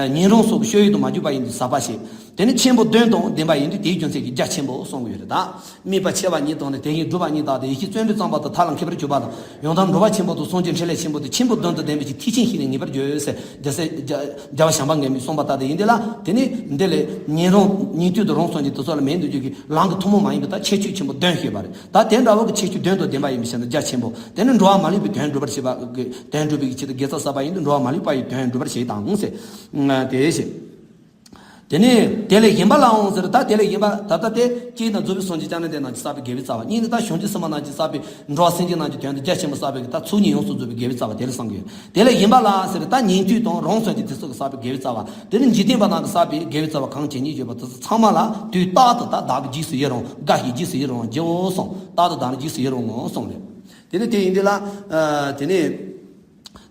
ཉན་རང་སོགས་ཀྱི་སྤྱོད་ཡུལ་དུ་མ་གྱུར་པ་ཡིན་དུས་ཟད་པ་ཞེས། དེ་ནི་ཆེན་པོ་བདུན་དང་ལྡན་པ་ཡིན་དུས་དེའི་རྒྱུ་མཚན་གྱིས་རྒྱ་ཆེན་པོ་གསུངས་ཡོད་རེད་ད། དམིགས་པ་ཆེ་བ་གཉིས་དང་ནི་དེ་བཞིན་སྒྲུབ་པ་གཉིས་དག་སྟེ་ཡེ་ཤེས་བརྩོན་འགྲུས་བརྩམས་པ་དང་མཐའ་ལ་མཁས་པར་གྱུར་པ་དང་ཡང་དག་འགྲོ་བ་ཆེན་པོ་དང་སངས་རྒྱས་འཕྲིན་ལས་ཆེན་པོ་དེ་ཆེན་པོ་བདུན་དང་ལྡན་པའི་ཕྱིར་ཐེག་ཆེན་ཞིག་ནི་ངེས་པར་འགྱུར་ཟེར་རྒྱལ་སྲས་རྒྱལ་རྒྱལ་བ་བྱམས་པ་མགོན་པོས་གསུངས་པ་ལྟར་དུ་ཡིན་དེ་ལ་དེ་ནི་འདི་ལས་ཉན་རང་ཉན་ཐོས་དང་རང་སངས་རྒྱས་དེ་ཚོ་ལ་མེད་འདུག་རྒྱུ་གི་ལམ་གྱི་ཐུན་མོང་མ་ཡིན་པའི་ད་ཁྱད་ཆོས་ཆེན་པོ་བདུན་ཤེས་པ་རེད། ད་དེ་འདྲ་བོ་གི་ཁྱད་ཆོས་བདུན་དང་ལྡན་པ་ཡིན་པའི་ཕྱིར་ན་རྒྱ་ཆེན་པོ་དེ་ནི་འགྲོ་བ་མ་ལུས་པའི་དོན་སྒྲུབ་པར་བྱེད་པ་གི་དོན་སྒྲུབ་པའི་ཆེད་དུ་དགེ་རྩ་བསགས་པ་ཡིན་དུས་འགྲོ་བ་མ་ལུས་པ་ཡི་དོན་སྒྲུབ་པར་བྱེད་དང་ཟེར། དེ་བཞིན། དེ་ནས་དེ་ལས་གཞན་པ་ལའང་ཟེར་ད་དེ་ལས་གཞན་པ་ད་ལྟ་དེ་གཅིག་ན་རྫོགས་པའི་སངས་རྒྱས་བཅོམ་ལྡན་འདས་རྣམས་ཀྱིས་བསགས་པའི་དགེ་བའི་རྩ་བ། གཉིས་ནི་ད་བྱང་ཆུབ་སེམས་དཔའ་རྣམས་ཀྱིས་བསགས་པའི་འགྲོ་བ་སེམས་ཅན་རྣམས་ཀྱི་དོན་དུ་རྒྱ་ཆེན་པོ་བསགས་པའི་གི་ད་ཚོགས་གཉིས་ཡོངས་སུ་རྫོགས་པའི་དགེ་བའི་རྩ་བ་དེ་ལ་བསམ་གྱི་ཡོད། དེ་ལས་གཞན་པ་ལ་ཟེར་ད་ཉན་ཐོས་དང་རང་སངས་རྒྱས་དེ་ཚོ་གིས་བསགས་པའི་དགེ་བའི་རྩ་བ། དེ་ནི་འཇིག་རྟེན་པ་རྣམས་ཀྱིས་བསགས་པའི་དགེ་བའི་རྩ་བ་གང་ཇི་སྙེད་ཡོད་པ་དེ་ཚོ་ཚང་མ་ལ་དུས་རྟག་ཏུ་ད་བདག་གིས་རྗེས་སུ་ཡི་རང་དགའ་ཞིང་རྗེས་སུ་ཡི་རང་བགྱིའོ་གསུངས། རྟག་ཏུ་བདག་ནི་རྗེས་སུ་ཡི་རང་ངོ་གསུངས་རེད། དེ་ནི་དེ་ཡིན་དུས་ལ། དེ་ནི།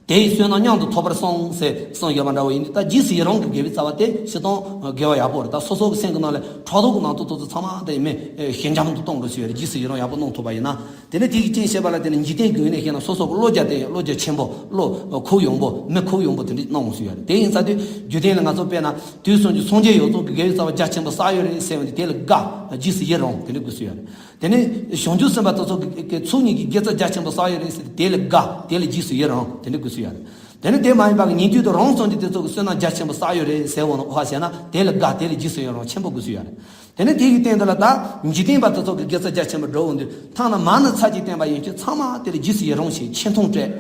དེ་ཡི་བསོད་ནམས་མཉམ་དུ་ཐོབ་པར་གསུངས་ཟེར་གསུངས་ཡོད་པ་འདྲ་བོ་ཡིན་དུས་ད་རྗེས་སུ་ཡི་རང་གི་དགེ་བའི་རྩ་བ་དེ་སྤྱིར་བཏང་དགེ་བ་ཡག་པོ་རེད། ད་སོ་སོ་གི་སེམས་ཀྱི་ནང་ལ་ཕྲག་དོག་གི་ནང་དུ་ཏོག་ཙམ་ཚང་མ་དེ་མེད་ཞི་འཇམ་དུ་གཏོང་དགོས་ཟེར་ཡོད་རེད། རྗེས་སུ་ཡི་རང་ཡག་པོ་གནང་ཐུབ་པ་ཡིན་ན། དེ་ནས་དེ་གི་རྐྱེན་བྱས་པ་ལ་དེ་ནི་འཇིག་རྟེན་སྒོ་ནས་བཤད་ན་སོ་སོ་གི་བློ་རྒྱ་དེ་བློ་རྒྱ་ཆེན་པོ་བློ་ཁོག་ཡངས་པོ་མི་ཁོག་ཡངས་པོ་དེ་འདྲ་གནང་ཟེར་ཡོད་རེད། དེ་ཡིན་ཙང་དུས་རྒྱུ་མཚན་ལ་ང་ཚོ་དཔེར་ན་དུས་གསུམ་གྱི་སངས་རྒྱས་ཡོངས་རྫོགས་ཀྱི་དགེ་བའི་རྩ་བ་རྒྱ་ཆེན་པོ་བསགས་ཡོད་རེད་ཟེར་བ་འདི་དེ་ལ་དགའ་རྗེས་སུ་ཡི་རང་དེ་འདྲ་དགོས་ཟེར་ཡོད་རེད། དེ་ནས་བྱང་ཆུབ་སེམས་དཔའ་དེ་ཚོ་གི་ཚོགས་གཉིས་ཀྱི་དགེ་རྩ་རྒྱ་ཆེན་པོ་བསགས་ཡོད་རེད་ཟེར་ཏེ་དེ་ལ་དགའ་དེ་ལ་རྗེས་སུ་ཡི་རང་དེ་འདྲ་དགོས་སུ་ཡོད་རེད། དེ་ནས་དེ་མ་ཡིན་པ་གི་ཉན་ཐོས་དང་རང་སངས་རྒྱས་དེ་ཚོ་གི་བསོད་ནམས་རྒྱ་ཆེན་པོ་བསགས་ཡོད་རེད་ཟེར་འོང་ན་ཧ་བྱས་ན་དེ་ལ་དགའ་དེ་ལ་རྗེས་སུ་ཡི་རང་ཆེན་པོ་དགོས་སུ་ཡོད་རེད། དེ་ནས་དེ་གི་སྟེང་དུ་ལ་ད་འཇིག་རྟེན་པ་དེ་ཚོ་གི་དགེ་རྩ་རྒྱ་ཆེན་པོ་འགྲོ་འོང་དུས་ཐ་ན་མ་ཎི་ཚར་གཅིག་བསྟན་པ་ཡིན་ཀྱང་ཚང་མ་དེ་ལ་རྗེས་སུ་ཡི་རང་ཞིག་ཆེ་མཐོང་སྤྲད།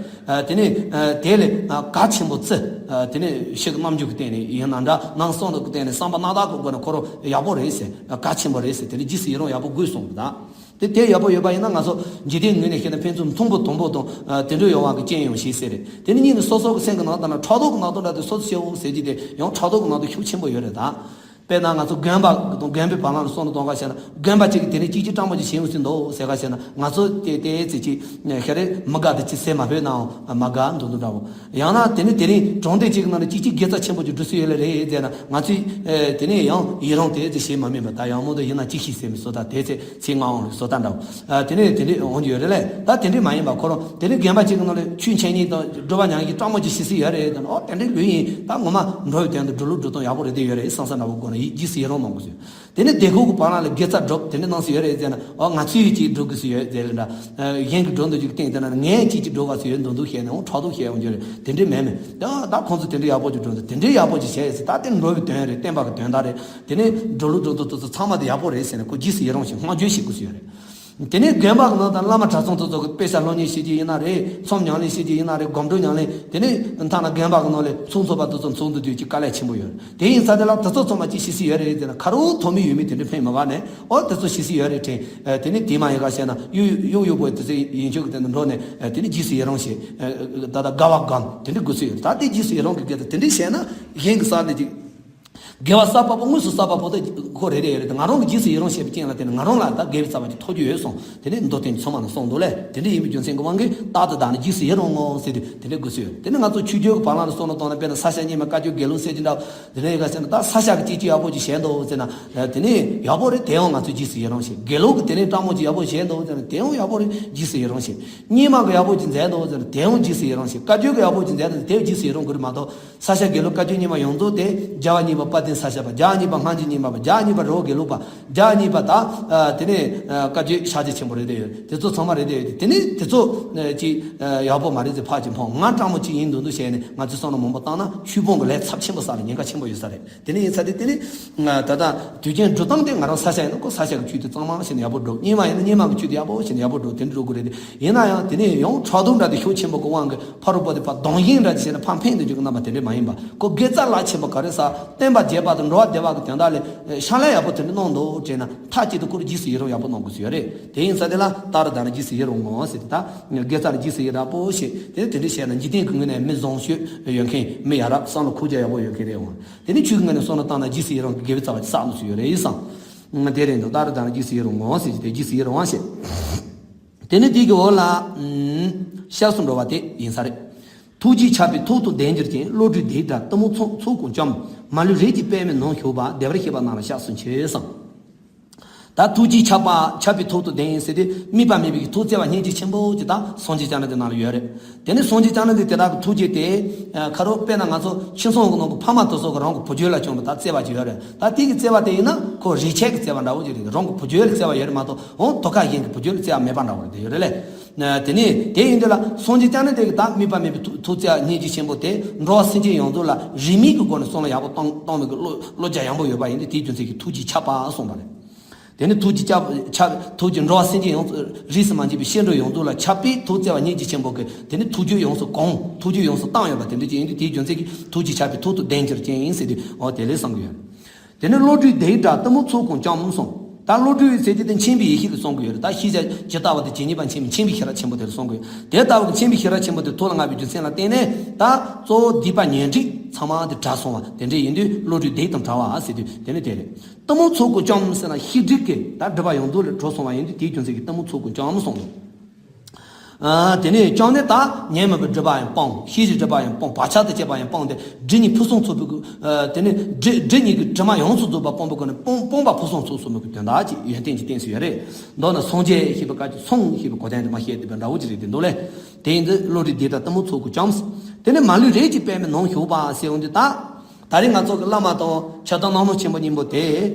དེ་ནས་དེ་ལས་གལ་ཆེན་པོ་བརྩི། དེ་ནས་ཕྱི་གི་རྣམ་འགྱུར་གྱི་སྟེང་ནས་ཡིན་ན་འདྲ་ནང་གསང་སྔགས་ཀྱི་སྟེང་ནས་བསམ་པ་སྣ་ཐག་གི་སྒོ་ནས་ཁོ་རང་ཡག་པོ་རེད་ཟེར་གལ་ཆེན་པོ་རེད་ཟེར་དེ་ནས་རྗེས་སུ་ཡི་རང་ཡག་པོ་དགོས་གསུངས་པ་དང་། དེ་དེ་ཡག་པོ་ཡོད་པ་ཡིན་ན་ང་ཚོ་འཇིག་རྟེན་ངོས་ནས་བཤད་ན་ཕན་ཚུན་མཐུན་པོ་དུམ་བུ་དང་དེ་འདྲ་ཡོང་བ་གི་རྐྱེན་ཡང་ཞིག་ཟེར་རེད། དེ་ནི་གཉིས་ནི་སོ་སོ་གི་སེམས་ཀྱི་ནང་དང་ན་ཕྲག་དོག་གི་ནང་དུ་འདྲ་དེ་སོ་སོ་སྐྱེ་བོ་ཟེར་གྱི་དེ་ཡང་ཕྲག་དོག་གི་ནང་དུ་ཤུགས་ཆེན་པོ་ཡོད་རེད་ད། དཔེར་ན་ང་ཚོ་རྒན་པ་དང་རྒན་པའི་བར་ལ་སོང་ནས་གཏོང་ག་བྱས་ན་རྒན་པ་གཅིག་གིས་དེ་ནི་གཅིག་གཅིག་སྤྲང་པོ་ཅིག་བྱེད་འོང་ཟིན་འདུག་ཟེར་ག་བྱས་ན་ང་ཚོ་དེ་དེ་ཚེ་གཅིག་ཤ་རེ་མི་དགའ་དེ་ཅི་ཟེར་མ་ཕོད་ནའང་མ་དགའ་འདུག་འདུག་འདྲ་བོ། ཡང་ན་དེ་ནི་དེ་རིང་གྲོང་སྡེ་གཅིག་གི་ནང་ནས་གཅིག་གཅིག་དགེ་རྩ་ཆེན་པོ་ཅིག་སྒྲུབ་སྲོལ་ཡོད་ལེ་རེད་ཟེར་ན་ང་ཚོས་དེ་ནས་ཡང་ཡི་རང་དེ་ཚེ་བྱེད་མ་མིན་པ་ད་ཡང་མོ་དེ་ཡིན་ན་གཅིག་ཤིག་ཟེར་མི་བཟོ་ད་དེ་ཚེ་ཚེ་ང་འོང་བཟོ་ད་འདྲ་བོ། དེ་ནས་དེ་འདྲས་འོང་རྒྱུ་ཡོད་རེད་ལེ། ད་དེ་འདྲས་མ་ཡིན་པ་ཁོ་རང་དེ་ནས་རྒན་པ་གཅིག་གི་ནང་ལ་ཆོས་འཆད་མཁན་དང་སྒྲུབ་པ་མྱངས་མཁན་གྱི་སྤྲང་མོ་ཅིག་ཤི་སྲིད་ཡོད་རེད་ཟེར་ན་ཨོ་དེ་འདྲས་ལོས་ཡིན་ད་ངོ་མ་འགྲོ་བའི་དོན་དུ་འགྲོ་ལུགས་འགྲོ་སྟངས་ཡག་པོ་རེད་དེ་ཡོད་རེད་བསམ་ས་འདྲ་བོ་དགོས་ན་ཡིད་རྗེས་སུ་ཡི་རང་གནང་དགོས་ཟེར། དེ་ནས་སྡེ་ཁག་གི་བར་ལ་དགེ་རྩ་སྒྲུབ་དེ་འདྲ་གནང་སྲིད་ཡོད་རེད་ཟེར་ན་ཨོ་ང་ཚོས་ཡིད་ཀྱིས་སྒྲུབ་དགོས་སྲིད་ཡོད་ཟེར་ལ་འདྲ། གཞན་གྱིས་སྒྲུབ་འདོད་ཀྱི་སྟེང་དེ་ན་ངས་ཅིག་ཅིག་འགྲོ་ག་སྲིད་ཡོད་འདུག་འདུག་བཤད་ནས་འོང་ཕྲག་དོག་བཤད་འོང་རྒྱུ་རེད། དེ་འདྲས་མེད་མེད་ད་ད་ཁོང་ཚོ་དེ་འདྲས་ཡག་པོ་ཅིག་འགྲོ་འདུག་དེ་འདྲས་ཡག་པོ་ཅིག་བྱས་ཟེར་ད་དེ་འགྲོ་བའི་དོན་རེད་བསྟན་པ་གི་དོན་དག་རེད། དེ་ནས་འགྲོ་ལུགས་འགྲོ་འདུག་དེ་ཚོ་ཚང་མ་དེ་ཡག་པོ་རེད་ཟེར་ནས་ཁོ་རྗེས་སུ་ཡི་རང་ཞིག་བསྔགས་བརྗོད་བྱེད་དགོས་སུ་ཡོད་རེད། དེ་ནས་དགོན་པ་གི་ནང་དང་བླ་མ་གྲྭ་ཚང་དེ་ཚོ་གི་དཔེ་ཆ་སློབ་གཉེར་བྱེད་ཀྱི་ཡིན་ན་རེད། ཚོམས་ཉམས་ལེན་བྱེད་ཀྱི་ཡིན་ན་རེད། སྒོམ་སྒྲུབ་ཉམས་ལེན་དེ་ནས་མཐའ་ན་དགོན་པ་གི་ནང་ལས་ཚོགས་འཚོགས་པ་དེ་ཚོ་ཚོགས་འདུ་དུས་ཀྱི་དཀའ་ལས་ཆེན་པོ་ཡོད་རེད། དེ་ཡིན་ཙང་དེ་ལ་དེ་ཚོ་ཚང་མ་ཅིག་ཤེས་སྲིད་ཡོད་རེད་ཟེར་ན་ཁ་རོག་ཐོག་མི་ཡོད་མི་དེ་འདྲ་ཕན་མི་བ་ནས་ཨོ་དེ་ཚོ་ཤེས་སྲིད་ཡོད་རེད་དྲན། དེ་ནས་དེ་མ་ཡིན་ག་བཤད་ན་གཡུག་གཡུག་གཡུག་པོ་དེ་ཚོ་ཡིན་ཆོག་གི་དེ་འདྲ་འགྲོ་ནས་དེ་ནས་རྗེས་སུ་ཡི་རང་ཞེས་ད་ལྟ་དགའ་བ་སྒོམ་དེ་འདྲ་དགོས་སྲིད་ཡོད་རེད། ད་དེ་རྗེས་སུ་ཡི་རང་གི་དགེ་རྩ་དེ་འདྲ་བྱས་ན་གཞན་གྱི་ས་ནས་ཅིག་དགེ་བ་བསགས་པ་པོ་དངོས་སུ་བསགས་པ་པོ་དེ་ཁོ་རེ་རེ་ཡོད་རེད་དེ། ང་རང་གི་རྗེས་སུ་ཡི་རང་བྱས་པའི་རྐྱེན་ལ་བརྟེན་ནས་ང་རང་ལ་ད་དགེ་བའི་རྩ་བ་ཅིག་ཐོབ་རྒྱུ་ཡོད་གསུངས། དེ་ནས་མདོ་སྟོན་གྱི་ཚོད་མ་ནང་གསུངས་འདུག་ལས། དེ་འདྲ་ཡིན་པའི་རྒྱུ་མཚན་གྱི་དབང་གིས་རྟག་ཏུ་བདག་ནི་རྗེས་སུ་ཡི་རང་ངོ་ཟེར་དུས་དེ་འདྲ་དགོས་སུ་ཡོད། དེ་ནས་ང་ཚོ་ཆོས་བརྒྱུད་ཀྱི་བར་ལ་ནས་སོང་ན་བཏང་ན། དཔེར་ན་ས་སྐྱ་རྙིང་མ་བཀའ་བརྒྱུད་དགེ་ལུགས་ཟེར་གྱི་འདྲ། དེ་ནས་ཡི་ག་ཟེར་ན་ད་ས་སྐྱ་གི་སྐྱེས་ཆོས་ཡག་པོ་ཅིག་བྱས་འདུག་ཟེར་ན། དེ་ནས་ཡག་པོ་རེད། དེ་ཡང་ང་ཚོས་རྗེས་སུ་ཡི་རང་བྱེད། དགེ་ལུགས་ཀྱི་དེ་ནས་སྤྲང་མོ་ཅིག་ཡག་པོ་བྱས་འདུག་ཟེར་ན། དེ་ཡང་ཡག་པོ་རེད། རྗེས་སུ་ཡི་རང་བྱེད། རྙིང་མ་གི་ཡག་པོ་ཅིག་མཛད་འདུག་ཟེར་ན། དེ་ཡང་རྗེས་སུ་ཡི་རང་བྱེད། བཀའ་བརྒྱུད་ཀྱི་ཡག་པོ་ཅིག་མཛད་འདུག་ཟེར་ན། དེ་ཡང་རྗེས་སུ་ཡི་རང་དགོས་རེད་མ་གཏོགས། ས་སྐྱ་དགེ་ལུགས་བཀའ་བརྒྱུད་རྙིང་མ་ཡོངས་རྫོགས་དེ་རྒྱལ་བ་གཉིས་པ་དཔལ་ལྡན་ས་སྐྱ་པ། རྒྱལ་བ་གཉིས་པ་སྔགས་རྒྱུད་རྙིང་མ་པ། རྒྱལ་བ་གཉིས་པ་རི་བོ་དགེ་ལུགས་པ། རྒྱལ་བ་གཉིས་པ་ད་ཨ་དེ་ནས་ཨ་བཀའ་བརྒྱུད་ཤཱཀྱ་ཆེན་པོ་རེད་དེ་ཡོད། དེ་ཚོ་ཚང་མ་རེད་དེ་ཡོད། དེ་ནས་དེ་ཚོ་ཨ་ཅིག་ཨ་ཡག་པོ་མ་རེད་ཟེར་ཕར་ཅིག་འཕངས། ང་སྤྲང་མོ་ཅིག་ཡིན་འདུག་འདུག་བྱས་ནས་ང་ཚོས་བསམ་བློ་མང་པོ་བཏང་ན་ཆོས་སྤོང་གི་ལས་ཚབས་ཆེན་པོ་བསགས་ལ་ཉེན་ཁ་ཆེན་པོ་ཡོད་ས་རེད། དེ་ནས་ཡིན་ས་དེ། དེ་ནས་ང་ད་ལྟ་དུས་རྒྱུན་འགྲོ་སྟངས་དེ་ང་རང་ས་སྐྱ་ཡིན་ན་ཁོ་ས་སྐྱ་གི་ཆོས་དེ་གཙང་མ་བྱས་ནས་ཡག་པོ་འགྲོ། རྙིང་མ་ཡིན་ན་རྙིང་མ་གི་ཆོས་དེ་ཡག་པོ་བྱས་ནས་ཡག་པོ་འགྲོ། དེ་འདྲ་འགྲོ་དགོས་རེད་དེ། ཡིན་ན་ཡང་དེ་ནས་ཡང་ཕྲག་དོག་འདྲ་དེ་ཤུགས་ཆེན་པོ་གི་དབང་གིས་ཕ་རོལ་པོ་དེ་ཕར་གདོང་བཞིན་འདྲ་དེ་བྱས་ནས་ཕར་འཕེན་འདོད་རྒྱུ་གི་རྣམ་པ་དེ་འདྲ་མ་ཡིན་པ། ཁོ་དགེ་རྩ་རླབས་ཆེན་པོ་ག་རེ་ཟེར། བསྟན་པ་རྒྱས་པ་དང་འགྲོ་བ་བདེ་བ་གི་དོན་དག་ལ་ཕྱག་ལས་ཡག་པོ་དེ་འདྲ་གནང་འདུག་དྲན་ན། མཐའ་གཅིག་ཏུ་ཁོ་རང་རྗེས་སུ་ཡི་རང་ཡག་པོ་གནང་དགོས་ཀྱི་ཡོད་རེད། དེ་ཡིན་ཙང་དེ་ལ་རྟག་རུ་བདག་ནི་རྗེས་སུ་ཡི་རང་ངོ་ཟེར་ཏེ། ད་དགེ་རྩ་ལ་རྗེས་སུ་ཡི་རང་པོ་ཞེས་དེ་དེ་འདྲ་བཤད་ན། འཇིག་རྟེན་གྱི་ངོས་ནས་མི་བཟང་སྤྱོད་ཡོད་མཁན། མི་ཡ་རབས་བསམ་བློ་ཁུག་རྒྱ་ཡག་པོ་ཡོད་མཁན་རེད་འོང་། དེ་ནི་ཆོས་ཀྱི་ངོས་ནས་སོང་ན་བཏང་ན་རྗེས་སུ་ཡི་རང་གི་དགེ་བའི་རྩ་བ་ཅིག་བསགས་ནུས་སུ་ཡོད་རེད་བསམ། དེ་རེད་འདུག་རྟག་རུ་བདག་ནི་རྗེས་སུ་ཡི་རང་ངོ་ཟེར་གྱི་དེ་རྗེས་སུ་ཡི་རང་ངོ་ཞེས། དེ་ནི་དེ་གི་འོག་ལ་ཨུམ་སྐྱབས་སུ་འགྲོ་བ་དེ་ཡིན་ས་རེད། ཐུགས་རྗེས་ཁྱབ་པའི་ཐོག་ཏུ་ལྡན་གྱུར་ཅིང་། བློ་གྲོས་བདེ་དྲག་གཏུམ་མོ་ཚོགས་ཚོགས་ཀུན་བཅོམ། མ་ལུས་རིགས་ཀྱི་པདྨའི་ནང་བཞུགས་པ། བདེ་བར་གཤེགས་པ་རྣམས་ལ་སྐྱབས་སུ་མཆི་གསུངས། ད་ཐུགས་རྗེས་ཁྱབ་པ། ཁྱབ་པའི་ཐོག་ཏུ་ལྡན་ཟེར་དུས་དམིགས་པ་མེད་པའི་ཐུགས་བརྩེ་བ་སྙིང་རྗེ་ཆེན་པོ་ཅིག་ད་སངས་རྒྱས་བསྐྱངས་ན་དེ་ནང་ལ་ཡོད་རེད། དེ་ནས་སངས་རྒྱས་བསྐྱངས་ན་དེ་དེ་དག་གི་ཐུགས་རྗེ་དེ་ཁ་རོག་དཔེར་ན་ང་ཚོ་ཁྱིམ་ཚང་གི་ནང་གི་ཕ་མ་དེ་ཚོ་གི་རང་གི་བུ་རྒྱུད་ལ་བྱུང་བ་ད་བརྩེ་བ་ཅིག་ཡོད་རེད། ད་དེ་གི་བརྩེ་བ་དེ་ཡིན་ན་ཁོ་རིགས་ཆད་ཀྱི་བརྩེ་བ་འདྲ་བོ་ཅིག་རེད། རང་གི་བུ་རྒྱུད་ལ་བརྩེ་བ་ཡོད་རེད་མ་གཏོགས་འོང་དོ་ཁ་གཞན་གྱི་བུ་རྒྱུད་ལ་བརྩེ་བ་མེད་པ་འདྲ་བོ་རེད། དེ་ཡོད་རེད་ལས། དེ་ནས་དེ་ཡིན་དུས་ལ་སངས་རྒྱས་བསྐྱངས་ན་དེ་གི་ད་དམིགས་པ་མེད་པའི་ཐུགས་ཐུགས་བརྩེ་བ་སྙིང་རྗེ་ཆེན་པོ་དེ་འགྲོ་བ་སེམས་ཅན་ཡོངས་རྫོགས་ལ་རིས་མེད་ཀྱི་སྒོ་ནས་བསམ་བློ་ཡག་པོ་བཏང་བཏང་བའི་གི་བློ་བློ་རྒྱ་ཡངས་པོ་ཡོད་པ་ཡིན་དུས་དེའི་རྒྱུ་མཚན་གྱིས་ཐུགས་རྗེས་ཁྱབ་པ་གསུངས་པ་རེད། དེ་ནི་ཐུགས་རྗེས་ཁྱབ་ཁྱབ་ཐུགས་རྗེས་འགྲོ་བ་སེམས་ཅན་ཡོངས་རྫོགས་རིས་སུ་མ་ཆད་པའི་སྐྱེ་འགྲོ་ཡོངས་རྫོགས་ལ་ཁྱབ་པའི་ཐུགས་བརྩེ་བ་སྙིང་རྗེ་ཆེན་པོ་གིས་དེ་ནི་ཐུགས་རྒྱུད་ཡོངས་སུ་གང་ཐུགས་རྒྱུད་ཡོངས་སུ་བཏང་ཡོད་པ་དེ་འདྲ་ཅིག་ཡིན་དུས་དེའི་རྒྱུ་མཚན་གྱིས་ཐུགས་རྗེས་ཁྱབ་པའི་ཐོག་ཏུ་ལྡན་གྱུར་ཅིང་ཟེར་དུས་འོ་དེ་ལས་གསུང་གི་ཡོད། དེ་ནི་བློ་གྲོས་བདེ་དྲག་གཏུམ་མོ་ཚོགས་ཀུན་བཅོམ་གསུངས། ད་བློ་གྲོས་ཟེར་རྒྱུ་དེ་མཁྱེན་པའི་ཡེ་ཤེས་ལ་གསུང་གི་ཡོད་རེད། ད་ཤེས་བྱ་ཇི་ལྟ་བ་དེ་ཇི་སྙེད་པ་མཁྱེན་པའི་མཁྱེན་པའི་ཤེས་རབ་ཆེན་པོ་དེ་ལ་གསུང་གི་ཡོད། དེ་ལྟ་བུ་གི་མཁྱེན་པའི་ཤེས་རབ་ཆེན་པོ་དེ་ཐོག་ལ་མངའ་བའི་རྒྱུ་མཚན་ལ་བརྟེན་ནས་ད་གཙོ་བོ་སྡིག་པ་ཉོན་སྒྲིབ་ཚང་མ་དེ་དྲག་སོང་བ་དེ་འདྲ་ཡིན་དུས་བློ་གྲོས་བདེ་དང་བྲལ་བ་ཟེར་དུས་དེ་ནི་དེ་རེད། གཏུམ་མོ་ཚོགས་ཀུན་བཅོམ་ཟེར་ན་ཤེས་སྒྲིབ་ཀྱི་ད་སྒྲིབ་པ་ཡོངས་རྫོགས་ལས་གྲོལ་སོང་བ་ཡིན་དུས་དེའི་རྒྱུ་མཚན་གྱིས་གཏུམ་མོ་ཚོགས་ཀུན་བཅོམ་གསུངས་ནས། ཨ་དེ་ནས་བཅོམ་ནས་ད་ཉོན་མོངས་པའི་སྒྲིབ་པ་ཡང་སྤངས། ཤེས་བྱའི་སྒྲིབ་པ་ཡང་སྤངས། བག་ཆགས་དང་བཅས་པ་ཡང་སྤངས་ཏེ་སྒྲིབ་གཉིས་ཕུན་སུམ་ཚོགས་པའི་སྒོ། ཨ་དེ་ནས་སྒྲིབ་སྒྲིབ་གཉིས་ཀྱི་དྲི་མ་ཡོངས་སུ་རྫོགས་པ་སྤངས་པའི་སྒོ་ནས་སྤོང་སྤོང་བ་ཕུན་སུམ་ཚོགས་གསུངས་པའི་དོན་དག་ཅིག་ཡོན་ཏན་གྱི་རྟེན་སུ་ཡོད་རེད། མདོར་ན་སངས་རྒྱས་ཞེས་པའི་སྐབས་ཀྱི་སངས་ཞེས་པའི་གོ་དོན་དེ་མ་བཤད་བསྡད་པའི་འདྲ་བོ་ཅིག་རེད་དེ་འདུག་ལས། དེ་ཡིན་དུས་བློ་གྲོས་བདེ་དྲག་གཏུམ་མོ་ཚོགས་ཀུན་བཅོམ། དེ་ནས་མ་ལུས་རིགས་ཀྱི་པདྨའི་ནང་བཞུགས་པ་ཟེར་འོང་དུས་ད། ད་རེས་ང་ཚོ་གི་བླ་མ་དང་ཁྱབ་བདག་སྣང་ནོར་ཆེན་པོ་གཉིས་པོ་དེ།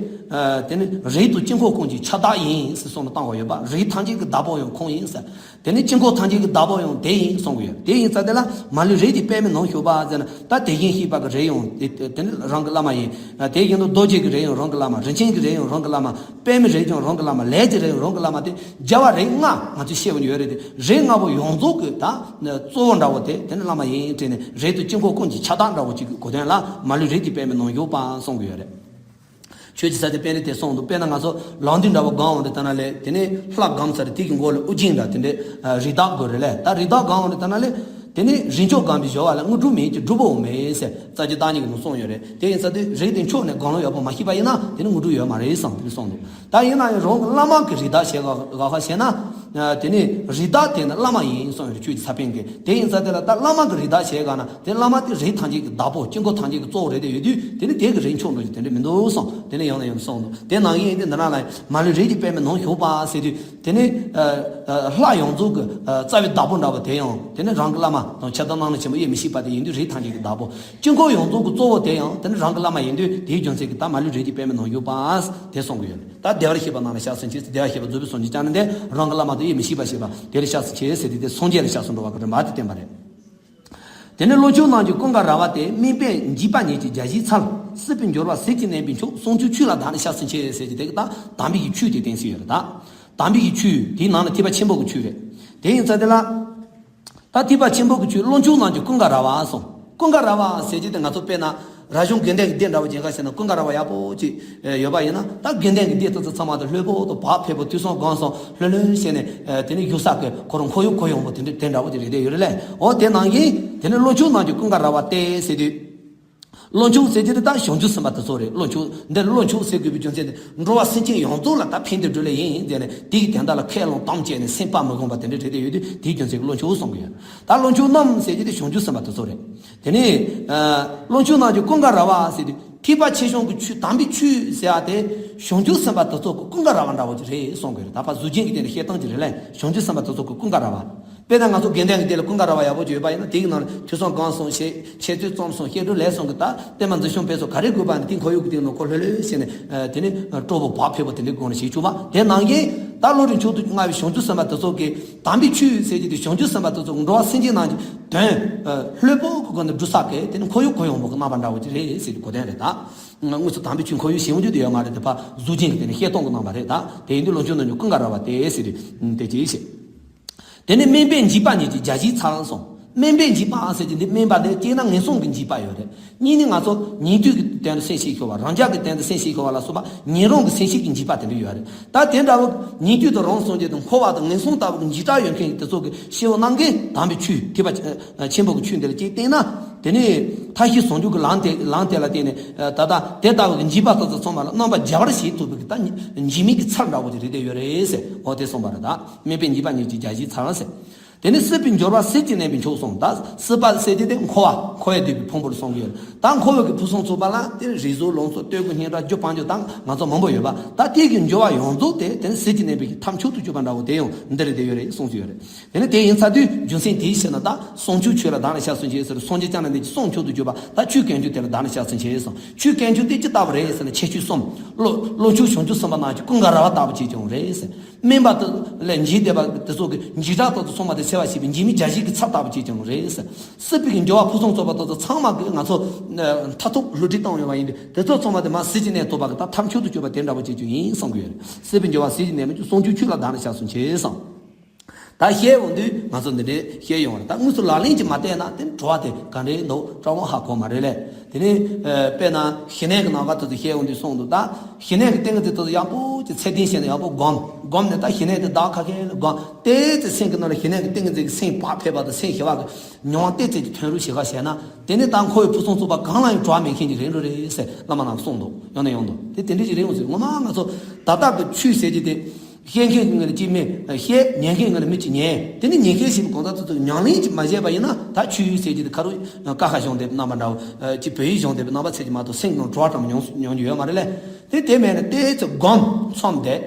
ཨ་དེ་ནི་རིགས་དང་དཀྱིལ་འཁོར་ཀུན་གྱི་ཁྱབ་བདག་ཡིན་ཟེར་གསུངས་ནས་བཏང་བ་ཡོད་པ། རིགས་ཐམས་ཅད་ཀྱི་བདག་པོ་ཡང་ཁོང་ཡིན་ཟེར། དེ་ནི་དཀྱིལ་འཁོར་ཐམས་ཅད་ཀྱི་བདག་པོ་ཡང་དེ་ཡིན་གསུང་གི་ཡོད། དེ་ཡིན་ཙང་དེ་ལ་མ་ལུས་རིགས་ཀྱི་པདྨའི་ནང་བཞུགས་པ་ཟེར་ན་ད་དེ་བཞིན་གཤེགས་པ་གི་རིགས་ཡང་དེ་དེ་ནི་རང་གི་བླ་མ་ཡིན། དེ་བཞིན་དུ་རྡོ་རྗེ་གི་རིགས་ཡང་རང་གི་བླ་མ། རིན་ཆེན་གྱི་རིགས་ཡང་རང་གི་བླ་མ། པདྨའི་རིགས་ཀྱང་རང་གི་བླ་མ། ལས་ཀྱི་རིགས་ཡང་རང་གི་བླ་མ་སྟེ་རྒྱལ་བ་རིགས་ལྔ་ང་ཚོས་བཤད་པ་ཡོད་རེད་དེ། རིགས་ལྔ་པོ་ཡོངས་རྫོགས་ཀྱི་ད་གཙོ་བོ་འདྲ་བོ་དེ་དེ་ནི་བླ་མ་ཡིན་དྲན་ནས་རིགས་དང་དཀྱིལ་འཁོར་ཀུན་གྱི་ཁྱབ་བདག་འདྲ་བོ་ཅིག་གི་གོ་དོན་ལ་མ་ལུས་རིགས་ཀྱི་པདྨའི་ནང་བཞུགས་པ་གསུང་གི་ཡོད་རེད། ཆོས་ཀྱི་ས་དེ་དཔེ་རེད་དེ་གསུངས་འདུག་དཔེར་ན་ང་ཚོ་ལག་མདུད་འདྲ་བོ་སྒང་འོང་དེ་ལྟ་ན་ལས་དེ་ནས་ལྷ་སྒང་ཚར་དེ་གི་མགོ་ལ་དབུ་རྒྱན་འདྲ་དེ་འདྲའི་རིགས་བདག་དགོས་རེད་ལས། ད་རིགས་བདག་སྒང་འོང་དེ་ལྟ་ན་ལས། དེ་ནས་རིགས་མཆོག་སྒང་པའི་སྦྱོར་བ་ལ་དངོས་གྲུབ་མེད་ཀྱི་སྒྲུབ་པོ་མེད་ཟེར་རྩ་རྒྱུད་བརྟག་གཉིས་ཀྱི་ནང་གསུངས་ཡོད་རེད། དེ་ཡིན་ཙང་དེ་རིགས་དེ་མཆོག་ནས་སྒང་ལོག་ཡག་པོ་མ་ཤེས་པ་ཡིན་ན་དེ་ནི་དངོས་གྲུབ་ཡོད་མ་རེད་བསམ་དེ་ནས་གསུངས་འདུག་ད་ཡིན་ན་ཡང་རང་གི་བླ་མ་གི་རིགས་བདག་བྱེད་དགའ་དགའ་ཁ་བྱས་ན། དེ་ནས་རིགས་བདག་དེ་ནི་བླ་མ་ཡིན་གསུངས་ཡོད་རེད་ཆོས་ཀྱི་ས་པཎ་གྱིས། དེ་ཡིན་ཙང་དེ་ལ་ད་བླ་མ་གི་རིགས་བདག་བྱེད་དགའ་ན་དེ་བླ་མ་དེ་རིགས་ཐམས་ཅད་ཀྱི་བདག་པོ་དཀྱིལ་འཁོར་ཐམས་ཅད་ཀྱི་གཙོ་བོ་རེད་དེ་ཡོད་དུས་དེ་ནི་དེ་གི་རིགས་མཆོག་འགྲོ་རྒྱུ་དེ་འདྲ་མི་འདུག་གསུངས། དེ་ནས་ཡང་ནས་ཡང་གསུངས་འདུག་དེ་ནང་བཞིན་ཡིན་དུས་འདི་ན་ལ་མ་ལུས་རིགས་ཀྱི་པདྨའི་ནང་བཞུགས་པ་ཟེར་དུས། དེ་ནས་ལྷ་ཡོངས་རྫོགས་ཀྱི་རྩ་བའི་བདག་པོ་འདྲ་བ་དེ་ཡང་དེ་ནས་རང་གི་བླ་མ་དང་ཁྱབ་བདག་སྣང་ནས་ཆེན་པོ་དབྱེར་མི་ཕྱེད་པ་དེ་ཡིན་དུས་རིགས་ཐམས་ཅད་ཀྱི་བདག་པོ། དཀྱིལ་འཁོར་ཡོངས་རྫོགས་ཀྱི་གཙོ་བོ་དེ་ཡང་དེ་ནས་རང་གི་བླ་མ་ཡིན་དུས་དེའི་རྒྱུ་མཚན་གྱིས་ད་མ་ལུས་རིགས་ཀྱི་པདྨའི་ནང་བཞུགས་པ་དེ་གསུང་གི་ཡོད། ད་བདེ་བར་གཤེགས་པ་རྣམས་ལ་སྐྱབས་སུ་མཆི། བདེ་བར་གཤེགས་པ་རྫོགས་པའི་སངས་རྒྱས་བསྐྱངས་ནས་དེ་རང་གི་བླ་མ་དང་དབྱེར་མི་ཕྱེད་པ་བྱེད་པ་དེ་ལ་སྐྱབས་སུ་མཆི་ཟེར་དུས་དེ་སངས་རྒྱས་ལ་སྐྱབས་སུ་འགྲོ་བ་གི་རིམ་པ་དེ་བསྟན་པ་རེད། དེ་ནས་བློ་ཆུང་རྣམས་ཀྱི་ཀུན་དགའ་ར་བ་སྟེ། དམིགས་པས་འཇིགས་པ་ཉིད་ཀྱི་རྒྱ་བཞིན་འཚལ། སྲིད་པའི་འབྱོར་བ་ཟིལ་གྱིས་གནོན་པའི་མཆོག། བྱང་ཆུབ་ཆོས་ལ་བདག་ནི་སྐྱབས་སུ་མཆི་ཟེར་གྱི་དེ་གི་ད་དམ་པའི་གི་ཆོས་དེ་བསྟན་ཟིན་ཡོད་རེད་ད། དམ་པའི་གི་ཆོས་དེའི་ནང་ལ་ཐེག་པ་ཆེན་པོ་གི་ཆོས་རེད། དེ་ཡིན་ཙང་དེ་ལ། ད་ཐེག་པ་ཆེན་པོ་གི་ཆོས་བློ་ཆུང་རྣམས་ཀྱི་ཀུན་དགའ་ར་བ་གསུངས། ཀུན་དགའ་ར་བ་ཟེར་གྱི་དེ་ང་ཚོ་དཔེར་ན། རབ་བྱུང་དགེ་ལྡན་གྱི་སྡེ་འདྲ་བོ་ཅིག་ག་བྱས་ན་ཀུན་དགའ་ར་བ་ཡག་པོ་ཅིག་ཡོད་པ་ཡིན་ན་ད་དགེ་ལྡན་གྱི་སྡེ་དེ་ཚོ་ཚང་མ་དང་ལྷོད་པོ་དང་བག་ཕེབས་པོ་དུས་སང་སྒང་སང་ལྷོད་ལྷོད་བྱས་ནས་དེ་ནི་བཞུགས་ས་གི་ཁོ་རང་ཁོར་ཡུག་ཁོར་ཡུག་པོ་དེ་འདྲ་དེ་འདྲ་བོ་དེ་རེད་དེ་ཡོད་རེད་ལས། འོ་དེ་ནང་བཞིན་དེ་ནི་བློ་ཆུང་རྣམས་ཀྱི་ཀུན་དགའ་ར་བ་སྟེ་ཟེར་དུས། བློ་མཆོག་ཟེར་གྱི་དེ་ད་བྱང་ཆུབ་སེམས་དཔའ་དེ་ཚོ་རེད། བློ་མཆོག་འདིར་བློ་མཆོག་ཟེར་དགོས་པའི་རྒྱུ་མཚན་དེ་འགྲོ་བ་སེམས་ཅན་ཡོངས་རྫོགས་ལ་ད་ཕན་བདེ་འབྲས་ལེགས་ཡིན་ཟེར་ནས། དེའི་དོན་དག་ལ་ཁས་བླངས་དམ་བཅས་ནས་སེམས་པ་མི་ཁོམ་པ་དེ་འདྲ་བྱས་ཏེ་ཡོད་དུས། དེའི་རྒྱུ་མཚན་གྱིས་བློ་མཆོག་གསུང་གི་ཡོད། ད་བློ་མཆོག་རྣམས་ཟེར་གྱི་དེ་བྱང་ཆུབ་སེམས་དཔའ་དེ་ཚོ་རེད། དེ་ནས་ཨ་བློ་མཆོག་རྣམས་ཀྱི་ཀུན་དགའ་ར་བ་ཟེར་དུས། ཐེག་པ་ཆེ་ཆུང་གི་ཆོས། དམ་པའི་ཆོས་ཟེར་བ་དེ་བྱང་ཆུབ་སེམས་དཔའ་དེ་ཚོ་གི་ཀུན་དགའ་ར་བ་འདྲ་བོ་ཅིག་རེད་གསུང་གི་རེད། ད་ཕར་གཟུགས་ཅན་གྱི་སྟེང་ནས་བཤད་སྟངས་ཅིག་རེད་ལ། བྱང་ཆུབ་སེམས་དཔའ་དེ་ཚོ་གི་ཀུན་དགའ་ར་བ། དཔེར་ན་ང་ཚོ་དགེ་ལྡན་གྱི་སྟེང་ལ་ཀུན་དགའ་ར་བ་ཡག་པོ་ཅིག་ཡོད་པ་ཡིན་ན། དེའི་ནང་ལ་ཐོས་བསམ་སྒོམ་གསུམ་བཤད། འཆད་རྩོད་རྩོམ་གསུམ། བཤད་སྒྲུབ་ལས་གསུམ་གྱི་ད་བསྟན་པ་འཛིན་སྐྱོང་སྤེལ་གསུམ་ག་རེ་དགོས་པ་ནི་དེ་ཁོར་ཡུག་གི་སྟེང་ལ་ཁོ་ལྷོད་ལྷོད་བྱས་ནས། ཨ་དེ་ནི་སྤྲོ་བོ་བག་ཕེབས་པོ་དེ་འདྲའི་སྒོ་ནས་བྱེད་བཅུག་པ། དེ་ནང་བཞིན་ད་བློ་གྲོས་མཆོག་ཏུ་མངའ་བའི་བྱང་ཆུབ་སེམས་དཔའ་དེ་ཚོ་གི་དམ་པའི་ཆོས་ཟེར་གྱི་དེ་བྱང་ཆུབ་སེམས་དཔའ་དེ་ཚོ་འགྲོ་བ་སེམས་ཅན་རྣམས་ཀྱི་དོན་ལྷོད་པོ་གི་སྒོ་ནས་སྒྲུབ་ས་གི་དེ་ནི་ཁོར་ཡུག་གུ་ཡངས་པོ་གི་རྣམ་པ་འདྲ་བོ་ཅིག་རེད་ཟེར་གྱི་གོ་དོན་རེད། ད་དངོས་སུ་དམ་པའི་ཆོས་ཁོར་ཡུག་ཞེ་པོ་ཅིག་དེ་ཡོད་མ་རེད། དེ་ཕར་གཟུགས་ཅན་གྱི་སྟེང་ནས་བཤད་སྟངས་ཀྱི་རྣམ་པ་རེད། ད་དེ་ཡིན་དུས་བློ་མཆོག་རྣམས་ཀྱི་ཀུན་དགའ་ར་བ་སྟེ་ཟེར་དུས་དེ་ཅི་ཞེས། དེ་ནས་དམན་པས་འཇིགས་པ་ཉིད་ཀྱི་རྒྱ་ཞིག་ཚར་གསུངས། དམན་པས་འཇིགས་པ་ཟེར་གྱི་འདི་དམན་པ་དེ་སྐྱེས་ན་ངན་སོང་གི་འཇིགས་པ་ཡོད་རེད། གཉིས་ནི་ང་ཚོ་ཉན་ཐོས་ཀྱི་སྟེང་དུ་སེམས་ཤེས་ཤོར་བ། རང་རྒྱལ་གྱི་སྟེང་དུ་སེམས་ཤེས་ཤོར་བ་ལ་སོགས་པ་ཉན་རང་གི་སེམས་ཤེས་ཀྱི་འཇིགས་པ་དེ་འདྲ་ཡོད་རེད། ད་དེ་འདྲ་བོ་ཉན་ཐོས་དང་རང་སངས་རྒྱས་དང་འཁོར་བ་དང་ངན་སོང་ལྟ་བུ་གི་འཇིགས་སྐྲག་ཡོད་མཁན་དེ་ཚོ་གི་སྐྱེ་བོ་རྣམས་ཀྱིས་དམ་པའི་ཆོས་ཐེག་པ་ཆེན་པོ་གི་ཆོས་འདི་ལ་ཅིག་བརྟེན་ན། དེ་ནས་ཐབས་ཤེས་ཟུང་འཇུག་གི་ལམ་དེ་ལམ་དེ་ལ་བརྟེན་ནས། ད་ལྟ་དེ་ལྟ་བུ་གི་འཇིགས་པ་ལྟ་ཚུལ་ཚང་མ་ལ་རྣམ་པར་རྒྱལ་བར་བྱེད་ཐུབ་པའི་གི་ད་འཇིགས་མེད་ཀྱི་ཚར་འདྲ་བོ་ཅིག་རེད་དེ་ཡོད་རེད་ཟེར། འོ་དེ་གསུངས་པ་རེད། ད་དམན་པས་འཇིགས་པ་ཉིད་ཀྱི་རྒྱ་ཞིག་ཚར་ཟེར། དེ་ནས་སྲིད་པའི་འབྱོར་བ་ཟིལ་གྱིས་གནོན་པའི་མཆོག་གསུངས། ད་སྲིད་པ་ཟེར་དེ་དེ་འཁོར་བ། འཁོར་བའི་སྡུག་པའི་ཕུང་པོ་ལ་གསུངས་ཀྱི་ཡོད། ད་འཁོར་བའི་གི་ཕུན་སུམ་ཚོགས་པ་ལ་དེ་རིགས་གཟུགས་ལང་ཚོ་སྟོད་གོས་སྙན་གྲགས་རྒྱུ་སྤང་རྒྱུ་དང་ང་ཚོ་མང་པོ་ཡོད་པ། ད་དེ་གི་འབྱོར་བ་ཡོངས་རྫོགས་དེ་དེ་ནི་ཟིལ་གྱིས་གནོན་པའི་གི་ཐབས་མཆོག་ཏུ་གྱུར་པ་འདྲ་བོ་དེ་ཡང་འདི་རེད་དེ་ཡོད་རེད་གསུངས་ཀྱི་ཡོད་རེད། དེ་ནི་དེ་ཡིན་ཚར་དུས་རྒྱུ་མཚན་དེའི་ཕྱིར་ན། ད་གསུང་མཆོག་ཆོས་ལ་བདག་ནི་ཕྱག་འཚལ་ཕྱིར་ཟེར། སངས་རྒྱས་བསྐྱངས་ན་འདི་ཀྱི་གསུང་མཆོག་ཏུ་གྱུར་པ། ད་ཆོས་དཀོན་མཆོག་དེ་ལ་བདག་ནི་ཕྱག་འཚལ་ཕྱིར་གསུངས། ཆོས་དཀོན་མཆོག་དེ་ཅི་ལྟ་བུ་རེད་ཟེར་ན། ཁྱད་ཆོས་གསུམ། བློ་བློ་མཆོག་བྱང་ཆུབ་སེམས་དཔའ་རྣམས་ཀྱི་ཀུན་དགའ་ར་བ་ལྟ་བུ་བྱེད་ཀྱང་རེད་ཟེར། དམན་པ་དེ་ལས་འཇིགས་བསྡད་པ་དེ་ཚོ་གི་འཇིགས་སྐྲག་དེ་ཚོ་ཚང་མ་དེ་སེལ་བར་བྱེད་པའི་འཇིགས་མེད་རྒྱ་ཞིག་གི་ཚབ་ལྟ་བུ་བྱེད་ཀྱང་རེད་ཟེར། སྲིད་པའི་གི་འབྱོར་བ་ཕུན་སུམ་ཚོགས་པ་དེ་ཚོ་ཚང་མ་གི་ང་ཚོ་མཐར་ཐུག་བསླུ་བྲིད་བཏང་ཡོད་པ་ཡིན་དུས། དེ་ཚོ་ཚང་མ་དེ་མར་ཟིལ་གྱིས་གནོན་ཐུབ་པ་གི་ད་ཐབས་མཆོག་ཏུ་གྱུར་པ་དེ་འདྲ་བོ་བྱེད་རྒྱུ་ཡིན་གསུང་གི་ཡོད་རེད། སྲིད་པའི་འབྱོར་བ་ཟིལ་གྱིས་གནོན་པའི་གསུང་མཆོག་ཆོས་ལ་བདག་ནི་ཕྱག་འཚལ་ཕྱིར་གསུངས། ད་བཤད་འོང་དུས་ང་ཚོ་འདི་འདྲའི་བཤད་ཡོང་བ་རེད། ད་དངོས་སུ་ལག་ལེན་གྱིས་མ་བསྟན་ན་དེ་གྲོལ་བ་དེ་ག་འདྲའི་འདུག་སྤྲང་བོ་ཧ་གོ་མ་རེད་ལས། དེ་ནས་ཨ་དཔེར་ན་ཞི་གནས་ཀྱི་ནང་ག་དེ་ཚོ་བཤད་འོང་དུས་གསུངས་འདུག་ད་ཞི་གནས་ཀྱི་ཏིང་ངེ་འཛིན་དེ་ཚོ་ཡག་པོ་ཅིག་ཚད་ལྡན་བྱས་ནས་ཡག་པོ་བསྒོམ། བསྒོམས་ནས་ད་ཞི་གནས་དེ་བདག་ཁ་ཁས་ལ་བསྒོམ། ཏོག་ཙམ་སེམས་ཀྱི་ནང་ལ་ཞི་གནས་ཀྱི་ཏིང་ངེ་འཛིན་གྱི་སེམས་བག་ཕེབས་པ་དང་སེམས་ཞི་བ་གི་མྱོང་བ་ཏོག་ཙམ་ཅིག་ཐོན་རོགས་བྱེད་ག་བྱས་ན། དེ་ནས་ད་འཁོར་བའི་ཕུན་སུམ་ཚོགས་པ་གང་ལ་ཡང་གྲོགས་མེད་མཁན་ཅིག་རེད་འགྲོ་རེད་ཟེར་བླ་མ་རྣམས་གསུངས་འདུག་ཡང་ནས་ཡང་དུ། དེ་དེ་འདྲ་ཅིག་རེད་འོང་ཟེར། ངོ་མ་ང་ཚོ་ད་ལྟ་གི་ཆོས་ཟེར་གྱི་དེ། བཤད་མཁན་གྱི་ངོས་ནས་གཅིག་མི་བཤད། ཉན་མཁན་གྱི་ངོས་ནས་མི་གཅིག་ཉན། དེ་ནི་ཉན་མཁན་ཞིག་གི་གང་ཟག་དེ་ཚོས་ཉམས་ལེན་ཅིག་མ་བྱས་པ་ཡིན་ན། ད་ཆོས་ཟེར་གྱི་དེ་ཁ་རུ་ཀ་ཁ་གཞུང་དེབ་རྣམ་པ་འདྲ་བོ། ཅིག་བོད་ཡིག་གཞུང་དེབ་རྣམ་པ་ཚད་ཀྱི་མ་གཏོགས་སེམས་ནང་གྲོགས་ཀྱང་མྱོང་མྱོང་རྒྱུ་ཡོད་མ་རེད་ལས། དེ་དེ་མེད་ན་ཏོག་ཙམ་སྒོམ་ཚུགས་བསྡད།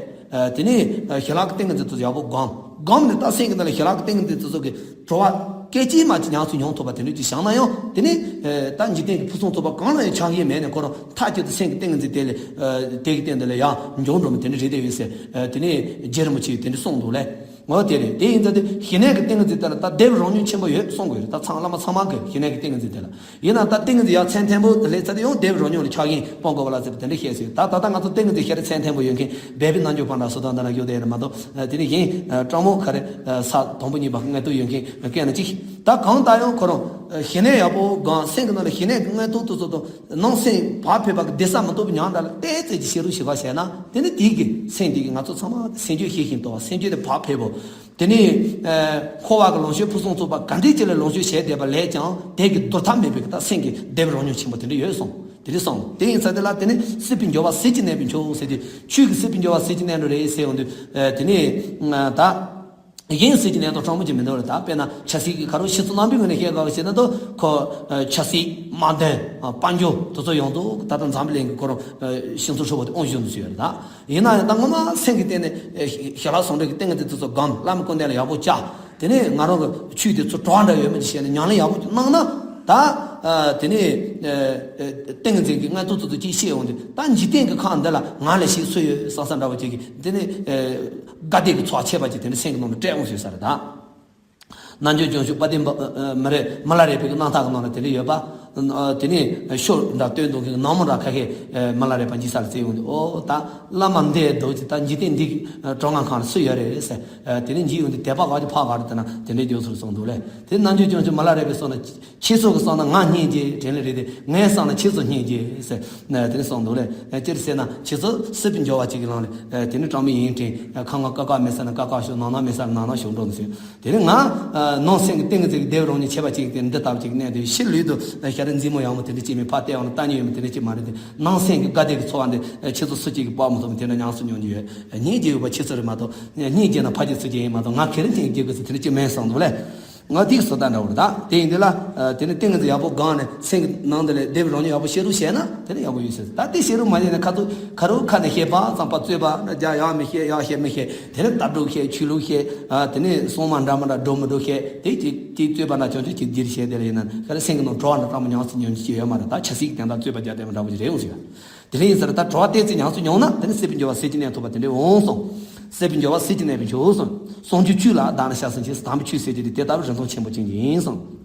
དེ་ནས་ཞི་ལྷག་གི་ཏིང་ངེ་འཛིན་དེ་ཚོ་ཡག་པོ་བསྒོམ། བསྒོམས་ནས་ད་སེམས་ཀྱི་ནང་ལ་ཞི་ལྷག་གི་ཏིང་ངེ་འཛིན་དེ་ཚོ་གི་གྲོལ་བ་སྐད་ཅིག་མ་གཅིག་ཉམས་སུ་མྱོང་ཐུབ་པ་དེ་འདྲ་ཅིག་བྱུང་ན་ཡང་། དེ་ནི་ད་འཇིག་རྟེན་གྱི་ཕུན་སུམ་ཚོགས་པ་གང་ལ་ཡང་ཆགས་ཞེན་མེད་ནས་ཁོ་རང་མཐའ་གཅིག་ཏུ་སེམས་ཀྱི་ཏིང་ངེ་འཛིན་དེ་ལས་དེ་གི་སྟེང་དེ་ལ་ཡང་འབྱུང་འགྲོ་མི་དེ་འདྲ་རེད་དེ་ཡོད་ཟེར། དེ་ནས་རྗེ་རིན་པོ་ཆེས་དེ་འདྲ་གསུངས་འདུག་ལས། འོ་དེ་རེད། དེ་ཡིན་ཙང་དེ་ཞི་གནས་ཀྱི་ཏིང་ངེ་འཛིན་དེ་ལ་ད་སྡེ་པའི་རང་མྱོང་ཆེན་པོ་ཡོད་གསུང་དགོས་རེད། ད་ཚང་བླ་མ་ཚང་མ་གི་ཞི་གནས་ཀྱི་ཏིང་ངེ་འཛིན་དེ་ལ། ཡིན་ན་ད་ཏིང་ངེ་འཛིན་ཡར་ཚད་མཐོན་པོ་དེ་སླེབས་ཚར་དུས་ཡང་སྡེ་པའི་རང་མྱོང་ལ་ཆགས་ཞེན་སྤོང་དགོས་པ་ལ་ཟེར་བ་དེ་འདྲ་བཤད་སྲིད། ད་ད་ལྟ་ང་ཚོ་ཏིང་ངེ་འཛིན་ཤར་ཚད་མཐོན་པོ་ཡོད་མཁན་སྦས་པའི་རྣལ་འབྱོར་པ་འདྲ་སུ་དང་འདྲ་ན་ཡོད་དེ་ཡིན་ན་མ་གཏོགས། དེ་ནི་གཞན་སྤྲང་མོ་ག་རེ་ས་དང་པོ་གཉིས་པ་མངོན་རྟོགས་ཡོད་མཁན་སྐད་ན་གཅིག་ད་གང་ལྟར་ཡང་ཁོ་རང་ཞི་གནས་ཡག་པོ་སྒོམ། སེམས་ཀྱི་ནང་ལ་ཞི་གནས་ཀྱི་མངོན་རྟོགས་དེ་ཚོ་དང་། ནང་སེམས་བག་ཕེབས་པ་གི་བདེ་ས་མི་རྟོགས་པའི་མྱང་འདྲ་ལ་ཏོག་ཙམ་ཅིག་ཤེས་རོགས་བྱེད་པ་བྱས་ན། དེ་ནི་དེའི་གི་སེམས་དེ་གི་ང་ཚོ་ཚང་མ་སེམས་རྒྱུད་ཤེས་ཤིང་རྟོགས་པ། སེམས་རྒྱུད་དེ་བག་ཕེབས་པོ། དེ་ནི་ཨ་འཁོར་བ་གི་ལོངས་སྤྱོད་ཕུན་སུམ་ཚོགས་པ་ག་འདྲས་ཅིག་ལ་ལོངས་སྤྱོད་བྱས་བསྡད་པ་ལས་ཀྱང་དེ་གི་བསྡུར་ཐབས་མེད་པའི་གི་ད་སེམས་ཀྱི་བདེ་བའི་རང་མྱོང་ཆེན་པོ་དེ་འདྲ་ཡོད་གསུངས། དེ་འདྲ་གསུངས། དེ་ཡིན་ཙང་དེ་ལ་དེ་ནི་སྲིད་པའི་འབྱོར་བ་ཟིལ་གྱིས་གནོན་པའི་མཆོག་ཟེར་དུས། ཆོས་ཀྱི་སྲིད་པའི་འབྱོར་བ་ཟིལ་གྱིས་གནོན་འགྲོ་རེད་ཟེར་ཡོང་དུས། ཨ་དེ་ནི་ཨ་ད། གཞན་ཟིལ་གྱིས་གནོན་སྟངས་སྤྲང་པོ་ཅིག་མི་འདུག་རེད། ད་དཔེར་ན་ཆབ་སྲིད་ཀྱི་ཁ་རོག་ཤེས་ཚོད་རྣམ་པའི་ངོས་ནས་བཤད་དགོས་ཟེར་ན་ད་ཁོ་ཆབ་སྲིད་དམག་དོན་དཔལ་འབྱོར་དེ་ཚོ་ཡོངས་རྫོགས་ད་ལྟ་འཛམ་བུ་གླིང་གི་ཁོ་རང་ཤིང་ཚོ་ཧྲིལ་པོ་དེ་དབང་བཞུགས་འདུག་ཟེར་ཡོད་རེད། ད་ཡིན་ན་ཡང་ད་ངོ་མ་སེམས་ཀྱི་སྟེང་ནས་ཞི་ལྷག་ཟུང་འབྲེལ་གྱི་ཏིང་ངེ་འཛིན་དེ་ཚོ་སྒོམ། བླ་མའི་སྐུ་མདུན་ལ་ཡག་པོ་བཅར། དེ་ནས་ང་རང་གི་ཆོས་དེ་ཚོ་གྲོགས་འདྲ་ཡོད་མེད་ཅིག་བཤད་ནས་ཉམས་ལེན་ཡག་པོ་ཅིག་གནང་ན། ད་དེ་ནས་ཏིང་ངེ་འཛིན་གྱི་མངོན་རྟོགས་ཚོ་ཚོ་ཅིག་ཤེས་ཡོང་དུས། ད་འཇིག་རྟེན་གྱི་ཁམས་འདི་ལ་ང་ལས་ཤེས་སུ་ཡོད་བསམ་བསམ་འདྲ་བོ་ཅིག་གིས་དེ་ནས་དགའ་བདེ་གི་ཚོར་བ་ཆེ་བ་ཅིག་དེ་འདྲ་སེམས་ཀྱི་ནང་དུ་སྤྲད་འོང་ཟེར་ས་རེད། ད་རྣལ་འབྱོར་སྐྱོང་ཞུ་དཔལ་ལྡན་པ་མི་རེད། མི་ལ་རས་པའི་གི་རྣམ་ཐར་གི་ནང་ལ་དེ་འདྲ་ཡོད་པ། དེ་ནས་ཤོ་འདྲ་སྟོན་འདུག་གི་ནག་མོ་འདྲ་ཁ་ཤས་མི་ལ་རས་པ་འཇིགས་ས་ལ་བརྩིས་ཡོང་དུས། ཨོ་ད་བླ་མ་འདི་འདུག་ཅིག་ད་འཇིག་རྟེན་འདི་གྲོང་ཁ་ཁང་ལ་སུ་ཡོད་རེད་ཟེར། དེ་ནས་འཇིགས་ཡོང་དུས་དད་པ་ག་དེ་ཕ་ག་རེད་ཟེར་ན་དེ་འདྲའི་རྒྱུ་ཚོར་སོང་འདུག་ལས། དེ་རྣལ་འབྱོར་སྐྱོང་ཞུ་མི་ལ་རས་པའི་གསུང་ན། ཁྱེད་ཚོ་གི་བསམ་ན་ང་སྙིང་རྗེ་དྲན་ལེ་རེད་དེ། ངའི་བསམ་ན་ཁྱེད་ཚོ་སྙིང་རྗེ་ཟེར། དེ་ནས་གསུངས་འདུག་ལས། ཅི་རེད་ཟེར་ན་ཁྱེད་ཚོ་སྲིད་པའི་འབྱོར་བ་གཅིག་གི་ལམ་ལས། དེ་ནས་གྲངས་མེད་ཡིན་དྲན། ཁ་ངོ་ཀ་ཁ་མེད་ས་ན་ཀ་ཁ་ཤོར། ནང་ན་མེད་ས་ན་ནང་ན་ཤོར་འགྲོ་འདུག་ཟེར། དེ་ནས་ང་ནང་སེམས་ཀྱི་ཏིང་ངེ་འཛིན་གྱི་བདེ་བའི་རང་མྱོང་ཆེ་བ་གཅིག་དེ་འདི་ལྟ་བུ་གཅིག་གནས་དུས་ཕྱི་ལུས་དུ། ཁྱེད་རང་མཛེས་མོ་ཡག་མོ་དེ་འདྲ་ཅིག་མིན། ཕར་བལྟས་ཡོང་ན་ལྟ་མྱོང་ཡོད་མོ་དེ་འདྲ་ཅིག་མ་རེད་དེ། ནང་སེམས་ཀྱི་དགའ་བདེ་གི་ཚོར་བ་འདི་ཁྱེད་ཚོ་སུ་གཅིག་གིས་སྤོ་མ་ཐུབ་མོ། དེ་འདྲ་ཉམས་སུ་མྱོང་རྒྱུ་ཡོད། སྙིང་རྗེ་ཡོད་པ་ཁྱེད་ཚོ་རེད་མ་གཏོགས། སྙིང་རྗེ་ན་ཕ་གི་ཚོ་གཅིག་ཡིན་མ་གཏོགས། ང་ཁེར་སྙིང་རྗེ་གི་ཚོ་དེ་འདྲ་ཅིག་མིན་བསམ་འདུག་ལེ། ང་དེ་གི་བཟོ་ལྟ་འདྲ་བོ་རེད། ད་དེ་ཡིན་དུས་ལ། དེ་ནི་ཏིང་ངེ་འཛིན་ཡག་པོ་སྒང་ནས་སེམས་ཀྱི་ནང་དེ་ལ་བདེ་བའི་རང་བཞིན་ཡག་པོ་ཤེས་རོགས་བྱས་ན་དེ་ནི་ཡག་པོ་ཡོད་ཟེར། ད་དེ་ཤེས་རོགས་མ་བྱས་ན་ཁ་ཐུག་ཁ་རོག་ཁ་ནས་བཤད་པ་ཙམ་པ། རྩོད་པ་རྒྱག་ཡག་མི་ཤེས། ཡག་བཤད་མི་ཤེས། དེ་ནི་ལྟ་གྲུབ་བཤད། ཆོས་ལུགས་བཤད། དེ་ནི་སྲུང་མ་འདྲ་མི་འདྲ་འགྲོ་མི་འགྲོ་བཤད། དེ་ཅིག་ཅིག་རྩོད་པ་འདྲ་ཆུང་ཆུང་ཅིག་བསྒྱུར་བཤད། དེ་ལ་ཡིན་ན་ཁ་རེ་སེམས་ཀྱི་ནང་བྲོ་བ་འདྲ་ཙམ་མོ་ཉམས་སུ་མྱོང་རྒྱུ་ཅིག་ཡོད་མ་རེད། ད་ཆབ་སྲིད་ཀྱི་དོན་དག་རྩོད་པ་རྒྱག་བསྡད་པ་འདྲ་བོ་ཅིག་རེད་འོང་ཟེར་བ། དེ་རིང་ཡིན་ཟེར། ད་བྲོ་བ་ཏོག་ཙམ་ཉམས་སུ་མྱོང་ན་དེ་ནི་སྲིད་པའི་འབྱོར་བ་ཟིལ་གྱིས་གནོན་ཐུབ་པ་དེ་འདྲ་འོང་གསུངས། སྲིད་པའི་འབྱོར་བ་ཟིལ་གྱིས་གནོན་པའི་ཆོས་གསུངས། ཟུང་འཇུག་ཆོས་ལ་བདག་ནི་སྐྱབས་སུ་མཆི། དམ་པའི་ཆོས་ཟེར་གྱི་དེ་དེ་ལྟ་བུ་རིན་ཐང་ཆེན་པོ་ཅན་ཡིན་གསུངས།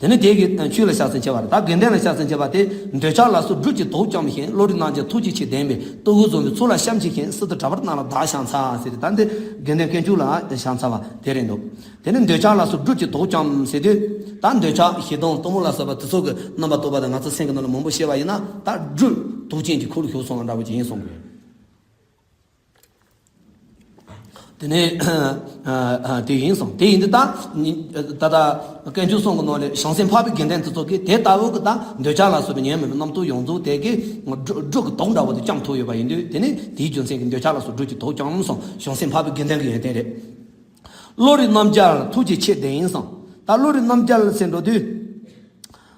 དེ་ནི་དེ་གི་ཆོས་ལ་སྐྱབས་སུ་མཆི་བ་རེད། ད་དགེ་འདུན་ལ་སྐྱབས་སུ་མཆི་བ་དེ། འདོད་ཆགས་ལ་སོགས་སྦྲུལ་གྱི་དུག་ཅན་བཞིན། བློ་རིག་རྣམ་འབྱར་ཐུགས་རྗེ་ཆེ་ལྡན་པས། ལྟོ་གོས་བཟུང་བའི་ཚོགས་ལ་སྐྱབས་མཆི་ཞིང་། སྲིད་དུ་གྲགས་པ་རྣམས་ལ་བདག་ཕྱག་འཚལ་ཟེར་ཏེ། ད་འདི་དགེ་འདུན་དཀོན་མཆོག་ལ་ཕྱག་འཚལ་བ་དེ་རེད་འདུག་དེ་ནི་འདོད་ཆགས་ལ་སོགས་སྦྲུལ་གྱི་དུག་ཅན་ཟེར་དུས། ད་འདོད་ཆགས་ཞེ་སྡང་གཏི་མུག་ལ་སོགས་པ་དེ་ཚོ་གི་རྣམ་པ་རྟོག་པ་དེ་ང་ཚོ་སེམས་ཀྱི་ནང་ལ་མང་པོ་སྐྱེ་བ་ཡིན་ན། ད་སྦྲུལ་དུག་ཅན་གྱི་ཁུག་ལ་ཞུགས་སོང་བ་འདྲ་བོ་ཅིག་ཡིན་གསུང་གི་ཡོད། དེ་ནས་དེ་ཡིན་གསུངས། དེ་ཡིན་དུས་ད་ད་ལྟ་དཀོན་མཆོག་གསུམ་གྱི་ནང་ལས་བྱང་སེམས་འཕགས་པའི་དགེ་འདུན་དེ་ཚོ་གིས་དེ་ལྟ་བུ་གི་ད་འདོད་ཆགས་ལ་སོགས་པའི་ཉོན་མོངས་པའི་རྣམ་རྟོག་ཡོངས་རྫོགས་དེ་གིས་སྦྲུལ་སྦྲུལ་གྱི་དུག་འདྲ་བོ་དེ་བཅོམ་ཐུབ་ཡོད་པ་ཡིན་དུས། དེ་ནི་དེའི་རྒྱུ་མཚན་གྱིས་འདོད་ཆགས་ལ་སོགས་སྦྲུལ་གྱི་དུག་ཅན་གསུངས། བྱང་སེམས་འཕགས་པའི་དགེ་འདུན་གྱི་ཡོན་ཏན་རེད། བློ་རིག་རྣམ་འབྱར་ཐུགས་རྗེ་ཆེ་ལྡན་ཡིན་གསུངས། ད་བློ་རིག་རྣམ་འབྱར་ཟེར་འགྲོ་དུས།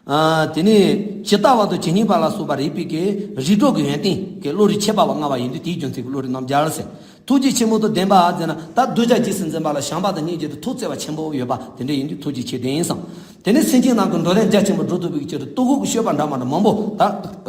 ཨ། དེ་ནས་ཇི་ལྟ་བ་དང་ཇི་སྙེད་པ་ལ་སོགས་པ་རིག་པའི་གི་རིགས་གྲོགས་ཀྱི་ཡོན་ཏན་གྱི་བློ་རིག་ཁྱད་པར་བ་མངའ་བ་ཡིན་དུས། དེའི་རྒྱུ་མཚན་གྱིས་བློ་རིག་རྣམ་འབྱར་ཟེར། ཐུགས་རྗེ་ཆེན་པོ་དང་ལྡན་པ་ཟེར་ན། ད་གདུལ་བྱ་རྗེས་སུ་འཛིན་པ་ལ་བྱམས་པ་དང་སྙིང་རྗེ་དང་ཐུགས་བརྩེ་བ་ཆེན་པོ་ཡོད་པ་དེ་འདྲ་ཡིན་དུས་ཐུགས་རྗེ་ཆེ་ལྡན་ཡིན་གསུངས། དེ་ནས་སེམས་ཅན་རྣམས་ཀྱི་འགྲོ་དོན་རྒྱ་ཆེན་པོ་སྒྲུབ་ཐུབ་པའི་ཕྱིར་དུ་ལྟོ་གོས་ཀྱི་སྤྱོད་པ་འདྲ་མི་འདྲ་མང་པོ་ད་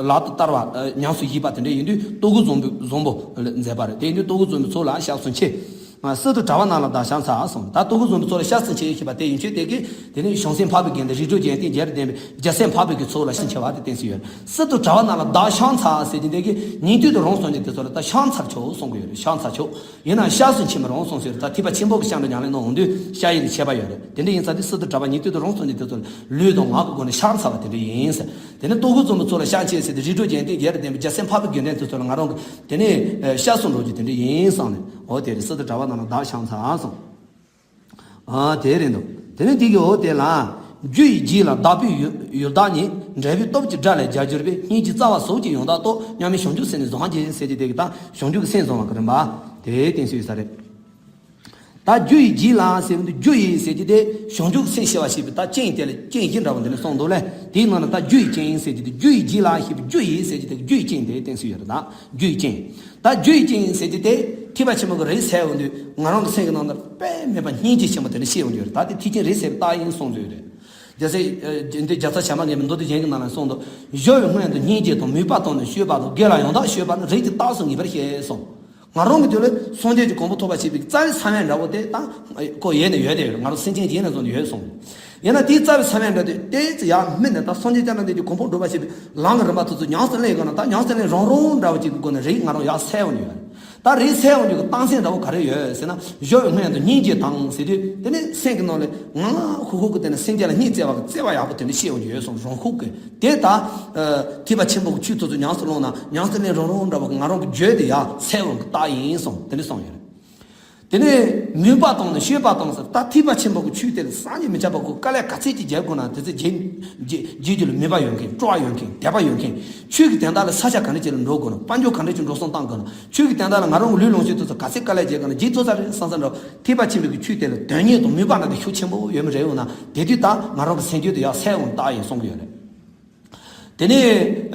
ལག་ཏུ་བསྟར་བ་ཉམས་སུ་བཞེས་པ་དེ་འདྲ་ཡིན་དུས། ལྟོ་གོས་བཟུང་བཟུང་པོ་མཛད་པ་རེད། དེ་ཡིན་དུས་ལྟོ་གོས་བཟུང་པའི་ཚོགས་ལ་སྐྱབས་སུ་མཆི། སྲིད་དུ་གྲགས་པ་རྣམས་ལ་བདག་ཕྱག་འཚལ་གསུངས། ད་ལྟོ་གོས་བཟུང་པའི་ཚོགས་ལ་སྐྱབས་སུ་མཆི་ཞེས་པ་དེ་ཡིན་ཕྱིར། དེ་གིས་དེ་ནི་བྱང་སེམས་འཕགས་པའི་དགེ་འདུན་རིགས་གྲོགས་ཀྱི་ཡོན་ཏན་རྒྱས་པར་ལྡན་པའི་རྒྱལ་སྲས་འཕགས་པའི་གི་ཚོགས་ལ་སྐྱབས་སུ་མཆི་བ་དེ་བསྟན་ཟིན་ཡོད། སྲིད་དུ་གྲགས་པ་རྣམས་ལ་བདག་ཕྱག་འཚལ་ཟེར་གྱི་དེ་གིས་ཉན་ཐོས་དང་རང་སངས་རྒྱས་དེ་ཚོ་ལ་ད་ཕྱག་འཚལ་ཆོག་གསུང་གི་ཡོད་རེད། ཕྱག་འཚལ་ཆོག་ཡིན་ནའང་སྐྱབས་སུ་མཆི་མི་རུང་གསུངས་ཟེར། ད་ཐེག་པ་ཆེན་པོ་གི་སྐྱབས་འགྲོ་ཉམས་ལེན་གནང་དུས་སྐྱབས་ཡུལ་ལ་ཁྱད་པར་ཡོད་རེད། དེ་འདྲ་ཡིན་ཙང་དེ་སྲིད་དུ་གྲགས་པ་ཉན་ཐོས་དང་རང་སངས་རྒྱས་དེ་ཚོ་ལ་ལུས་དང་ངག་གི་སྒོ་ནས་ཕྱག་འཚལ་བ་དེ་འདྲ་ཡིན་ཟེར། དེ་ནས་ལྟོ་གོས་བཟུང་པའི་ཚོགས་ལ་སྐྱབས་སུ་མཆི་ཟེར་ཏེ། རིགས་གྲོགས་ཀྱི་ཡོན་ཏན་རྒྱས་པར་ལྡན་པའི་རྒྱལ་སྲས་འཕགས་པའི་དགེ་འདུན་དེ་ཚོ་ལ་ང་རང་གིས་དེ་ནས་སྐྱབས་སུ་འགྲོ་རྒྱུ་དེ་འདྲ་ཡིན་གསུངས་ནས། འོ་དེ་རེད། སྲིད་དུ་གྲགས་པ་རྣམས་ལ་བདག་ཕྱག་འཚལ་གསུངས། ཨ། དེ་རེད་འདུག་དེ་ནས་དེ་གི་འོ་དེ་ལ། རྒྱུ་ཡི་རྗེས་ལ་བདག་པོས་ཡུལ་ཡུལ་བདག་ཉིད། འབྲས་བུའི་སྟོབས་ཀྱིས་དགྲ་ལས་རྒྱལ་གྱུར་པའི། སྙིང་རྗེའི་རྩ་བ་ཟུག་ཅིང་ཡང་དག་རྟོགས། མཉམ་མེད་བྱང་ཆུབ་སེམས་ནི་གཟུང་བར་བགྱི། ཟེར་གྱི་དེ་གི་ད་བྱང་ཆུབ་ཀྱི་སེམས་གཟུང་བ་གི་རིམ་པ་དེ་བསྟན་སྲོལ་ཡོད་ས་རེད། ད་རྒྱུ་ཡི་རྗེས་ལ་ཟེར་བ་འདི། རྒྱུ་ཡི་ཟེར་གྱི་དེ་བྱང་ཆུབ་སེམས་སྐྱེ་བ་ཞེས་པའི་ད་རྐྱེན་དེ་ལ་རྐྱེན་བཞི་འདྲ་བོ་འདི་ནས་གསུངས་འདུག་ལེ། དེའི་ནང་ན་ད་རྒྱུ་ཡི་རྐྱེན་ཟེར་གྱི་དེ། རྒྱུ་ཡི་རྗེས་ལ་ཞེས་པའི་རྒྱུ་ཡི་ཟེར་གྱི་དེ་རྒྱུ་ཡི་རྐྱེན་དེ་བསྟན་སྲོལ་ཡོད་རེད། ད་རྒྱུ་ཡི་རྐྱེན། ད་རྒྱུ་ཡི་རྐྱེན་ཟེར་གྱི་དེ་ཐེག་པ་ཆེན་པོ་གི་རིགས་གསལ་བ་འདི་ང་རང་གི་སེམས་ཀྱི་ནང་ན་དཔེ་མེད་པ་སྙིང་རྗེ་ཆེན་པོ་དེ་འདྲ་སྐྱེ་ཡོང་གི་ཡོད་རེད། ད་དེ་ཐེག་ཆེན་རིགས་གསལ་བའི་རྟགས་ཡིན་གསུངས་ཡོད་རེད། རྒྱལ་སྲས་འདི་རྒྱལ་ཚབ་བྱམས་པ་མགོན་པོས་མདོ་སྡེ་རྒྱན་གྱི་ནང་ལ་གསུངས་འདུག་སྦྱོར་བའི་སྔོན་དུ་སྙིང་རྗེ་དང་། མོས་པ་དང་ནི་སྤྱོད་པ་དང་། དགེ་ལ་ཡང་དག་སྤྱོད་པ་ནི། རིགས་ཀྱི་རྟགས་སུ་ངེས་པར་བཤད་གསུངས། ང་རང་གི་དུས་ལ་སངས་རྒྱས་ཀྱི་གོ་འཕང་ཐོབ་པར་བྱེད་པའི་རྩ་བའི་ས་བོན་འདྲ་བོ་དེ་ད་ཁོ་ཡེ་ནས་ཡོད་དེ་ཡོད། ང་རང་སེམས་ཅན་ཡེ་ནས་བཟུང་ནས་ཡོད་གསུངས། ཡིན་ན་དེའི་རྩ་བའི་ས་བོན་འདྲ་དེ་ཏོག་ཙམ་ཡར་སྨིན་ནས། ད་སངས་རྒྱས་བསྐྱངས་ན་འདི་གི་གོ་འཕང་སྒྲུབ་པར་བྱེད་པའི་ལམ་གྱི་རིམ་པ་དེ་ཚོ་ཉམས་སུ་ལེན་དགོས་ན། ད་ཉམས་སུ་ལེན་རང་རང་འདྲ་བོ་ཅིག་གི་སྒོ་ནས་རིགས་ང་རང་ཡར་གསལ་འོང་ནས་ཡོད། ད་རིགས་གསལ་འོང་རྒྱུ་གི་རྟགས་མཚན་འདྲ་བོ་ག་རེ་ཡོད་ཟེར་ན། སྦྱོར་བའི་སྔོན་དུ་སྙིང་རྗེ་དང་ཟེར་དུས། དེ་ནི་སེམས་ཀྱི་ནང་ལ་ངང་ངང་ཧུག་ཧུག་གི་དེ་ནི་སེམས་ཅན་ལ་སྙིང་བརྩེ་བ་གི་བརྩེ་བ་ཡག་པོ་དེ་འདྲ་སྐྱེ་འོང་རྒྱུ་ཡོད་གསུངས། རང་ཧུག་གི་དེ་ད་ཐེག་པ་ཆེན་པོ་གི་ཆོས་དེ་ཚོ་ཉམས་སུ་བླངས་ན། ཉམས་སུ་ལེན་རང་རང་འདྲ་བོ་གི་ང་རང་གི་རྒྱུད་དེ་ཡར་གསལ་འོང་གི་རྟགས་ཡིན་གསུངས། དེ་འདྲ་གསུངས་ཡོད་རེད། དེ་ནས་མོས་པ་དང་ནི་སྤྱོད་པ་དང་ཟེར། ད་ཐེག་པ་ཆེན་པོ་གི་ཆོས་དེ་ལ་སང་ཉིན་མི་ཆག་པ་གི་དཀའ་ལས་ག་ཚད་ཅིག་རྒྱག་དགོས་ན། དེ་ཚོ་རྗེས་རྗེས་རྗེས་རྒྱུ་ལ་མོས་པ་ཡོད་མཁན། སྤྲོ་བ་ཡོད་མཁན། དད་པ་ཡོད་མཁན། ཆོས་ཀྱི་དོན་དག་ལ་ས་ཆ་ག་འདྲ་ཅིག་ལ་འགྲོ་དགོས་ན། དཔལ་འབྱོར་ག་འདྲ་ཅིག་འགྲོ་སོང་བཏང་དགོས་ན། ཆོས་ཀྱི་དོན་དག་ལ་ང་རང་གི་ལུས་ལོངས་སྤྱོད་དེ་ཚོ་ག་ཚད་དཀའ་ལས་རྒྱག་དགོས་ན། རྗེས་ཐོབ་ས་རེད་བསམ་བསམ་འདྲ་བོ། ཐེག་པ་ཆེན་པོའི་གི་ཆོས་དེ་ལ་དོན་གཉེར་དང་མོས་པ་ན་དེ་ཤུགས་ཆེན་པོ་ཡོད་མི་རེད་འོང་ན། དེ་དུས་ད་ང་རང་གི་སེམས་རྒྱུད་དེ་ཡར་གསལ་འོང་རྟགས་ཡིན་གསུང་གི་ཡོད་རེད། དེ་ནས་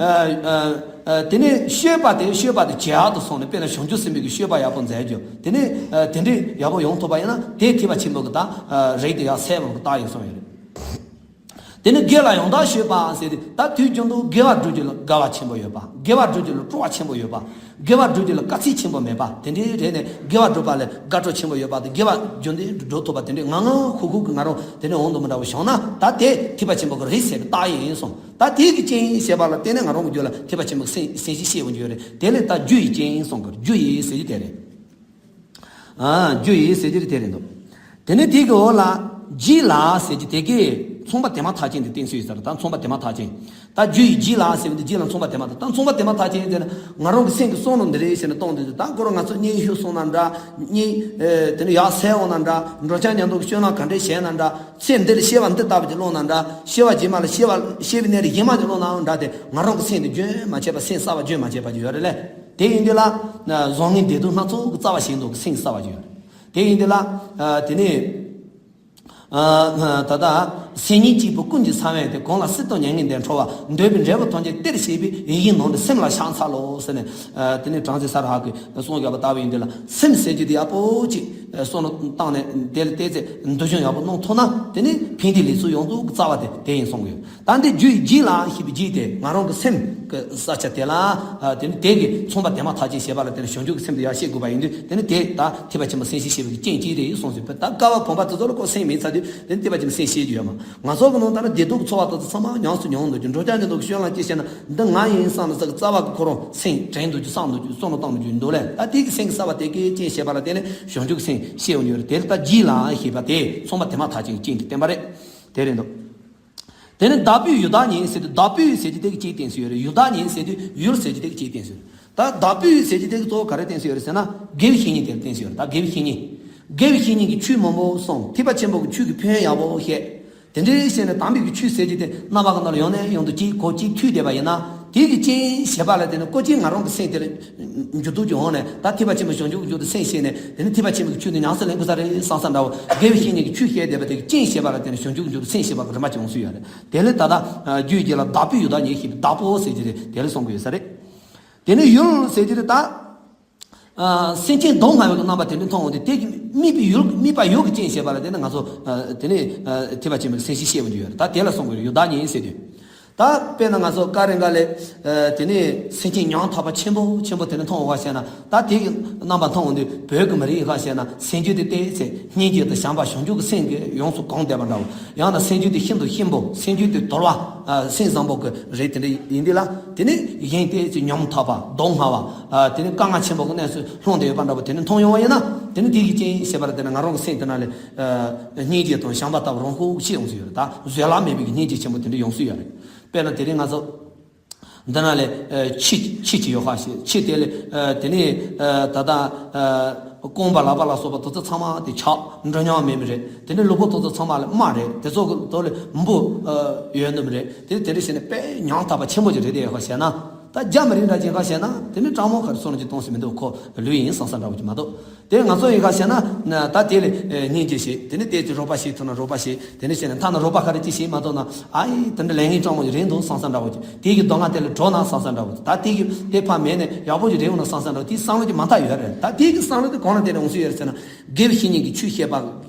ཨ་ཨ་ཨ་དེ་ནས་སྤྱོད་པ་དེ། སྤྱོད་པ་དེ་ཇེ་ཡག་ཏུ་སོང་ནས། དཔེར་ན་བྱང་ཆུབ་སེམས་དཔའི་གི་སྤྱོད་པ་ཡག་པོ་མཛད་རྒྱུ། དེ་ནས་ཨ་དེ་འདྲའི་ཡག་པོ་ཡོང་ཐུབ་པ་ཡིན་ན། དེ་ཐེག་པ་ཆེན་པོ་གི་ད་ཨ་རིགས་དེ་ཡར་གསལ་འོང་གི་རྟགས་ཡིན་གསུང་ཡོད་རེད། དེ་ནས་དགེ་ལ་ཡང་དག་སྤྱོད་པ་ཟེར་ཏེ། ད་དུས་རྒྱུན་དུ་དགེ་བ་སྒྲུབ་རྒྱུ་ལ་དགའ་བ་ཆེན་པོ་ཡོད་པ། དགེ་བ་སྒྲུབ་རྒྱུ་ལ་སྤྲོ་བ་ཆེན་པོ་ཡོད་པ། དགེ་བ་སྒྲུབ་རྒྱུ་ལ་དཀའ་ཚེགས་ཆེན་པོ་མེད་པ། དེ་འདྲའི་རེད་ནས་དགེ་བ་སྒྲུབ་པ་ལ་དགའ་སྤྲོ་ཆེན་པོ་ཡོད་པ་དང་། དགེ་བ་རྒྱུན་དུ་སྒྲུབ་ཐུབ་པ་དེ་འདྲའི་ངང་ངང་ཧུག་ཧུག་གི་ང་རང་དེ་འདྲའི་འོང་དུ་མི་འདྲ་བ་བྱུང་ན། ད་དེ་ཐེག་པ་ཆེན་པོ་གི་རིགས་གསལ་བའི་རྟགས་ཡིན་གསུངས། ད་དེ་གི་རྐྱེན་ཡིན་ཞེས་པ་ལ་བརྟེན་ནས་ང་རང་གི་རྒྱུད་ལ་ཐེག་པ་ཆེན་པོ་གི་སེམས་སེམས་བསྐྱེད་སྐྱེ་འོང་རྒྱུ་ཡོད་རེད། དེ་ལས་ད་རྒྱུ་ཡི་རྐྱེན་ཡིན་གསུངས་གི། རྒྱུ་ཡི་ཟེར་རྒྱུ་དེ་རེད། ཨ། རྒྱུ་ཡི་ཟེར་རྒྱུ་དེ་རེད་འདུག་དེ་ནས་དེ་གི་འོག་ལ། རྒྱུད་ལ་ཟེར་གྱི་དེ་གས་མཚུངས་པ་དེ་མ་ཐག་ཆོད་དེ་བསྟན་སྲོལ་ཡོད་ས་རེད། ད་མཚུངས་པ་དེ་མ་ཐག་ཆོད། ད་རྒྱུ་ཡི་རྒྱུད་ལ་ཟེར་བ་འདི་རྒྱུད་ལ་མཚུངས་པ་དེ་མ་ཐག་ད་མཚུངས་པ་དེ་མ་ཐག་ཆོད་ཟེར་ན་ང་རང་གི་སེམས་ཀྱི་བསམ་བློ་འདི་རེད་ཟེར་ནས་གཏོང་དུས། ད་ཁོ་རང་ང་ཚོ་གཉིད་ཤོར་སོང་ན་འདྲ། གཉིད་ཨེ་དེ་ནས་ཡར་སད་འོང་ན་འདྲ། འགྲོ་འཆག་ཉལ་འདུག་སྤྱོད་ལམ་ག་འདྲས་བྱས་ན་འདྲ། ཚེ་འདིར་སྐྱེ་བ་འདི་ལྟ་བུ་ཅིག་བླངས་ན་འདྲ། སྐྱེ་བ་རྗེས་མ་ལ་སྐྱེ་བ་སྐྱེ་བའི་གནས་ལ་ཡིད་མ་ཅིག་བླངས་ནའང་འདྲ། དེ་ང་རང་གི་སེམས་འདི་རྒྱུན་མ་ཆད་པ་སེམས་གསར་པ་རྒྱུན་མ་ཆད་པ་ཅིག་ཡོད་རེད་ལེ། དེ་ཡིན་དུས་ལ་བཟང་ངན་བདེ་སྡུག་སྣ་ཚོགས་ཀྱི་རྩ་བ་ཞིག་འདུག་སེམས་གསར་པ་ཅིག་ཡོད་རེད། དེ་ཡིན་དུས་ལ་དེ་ནས། ད་ལྟ་སེམས་ཉིད་གཅིག་པུ་ཀུན་གྱི་ས་བོན་ཏེ། གང་ལ་སྲིད་དང་མྱ་ངན་འདས་འཕྲོ་བ། འདོད་པའི་འབྲས་བུ་ཐམས་ཅད་སྟེར་བྱེད་པའི། ཡིད་བཞིན་ནོར་འདི་སེམས་ལ་ཕྱག་འཚལ་ལོ་ཟེར་ནས། དེ་ནས་བྲམ་ཟེ་ས་ར་ཧ་གིས་གསུངས་ཡོད་པ་ལྟ་བུ་ཡིན་དུས་ལ། སེམས་ཟེར་རྒྱུ་དེ་ཡག་པོ་ཅིག་བསམ་བློ་བཏང་ནས་དེ་ལ་བལྟས་ཚེ་འདུ་ཤེས་ཡག་པོ་གནང་ཐུབ་ན། དེ་ནི་ཕན་བདེའི་ལས་ཚུལ་ཡོངས་རྫོགས་ཀྱི་རྩ་བ་དེ་དེ་ཡིན་གསུང་གི་ཡོད། ད་འདི་རྒྱུ་ཡི་རྒྱུད་ལ་ཞེས་པའི་རྒྱུད་དེ་ང་རང་གི་སེམས་ཀྱི་ས་ཆ་དེ་ལ། དེ་ནི་དེ་གི་མཚུངས་པ་དེ་མ་ཐག་ཆོད་བྱེད་པ་ལ་དེ་ནི་བྱང་ཆུབ་ཀྱི་སེམས་དེ་ཡར་སྐྱེ་དགོས་པ་ཡིན་དུས། དེ་ནི་དེ་ད་ཐེག་པ་ཆེན་པོ་སེམས་བསྐྱེད་བྱེད་པའི་རྐྱེན་གཅིག་རེད་གསུངས་ཟིན་པས། ད་བསྐལ་པ་གོམ་པ་དེ་ཚོ་ལ་ཁོ་སེམས་མེད་ཚར་དུས། དེ་ནི་ཐེག་པ་ཆེན་པོ་སེམས་བསྐྱེད་རྒྱུ་ཡོད་མ། ང་ཚོ་གི་ནང་ད་ནི་བདེ་སྡུག་གི་ཚོར་བ་དེ་ཚོ་ཚང་མ་ཉམས་སུ་མྱོང་འདུག་རྒྱུ། འགྲོ་འཆག་ཉལ་འདུག་སྤྱོད་ལམ་སྐྱེ་བྱས་ན་འདི་ང་ཡིན་བསམ་ན་ཟེར་གི་རྩ་བ་གི་ཁོ་རང་སེམས་དྲན་འདུག་རྒྱུ། བསམ་འདུག་རྒྱུ། བསམ་བློ་བཏང་འདུག་རྒྱུ་འདུག་ལེ། ད་དེ་གི་སེམས་གསར་པ་དེ་གའི་རྐྱེན་བྱེད་པ་ལ་བརྟེན་ནས་བྱང་ཆུབ་ཀྱི་སེམས་སྐྱེ་ཡོང་རྒྱུ་རེད། དེ་ལ་ད་རྒྱུད་ལ་ཞེས་པ་དེ་མཚུངས་པ་དེ་མ་ཐག་ཆོད་ཀྱི་རྐྱེན་གྱིས་བསྟན་པ་རེད། དེ་རེད་འདུག་དེ་ནི་བདག་པོས་ཡུལ་བདག་ཉིད་ཟེར་དུས། བདག་པོས་ཟེར་གྱི་དེ་གི་གཅིག་བསྟན་སྲོལ་ཡོད་རེད། ཡུལ་བདག་ཉིད་ཟེར་དུས་ཡུལ་ཟེར་གྱི་དེ་གི་གཅིག་བསྟན་སྲོལ་ཡོད་རེད། ད་བདག་པོས་ཟེར་གྱི་དེ་གི་གཙོ་བོ་ག་རེ་བསྟན་སྲོལ་ཡོད་རེད་ཟེར་ན། དགེ་བའི་བཤེས་གཉེན་དེ་ལ་བསྟན་སྲོལ་ཡོད་རེད། ད་དགེ་བའི་བཤེས་གཉེན། དགེ་བའི་བཤེས་གཉེན་གྱི་ཆོས་མང་པོ་གསུངས། ཐེག་པ་ཆེན་པོ་གི་ཆོས་ཀྱི་ཕན་ཡོན་ཡག་པོ་བཤད། དེ་འདྲའི་བཤད་ནས་དམ་པའི་གི་ཆོས་ཟེར་གྱི་དེ་རྣམ་པ་གི་ནང་ལ་ཡོང་ནས་ཡོང་དུས་གཅིག་གོ་གཅིག་ཐོས་བསྡད་པ་ཡིན་ན། དེ་གི་རྐྱེན་བྱེད་པ་ལ་བརྟེན་ནས་ཀོ་ཅིག་ང་རང་གི་སེམས་དེ་ལ་འགྱུར་ལྡོག་ཅིག་འོང་ནས། ད་ཐེག་པ་ཆེན་པོ་བྱང་ཆུབ་ཀྱི་རྒྱུ་དེ་སེམས་བསྐྱེད་ནས། དེ་ནི་ཐེག་པ་ཆེན་པོ་གི་ཆོས་དེ་ཉམས་སུ་ལེན་དགོས་ས་རེད་བསམ་བསམ་འདྲ་བོ། དགེ་བའི་བཤེས་གཉེན་གྱི་ཆོས་བཤད་བསྡད་པ་དེ་གི་རྐྱེན་བྱེད་པ་ལ་བརྟེན་ནས་བྱང་ཆུབ་ཀྱི་རྒྱུ་དེ་སེམས་བསྐྱེད་པ་གི་རིམ་པ་ཅིག་འོང་སྲོལ་ཡོད་རེད། དེ་ལས་ད་ལྟ་རྒྱུད་ཀྱི་ལ་བདག་པོས་ཡུལ་བདག་ཉིད་ཞེས་པའི་བདག་པོ་ཟེར་གྱི་རེད། དེ་ལས་གསུང་གི་ཡོད་ས་རེད། དེ་ནས་ཡུལ་ཟེར་གྱི་རེད་ད། སེམས་ཅན་གདོང་ལྔ་པོའི་རྣམ་པ་དེ་འདྲ་མཐོང་འོང་དུས། དེ་གི་དམིགས་པའི་ཡུལ། དམིགས་པ་ཡུལ་གྱི་རྐྱེན་བྱེད་པ་ལ་བརྟེན་ནས་ང་ཚོ་དེ་ནས་ཐེག་པ་ཆེན་པོའི་སེམས་བསྐྱེད་བཤད་པ་འདྲ་ཡོད་རེད། ད་དེ་ལ་གསུང་གི་ཡོད། ཡུལ་བདག་ཉིད་ཟེར་དུས། ད་དཔེར་ན་ང་ཚོ་ཀ་རེ་འགའ་ལས་དེ་ནས་སེམས་ཅན་ཉམ་ཐག་པ་ཆེན་པོ་ཆེན་པོ་དེ་འདྲ་མཐོང་འོང་བ་བྱས་ན། ད་དེ་གི་རྣམ་པ་མཐོང་འོང་དུས། བོད་ཀྱི་མི་རིགས་ཁ་བཤད་ན་སེམས་རྒྱུད་དེ་བལྟས་ཚེ་སྙིང་རྗེ་དང་བྱམས་པ་བྱང་ཆུབ་ཀྱི་སེམས་ཀྱིས་ཡོངས་སུ་གང་བསྡད་པ་འདྲ་བོ། ཡང་ན་སེམས་རྒྱུད་དེ་ཤིན་ཏུ་གཤིན་པོ། སེམས་རྒྱུད་དེ་དུལ་བ། སེམས་བཟང་པོ་གི་རེད། དེ་འདྲ་ཡིན་དུས་ལ། དེ་ནི་གཞན་དེ་ཚོ་ཉམ་ཐག་པ་གདོང་ལྔ་བ། དེ་ནི་དཀའ་ངལ་ཆེན་པོ་གི་གནས་སུ་ལྷུང་བསྡད་ཡོད་པ་འདྲ་བོ་དེ་འདྲ་མཐོང་ཡོང་བ་ཡིན་ན། དེ་ནི་དེ་གི་རྐྱེན་བྱེད་པ་ལ་བརྟེན་ནས་ང་རང་གི་སེམས་དེ་ནང་ལ་སྙིང་རྗེ་དང་བྱམས་པ་ལྟ་བུ་རང་ཤུགས་ཤིག་ཡོང་སྲོལ་ཡོད་རེད། ད་བཟོད་གླགས་མེད་པའི་གི་སྙིང་རྗེ་ཆེན་པོ་དེ་འདྲ་ཡོང་སྲོལ་ཡོད་རེད། དཔེར་ན་དེ་རིང་ང་ཚོ་འདི་ནང་ལ་ཁྱི་ཁྱི་ཅིག་ཡོད་ཁ་ཤས། ཁྱི་དེ་ལ་དེ་ནི་ད་ལྟ་རྐང་པ་ལག་པ་ལ་སོགས་པ་དེ་ཚོ་ཚང་མ་དེ་ཆག་འགྲོ་མྱོང་མེད་མི་རེད། དེ་ནི་ལུས་པོ་དེ་ཚོ་ཚང་མ་ལ་རྨ་རེད། དེ་ཚོ་གི་ཐོག་ལ་འབུ་ཡོད་ནི་མི་རེད། དེ་དེ་འདྲ་བྱས་ནས་དཔེ་ཉམ་ཐག་པ་ཆེན་པོ་ཅིག་རེད། དེ་ཡོད་ཁ་བཤད་ན། ད་རྒྱ་མི་རིགས་འདྲ་ཅིག་ཁ་བཤད་ན། དེ་ནི་སྤྲང་མོ་ཁ་རེ་སོང་ཅིག་གཏོང་སྲིད་མི་འདུག་ཁོ་ལུས་ཡིན་བསམ་བསམ་འདྲ་བོ་ཅིག་མ་གཏོགས། དེ་ང་ཚོ་ཡིན་ཁ་བཤད་ན། ད་དེ་ལ་སྙིང་རྗེ་བྱེད། དེ་ནི་དེ་ཚོ་རོགས་པ་བྱེད་ཐུབ་ན་རོགས་པ་བྱེད། དེ་ནི་བྱས་ན་ཐ་ན་རོགས་པ་ཁ་རེ་ཅིག་བྱེད་མ་ཐུབ་ན། ཨ་ཡི་དེ་འདྲ་ལས་ངན་སྤྲང་མོ་ཅིག་རེད་འདུག་བསམ་བསམ་འདྲ་བོ་ཅིག་དེ་གི་གདོང་ལྔ་དེ་ལ་འགྲོ་ན་བསམ་བསམ་འདྲ་བོ་ཅིག་ད་དེ་གི་དེ་ཕར་མེད་ནས་ཡག་པོ་ཅིག་རེད་འོང་ན་བསམ་བསམ་འདྲ་བོ། དེ་བསམ་བློ་ཅིག་མ་ཐག་ཡོད་རེད། ད་དེ་གི་བསམ་བློ་དེ་གང་ལ་དེ་ལ་འོང་སྲིད་ཡོད་རེད་ཟེར་ན། དགེ་བའི་བཤེས་གཉེན་གྱི་ཆོས་བཤད་པ་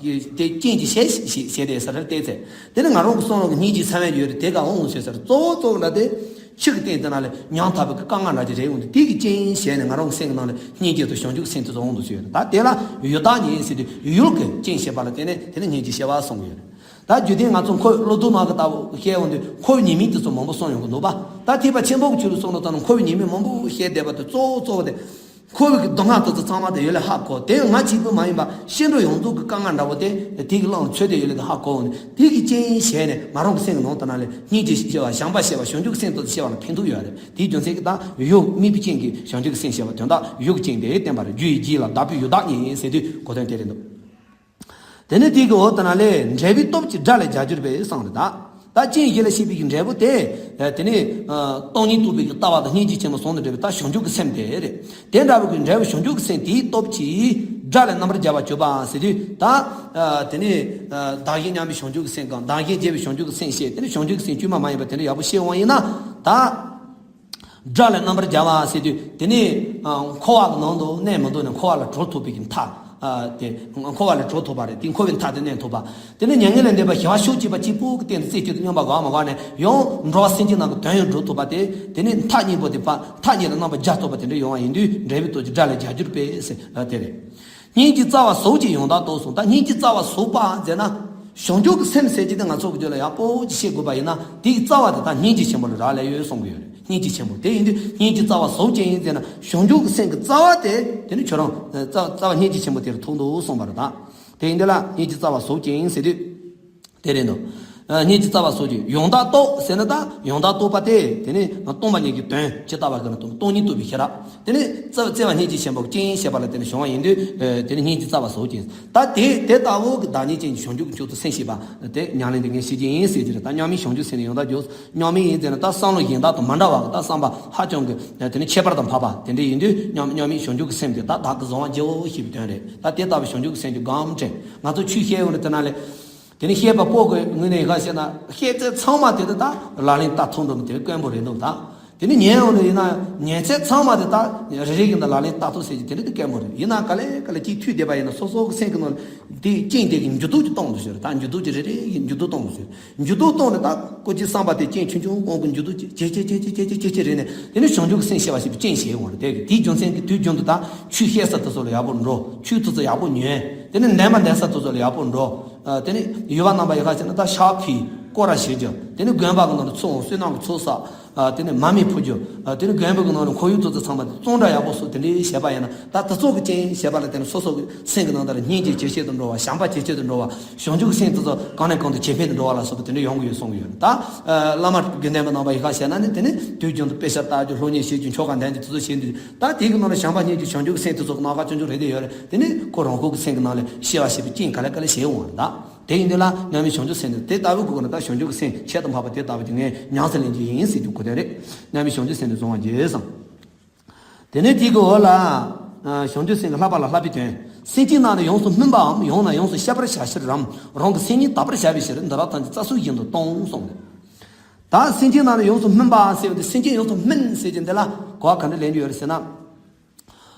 དེ་རྐྱེན་གྱིས་བྱས་བྱས་བྱས་ཏེ་ཟེར་བལྟས་ཚེ། དེ་ནི་ང་རང་གི་བསམ་བློ་གི་སྙིང་རྗེའི་ས་བོན་ཡོད་རེད། དེ་ག་འོང་འོང་ཟེར་ཟེར། གཙོ་བོ་གཙོ་བོ་འདྲ་དེ། ཁྱི་གི་སྟེང་དེ་ན་ལས་ཉམ་ཐག་པའི་དཀའ་ངལ་འདྲ་ཅིག་རེད་འོང་དུས། དེ་གི་རྐྱེན་བྱས་ནས་ང་རང་གི་སེམས་ཀྱི་ནང་ལ་སྙིང་རྗེ་དང་བྱང་ཆུབ་ཀྱི་སེམས་དེ་ཚོ་འོང་དུ་ཟེར་ཡོད་རེད། ད་དེ་ལ་ཡུལ་བདག་ཉིད་ཟེར་དུས་ཡུལ་གྱི་རྐྱེན་བྱེད་པ་ལ་བརྟེན་ནས་དེ་ནི་སྙིང་རྗེ་ཞེས་པ་གསུངས་ཡོད་རེད། ད་རྒྱུ་མཚན་ང་ཚོ་འཁོར་བའི་བློ་ལྡོག་ནང་གི་ལྟ་བུ་བཤད་འོང་དུས། འཁོར་བའི་ཉེས་དམིགས་དེ་ཚོ་མང་པོ་གསུངས་ཡོང་གི་འདུག་པ། ད་ཐེག་པ་ཆེན་པོ་གི་ཆོས་ལ་སོང་ན་ད་ནི་འཁོར་བའི་ཉེས་དམིགས་མང་པོ་བཤད་བསྡད་པ་དེ་གཙོ་བོ་གཙོ་བོ་དེ། འཁོར་བའི་གདོང་ལྔ་དེ་ཚོ་ཚང་མ་དེ་ཡོད་ལ་ཧ་གོ། དེ་ང་གཅིག་པུ་མ་ཡིན་པ་སྐྱེ་འགྲོ་ཡོངས་རྫོགས་ཀྱི་དཀའ་ངལ་འདྲ་བོ་དེ་དེ་གི་ལམ་ཚོད་དེ་ཡོད་ལ་ཧ་གོ་འོང་ནས། དེ་གི་རྐྱེན་བྱས་ནས་ང་རང་གི་སེམས་ཀྱི་ནང་དུ་ན་ལས་སྙིང་རྗེ་ཞེས་པ། བྱམས་པ་ཞེས་པ། བྱང་ཆུབ་ཀྱི་སེམས་དེ་ཚོ་ཞེས་པ་ལ་ཕན་ཐོགས་ཡོད་རེད། དེའི་རྒྱུ་མཚན་གྱིས་ད་ཡུལ་དམིགས་པའི་རྐྱེན་གྱིས་བྱང་ཆུབ་ཀྱི་སེམས་ཞེས་པ་དོན་དག་ཡུལ་གྱི་རྐྱེན་དེ་བསྟན་པ་རེད། རྒྱུ་ཡི་རྒྱུད་ལ་བདག་པོས་ཡུལ་བདག་ཉིད་ཟེར་དུས་གོ་དོན་དེ་རེད་འདུག་དེ་ནས་དེའི་འོག་ཏུ་ན་ལས་འབྲས་བུའི་སྟོབས་ཀྱིས་དགྲ་ལས་རྒྱལ་གྱུར་པའི་གསུངས་རེད་ད། ད་རྐྱེན་བཞི་ལ་སྐྱེས་པའི་གི་འབྲས་བུ་དེ། དེ་ནས་སྟོང་ཉིད་རྟོགས་པའི་གི་ལྟ་བ་དང་སྙིང་རྗེ་ཆེན་པོ་ཟུང་དུ་འབྲེལ་བའི་ད་བྱང་ཆུབ་ཀྱི་སེམས་དེ་རེད། དེ་འདྲ་བའི་གི་འབྲས་བུ་བྱང་ཆུབ་ཀྱི་སེམས་དེའི་སྟོབས་ཀྱིས་དགྲ་ལས་རྣམ་པར་རྒྱལ་བར་གྱུར་པ་ཟེར་དུས་ད། དེ་ནས་བདག་གཞན་མཉམ་པའི་བྱང་ཆུབ་ཀྱི་སེམས་དང་བདག་གཞན་བརྗེ་བའི་བྱང་ཆུབ་ཀྱི་སེམས་བཤད། དེ་ནས་བྱང་ཆུབ་ཀྱི་སེམས་དཀྱུས་མ་མ་ཡིན་པ་དེ་འདྲ་ཡག་པོ་ཤེས་འོང་ཡིན་ན་ད། དགྲ་ལས་རྣམ་པར་རྒྱལ་བ་ཟེར་དུས་དེ་ནི་འཁོར་བ་གི་ནང་དུ་གནས་མི་འདུག་ནས་འཁོར་བ་ལས་གྲོལ་ཐུབ་པའི་གི་མཐའ། དེ་འཁོར་བ་ལས་གྲོལ་ཐུབ་པ་རེད། དེ་འཁོར་བའི་མཐའ་དེ་གནས་ཐུབ་པ། དེ་ནི་མྱ་ངན་ལས་འདས་པ་ཞི་བ་ཕྱོགས་གཅིག་པ་གཅིག་པུ་གི་སྟེང་དུ་རྩེ་གཅིག་ཏུ་སྙོམས་པར་བཞག་མ་བཞག་ནས་ཡང་འགྲོ་བ་སེམས་ཅན་རྣམས་ཀྱི་དོན་ཡང་སྒྲུབ་ཐུབ་པ་དེ། དེ་ནི་མཐའ་གཉིས་པོ་དེ་ཕར་མཐའ་གཉིས་ལ་རྣམ་པར་རྒྱལ་ཐུབ་པ་དེ་འདྲ་ཡོང་བ་ཡིན་དུས་འབྲས་བུའི་སྟོབས་ཀྱིས་དགྲ་ལས་རྒྱལ་གྱུར་པའི་ཟེར་དེ་རེད། སྙིང་རྗེའི་རྩ་བ་ཟུག་ཅིང་ཡང་དག་རྟོགས་གསུངས། ད་སྙིང་རྗེའི་རྩ་བ་ཟུག་པ་ཟེར་ན། བྱང་ཆུབ་ཀྱི་སེམས་ཟེར་གྱི་དེ་ང་ཚོ་གི་རྒྱུད་ལ་ཡག་པོ་ཅིག་ཤེས་དགོས་པ་ཡིན་ན། དེའི་རྩ་བ་དེ་ད་སྙིང་རྗེ་ཆེན་པོ་ལ་རག་ལས་ཡོད་གསུང་གི་ཡོད་རེད། སྙིང་རྗེ་ཆེན་པོ་དེ་ཡིན་དུས་སྙིང་རྗེའི་རྩ་བ་ཟུག་ཅིང་ཟེར་ན། བྱང་ཆུབ་ཀྱི་སེམས་ཀྱི་རྩ་བ་དེ་དེ་ནི་ཁྱོད་རང་རྩ་རྩ་བ་སྙིང་རྗེ་ཆེན་པོ་དེར་ཐུག་འདུག་གསུངས་པ་རེད་ད། དེ་ཡིན་དུས་ལ་སྙིང་རྗེའི་རྩ་བ་ཟུག་ཅིང་ཟེར་དུས། དེ་རེད་འདུག་ཨ། སྙིང་རྗེ་རྩ་བ་སོགས་ཀྱི་ཡང་དག་རྟོག་ཟེར་ན། ད་ཡང་དག་རྟོག་པ་དེ་དེ་ནི་སྟོང་པ་ཉིད་ཀྱི་དོན་ཇི་ལྟ་བ་བཞིན་དུ་སྟོང་ཉིད་རྟོགས་པའི་ཤེས་རབ། དེ་ནི་བརྩེ་བ་བརྩེ་བ་སྙིང་རྗེ་ཆེན་པོ་ཅན་ཞེས་པ་ལ་དེ་ནི་བྱུང་བ་ཡིན་དུས། ཨ། དེ་ནི་སྙིང་རྗེ་རྩ་བ་སོགས་ཀྱི། ད་དེ་དེ་ལྟ་བུ་གི་བདག་ཉིད་ཅན་གྱི་བྱང་ཆུབ་ཀྱི་མཆོག་ཏུ་སེམས་བསྐྱེད་པ་དེ་ཉམས་ལེན་དེ་ངས་བྱེད་ཀྱི་ཡིན་ཟེར་གྱི་རེད། ད་མཉམ་མེད་བྱང་ཆུབ་སེམས་ནི་ཡང་དག་རྒྱུ། མཉམ་མེད་ཡིན་ཟེར་ན་ད་བསམ་བློ་གཞན་དག་དང་མ་འདྲ་བ་གི། ད་བསམ་པ་ཧ་ཅང་གི་དེ་ནི་ཁྱད་པར་དང་འཕགས་པ་དེ་འདྲ་ཡིན་དུས། མཉམ་མཉམ་མེད་བྱང་ཆུབ་ཀྱི་སེམས་དེ་ད་བདག་གིས་བཟུང་བ་བགྱིའོ་ཞེས་པའི་དོན་རེད། ད་དེ་ལྟ་བུའི་བྱང་ཆུབ་ཀྱི་སེམས་ཀྱི་སྒོམ་དྲན། ང་ཚོ་ཆོས་བཤད་ཡོང་དུས་དེ་ན་ལས། དེ་ནི་བཤད་པ་པོ་གི་ངོས་ནས་ཡི་ག་བཤད་ན། བཤད་ཚད་ཚང་མ་དེ་ད་ལག་ལེན་བསྟར་ཐུབ་འགྲོ་མི་དེ་དཀོན་པོ་རེད་འདུག་ད་དེ་ནི་ཉན་ཡོང་དུས་ཡིན་ན། ཉན་ཚད་ཚང་མ་དེ་ད་རེ་རེ་བཞིན་དུ་ལག་ལེན་བསྟར་ཐུབ་ཟེར་གྱི་དེ་འདྲ་དེ་དཀོན་པོ་རེད། ཡིན་ན་ག་ལེ་ག་ལེ་ཅིག་ཐུག་བསྡད་པ་ཡིན་ན། སོ་སོ་གི་སེམས་ཀྱི་ནང་དེ་རྐྱེན་དེ་གི་འགྱུར་ལྡོག་ཅིག་གཏོང་དུ་ཟེར། ད་འགྱུར་ལྡོག་ཅིག་རེ་རེ་བཞིན་འགྱུར་ལྡོག་གཏོང་དུ་ཟེར། འགྱུར་ལྡོག་གཏོང་ནས་ད་ཀོ་ཅི་བསམ་པ་དེ་རྐྱེན་ཆུང་ཆུང་ཀོང་ཀོ་འགྱུར་ལྡོག་ཅིག་ཇེ་ཆེ་ཇེ་ཆེ་ཇེ་ཆེ་ཇེ་ཆེ་རེད་ནས། དེ་ནི་བྱང་ཆུབ་ཀྱི་སེམས་སྐྱེ་བ་ཞེས་པའི་རྐྱེན་བྱེད་འོང་རེད། དེ་གི་དེའི་རྒྱུ་མཚན་གྱིས་དུས་རྒྱུན་དུ་ད་ཆོས་བཤད་ས་དེ་ཚོ་ལ་ཡག་པོ་འགྲོ། ཆོས་དེ་ཚོ་ཡག་པོ་ཉན། དེ་ནི་ནན་པ་ནན་ས་དེ་ཚོ་ལ་ཡག་པོ་འགྲོ། ཨ། དེ་ནི་ཡུལ་པ་རྣམ་པ་ཡི་ག་བྱས་ན་ད་ཕྱག་ཕུལ། སྐོར་ར་བྱེད་རྒྱུ། དེ་ནི་དགོན་པ་གི་ནང་ལ་ཚུར་འོང་། བསོད་ནམས་ཀྱི་ཚོགས་བསགས། ཨ། དེ་ནི་མར་མེ་ཕུལ་རྒྱུ། ཨ། དེ་ནི་དགོན་པ་གི་ནང་ལ་ཁོར་ཡུག་དེ་ཚོ་ཚང་མ་བཙོང་འདྲ་ཡག་པོ་བཟོ། དེ་འདྲའི་བྱས་པ་ཡིན་ན། ད་དེ་ཚོ་གི་རྐྱེན་བྱས་པ་ལ་དེ་ནི་སོ་སོ་གི་སེམས་ཀྱི་ནང་དུ་ལ་སྙིང་རྗེ་ཇེ་ཆེ་དུ་འགྲོ་བ། བྱམས་པ་ཇེ་ཆེ་དུ་འགྲོ་བ། བྱང་ཆུབ་ཀྱི་སེམས་དེ་ཚོ་གང་ནས་གང་དུ་ཇེ་འཕེལ་དུ་འགྲོ་བ་ལ་སོགས་པ་དེ་འདྲ་ཡོང་གི་ཡོད་གསུང་གི་ཡོད། ད། ཨ། བླ་མ་དགེ་འདུན་པ་རྣམ་པ་ཡི་ག་བྱས་ན་ནི། དེ་ནི་དུས་རྒྱུན་དུ་དཔེ་ཆ་ལྟ་རྒྱུ། སློབ་གཉེར་བྱེད་རྒྱུ། ཆོ་ག་འདོན་རྒྱུ། དེ་ཚོ་བྱེད་དུས། ད་དེ་གི་ནང་ལ་བྱམས་པ་སྙིང་རྗེ་བྱང་ཆུབ་ཀྱི་སེམས་དེ་ཚོ་གི་སྣ་ཁ་ཆུང་ཆུང་རེ་རེ་ཡོད་རེད། དེ་ནི་ཁོ་རང་ཁོ་གི་སེམས་ཀྱི་ནང་ལ་སྐྱེ་བ་ཞེས་པའི་རྐྱེན་ག་ལེ་ག་ལེ་བྱེད་འོང་བ་རེད། ད་དེ་ཡིན་དུས་ལ་མཉམ་མེད་བྱང་ཆུབ་སེམས་དེ་དེ་ལྟ་བུའི་སྒོ་ནས། ད་བྱང་ཆུབ་ཀྱི་སེམས་ཁྱད་དུ་འཕགས་པ་དེ་ལྟ་བུ་དེ་ངས་ཉམས་སུ་ལེན་རྒྱུ་ཡིན་ཟེར་རྒྱུ་གོ་དོན་རེད། མཉམ་མེད་བྱང་ཆུབ་སེམས་དེ་བཟུང་བར་བགྱི་ཟེར། དེ་ནས་དེ་གི་འོག་ལ། ཨ། བྱང་ཆུབ་སེམས་ཀྱི་བསླབ་པ་ལ་བསླབ་པའི་དོན། སེམས་ཅན་རྣམས་ལ་ཡོངས་སུ་སྨིན་པའམ། ཡང་ན་ཡོངས་སུ་ཤེས་པར་བྱ་ཕྱིར་རམ། རང་གི་སེམས་ཉིད་དག་པར་བྱ་བའི་ཕྱིར། འདི་དག་ཐམས་ཅད་རྩ་སུ་བཞིན་དུ་གཏོང་གསུངས་ནས། ད་སེམས་ཅན་རྣམས་ལ་ཡོངས་སུ་སྨིན་པ་ཟེར་བ་དེ། སེམས་ཅན་ཡོངས་སུ་སྨིན་ཟེར་གྱི་འདི་ལ་གོ་བ་ག་འདྲ་ལེན་རྒྱུ་ཡོད་རེད་ཟེར་ན།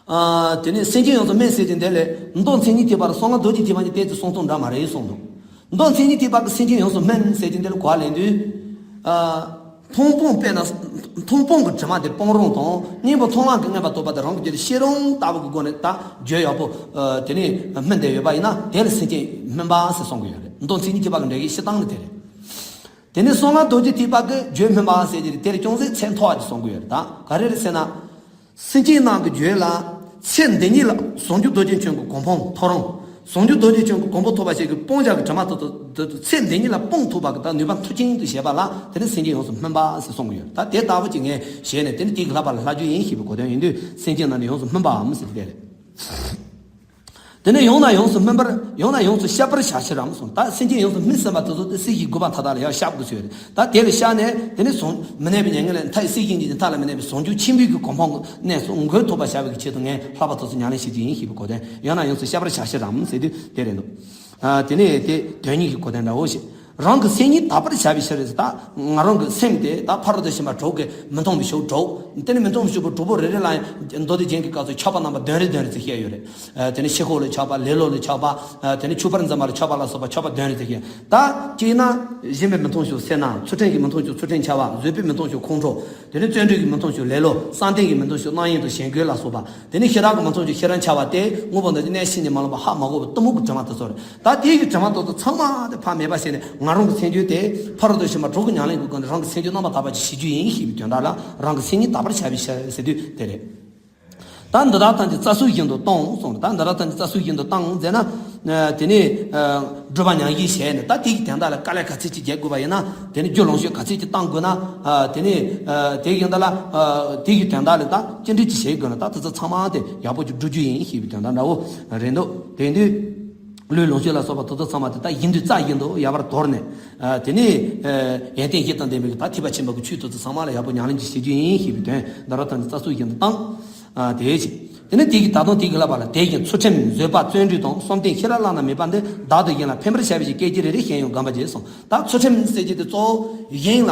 ཨ། དེ་ནས་སེམས་ཅན་ཡོངས་སུ་སྨིན་ཟེར་གྱི་འདི་ལས། མདོ་མཚན་ཉིད་ཐེག་པ་དང་གསང་སྔགས་རྡོ་རྗེ་ཐེག་པ་གཉིས་གཏན་གྱི་གསུང་སྟངས་འདྲ་མ་རེད་གསུངས་འདུག་མདོ་མཚན་ཉིད་ཐེག་པ་གི་སེམས་ཅན་ཡོངས་སུ་སྨིན་ཟེར་གྱི་འདི་ལ་གོ་བ་ལེན་དུས། ཨ། མཐོང་སྤང་དཔེར་ན། མཐོང་སྤང་གི་དྲི་མ་དེ་སྤང་རང་དང་། གཉེན་པོ་མཐོང་ལམ་གྱི་མངོན་པར་རྟོགས་པ་དེ་རང་གི་རྒྱུད་ལ་ཤེས་རང་ལྟ་བུ་གི་སྒོ་ནས་ད་རྒྱུད་ཡག་པོ། ཨ། དེ་ནས་སྨིན་བསྡད་ཡོད་པ་ཡིན་ན། དེ་ལ་སེམས་ཅན་སྨིན་པ་ཟེར་གསུང་གི་ཡོད་རེད། མདོ་མཚན་ཉིད་ཐེག་པ་གི་འགྲེལ་བཤད་བྱེད་སྟངས་ནི་དེ་རེད། དེ་ནས་གསང་སྔགས་རྡོ་རྗེ་ཐེག་པ་གི་རྒྱུད་སྨིན་པ་ཟེར་གྱི་རེད། དེ་ལ་ཅུང་ཟད་ཚད་མཐོ་བ་ཅིག་གསུང་གི་ཡོད་རེད། ད་ག་རེ་རེད་ཟེར་ན། སེམས་ཅན་རྣམས་ཀྱི་རྒྱུད་ལ་ཚེ་འདི་ཉིད་ལ་ཟུང་འཇུག་རྡོ་རྗེ་འཆང་གི་གོ་འཕང་ཐོབ་རུང་། ཟུང་འཇུག་རྡོ་རྗེ་འཆང་གི་གོ་འཕང་ཐོབ་པ་ཞིག་གི་སྤང་བྱ་གི་དྲི་མ་ཐོབ་ཏུ་འདོད་དུ། ཚེ་འདི་ཉིད་ལ་སྤང་ཐུབ་པ་གི་ད་ནུས་པ་མཐུ་ཅན་དུ་བྱེད་པ་ལ། དེ་ནི་སེམས་ཅན་ཡོངས་སུ་སྨིན་པ་ཟེར་གསུང་གི་ཡོད། ད་དེ་ལྟ་བུ་ཅིག་ངས་བྱས་ནས། དེ་ནི་དེ་གི་བསླབ་པ་ལ་བསླབ་རྒྱུ་ཡིན་ཞེས་པའི་གོ་དོན་ཡིན་དུས། སེམས་ཅན་རྣམས་ནི་ཡོངས་སུ་སྨིན་པའམ་ཟེར་དེ་རེད། དེ་ནས་ཡང་ན་ཡོངས་སུ་སྨིན་པར། ཡང་ན་ཡོངས་སུ་ཤེས་པར་བྱ་ཕྱིར་རམ་གསུངས། ད་སེམས་ཅན་ཡོངས་སུ་སྨིན་ཟིན་པ་དེ་ཚོ་དེ་སྲིད་ཞིའི་རྒུད་པ་མཐའ་དག་ལ་ཡང་བཤགས་དགོས་ཟེར། ད་དེ་ལ་བཤགས་ནས། དེ་ནས་ཟུང་མི་གནས་པའི་མྱ་ངན་ལས་མཐའ། སྲིད་ཞིའི་མཐའ་ལ་མི་གནས་པའི་ཟུང་འཇུག་ཆེན་པོའི་གི་གོ་འཕང་གི་གནས་སུ་འགོད་ཐུབ་པར་བྱ་བའི་གི་ཆེད་དུ་ངས་བསླབ་པ་དེ་ཚོ་ཉམས་ལེན་བྱེད་ཀྱི་ཡིན་ཞེས་པའི་གོ་དོན། ཡང་ན་ཡོངས་སུ་ཤེས་པར་བྱ་ཕྱིར་རམ་ཟེར་དུས་དེ་རེད་འདུག་ཨ། དེ་ནས་དེ་དོན་གཉིས་ཀྱི་གོ་དོན་འདྲ་བོ་ཞིག་རང་གི་སེམས་ཉིད་དག་པར་བྱ་བའི་ཕྱིར་ཟེར། ད་ང་རང་གི་སེམས་དེ་ད་ཕ་རོལ་ཏུ་ཕྱིན་པ་དྲུག་གི་མི་མཐོང་བའི་ཕྱོགས་དྲུག་དེ་ནི་མི་མཐོང་བའི་ཕྱོགས་པོ་དྲུག་པོ་རེ་རེ་ལ་ཡང་མདོ་སྡེ་རྒྱན་གྱི་སྐབས་སུ་ཆགས་པ་རྣམ་པ་བདུན་རེ་བདུན་རེ་ཙམ་བཤད་ཡོད་རེད། ཨ། དེ་ནི་ཕྱི་ཁོག་ལ་ཆགས་པ། ལེ་ལོ་ལ་ཆགས་པ། ཨ། དེ་ནི་ཆོས་པར་འཛིན་པ་ལ་ཆགས་པ་ལ་སོགས་པ་ཆགས་པ་བདུན་རེ་ཙམ་བཤད། ད་གཅིག་ན་གཞན་པའི་མི་མཐོང་ཕྱོགས་སེར་སྣ། ཚུལ་ཁྲིམས་ཀྱི་མི་མཐོང་ཕྱོགས་ཚུལ་ཁྲིམས་འཆལ་བ། བཟོད་པའི་མི་མཐོང་ཕྱོགས་ཁོང་ཁྲོ། དེ་ནི་བརྩོན་འགྲུས་ཀྱི་མི་མཐོང་ཕྱོགས་ལེ་ལོ། བསམ་གཏན་གྱི་མི་མཐོང་ཕྱོགས་རྣམ་གཡེང་དང་ཞེན་སྐུལ་ལ་སོགས་པ། དེ་ནས་ཤེས་རབ་ཀྱི་མི་མཐོང་ཕྱོགས་ཤེས་རབ་འཆལ་བ་སྟེ། དངོས་པོ་འདི་ཉིད་གནས་ཤེས་ནས་མ་ལོག་པ་ཧ་མ་གོ་བའི་གཏི་མུག་གི་དྲི་མ་དེ་ཚོ་རེད། ད་དེའི་གི་དྲི་མ་དེ་ཚོ་ཚང་མ་དེ་ཕར་མེད་པ་བྱས་ནས། ང་རང་གི་སེམས་རྒྱུད་དེ་ཕ་རོལ་ཏུ་ཕྱིན་པ་དྲུག་གི་ཉམས་ལེན་གྱི་སྒོ་ནས་རང་གི་སེམས་རྒྱུད་རྣམ་པར་དག་པ་ཅིག་བྱེད་རྒྱུ་ཡིན་ཞེས་པའི་དོན་དག་ལ། རང་གི་སེམས་ཉིད་དག་པར་བྱ་བའི་ཕྱིར་ཟེར་དུས་དེ་རེད། ད་འདི་དག་ཐམས་ཅད་རྩ་སུ་བཞིན་དུ་གཏོང་གསུངས་རེད། ད་འདི་དག་ཐམས་ཅད་རྩ་སུ་བཞིན་དུ་བཏང་ཟེར་ན། ཨ། དེ་ནས། ཨ། སྒྲུབ་པ་མྱང་བཞིན་བྱས་ནས། ད་དེ་གི་དོན་དག་ལ་དཀའ་ལས་ག་ཚད་ཅིག་རྒྱག་དགོས་པ་ཡིན་ན། དེ་ནས་རྒྱུ་ལོངས་སྤྱོད་ག་ཚད་ཅིག་བཏང་དགོས་ན། ཨ། དེ་ནས། ཨ། དེ་གི་དོན་དག་ལ། ཨ། དེ་གི་དོན་དག་ལ་ད་ཅི་འདྲ་ཅིག་བྱེད་དགོས་ན། ད་དེ་ཚོ་ཚང་མ་དེ་ཡག་པོ་ཅིག་སྒྲུབ་རྒྱུ་ཡིན་ཞེས་པའི་དོན་དག་འདྲ་བོ་རེད་འདུག་དེ་དུས་ལུས་ལོངས་སྤྱོད་ལ་སོགས་པ་དེ་ཚོ་ཚང་མ་དེ་ད་བཞིན་དུ་རྩ་བཞིན་དུ་ཡལ་བར་དོར་ནས། ཨ། དེ་ནས། ཨ། ཡོན་ཏན་བཞི་དང་ལྡན་པའི་ད་ཐེག་པ་ཆེན་པོ་གི་ཆོས་དེ་ཚོ་ཚང་མ་ལ་ཡག་པོ་ཉམས་ལེན་ཅིག་བྱེད་རྒྱུ་ཡིན་ཞེས་པའི་དོན། འདི་དག་ཐམས་ཅད་རྩ་སུ་བཞིན་དུ་བཏང་། ཨ། དེ་བཞིན། དེ་ནས་དེ་གི་ད་དུང་དེ་གི་བསླབ་པ་ལ། དེ་བཞིན་ཚུལ་ཁྲིམས། བཟོད་པ། བརྩོན་འགྲུས་དང་བསམ་གཏན། ཤེས་རབ་བླ་ན་མེད་པ་འདི་བདག་ཏུ་ཡིན་ལ། ཕན་པར་བྱ་བའི་ཕྱིར་སྐད་ཅིག་རེ་རེ་བཞིན་ཡང་བསྒོམ་པར་བགྱི་གསུངས། ད་ཚུལ་ཁྲིམས་ཟེར་གྱི་དེ་གཙོ་བོ་གཞན་ལ་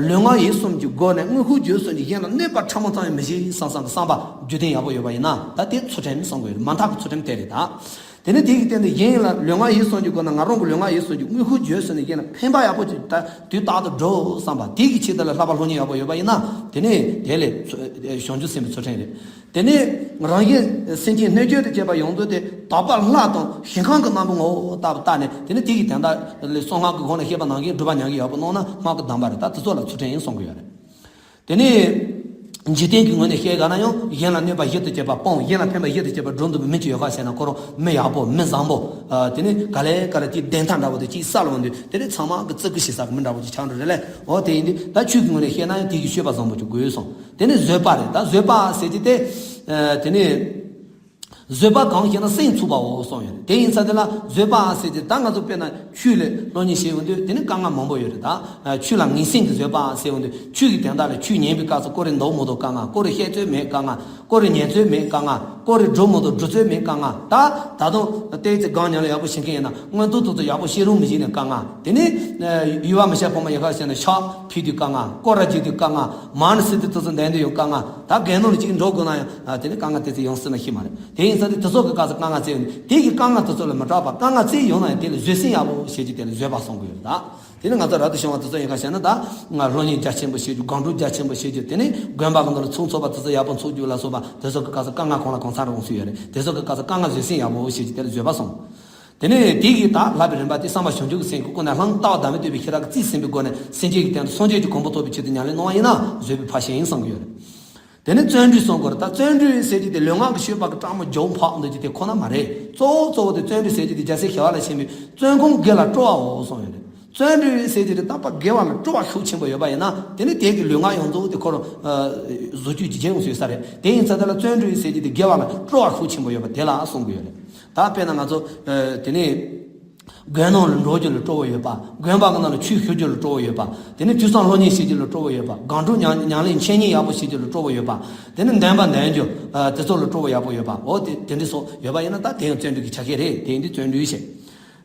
ལུས་ངག་ཡིད་གསུམ་གྱི་སྒོ་ནས་དངོས་ཤུགས་བརྗོད་གསུམ་གྱིས་གཞན་ལ་གནོད་པ་ཕྲ་མོ་ཙམ་ཡང་མི་བྱེད་བསམ་བསམ་གྱི་བསམ་པ་རྒྱུད་ལྡན་ཡག་པོ་ཡོད་པ་ཡིན་ན། ད་དེ་ཚུལ་ཁྲིམས་གསུང་གི་ཡོད་རེད། མ་མཐའ་གི་ཚུལ་ཁྲིམས་དེ་རེད། ད་དེ་ནས་དེ་གི་སྟེང་དུ་གཞན་ལ་ལུས་ངག་ཡིད་གསུམ་གྱི་སྒོ་ནས། ང་རང་གི་ལུས་ངག་ཡིད་གསུམ་གྱི་དངོས་ཤུགས་བརྗོད་གསུམ་གྱིས་གཞན་ལ་ཕན་པ་ཡག་པོ་ཅིག་ད་དུས་རྟག་ཏུ་འགྲོ་བསམ་པ། དེ་གི་ཆེད་དུ་ལ་བསླབ་པ་སློབ་གཉེར་ཡག་པོ་ཡོད་པ་ཡིན་ན། དེ་ནས་དེ་ལས་བྱང་ཆུབ་སེམས་དཔའི་ཚུལ་ཁྲིམས་རེད། དེ་ནས་རང་གཞན་སེམས་ཅན་སྣོད་བཅུད་དུ་སྐྱེས་པ་ཡོངས་རྫོགས་དེ་དག་པ་ལྷ་དང་ཞིང་ཁམས་ཀྱི་སྣང་བའི་ངོ་བོ་ལྟ་བུ་བལྟས་ནས། དེ་ནས་དེ་གི་དོན་དག་ལ་གསང་སྔགས་ཀྱི་སྒོ་ནས་བཤད་པ་ནང་བཞིན་སྒྲུབ་པ་མྱང་གི་ཡག་པོ་གནང་ན། སྔགས་ཀྱི་གདམས་པ་རེད། ད་དེ་ཚོ་ལ་ཚུལ་ཁྲིམས་ཡིན་གསུང་གི་ཡོད་རེད། དེ་ནས་ འཇིག་རྟེན་གྱི་ངོས་ནས་བཤད་ག་ན་ཡང་གཞན་ལ་གནོད་པ་ཞིབ་ཏུ་བྱེད་པ་སྤོང་། གཞན་ལ་ཕན་པ་ཞིབ་ཏུ་བྱེད་པ་སྒྲུབ་འདོད་པའི་མི་ཅིག་ཡོད་ཁ་ཟེར་ན། ཁོ་རང་མི་ཡག་པོ་མི་བཟང་པོ། ཨ། དེ་ནི་ག་ལེ་ག་ལེ་དེའི་བདེན་མཐའ་འདྲ་བོ་དེ་ཅིག་བསལ་ལོང་དུས། དེ་ནི་ཚང་མ་གི་བརྩི་བཀུར་བྱེད་ས་གི་མི་འདྲ་བོ་ཅིག་ཆགས་འགྲོ་རེད་ལེ། འོ་དེ་ཡིན་དུས་ད་ཆོས་ཀྱི་ངོས་ནས་བཤད་ན་ཡང་དེ་གི་སྤྱོད་པ་བཟང་པོ་ཅིག་དགོས་སོང་། དེ་ནི་བཟོད་པ་རེད། ད་བཟོད་པ་ཟེར་གྱི་དེ། ཨ། དེ་ནི། བཟོད་པ་གང་ཞེ་ན་སེམས་ཚུགས་པའོ་གསུངས་ཡོད་རེད། དེ་ཡིན་ཙང་དེ་ལ་བཟོད་པ་ཟེར་གྱི་ད་ང་ཚོ་དཔེར་ན་ཆོས་ལ་སློབ་གཉེར་བྱེད་ཡོང་དུས་དེ་ནི་དཀའ་ངལ་མང་པོ་ཡོད་རེད། ད་ཆོས་ལ་ངན་སེམས་ཀྱི་བཟོད་པ་ཟེར་ཡོང་དུས་ཆོས་ཀྱི་དོན་དག་ལ་ཆོས་ཉན་པའི་སྐབས་སུ་ཀོ་རེ་འདུག་མི་འདུག་དཀའ་ངལ། ཀོ་རེ་བཤད་ཚོད་མེད་དཀའ་ངལ། ཀོ་རེ་ཉན་ཚོད་མེད་དཀའ་ངལ། ཀོ་རེ་སྒྲུབ་མི་འདུག་སྒྲུབ་ཚོད་མེད་དཀའ་ངལ། ད་ད་དུང་ཏོག་ཙམ་སྒོམ་ཉམས་ལེན་ཡག་པོ་བྱེད་མཁན་ཡིན་ན་མངོན་རྟོགས་ཏོག་ཙམ་ཡག་པོ་ཤེས་རུང་མི་ཤེས་ནས་དཀའ་ངལ། དེ་ནི་ཡུལ་བ་མི་ཤ་ཕོ་མོ་ཡག་ག་བྱས་ན་ཤག་ཕུད་དུས་དཀའ་ངལ། སྐོར་ར་བརྗེ་དུས་དཀའ་ངལ། མ་ཎི་སི་ཏི་ཏོག་ཙམ་འདོན་དུས་ཡང་དཀའ་ངལ། ད་དགེ་སློང་ལ་གཅིག་འགྲོ་དགོས་ན་ཡང་དེ་ནི་དཀའ་ངལ་ཏོག་ཙམ་ཡོང་སྲིད་ན་ཤེས་མ་རེད། དེ་ཡིན་ཙང་དེ་དེ་ཚོ་གི་སྐབས་སུ་དཀའ་ངལ་བཙལ་ཡོང་དུས་དེ་གི་དཀའ་ངལ་དེ་ཚོ་ལ་མི་སྐྲག་པ། དཀའ་ངལ་བཙལ་ཡོང་ན་ཡང་དེ་ལ་བཟོད་སེམས་ཡག་པོ་བྱེད་རྒྱུ། དེ་ལ་བཟོད་པ་གསུང་གི་ཡོད་རེད། ད་དེ་ནི་ང་ཚོ་རབ་ཏུ་བྱུང་བ་དེ་ཚོ་ཡིན་ག་བྱས་ན། ད་སློབ་གཉེར་རྒྱ་ཆེན་པོ་བྱེད་རྒྱུ། སྒོམ་སྒྲུབ་རྒྱ་ཆེན་པོ་བྱེད་རྒྱུ། དེ་ནི་དགོན་པ་གི་ནང་ལ་ཚོགས་འཚོགས་པ་དེ་ཚོ་ཡག་པོ་འཚོགས་རྒྱུ་ལ་སོགས་པ་དེ་ཚོ་གི་སྐབས་སུ་དཀའ་ངལ་གང་ལ་གང་འཚམ་རེ་འོང་སྲིད་ཡོད་རེད། དེ་ཚོ་གི་སྐབས་སུ་དཀའ་ངལ་བཟོད་སེམས་ཡག་པོ་བྱེད་རྒྱུ། དེ་ལ་བཟོད་པ་གསུང་། དེ་ནས་དེ་གིས་ད་བསླབ་པའི་རིམ་པ་དེ་བསམ་པ་བྱང་ཆུབ་ཀྱི་སེམས་ཀྱི་སྒོ་ནས་ལྷང་ལྟ་བ་བདག་མེད་རྟོགས་པའི་ཤེས་རབ་ཀྱིས་རྩིས་ཟིན་པའི་སྒོ་ནས་སེམས་ཅན་གྱི་དོན་དུ་སངས་རྒྱས་ཀྱི་གོ་འཕང་ཐོབ་པའི་ཆེད་དུ་ཉམས་ལེན་གནང་བ་ཡིན་ན་བཟོད་པའི་ཕར་ཕྱིན་ཡིན་བསམ་གྱི་ཡོད་རེད། དེ་ནས་བརྩོན་འགྲུས་གསུང་དགོས་རེད། ད་བརྩོན་འགྲུས་ཟེར་རྒྱུ་དེ་ལུས་ངག་གི་སྤྱོད་པ་གི་སྐྲག་མོ་རྒྱུན་འཕགས་འདུག་རྒྱུ་དེ་ཁོ་ན་མ་རེད། གཙོ་བོ་གཙོ་བོ་དེ་བརྩོན་འགྲུས་ཟེར་རྒྱུ་དེ་རྒྱལ་སྲས་ཞི་བ་ལྷས་མཁྱེན་པས་བརྩོན་གོམས་དགེ་ལ་སྤྲོ་བའོ་གསུངས་ཡོད་རེད། བརྩོན་འགྲུས་ཟེར་རྒྱུ་དེ་ད་ཕར་དགེ་བ་ལ་སྤྲོ་བ་ཤུགས་ཆེན་པོ་ཡོད་པ་ཡིན་ན་དེ་ནི་དེ་གི་ལུས་ངག་ཡོངས་རྫོགས་དེ་ཁོ་རང་བཟོ་བཅོས་ཀྱི་རྒྱལ་ཡོངས་སུ་ཡོད་ས་རེད། དེ་ཡིན་ཙང་དེ་ལ་བརྩོན་འགྲུས་ཟེར་རྒྱུ་དེ་དགེ་བ་ལ་སྤྲོ་བ་ཤུགས་ཆེན་པོ་ཡོད་པ་དེ་ལ་གསུང་གི་ཡོད་རེད། ད་དཔེར་ན་ང་ཚོ་ཨ་དེ་ནས་དགོན་ནང་ལ་འགྲོ་རྒྱུ་ལ་སྤྲོ་བོ་ཡོད་པ། དགོན་པ་གི་ནང་ལ་ཆོས་ཞུ་རྒྱུ་ལ་སྤྲོ་བོ་ཡོད་པ། དེ་ནས་ཐོས་བསམ་སློབ་གཉེར་བྱེད་རྒྱུ་ལ་སྤྲོ་བོ་ཡོད་པ། སྒོམ་སྒྲུབ་ཉམས་ཉམས་ལེན་འཆད་ཉན་ཡག་པོ་བྱེད་རྒྱུ་ལ་སྤྲོ་བོ་ཡོད་པ། དེ་ནས་འདོན་པ་འདོན་རྒྱུ་ཨ་དེ་ཚོ་ལ་སྤྲོ་བོ་ཡག་པོ་ཡོད་པ། འོ་དེ་དེ་འདྲ་སོགས་ཡོད་པ་ཡིན་ན་ད་དེ་ཡང་བརྩོན་འགྲུས་ཀྱི་ཆ་ཤས་རེད། དེ་ཡིན་དུས་བརྩོན་འགྲུས་བྱེད།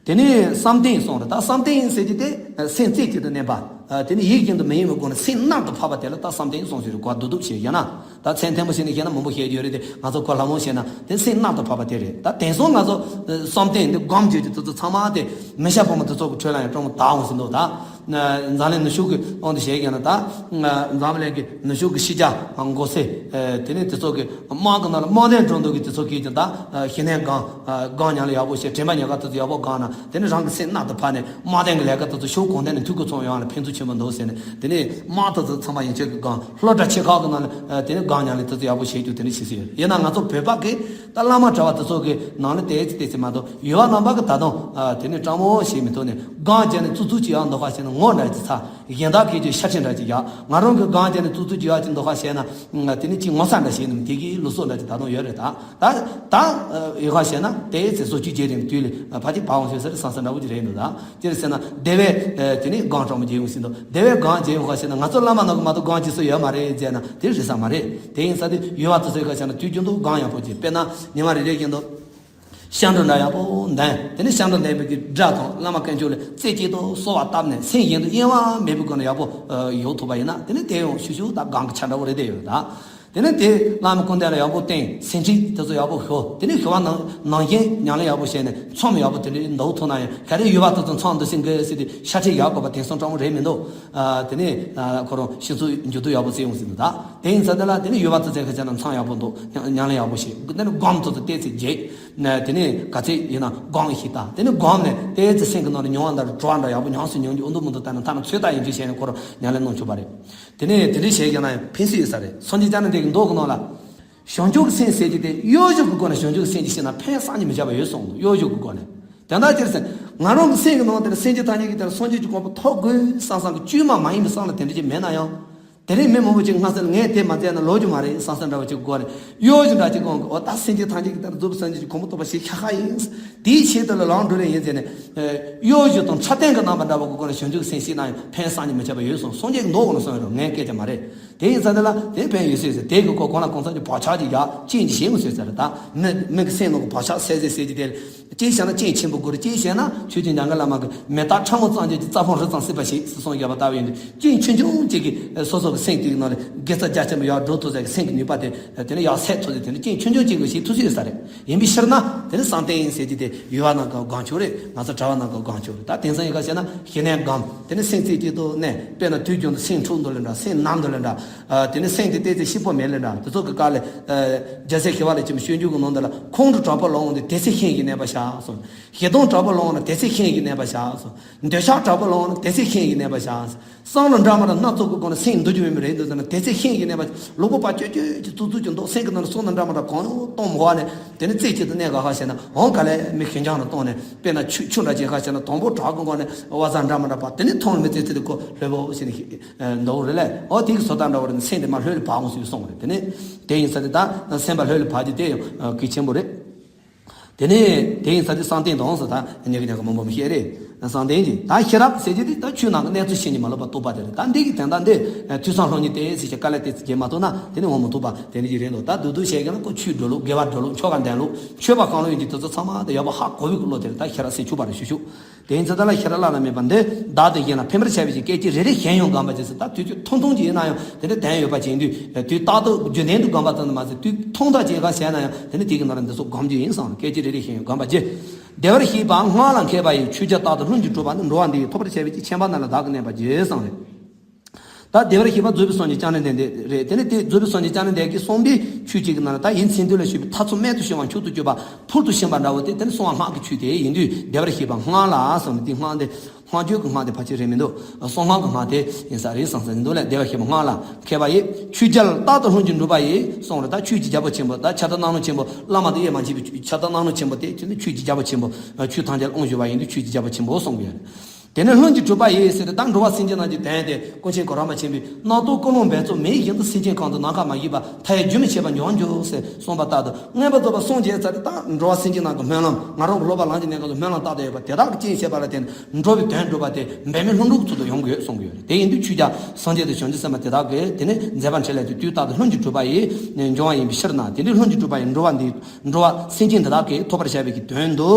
དེ་ནས་བསམ་གཏན་གསུངས་རེད། ད་བསམ་གཏན་ཟེར་རྒྱུ་དེ་སེམས་རྩེ་གཅིག་ཏུ་གནས་པ། དེ་ནས་ཡིད་ཀྱང་དུ་མི་གཡེང་བའི་སྒོ་ནས་སེམས་རྣམ་དུ་ཕབ་པ་དེ་ལ་ད་བསམ་གཏན་གསུངས་ཟེར་རེད། གོ་བསྡུ་བསྡུ་བྱས་བཞག་ན། ད་མཚན་ཐེངས་མང་བྱས་ནས་བཤད་ན་མང་པོ་བཤད་རྒྱུ་རེད་དེ། ང་ཚོ་གོ་སླ་མོ་བཤད་ན་དེ་སེམས་རྣམ་དུ་ཕབ་པ་དེ་རེད། ད་དེང་སང་ང་ཚོ་བསམ་གཏན་འདི་སྒོམ་བྱེད་ཀྱི་དུས་ཚོད་ཚང་མ་དེ་མི་ཤ་ཕོ་མོ་དེ་ཚོ་གི་ཁྲོད་ལ་ཡང་སྤྲང་མོ་དག་འོང་ཟིན་འདུག་ད་འཛམ་གླིང་ནུབ་ཕྱོགས་ཀྱི་དབང་དུ་བྱས་ཀྱང་ན། ད་འཛམ་གླིང་གི་ནུབ་ཕྱོགས་ཀྱི་ཤེས་བྱ་མགོ་སེ་དེ་ནས་དེ་ཚོ་གི་དམག་གི་ནང་ལ་དམག་དོན་སྒྲུབ་འདོད་ཀྱི་དེ་ཚོ་གིས་ཀྱང་ད་ཤི་ནས་སྒོམ་སྒོམ་ཉམས་ལེན་ཡག་པོ་བྱས། དྲན་པ་ཉེན་ཁ་དེ་ཚོ་ཡག་པོ་སྒོམ་ན་དེ་ནས་རང་གི་སེམས་རྣམ་དུ་ཕབ་ནས་དམག་དོན་གྱི་ལས་ཀ་དེ་ཚོ་ཕྱོགས་གང་ཐད་ནས་འཐུས་སྒོ་ཚང་ཡོང་བ་ལ་ཕན་ཐོགས་ཆེན་པོ་འདུག་ཟེར་ནས། དེ་ནས་དམག་དེ་ཚོ་ཚང་མ་ཡན་ཆད་ཀྱིས་སྒོམ། སློབ་གྲྭ་ཆེ་ཁག་གི་ནང་ལ་དེ་ནས་སྒོམ་ཉམས་ལེན་དེ་ཚོ་ཡག་པོ་བྱེད་རྒྱུ་དེ་འདྲ་བྱེད་སྲིད་ཡོད། ཡིན་ན་ང་ཚོ་བོད་པ་གི་ད་བླ་མ་གྲྭ་བ་དེ་ཚོ་གི་ནང་ལ་ཏོག་ཙམ་ཏོག་ཙམ་མ་གཏོགས་ཡུལ་བ་རྣམ་པ་གི་ད་དུང་དེ་ནས་སྤྲང་མོ་བྱེད་མི་ཐུབ་ནས་སྒོམ་བྱས་ནས་ཙུག་ཙུག་ཅིག་ཡག་འདུག་ག་བྱས་ན་ངོ་འདྲ་ཅིག་ཚ། གཞན་དག་གིས་ཀྱང་ཤ་ཁྲེལ་འདྲ་ཅིག་ཡག། ང་རང་གིས་སྒོམ་བྱས་ནས་ཙུག་ཙུག་ཅིག་ཡག་ཅིག་འདུག་ག་བྱས་ན་དེ་ནས་ཅིག་ངོ་ཚ་འདྲ་བྱས་ནས་དེ་གི་ལུགས་སྲོལ་འདྲ་ཅིག་ད་དུང་ཡོད་རེད། ད་ད་ད་ཡོད་ག་བྱས་ན་ཏོག་ཙམ་བཟོ་བཅོས་བྱེད་རིང་དུས་ལ་ཕལ་ཆེར་བག་འོང་ཤོད་ས་རེད་བསམ་ས་འདྲ་བོ་ཅིག་རེད་འདུག་ད་ཅི་རེད་ཟེར་ན་དེ་བས་དེ་ནས་སྒོམ་སྤྲང་མོ་བྱེད་ཡོང་ཟིན་འདུག་དེ་བས་སྒོམ་བྱེད་ཡོང་ག་བྱས་ན་ང་ཚོ་བླ་མ་ནང་གི་མ་གཏོགས་སྒོམ་བྱེད་སུ་ཡོད་མ་རེད་ཟེར་ན་དེ་རེད་ས་མ་རེད། དེ་ཡིན་ས་དེ་ཡུལ་བ་དེ་ཚོ་ཡོད་ག་བྱས་ན་དུས་རྒྱུན་དུ་སྒོམ་ཡག་པོ་བྱེད། དཔེར་ན་ཉི་མ་རེ་རེ་བཞིན་དུ། ཤ་འགྲོ་འདྲ་ཡག་པོ་འདོན། དེ་ནས་ཤ་འགྲོ་འདོན་པའི་གི་སྒྲ་དང་བླ་མ་དཀོན་མཆོག་ལ་རྩེ་གཅིག་ཏུ་གསོལ་བ་བཏབ་ནས་སེམས་གཞན་དུ་གཡེང་བ་མེད་པའི་སྒོ་ནས་ཡག་པོ་ཡོང་ཐུབ་པ་ཡིན་ན་དེ་ནས་དེ་ཡང་ཤུགས་ཤུགས་དང་སྒོམ་གྱི་ཆ་འདྲ་བོ་རེད་དེ་ཡོད་ད། དེ་ནས་དེ་བླ་མའི་སྐུ་མདུན་ལ་ཡག་པོ་བསྟེན། སེམས་ཁྲིད་དེ་ཚོ་ཡག་པོ་ཞུ། དེ་ནས་ཞུ་བ་ནང་ནང་བཞིན་ཉམས་ལེན་ཡག་པོ་བྱས་ནས་མཚམས་ཡག་པོ་དེ་འདྲའི་འདུག་ཐུབ་ན་ཡང་ག་རེ་ཡུལ་བ་དེ་ཚོ་མཚམས་འདུག་སེ་འགོད་ཟེར་ཏེ་ཤ་ཁྲིད་ཡག་དགོས་པ་དེང་སང་སྤྲང་བོ་རེད་མི་འདུག་དེ་ནས་ཁོ་རང་ཤི་ཚུལ་འགྱུར་དུ་ཡག་པོ་བྱེད་ཡོང་ཟིན་འདུག་ད་དེ་ཡིན་ཙང་དེ་ལ་དེ་ནས་ཡུལ་བ་དེ་ཚོ་ཁ་ཆ་ན་མཚམས་ཡག་པོ་འདུག་ཉམས་ལེན་ཡག་པོ་བྱེད། དེ་ནས་སྒོམ་དེ་ཚོ་ཏོག་ཙམ་རྒྱས། ན་དེ་ནས་ག་ཚད་ཡིན་ན་སྒོམ་ཞིག་དང་། དེ་ནས་སྒོམ་ནས་དེ་ཚེ་སེམས་ཀྱི་ནང་ནས་མྱོང་བ་འདྲ་རེད། དྲོ་བ་འདྲ་ཡག་པོ་ཉམས་སུ་མྱོང་རྒྱུ་འོ་འདུག་མི་འདུག་ལྟ་ན་ཐ་ན་ཚོད་ལྟ་ཡིན་རྒྱུ་བྱས་ནས་ཁོ་རང་ཉམས་ལེན་གནང་ཆོག་པ་རེད། དེ་ནས་དེ་འདྲ་བྱས་ཀྱང་ན་ཡང་ཕན་སྲིད་ཡོད་ས་རེད། སངས་རྒྱས་བཅོམ་ལྡན་འདས་ཀྱི་མདོ་གི་ནང་ལ་བྱང་ཆུབ་ཀྱི་སེམས་ཟེར་རྒྱུ་དེ་གཡོ་ཟོལ་གྱི་སྒོ་ནས་བྱང་ཆུབ་ཀྱི་སེམས་ཀྱི་ཤེས་ན་ཕན་བསམ་གྱིས་མི་ཁྱབ་པ་ཡོད་གསུངས་འདུག་གཡོ་ཟོལ་གྱི་སྒོ་ནས། དེ་འདྲ་ཅིར་སེམས་ང་རང་གི་སེམས་ཀྱི་ནང་དེར་སེམས་ཅན་ཐམས་ཅད་ཀྱི་དེར་སངས་རྒྱས་ཀྱི་གོ་འཕང་ཐོབ་དགོས་བསམ་བསམ་གྱི་བཅོས་མ་མ་ཡིན་པའི་བསམ་བློ་དེ་འདྲ་ཅིག་མེད་ན་ཡང་། དེ་རིང་མི་མང་པོ་ཅིག་སྔ་ས་ལ་ངས་དེ་མ་མཛད་ན་ལོ་རྒྱུས་མ་རེད་བསམ་ས་འདྲ་བོ་ཅིག་གོ་ནས་གཡོ་ཟོལ་འདྲ་ཅིག་གོང་གི་འོ་ད་སེམས་ཅན་ཐམས་ཅད་ཀྱི་ལྟར་རྫོགས་པའི་སངས་རྒྱས་ཀྱི་གོ་འཕང་ཐོབ་པ་ཞིག་ཤ་ཁ་ཡིན། དེའི་ཆེད་དུ་ལ་ལམ་འགྲོ་རེ་ཡིན་ཟེར་ནས། གཡོ་ཟོལ་དང་འཁྲབ་སྟོན་གྱི་རྣམ་པ་འདྲ་བོ་གི་སྒོ་ནས་བྱང་ཆུབ་ཀྱི་སེམས་ཤེས་ན་ཡང་ཕན་བསམ་གྱིས་མི་ཁྱབ་པ་ཡོད་གསུངས། སངས་རྒྱས་ཀྱི་མདོ་གོང་ན་གསུངས་ཡོད་རེད། ངའི་སྐད་ཆ་མ་རེད། དེ་ཡིན་ཙང་དེ་ལ་དེ་ཕན་ཡོད་སྲིད་ཟེར། དེ་གི་སྐོར་གོང་ལ་གོང་ས་ཀྱི་བག་ཆགས་ཀྱི་ཡ་རྐྱེན་གྱིས་ཤེས་ངོ་ཟེར་ཟེར་རེད། ད་མི་མི་གི་སེམས་ནང་གི་བག་ཆགས་སད་ཟེར་ཟེར་གྱི་དེ། གཅིག་བྱས་ན་རྐྱེན་ཆེན་པོ་དགོས་རེད། གཅིག་བྱས་ན་ཆོས་ཀྱི་ཉམས་ཀྱི་བླ་མ་གི་མེ་སྟག་ཕྲ་མོ་ཙམ་ཅིག་གི་རྩྭ་ཕུང་རི་ཙམ་སྲིད་པ་ཞིག་ཟེར་གསུངས་ཡོད་པ་ལྟ་བུ་ཡིན་དུས་རྐྱེན་ཆུང་ཆུང་གཅིག་གིས་སོ་སོ་གི་སེམས་དེའི་ནང་ལ་དགེ་རྩ་རྒྱ་ཆེན་པོ་ཡར་སྒྲོལ་ཐུབ་ས་གི་སེམས་ཀྱི་ནུས་པ་དེ་དེ་ནས་ཡར་སད་ཐུབ་ས་དེ་ནི་རྐྱེན་ཆུང་ཆུང་གཅིག་གིས་ཞིག་ཐུབ་ས་ཡོད་ས་རེད། ཡིན་པའི་ཕྱིར་ན་དེ་ནི་བསམ་གཏན་ཡིན་ཟེར་གྱི་དེ་ཡུལ་བ་ནང་གི་སྒོམ་ཆོག་རེད། ང་ཚོ་གྲྭ་བ་ནང་གི་སྒོམ་ཆོག་རེད། ད་དེང་སང་ཡིན་ག་བྱས་ན་ཤི་ནས་སྒོམ། དེ་ནི་སེམས་རྩེ་གཅིག་ཏུ་གནས། དཔེར་ན་དུས་རྒྱུན་དུ་སེམས་འཁྲུག་འདུག་ལབ་འདྲ། སེམས་ནམ་འདུག་ལབ་འདྲ། ཨ། དེ་ནི་སེམས་དེ་ཏོག་ཙམ་སྐྱིད་པོ་མེད་ལབ་འདྲ། དེ་ཚོ་གི་སྐབས་ལ། ཨ། རྒྱལ་སྲས་ཞི་བ་ལྷས་མཁྱེན་པའི་སྤྱོད་འཇུག་གི་ནང་དུ་ལ་ཁོང་ཁྲོ་དྲག་པོ་ལངས་ཏེ་དེ་ཚེ་ཤིང་གི་གནས་པར་བཞག་གསུངས། ཞེ་སྡང་དྲག་པོ་ལངས་ན་དེ་ཚེ་ཤིང་གི་གནས་པར་བཞག་གསུངས། འདོད་ཆགས་དྲག་པོ་ལངས་ན་དེ་ཚེ་ཤིང་གི་གནས་པར་བཞག་གསུངས། གཙང་ལ་འདྲ་མ་འདྲ་སྣ་ཚོགས་ཀྱི་སྒོ་ནས་སེམས་འདུལ་རྒྱུ་ཡོད་མེད་རེད་འདུག་ཟེར་ན། དེ་ཚེ་ཤིང་གི་གནས་པ་ལུས་པོ་ཕར་ཅོད་ཅོད་ཀྱི་ཙུག་ཙུག་ཀྱི་འདུག་སེམས་ཀྱི་ནང་ལ་སོ་ན་འདྲ་མ་འདྲ་གང་ཡང་གཏོང་མ་དགོས་པ་ནས། དེ་ནས་རྩེ་གཅིག་ཏུ་གནས་དགོས་ཧ་ཞེ་ན། འོང་ག་ལས་མི་ཁེར་རྐྱང་ལ་གཏོང་ནས། དཔེར་ན་ཆུ་ཆུ་འདྲ་ཅིག་ཧ་ཞེ་ན། དང་པོ་བྲག་གི་སྒོ་ནས་བ་ཟ་འདྲ་མ་འདྲ་པ། དེ་ནས་མཐོང་ལ་མི་ཚེ་ཚེ་དེ་ཁོ་ལྷོད་པོ་ཞེ་ནས་འདུག་རེད་ལས། འོ་དེ་གི་བཟོ་ལྟ་འདྲ་བོ་རེད་ན། སེམས་དེ་མར་ལྷོད་ལ་བབས་འོང་ཟེར་གསུངས་པ་རེད། དེ་ནས་དེ་ཡིན་ས་དེ་ད་སེམས་པ་ལྷོད་ལ་བབས་རྒྱུ་དེ་ཡང་གལ་ཆེན་པོ་རེད། དེ་ནས་དེ་ཡིན་ས་དེ་བསམ་གཏན་དང་ཟེར། ད་ཉག་གི་ཉག་གི་མང་པོ་མི་ཤེས་རེད། བསམ་གཏན་གྱི་ད་ཤེས་རབ་ཟེར་གྱི་དེ་ད་ཆོས་ནང་གི་གནས་ཚུལ་ཤེས་ནས་མ་ལོག་པ་རྟོགས་པ་དེ་རེད། ད་འདི་གི་དོན་དག་འདི་ཐོས་བསམ་སློབ་གཉེར་དེ་ཟེར་གྱི་དཀའ་ལས་དེ་ཚོ་བརྒྱབ་མ་ཐུབ་ན། དེ་ནི་འོང་མི་ཐུབ་པ་དེ་འདྲ་ཞིག་རེད་འདུག་ད་བསྡུས་བསྡུས་བཤད་མཁན་ལ་ཁོ་ཆོས་འགྲོ་ལུགས། དགེ་བ་འགྲོ་ལུགས། ཆོས་ག་འདོན་ལུགས། ཆོས་པ་གང་ལུགས་ཡིན་གྱི་དེ་ཚོ་ཚང་མ་དེ་ཡག་པོ་ཧ་གོ་བའི་བློ་དེ་རེད། ད་ཤེས་རབ་ཟེར་ཆོག་པ་རེད་ཞུ་ཞུ། དེ་ཡིན་ཙང་ད་ལ་ཤེས་རབ་བླ་ན་མེད་པ་འདི། བདག་དང་གཞན་ལ་ཕན་པར་བྱ་བའི་ཕྱིར། སྐད་ཅིག་རེ་རེ་བཞིན་ཡང་སྒོམ་པར་བྱེད་ཟེར། ད་དུས་ཚོད་ཐུང་ཐུང་ཅིག་ཡིན་ན་ཡང་དེ་འདྲ་དོན་ཡོད་པ་བྱེད་དུས། དུས་རྟག་ཏུ་རྒྱུན་ལྡན་དུ་སྒོམ་པ་ཙམ་དུ་མ་ཟད། དུས་ཐུང་ཐག་ཅིག་ག་བྱས་ན་ཡང་དེ་ནི་དེ་གི་ནང་ལ་འདི་ཚོ་སྒོམ་རྒྱུ་ཡིན་གསུངས། སྐད་ཅིག་རེ་རེ་བཞིན་ཡང་སྒོམ་པར་བྱེད། བདེ་བར་གཤེགས་པ་སྔགས་ལ་མཁས་པ་ཡིས། ཆོས་རྒྱལ་རྟག་ཏུ་ལྷུན་གྱིས་གྲུབ་པ་ནི། འགྲོ་བ་འདི་ཡིས་ཐོབ་པར་བྱ་བའི་ཕྱིར། ཆེན་པོ་རྣམས་ལ་བདག་གིས་གནས་པར་བགྱི་གསུངས་རེད། ད་བདེ་བར་གཤེགས་པ་རྫོགས་པའི་སངས་རྒྱས་བཅོམ་ལྡན་འདས་རེད། དེ་ནས་དེ་རྫོགས་པའི་སངས་རྒྱས་བཅོམ་ལྡན་འདས་ཀྱིས་གསུངས་པའི་ཆོས་གཅིག་གི་ནང་ལ། ད་ཡིད་མཚན་དུས་ལ་བཞུགས་པའི་ཐ་ཚིག་རྨད་དུ་བྱུང་བ་མཆོག་ཏུ་གྱུར་པ་ཕུལ་དུ་ཕྱིན་པ་འདྲ་བོ་དེ། དེ་ནི་གསང་བ་སྔགས་ཀྱི་ཆོས་དེ་ཡིན་དུས། བདེ་བར་གཤེགས་པ་སྔགས་ལ་གསུངས་ནས། དེ་སྔགས་འདི་སྔགས་བརྗོད་ཀྱི་སྔགས་དེ་ཕལ་ཆེར་རེད་མི་འདུག་གསང་སྔགས་ཀྱི་སྔགས་དེ་ཡིན་ས་རེད་བསམ་ས་ཡིན་འདུག་ལས། བདེ་བར་གཤེགས་པ་སྔགས་ལ་མཁས་པ་ཡིས། ཆོས་རྒྱལ་རྟག་ཏུ་ལྷུན་གྱིས་གྲུབ་པ་ཡིས་གསུངས་རེད། ད་ཆོས་ཀྱི་རྒྱལ་པོ་ཆེན་པོ། ད་ཁྱབ་བདག་སྣང་ལུང་ཆེན་པོ། བླ་མ་དང་དབྱེར་མ་མཆིས་པའི་ཁྱབ་བདག་སྣང་ལུང་ཆེན་པོ་དེ་ཆོས་ཀྱི་རྒྱལ་པོ་ཆེན་པོ། ཆོས་ཐམས་ཅད་ལ་དབང་བསྒྱུར་བ་ཡིན་དུས་ཆོས་ཀྱི་རྒྱལ་པོ་ཆེན་པོ་གསུངས་ཡོད་རེད། དེ་ནས་ལྷུན་གྱིས་གྲུབ་པ་ཡིས་ཟེར་ཏེ། ད་འགྲོ་བ་སེམས་ཅན་རྣམས་ཀྱི་དོན་དེ། ཀུན་མཁྱེན་གོ་རམས་པ་ཆེན་པོས། རྣམ་རྟོག་ཀུན་སློང་འབད་རྩོལ་མེད་བཞིན་དུ། སེམས་ཅན་གང་དུ་ནམ་མཁའ་མ་གྱུར་པ། མཐའ་ཡས་རྒྱུན་མི་འཆད་པར་འབྱུང་འགྱུར་ཟེར་གསུངས་པ་ལྟར་དུ། མངོན་པར་རྫོགས་པར་སངས་རྒྱས་ཚར་ཏེ། ད་འགྲོ་བ་སེམས་ཅན་རྣམས་ཀྱི་སྨོན་ལམ། ང་རང་གི་སློབ་པ་ལམ་གྱི་གནས་སྐབས་སུ་སྨོན་ལམ་རྟག་ཏུ་ཡོད་པ་དེ་དག་གི་རྐྱེན་བྱས་པ་ལ་བརྟེན་ནས། འགྲོ་བའི་དོན་སྒྲུབ་པ་དེ་འབད་མེད་ལྷུན་གྲུབ་ཚུལ་དུ་ཡོང་གི་ཡོད་གསུང་གི་ཡོད་རེད། དེ་ཡིན་དུས་ཆོས་རྒྱལ་སངས་རྒྱས་དང་བྱང་ཆུབ་སེམས་དཔའ་དེ་དག་གི་དེ་ནི་མཛད་པ་འཕྲིན་ལས་དེ་དུས་རྟག་ཏུ་ལྷུན་གྱིས་གྲུབ་པ་ཡིས་འབྱུང་བ་ཡིན་པའི་ཕྱིར་ན། དེ་ནི་ལྷུན་གྱིས་གྲུབ་པ་ཡིས་འགྲོ་བ་འདི། འགྲོ་བ་སེམས་ཅན་དེ་དག་གིས་ཐོབ་པར་བྱ་བའི་གི་དོན་དུ།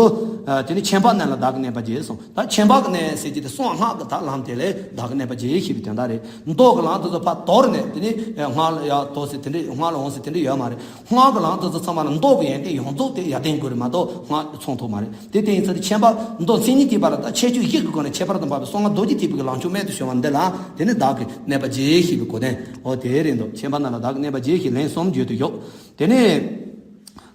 ཨ། དེ་ནི་ཆེན་པོ་རྣམས་ལ་བདག་གིས་གནས་པར་བགྱི་གསུངས། ད་ཆེན་པོ་གི་གནས་ཟེར་གྱི་དེ་གསང་སྔགས་ཀྱི་ད་ལམ་དེ་ལ་བདག་གིས་གནས་པར་བགྱི་ཞེས་པའི་དོན་དག་རེད། མདོ་གི་ལམ་དེ་ཚོ་ཕར་དོར་ནས། དེ་ནི་སྔགས་ལ་ཡར་དོར་ཟེར་དེ་འདྲ། སྔགས་ལ་འོང་ཟེར་དེ་འདྲ་ཡོད་མ་རེད། སྔགས་ཀྱི་ལམ་དེ་ཚོ་ཚང་མ་ལ་མདོ་གི་ཡོན་ཏན་ཡོངས་རྫོགས་དེ་ཡར་ལྡན་དགོས་རེད་མ་གཏོགས་སྔགས་ཚང་ཐུབ་མ་རེད། དེ་དེ་ཡིན་ཙང་དེ་ཆེན་པོ་མདོ་མཚན་ཉིད་ཐེག་པ་ལ། ད་ཁྱད་ཆོས་བཞི་གི་སྒོ་ནས་ཁྱད་པར་དུ་འཕགས་པའི་གསང་སྔགས་རྡོ་རྗེ་ཐེག་པའི་གི་ལམ་མཆོག་རྨད་དུ་བྱུང་བ་འདི་ལ་དེ་ནི་བདག་གིས་གནས་པར་བགྱི་ཞེས་པའི་གོ་དོན། འོ་དེ་རེད་འདུག་ཆེན་པོ་རྣམས་ལ་བདག་གིས་གནས་པར་བགྱི་ཞེས་ལན་གསུམ་བརྗོད་དུ་ཡོད། དེ་ནས།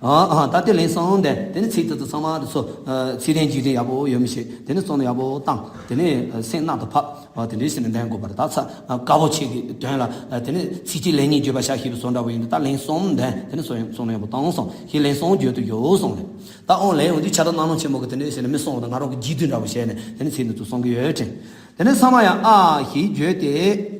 ཨ་ཨ། ད་དེ་ལན་གསུམ་འདོན། དེ་ནས་ཚིག་དེ་ཚོ་ཚང་མ་དེ་ཚོ། ཨ། ཚིག་དོན་འཇིག་རྟེན་ཡག་པོ་ཡོད་མི་ཤེས། དེ་ནས་བསམ་བློ་ཡག་པོ་བཏང་། དེ་ནས་སེམས་རྣལ་དུ་ཕབ། ཨ། དེ་འདྲ་བྱས་ནས་འདོན་དགོས་པ་རེད། ད་ཚ། ཨ། དཀར་པོ་ཆེ་གི་དོན་ལ། ཨ། དེ་ནས་ཚིག་གཅིག་ལན་གཉིས་བརྗོད་པ་ཤག་ཞེས་པའི་བཟོ་འདྲ་བོ་ཡིན་དུས། ད་ལན་གསུམ་འདོན། དེ་ནས་བསམ་བློ་ཡག་པོ་བཏང་སོང་། ཞེས་ལན་གསུམ་བརྗོད་དུ་ཡོད་གསུངས་རེད། ད་འོང་ལན་འོང་དུས་ཁྱབ་བདག་སྣང་ལུང་ཆེན་པོ་གིས་དེ་འདྲ་བྱས་ནས་མི་གསུང་བ་དང་། ང་རང་གི་རྗེས་ཟློས་འདྲ་བོ་བྱས་ནས་དེ་ནས་ཚིག་འདི་ཚོ་གསུང་གི་ཡོད་དྲན། དེ་ནས་ས་མ་ཡ་ཨ་ཞེས་བརྗོད་དེ།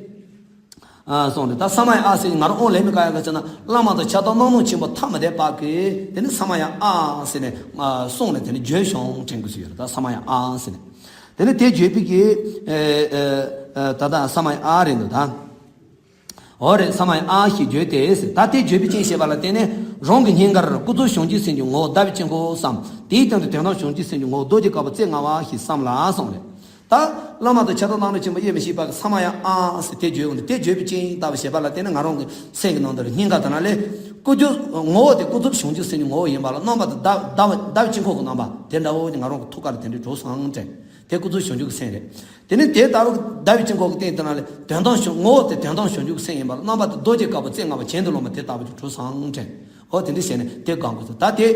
ཨ། གསུངས་ཏེ། ད་ས་མ་ཡ་ཨ་ཟེར་ང་རང་འོང་ལན་མི་ག་ཡ་ག་ཟེར་ན། བླ་མ་དང་ཁྱབ་བདག་སྣང་ལུང་ཆེན་པོ་ཐ་མི་དད་པ་གིས་དེ་ནི་ས་མ་ཡ་ཨ་ཟེར་ནས། ཨ། གསུངས་ནས་དེ་ནི་བརྗོད་བྱུང་དྲན་དགོས་སུ་ཡོད་རེད། ད་ས་མ་ཡ་ཨ་ཟེར་ནས། དེ་ནི་དེ་བརྗོད་པའི་གི། ཨ། ཨ། ད་ད་ས་མ་ཡ་ཨ་རེད་འདུག་ད། འོ་རེད། ས་མ་ཡ་ཨ་ཞེས་བརྗོད་དེ་ཟེར། ད་དེ་བརྗོད་པའི་རྐྱེན་བྱས་པ་ལ་བརྟེན་ནས། རང་གི་སྙིང་གར་ཀུན་རྫོབ་བྱང་ཆུབ་སེམས་ཀྱི་ངོ་བོ་ཟླ་བའི་དཀྱིལ་འཁོར་བསམ། དེའི་སྟེང་དུ་དོན་དམ་བྱང་ཆུབ་སེམས་ཀྱི་ངོ་བོ་རྡོ་རྗེ་དཀར་པོ་རྩེ་ལྔ་པ་ཞེས་བསམ་ལ་གསུངས་རེད། ད་བླ་མ་དང་ཁྱབ་བདག་སྣང་ལུང་ཆེན་པོ་དབྱེར་མི་ཕྱེད་པ་གིས་ས་མ་ཡ་ཨ་ཟེར་དེ་བརྗོད་འོང་དུས། དེ་བརྗོད་པའི་རྐྱེན་ལྟ་བུ་བྱས་པ་ལ་བརྟེན་ནས་ང་རང་གི་སེམས་ཀྱི་ནང་དུ་སྙིང་ག་དེ་ན་ལས། ཀུན་རྫོབ་ངོ་བོ་དེ་ཀུན་རྫོབ་བྱང་ཆུབ་སེམས་ཀྱི་ངོ་བོ་ཡིན་པ་ལ། རྣམ་པ་དེ་ཟླ་ཟླ་ཟླ་བའི་དཀྱིལ་འཁོར་གྱི་རྣམ་པ་དེ་འདྲ་བོ་ནི་ང་རང་གི་ཐུགས་ཀ་ལ་དེ་འདྲ་གྲུབ་སོང་དྲན། དེ་ཀུན་རྫོབ་བྱང་ཆུབ་ཀྱི་སེམས་རེད། དེ་ནི་དེ་ལྟ་བུ་ཟླ་བའི་དཀྱིལ་འཁོར་གྱི་སྟེང་དེ་ན་ལས། དོན་དམ་བྱང་། ངོ་བོ་དེ་དོན་དམ་བྱང་ཆུབ་ཀྱི་སེམས་ཡིན་པ་ལ། རྣམ་པ་དེ་རྡོ་རྗེ་དཀར་པོ་རྩེ་ལྔ་པ་གྱེན་དུ་ལོངས་པ་དེ་ལྟ་བུ་ཅིག་གྲུབ་སོང་དྲན། འོ་དེ་འདྲ་བྱས་ནས་དེ་སྒོམ་དགོས་སོ། ད་དེ་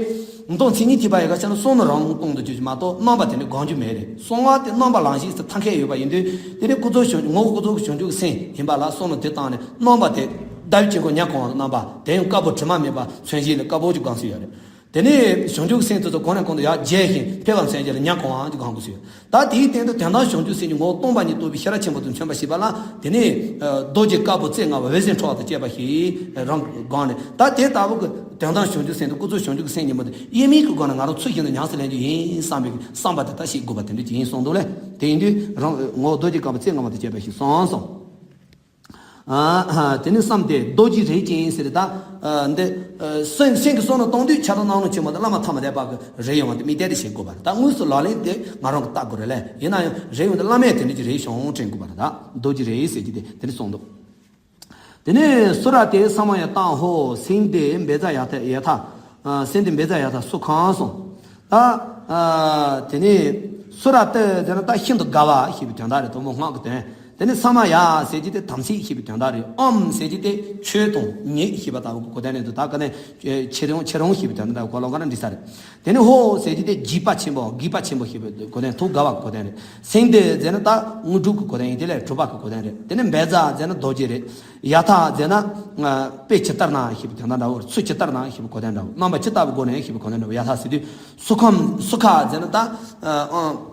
མདོ་མཚན་ཉིད་ཐེག་པ་ཡི་ག་ཆ་ན་བསམ་མནོ་རང་གཏོང་དུ་འཇུག་རྒྱུ་མ་གཏོགས། རྣམ་པ་དེ་ནི་སྒོམ་རྒྱུ་མེད་རེད། གསང་སྔགས་དེ་རྣམ་པ་ལམ་ཤེས་སུ་ཐབས་མཁས་ཡོད་པ་ཡིན་དུས། དེ་ནི་ཀུན་རྫོབ་བྱང་། ངོ་བོ་ཀུན་རྫོབ་བྱང་ཆུབ་ཀྱི་སེམས་ཡིན་པ་ལ་བསམ་མནོ་དེ་བཏང་ནས། རྣམ་པ་དེ་ཟླ་བའི་དཀྱིལ་འཁོར་ཉ་གང་བ་རྣམ་པ། དེ་ཡང་དཀར་པོ་དྲི་མ་མེད་པ་མཚོན་བྱེད་ལ་དཀར་པོ་ཅིག་སྒོམ་སྲོལ་ཡོད་རེད། དེ་ནས་བྱང་ཆུབ་སེམས་དེ་ཚོ་གོང་ནས་གོང་དུ་ཡར་རྒྱས་ཤིང་འཕེལ་བར་མཚོན་བྱེད་ལ་ཉ་གང་བ་ཅིག་སྒོམ་དགོས་སྲོལ་ཡོད། ད་དེའི་སྟེང་དུ་དོན་དམ་བྱང་ཆུབ་སེམས་ཀྱི་ངོ་བོ་སྟོང་པ་ཉིད་རྟོགས་པའི་ཤེས་རབ་ཆེན་པོ་དེ་མཚོན་པར་བྱེད་པ་ལ། དེ་ནས་རྡོ་རྗེ་དཀར་པོ་རྩེ་ལྔ་པ་འོད་ཟེར་འཕྲོ་བ་དང་བཅས་པ་ཞིག་རང་སྒོམ་ནས། ད་དེ་ལྟ་བུ་གི་དོན་དམ་བྱང་ཆུབ་སེམས་དེ། ཀུན་རྫོབ་བྱང་ཆུབ་ཀྱི་སེམས་ཉིད་མོ་དེ་དབྱེར་མེད་ཀྱི་སྒོ་ནས་ང་རང་ཚུལ་བཞིན་དུ་ཉམས་སུ་ལེན་རྒྱུ་ཡིན་བསམ་པའི་བསམ་པ་དེ་ད་ཤེས་དགོས་པ་དེ་འདྲ་ཅིག་ཡིན་གསུངས་འདུག་ལས། དེ་ཡིན་དུས་རང་ངོ་བོ་རྡོ་རྗེ་དཀར་པོ་རྩེ་ལྔ་པ་དང་བཅས་པ་ཞིག་གསུངས་སོང་། ཨ། དེ་ནས་བསམ་སྟེ་རྡོ་རྗེ་རེག་ཅིང་ཟེར། ད་འདི་སེམས་སེམས་ཀྱི་བསམ་མནོ་གཏོང་དུས་ཁྱབ་བདག་སྣང་ལུང་ཆེན་མོ་དང་བླ་མ་ཐ་མ་དད་པ་གིས་རེག་ཡོང་བ་དེ་དམིགས་གཏད་དེ་བྱེད་དགོས་པ་རེད། ད་དངོས་སུ་ལག་ལེན་དེ་ང་རང་གིས་བལྟ་དགོས་རེད་ལས། ཡིན་ན་ཡང་རེག་ཡོང་དུས་བླ་མས་དེ་འདྲ་ཅིག་རེག་བྱུང་དྲན་དགོས་པ་རེད། ད་རྡོ་རྗེ་རེག་ཟེར་གྱི་དེ་དེ་འདྲ་གསུངས་འདུག་དེ་ནས་སུ་ར་ཏེ་ས་མ་ཡ་ཏ་ཧོ། སེང་སྟེ་བཛྲ་ཡ་ཐ། ཡ་ཐ། སེང་སྟེ་བཛྲ་ཡ་ཐ་སུ་ཁང་སོང་། ད་དེ་ནས་སུ་ར་ཏེ་ཟེར་ན་ད་ཤིན་ཏུ་དགའ་བ་ཞེས་པའི་དོན་དག་རེད། དོན་མོ་སྔགས་ཀྱི་དོན། དེ་ནས་ས་མ་ཡ་ཟེར་གྱི་དེ་དམ་ཚིག་ཞེས་པའི་དོན་དག་རེད། ཨོཾ་ཟེར་གྱི་དེ་ཆོས་དང་ཉིད་ཞེས་པ་ལྟ་བུ་གི་གོ་དོན་རེད་འདུག་ད་ག་ནས་ཁྱེད་རང་ཁྱེད་རང་ཞེས་པའི་དོན་དག་གོ་ལོག་ག་ན་འགྲིག་ས་རེད། དེ་ནས་ཧོ་ཟེར་གྱི་དེ་དགྱེས་པ་ཆེན་པོ་དགྱེས་པ་ཆེན་པོ་ཞེས་པའི་གོ་དོན་ཐུགས་དགའ་བ་གི་གོ་དོན་རེད། སེང་ལྡེང་ཟེར་ན་ད་དངོས་གྲུབ་ཀྱི་གོ་དོན་ཡིན། དེ་ལས་གྲུབ་པ་གི་གོ་དོན་རེད། དེ་ནས་བཛྲ་ཟེར་ན་རྡོ་རྗེ་རེད། ཡ་ཐ་ཟེར་ན་དཔེ་ཇི་ལྟར་ན་ཞེས་པའི་དོན་དག་འདྲ་བོ། ཚུལ་ཇི་ལྟར་ན་ཞེས་པའི་གོ་དོན་འདྲ་བོ། རྣམ་པ་ཇི་ལྟ་བུའི་སྒོ་ནས་ཞེས་པའི་གོ་དོན་འདྲ་བོ། ཡ་ཐ་ཟེར་དུས་སུ་ཁམས་སུ་ཁ་ཟེར་ན་ད་ཨ།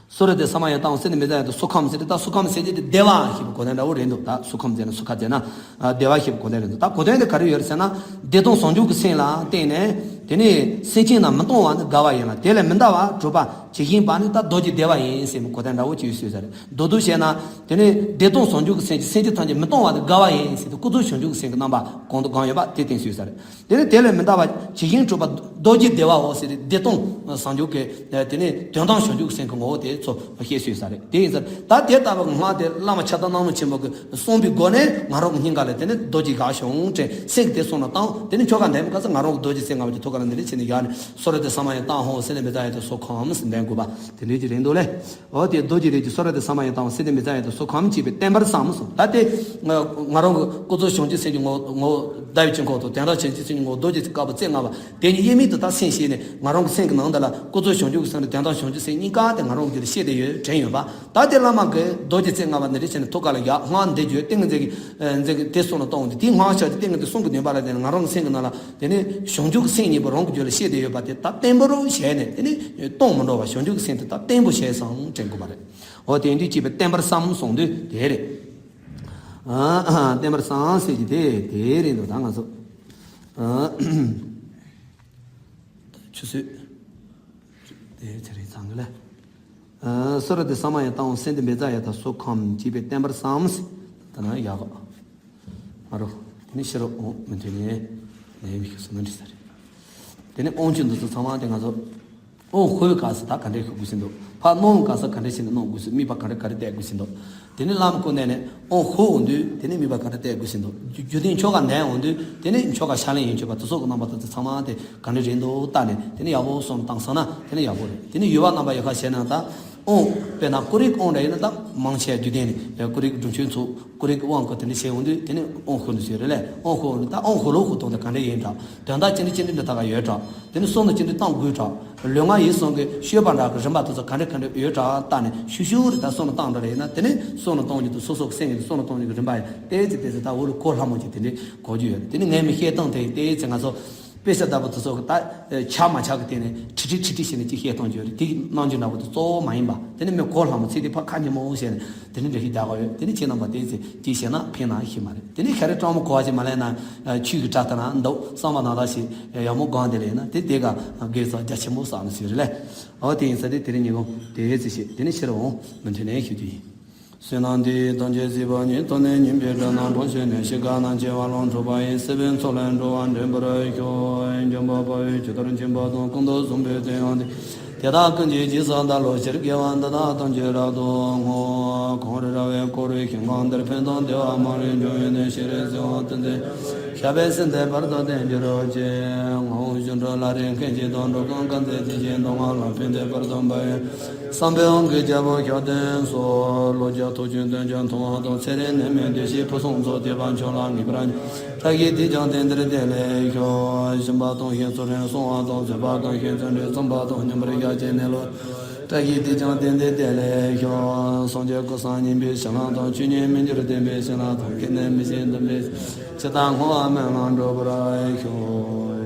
སོ་ར་དེ་ས་མ་ཡ་བཏང་སེ་ནི་མི་ཟ་ཡ་དུ་སོ་ཁམས་ཟེར་ཏེ། ད་སོ་ཁམས་ཟེར་ཏེ་ད་བདེ་བ་ཞེས་པའི་གོ་དོན་འདྲ་བོ་རེད་འདུག་ད་སོ་ཁམས་ཟེར་ན་སོ་ཁ་ཟེར་ན་ཨ་བདེ་བ་ཞེས་པའི་གོ་དོན་རེད་འདུག་ད་གོ་དོན་དེ་ག་རེ་ཡོད་རེད་ཟེར་ན། བདེ་སྟོང་ཟུང་འཇུག་གི་སེམས་ལ་བརྟེན་ནས་དེ་ནི་སེམས་ཅན་རྣམས་མི་གཏོང་བ་ནི་དགའ་བ་ཡིན་ལ། དེ་ལས་མི་འདའ་བར་གྲུབ་པ་ཇི་བཞིན་པ་ནི་ད་རྡོ་རྗེ་བདེ་བ་ཡིན་ཟེར་བའི་གོ་དོན་འདྲ་བོ་ཅིག་ཡོད་ཟེར་ས་རེད། མདོར་བསྡུས་བཤད་ན་དེ་ནི་བདེ་སྟོང་ཟུང་འཇུག་གི་སེམས་ཀྱི་སེམས་ཅན་ཐམས་ཅད་མི་གཏོང་བ་ནི་དགའ་བ་ཡིན་ཟེར་ཏེ་ཀུན་རྫོབ་བྱང་ཆུབ་ཀྱི་སེམས་ཀྱི་རྣམ་པ་གང་དང་གང་ཡོད་པ་དེ་བསྟན་ཟེར་ས་རེད། དེ་ནས་དེ་ལས་མི་འདའ་བ་ཇི་བཞིན་གྲུབ་པ་རྡོ་རྗེ་བདེ་བའོ་ཟེར་ཏེ་བདེ་སྟོང་ཟུང་འཇུག་གི་དེ་ནས་དོན་དམ་བྱང་ཆུབ་སེམས་ཀྱི་ངོ་བོ་དེ་ཚོ་བཤད་སྲོལ་ཡོད་ས་རེད། དེ་ཡིན་ཙང་ད་དེ་ལྟ་བུ་སྔགས་དེ་བླ་མ་ཕྱག་བརྡར་སྣང་བ་ཆེན་པོ་གིས་གསུངས་པའི་སྒོ་ནས་ང་རང་གི་སྙིང་ག་ལ་དེ་ནས་རྡོ་རྗེ་བཞག་བྱུང་དྲན་སེམས་ཀྱི་དེ་གསུང་ལ་བཏང་། དེ་ནས་ཁྱོ་ག་འདེམས་ག་ཚོད་ང་རང་གི་རྡོ་རྗེ་སེམས་ལྔ་པོ་དེ་ཐུགས་ཀ་ལ་འདི་འདྲ་བྱས་ནས་བཞག་ནས་སོ་ར་དེ་ས་མ་ཡ་བཏང་ཧོ་ཟེར་ནས་མི་ཚ་ཡ་དེ་སོ་ཁམས་ཟེར་འདོན་དགོས་པ་དེ་འདྲའི་ཅིག་རེད་འདུག་ལེ། འོ་དེ་རྡོ་རྗེ་རིགས་ཀྱི་སོ་ར་དེ་ས་མ་ཡ་བཏང་སེ་དེ་མི་ཚ་ཡ་དེ་སོ་ཁམས་ཅེས་པའི་བསྟན་པར་བསམ་སོང་། ད་དེ་ང་ང་རང་གི་ཀུན་རྫོབ་བྱང་ཆུབ་སེམས་ཀྱི་ངོ་ངོ་བོ་ཟླ་བའི་དཀྱིལ་འཁོར་དང་དོན་དམ་བྱང་ཆུབ་སེམས་ཀྱི་ངོ་བོ་རྡོ་རྗེ་དཀར་པོ་རྩེ་ལྔ་པ་དེ་གཉིས་དབྱེར་མེད་དུ་ད་སེམས་ཤེས་ནས་ང་རང་གི་སེམས་ཀྱི་ནང་དུ་ལ་ཀུན་རྫོབ་བྱང་ཆུབ་ཀྱི་སེམས་དང་དོན་དམ་བྱང་ཆུབ་སེམས་གཉིས་ཀ་དེ་ང་རང་གི་དེ་ལ་ཤེས་བསྡད་ཡོད་དྲན་ཡོད་པ། ད་དེ་བླ་མ་གིས་རྡོ་རྗེ་རྩེ་ལྔ་པ་འདི་འདྲ་བྱས་ནས་ཐུགས་ཀ་ལ་བཞག་སྔགས་འདི་བརྗོད་ཏིང་ངེ་འཛིན་གྱི་ཨ་འཛིན་གྱི་དེ་གསུང་ལ་གཏོང་འོང་དུས་དེའི་སྔགས་ཆ་དེ་ཏིང་ངེ་འཛིན་གསུང་གི་ནུས་པ་ལ་བརྟེན་ནས་ང་རང་གི་སེམས་ཀྱི་ནང་ལ་དེ་ནས་བྱང་ཆུབ་ཀྱི་སེམས་གཉིས་པོ་རང་གི་རྒྱུད་ལ་ཤེས་བསྡད་ཡོད་པ་དེ་ད་བརྟན་པོ་རུ་བྱས་ནས་དེ་ནས་གཏོང་མི་འགྲོ་བ་བྱང་ཆུབ་ཀྱི་སེམས་དེ་ད་བརྟན་པོ་བྱས་སོང་དྲན་དགོས་པ་རེད། འོ་དེ་འདྲ་བྱས་པའི་བརྟན་པར་བསམ་གསུངས་དུས་དེ་རེད། ཨ་ཨ་བརྟན་པར་བསམ་ཟེར་གྱི་དེ་དེ་རེད་འདུག་ད་ང་ཚོ་ཨ་ཆུ་ཚོད་དེ་ཚེ་རིང་ཚང་གི་ལ་ཨ་སོ་ར་དེ་ས་མ་ཡ་བཏང་སེ་དེ་མི་ཚ་ཡ་ད་སོ་ཁམས་ཅེས་པའི་བརྟན་པར་བསམ་ཟེར་ད་ན་ཡག་ག་ཨ་རོ། དེ་ནས་ཕྱི་རུ་འོང་མི་འཐོན་ནས་ནས་མི་ཤི་སོ་ན་འདྲི་ས་རེད། དེ་ནས་དབང་ཆུ་འདི་ཚོ་ཚང་མ་དེ་ང་ཚོ་དབང་ཤུགས་སྐབས་སུ་ད་ག་འདྲས་ཤུགས་དགོས་ཟིན་འདུག་ཕར་གནོན་སྐབས་སུ་ག་འདྲས་བྱས་ནས་གནོན་དགོས་ཟིན། དམིགས་པ་ག་འདྲས་ག་འདྲས་གཏད་དགོས་ཟིན་འདུག་དེ་ནས་བླ་མ་སྐུ་མདུན་ནས་དབང་ཤུགས་འོང་དུས་དེ་ནས་དམིགས་པ་ག་འདྲས་གཏད་དགོས་ཟིན་འདུག་རྒྱུ་རྒྱུ་མཚན་ཆོ་ག་ནན་འོང་དུས་དེ་ནས་ཆོ་ག་ཕྱག་ལེན་ཡིན་ཆོག་པ་དེ་ཚོ་གི་རྣམ་པ་དེ་ཚོ་ཚང་མ་དེ་ག་འདྲས་རེད་འདུག་བལྟས་ནས་དེ་ནས་ཡག་པོ་སོང་བཏང་སོང་ན་དེ་ནས་ཡག་པོ་རེད། དེ་ནས་ཡུལ་བ་རྣམ་པ་ཡོད་ཁ་བྱས་ན་ད། དབང་། དཔེར་ན་ཀོ་རིག་དབང་འདྲ་ཡིན་ན་ད་མང་ཆེ་རྒྱུ་ལྡན་ནི་ཀོ་རིག་སྒྲུབ་མཆོད་ཚོ་ཀོ་རིག་དབང་གི་དེ་འདྲ་བྱས་འོང་དུས་དེ་ནི་དབང་ཤུགས་འདི་ཟེར་རེད་ལས། དབང་ཤུགས་འོང་དུས་ད་དབང་ཤུགས་ལོ་ཤུགས་གཏོང་དེ་ག་འདྲ་ཡིན་འདྲ། དོན་དག་ཅི་འདྲ་ཅི་འདྲ་འདི་ད་ག་ཡོད་འདྲ། དེ་ནི་བསོད་ནམས་ཅི་འདྲ་བཏང་དགོས་འདྲ། ལུས་ངག་ཡིད་གསུམ་གྱི་སྤྱོད་པ་འདྲ་གི་རིམ་པ་དེ་ཚོ་ག་འདྲ་ག་འདྲ་ཡོད་འདྲ་བལྟས་ནས་ཤུགས་ཤུགས་རེ་ད་བསོད་ནམས་བཏང་འདྲ་རེ་ཡིན་ན་དེ་ནི་བསོད་ནམས་གཏོང་རྒྱུ་དང་སོ་སོ་གི་སེམས་ཀྱི་བསོད་ནམས་གཏོང་རྒྱུ་གི་རིམ་པ་ཡང་ཏོག་ཙམ་ཏོག་ཙམ་ད་འོག་ལ་གོ་སླ་མོ་ཅིག་དེ་འདྲ་གོ་རྒྱུ་ཡོད་རེད། དེ་ནི་ངས་མི་བཤད་སྟངས་དེ་ཏོག་ཙམ་ང་ཚོ། དཔེ་ཆ་ལྟ་བུ་དེ་ཚོ་གི་ད་ཆགས་མ་ཆགས་ཀྱི་སྟེང་ནས་ཁྲིག་ཁྲིག་ཁྲིག་ཁྲིག་བྱས་ནས་ཅིག་བཤད་གཏོང་རྒྱུ་རེད། དེ་གི་གནང་རྒྱུ་འདྲ་པོ་དེ་གཙོ་བོ་མ་ཡིན་པ། དེ་ནི་མི་གོ་སླ་མོ་ཚིག་དེ་ཕར་ཁ་ཉིན་མོ་བཤད་ནས་དེ་ནི་འགྲེལ་བཤད་རྒྱག་དགོས་ཡོད། དེ་ནི་ཁྱེད་རྣམ་པ་དེ་ཚེ་ཅིག་བཤད་ན་ཕན་ན་ཤི་མ་རེད། དེ་ནི་ཁ་རེ་སྤྲང་མོ་གོ་བ་ཞིག་མ་ལེན་ན་ཆོས་ཀྱི་སྒྲ་ལྟར་ན་འདུག་བསམ་པ་ནང་ལ་ཞིག་ཡག་མོ་གང་དེ་ལེན་ན་དེ་དེ་ག་དགེ་རྩ་རྒྱ་ཆེན་པོ་བསགས་ནས་ཞིག་རེད་ལས། འོ་དེ་ཡིན་ས་དེ་དེ་རིང་ཉིན་གུང་དེ་ཚེ་བཤད། དེ་ནི་ཕྱིར་འོང་མི་མཐུན་ནས་ཞུ་རྒྱུ་ཡིན། བསོད་ནམས་འདི་ཡིས་ཐམས་ཅད་གཟིགས་པ་ཉིད། ཐོབ་ནས་ཉེས་པའི་དགྲ་རྣམས་ཕམ་བྱས་ནས། སྐྱེ་རྒ་ན་འཆིའི་རྦ་ཀློང་འཁྲུགས་པ་ཡི། སྲིད་པའི་མཚོ་ལས་འགྲོ་བ་འདྲེན་པར་ཤོག་འཇོམས་པ་དཔའ་བོས་ཇི་ལྟར་མཁྱེན་པ་དང་། ཀུན་ཏུ་བཟང་པོའི་དོན་ཡང་དེ། དེ་དག་ཀུན་གྱི་རྗེས་སུ་བདག་སློབ་ཕྱིར། དགེ་བ་འདི་དག་ཐམས་ཅད་རབ་ཏུ་བསྔོ། གངས་རི་ར་བས་བསྐོར་བའི་ཞིང་ཁམས་འདིར། ཕན་དང་བདེ་བ་མ་ལུས་འབྱུང་བའི་གནས། ཤེས་རིག་གསལ་བ་ཀུན་བསྟན། ཞབས་པད་སྲིད་མཐའི་བར་དུ་བརྟན་གྱུར་ཅིག་ངག་དབང་གཞུང་གྲགས་ལྷ་རིས་མཁན་ཆེན་དང་། འགྲོ་ཀུན་དཀའ་འཛིན་ཇི་བཞིན་སྡུག་བསྔལ་ལ་ཕན་བདེའི་བར་དུ་འབབ་པའི། བསམ་པའི་དབང་གིས་རྒྱལ་པོ་ཞབས་བརྟན་སོགས། ལོ་བརྒྱ་ཐུགས་བསྐྱེད་དོན་ཀུན་མཐོང་བ་དང་། ཚེ་རིང་ནད་མེད་བདེ་གཤེགས་ཕུན་སུམ་ཚོགས། དད་པ་མཆོག་ལ་ངེས་པར་སྙོམས། བཀྲ་ཤིས་དེས་ཀྱང་དེང་འདིར་བདེ་ལེགས་ཤོག་སྦྱིན་པ་གཏོང་ཞིང་ཚུལ་ཁྲིམས་བསྲུང་བ་དང་། བཟོད་པ་གང་ཞིང་བརྩོན་འགྲུས་རྩོམ་པ་དང་། མཉམ་པར་བཞག་ཅིང་གནས་ལུགས། བཀྲ་ཤིས་དེས་ཀྱང་དེང་འདིར་བདེ་ལེགས་ཤོག་སངས་རྒྱས་སྐུ་གསུམ་བརྙེས་པའི་བྱིན་རླབས་དང་། ཆོས་ཉིད་མི་འགྱུར་བདེན་པའི་བྱིན་རླབས་དང་། སྐྱེ་གནས་མི་ཤིགས་སྡོམ་པའི་ཇི་ལྟར་བསྔོ་བ་སྨོན་ལམ་འགྲུབ་པར་ཤོག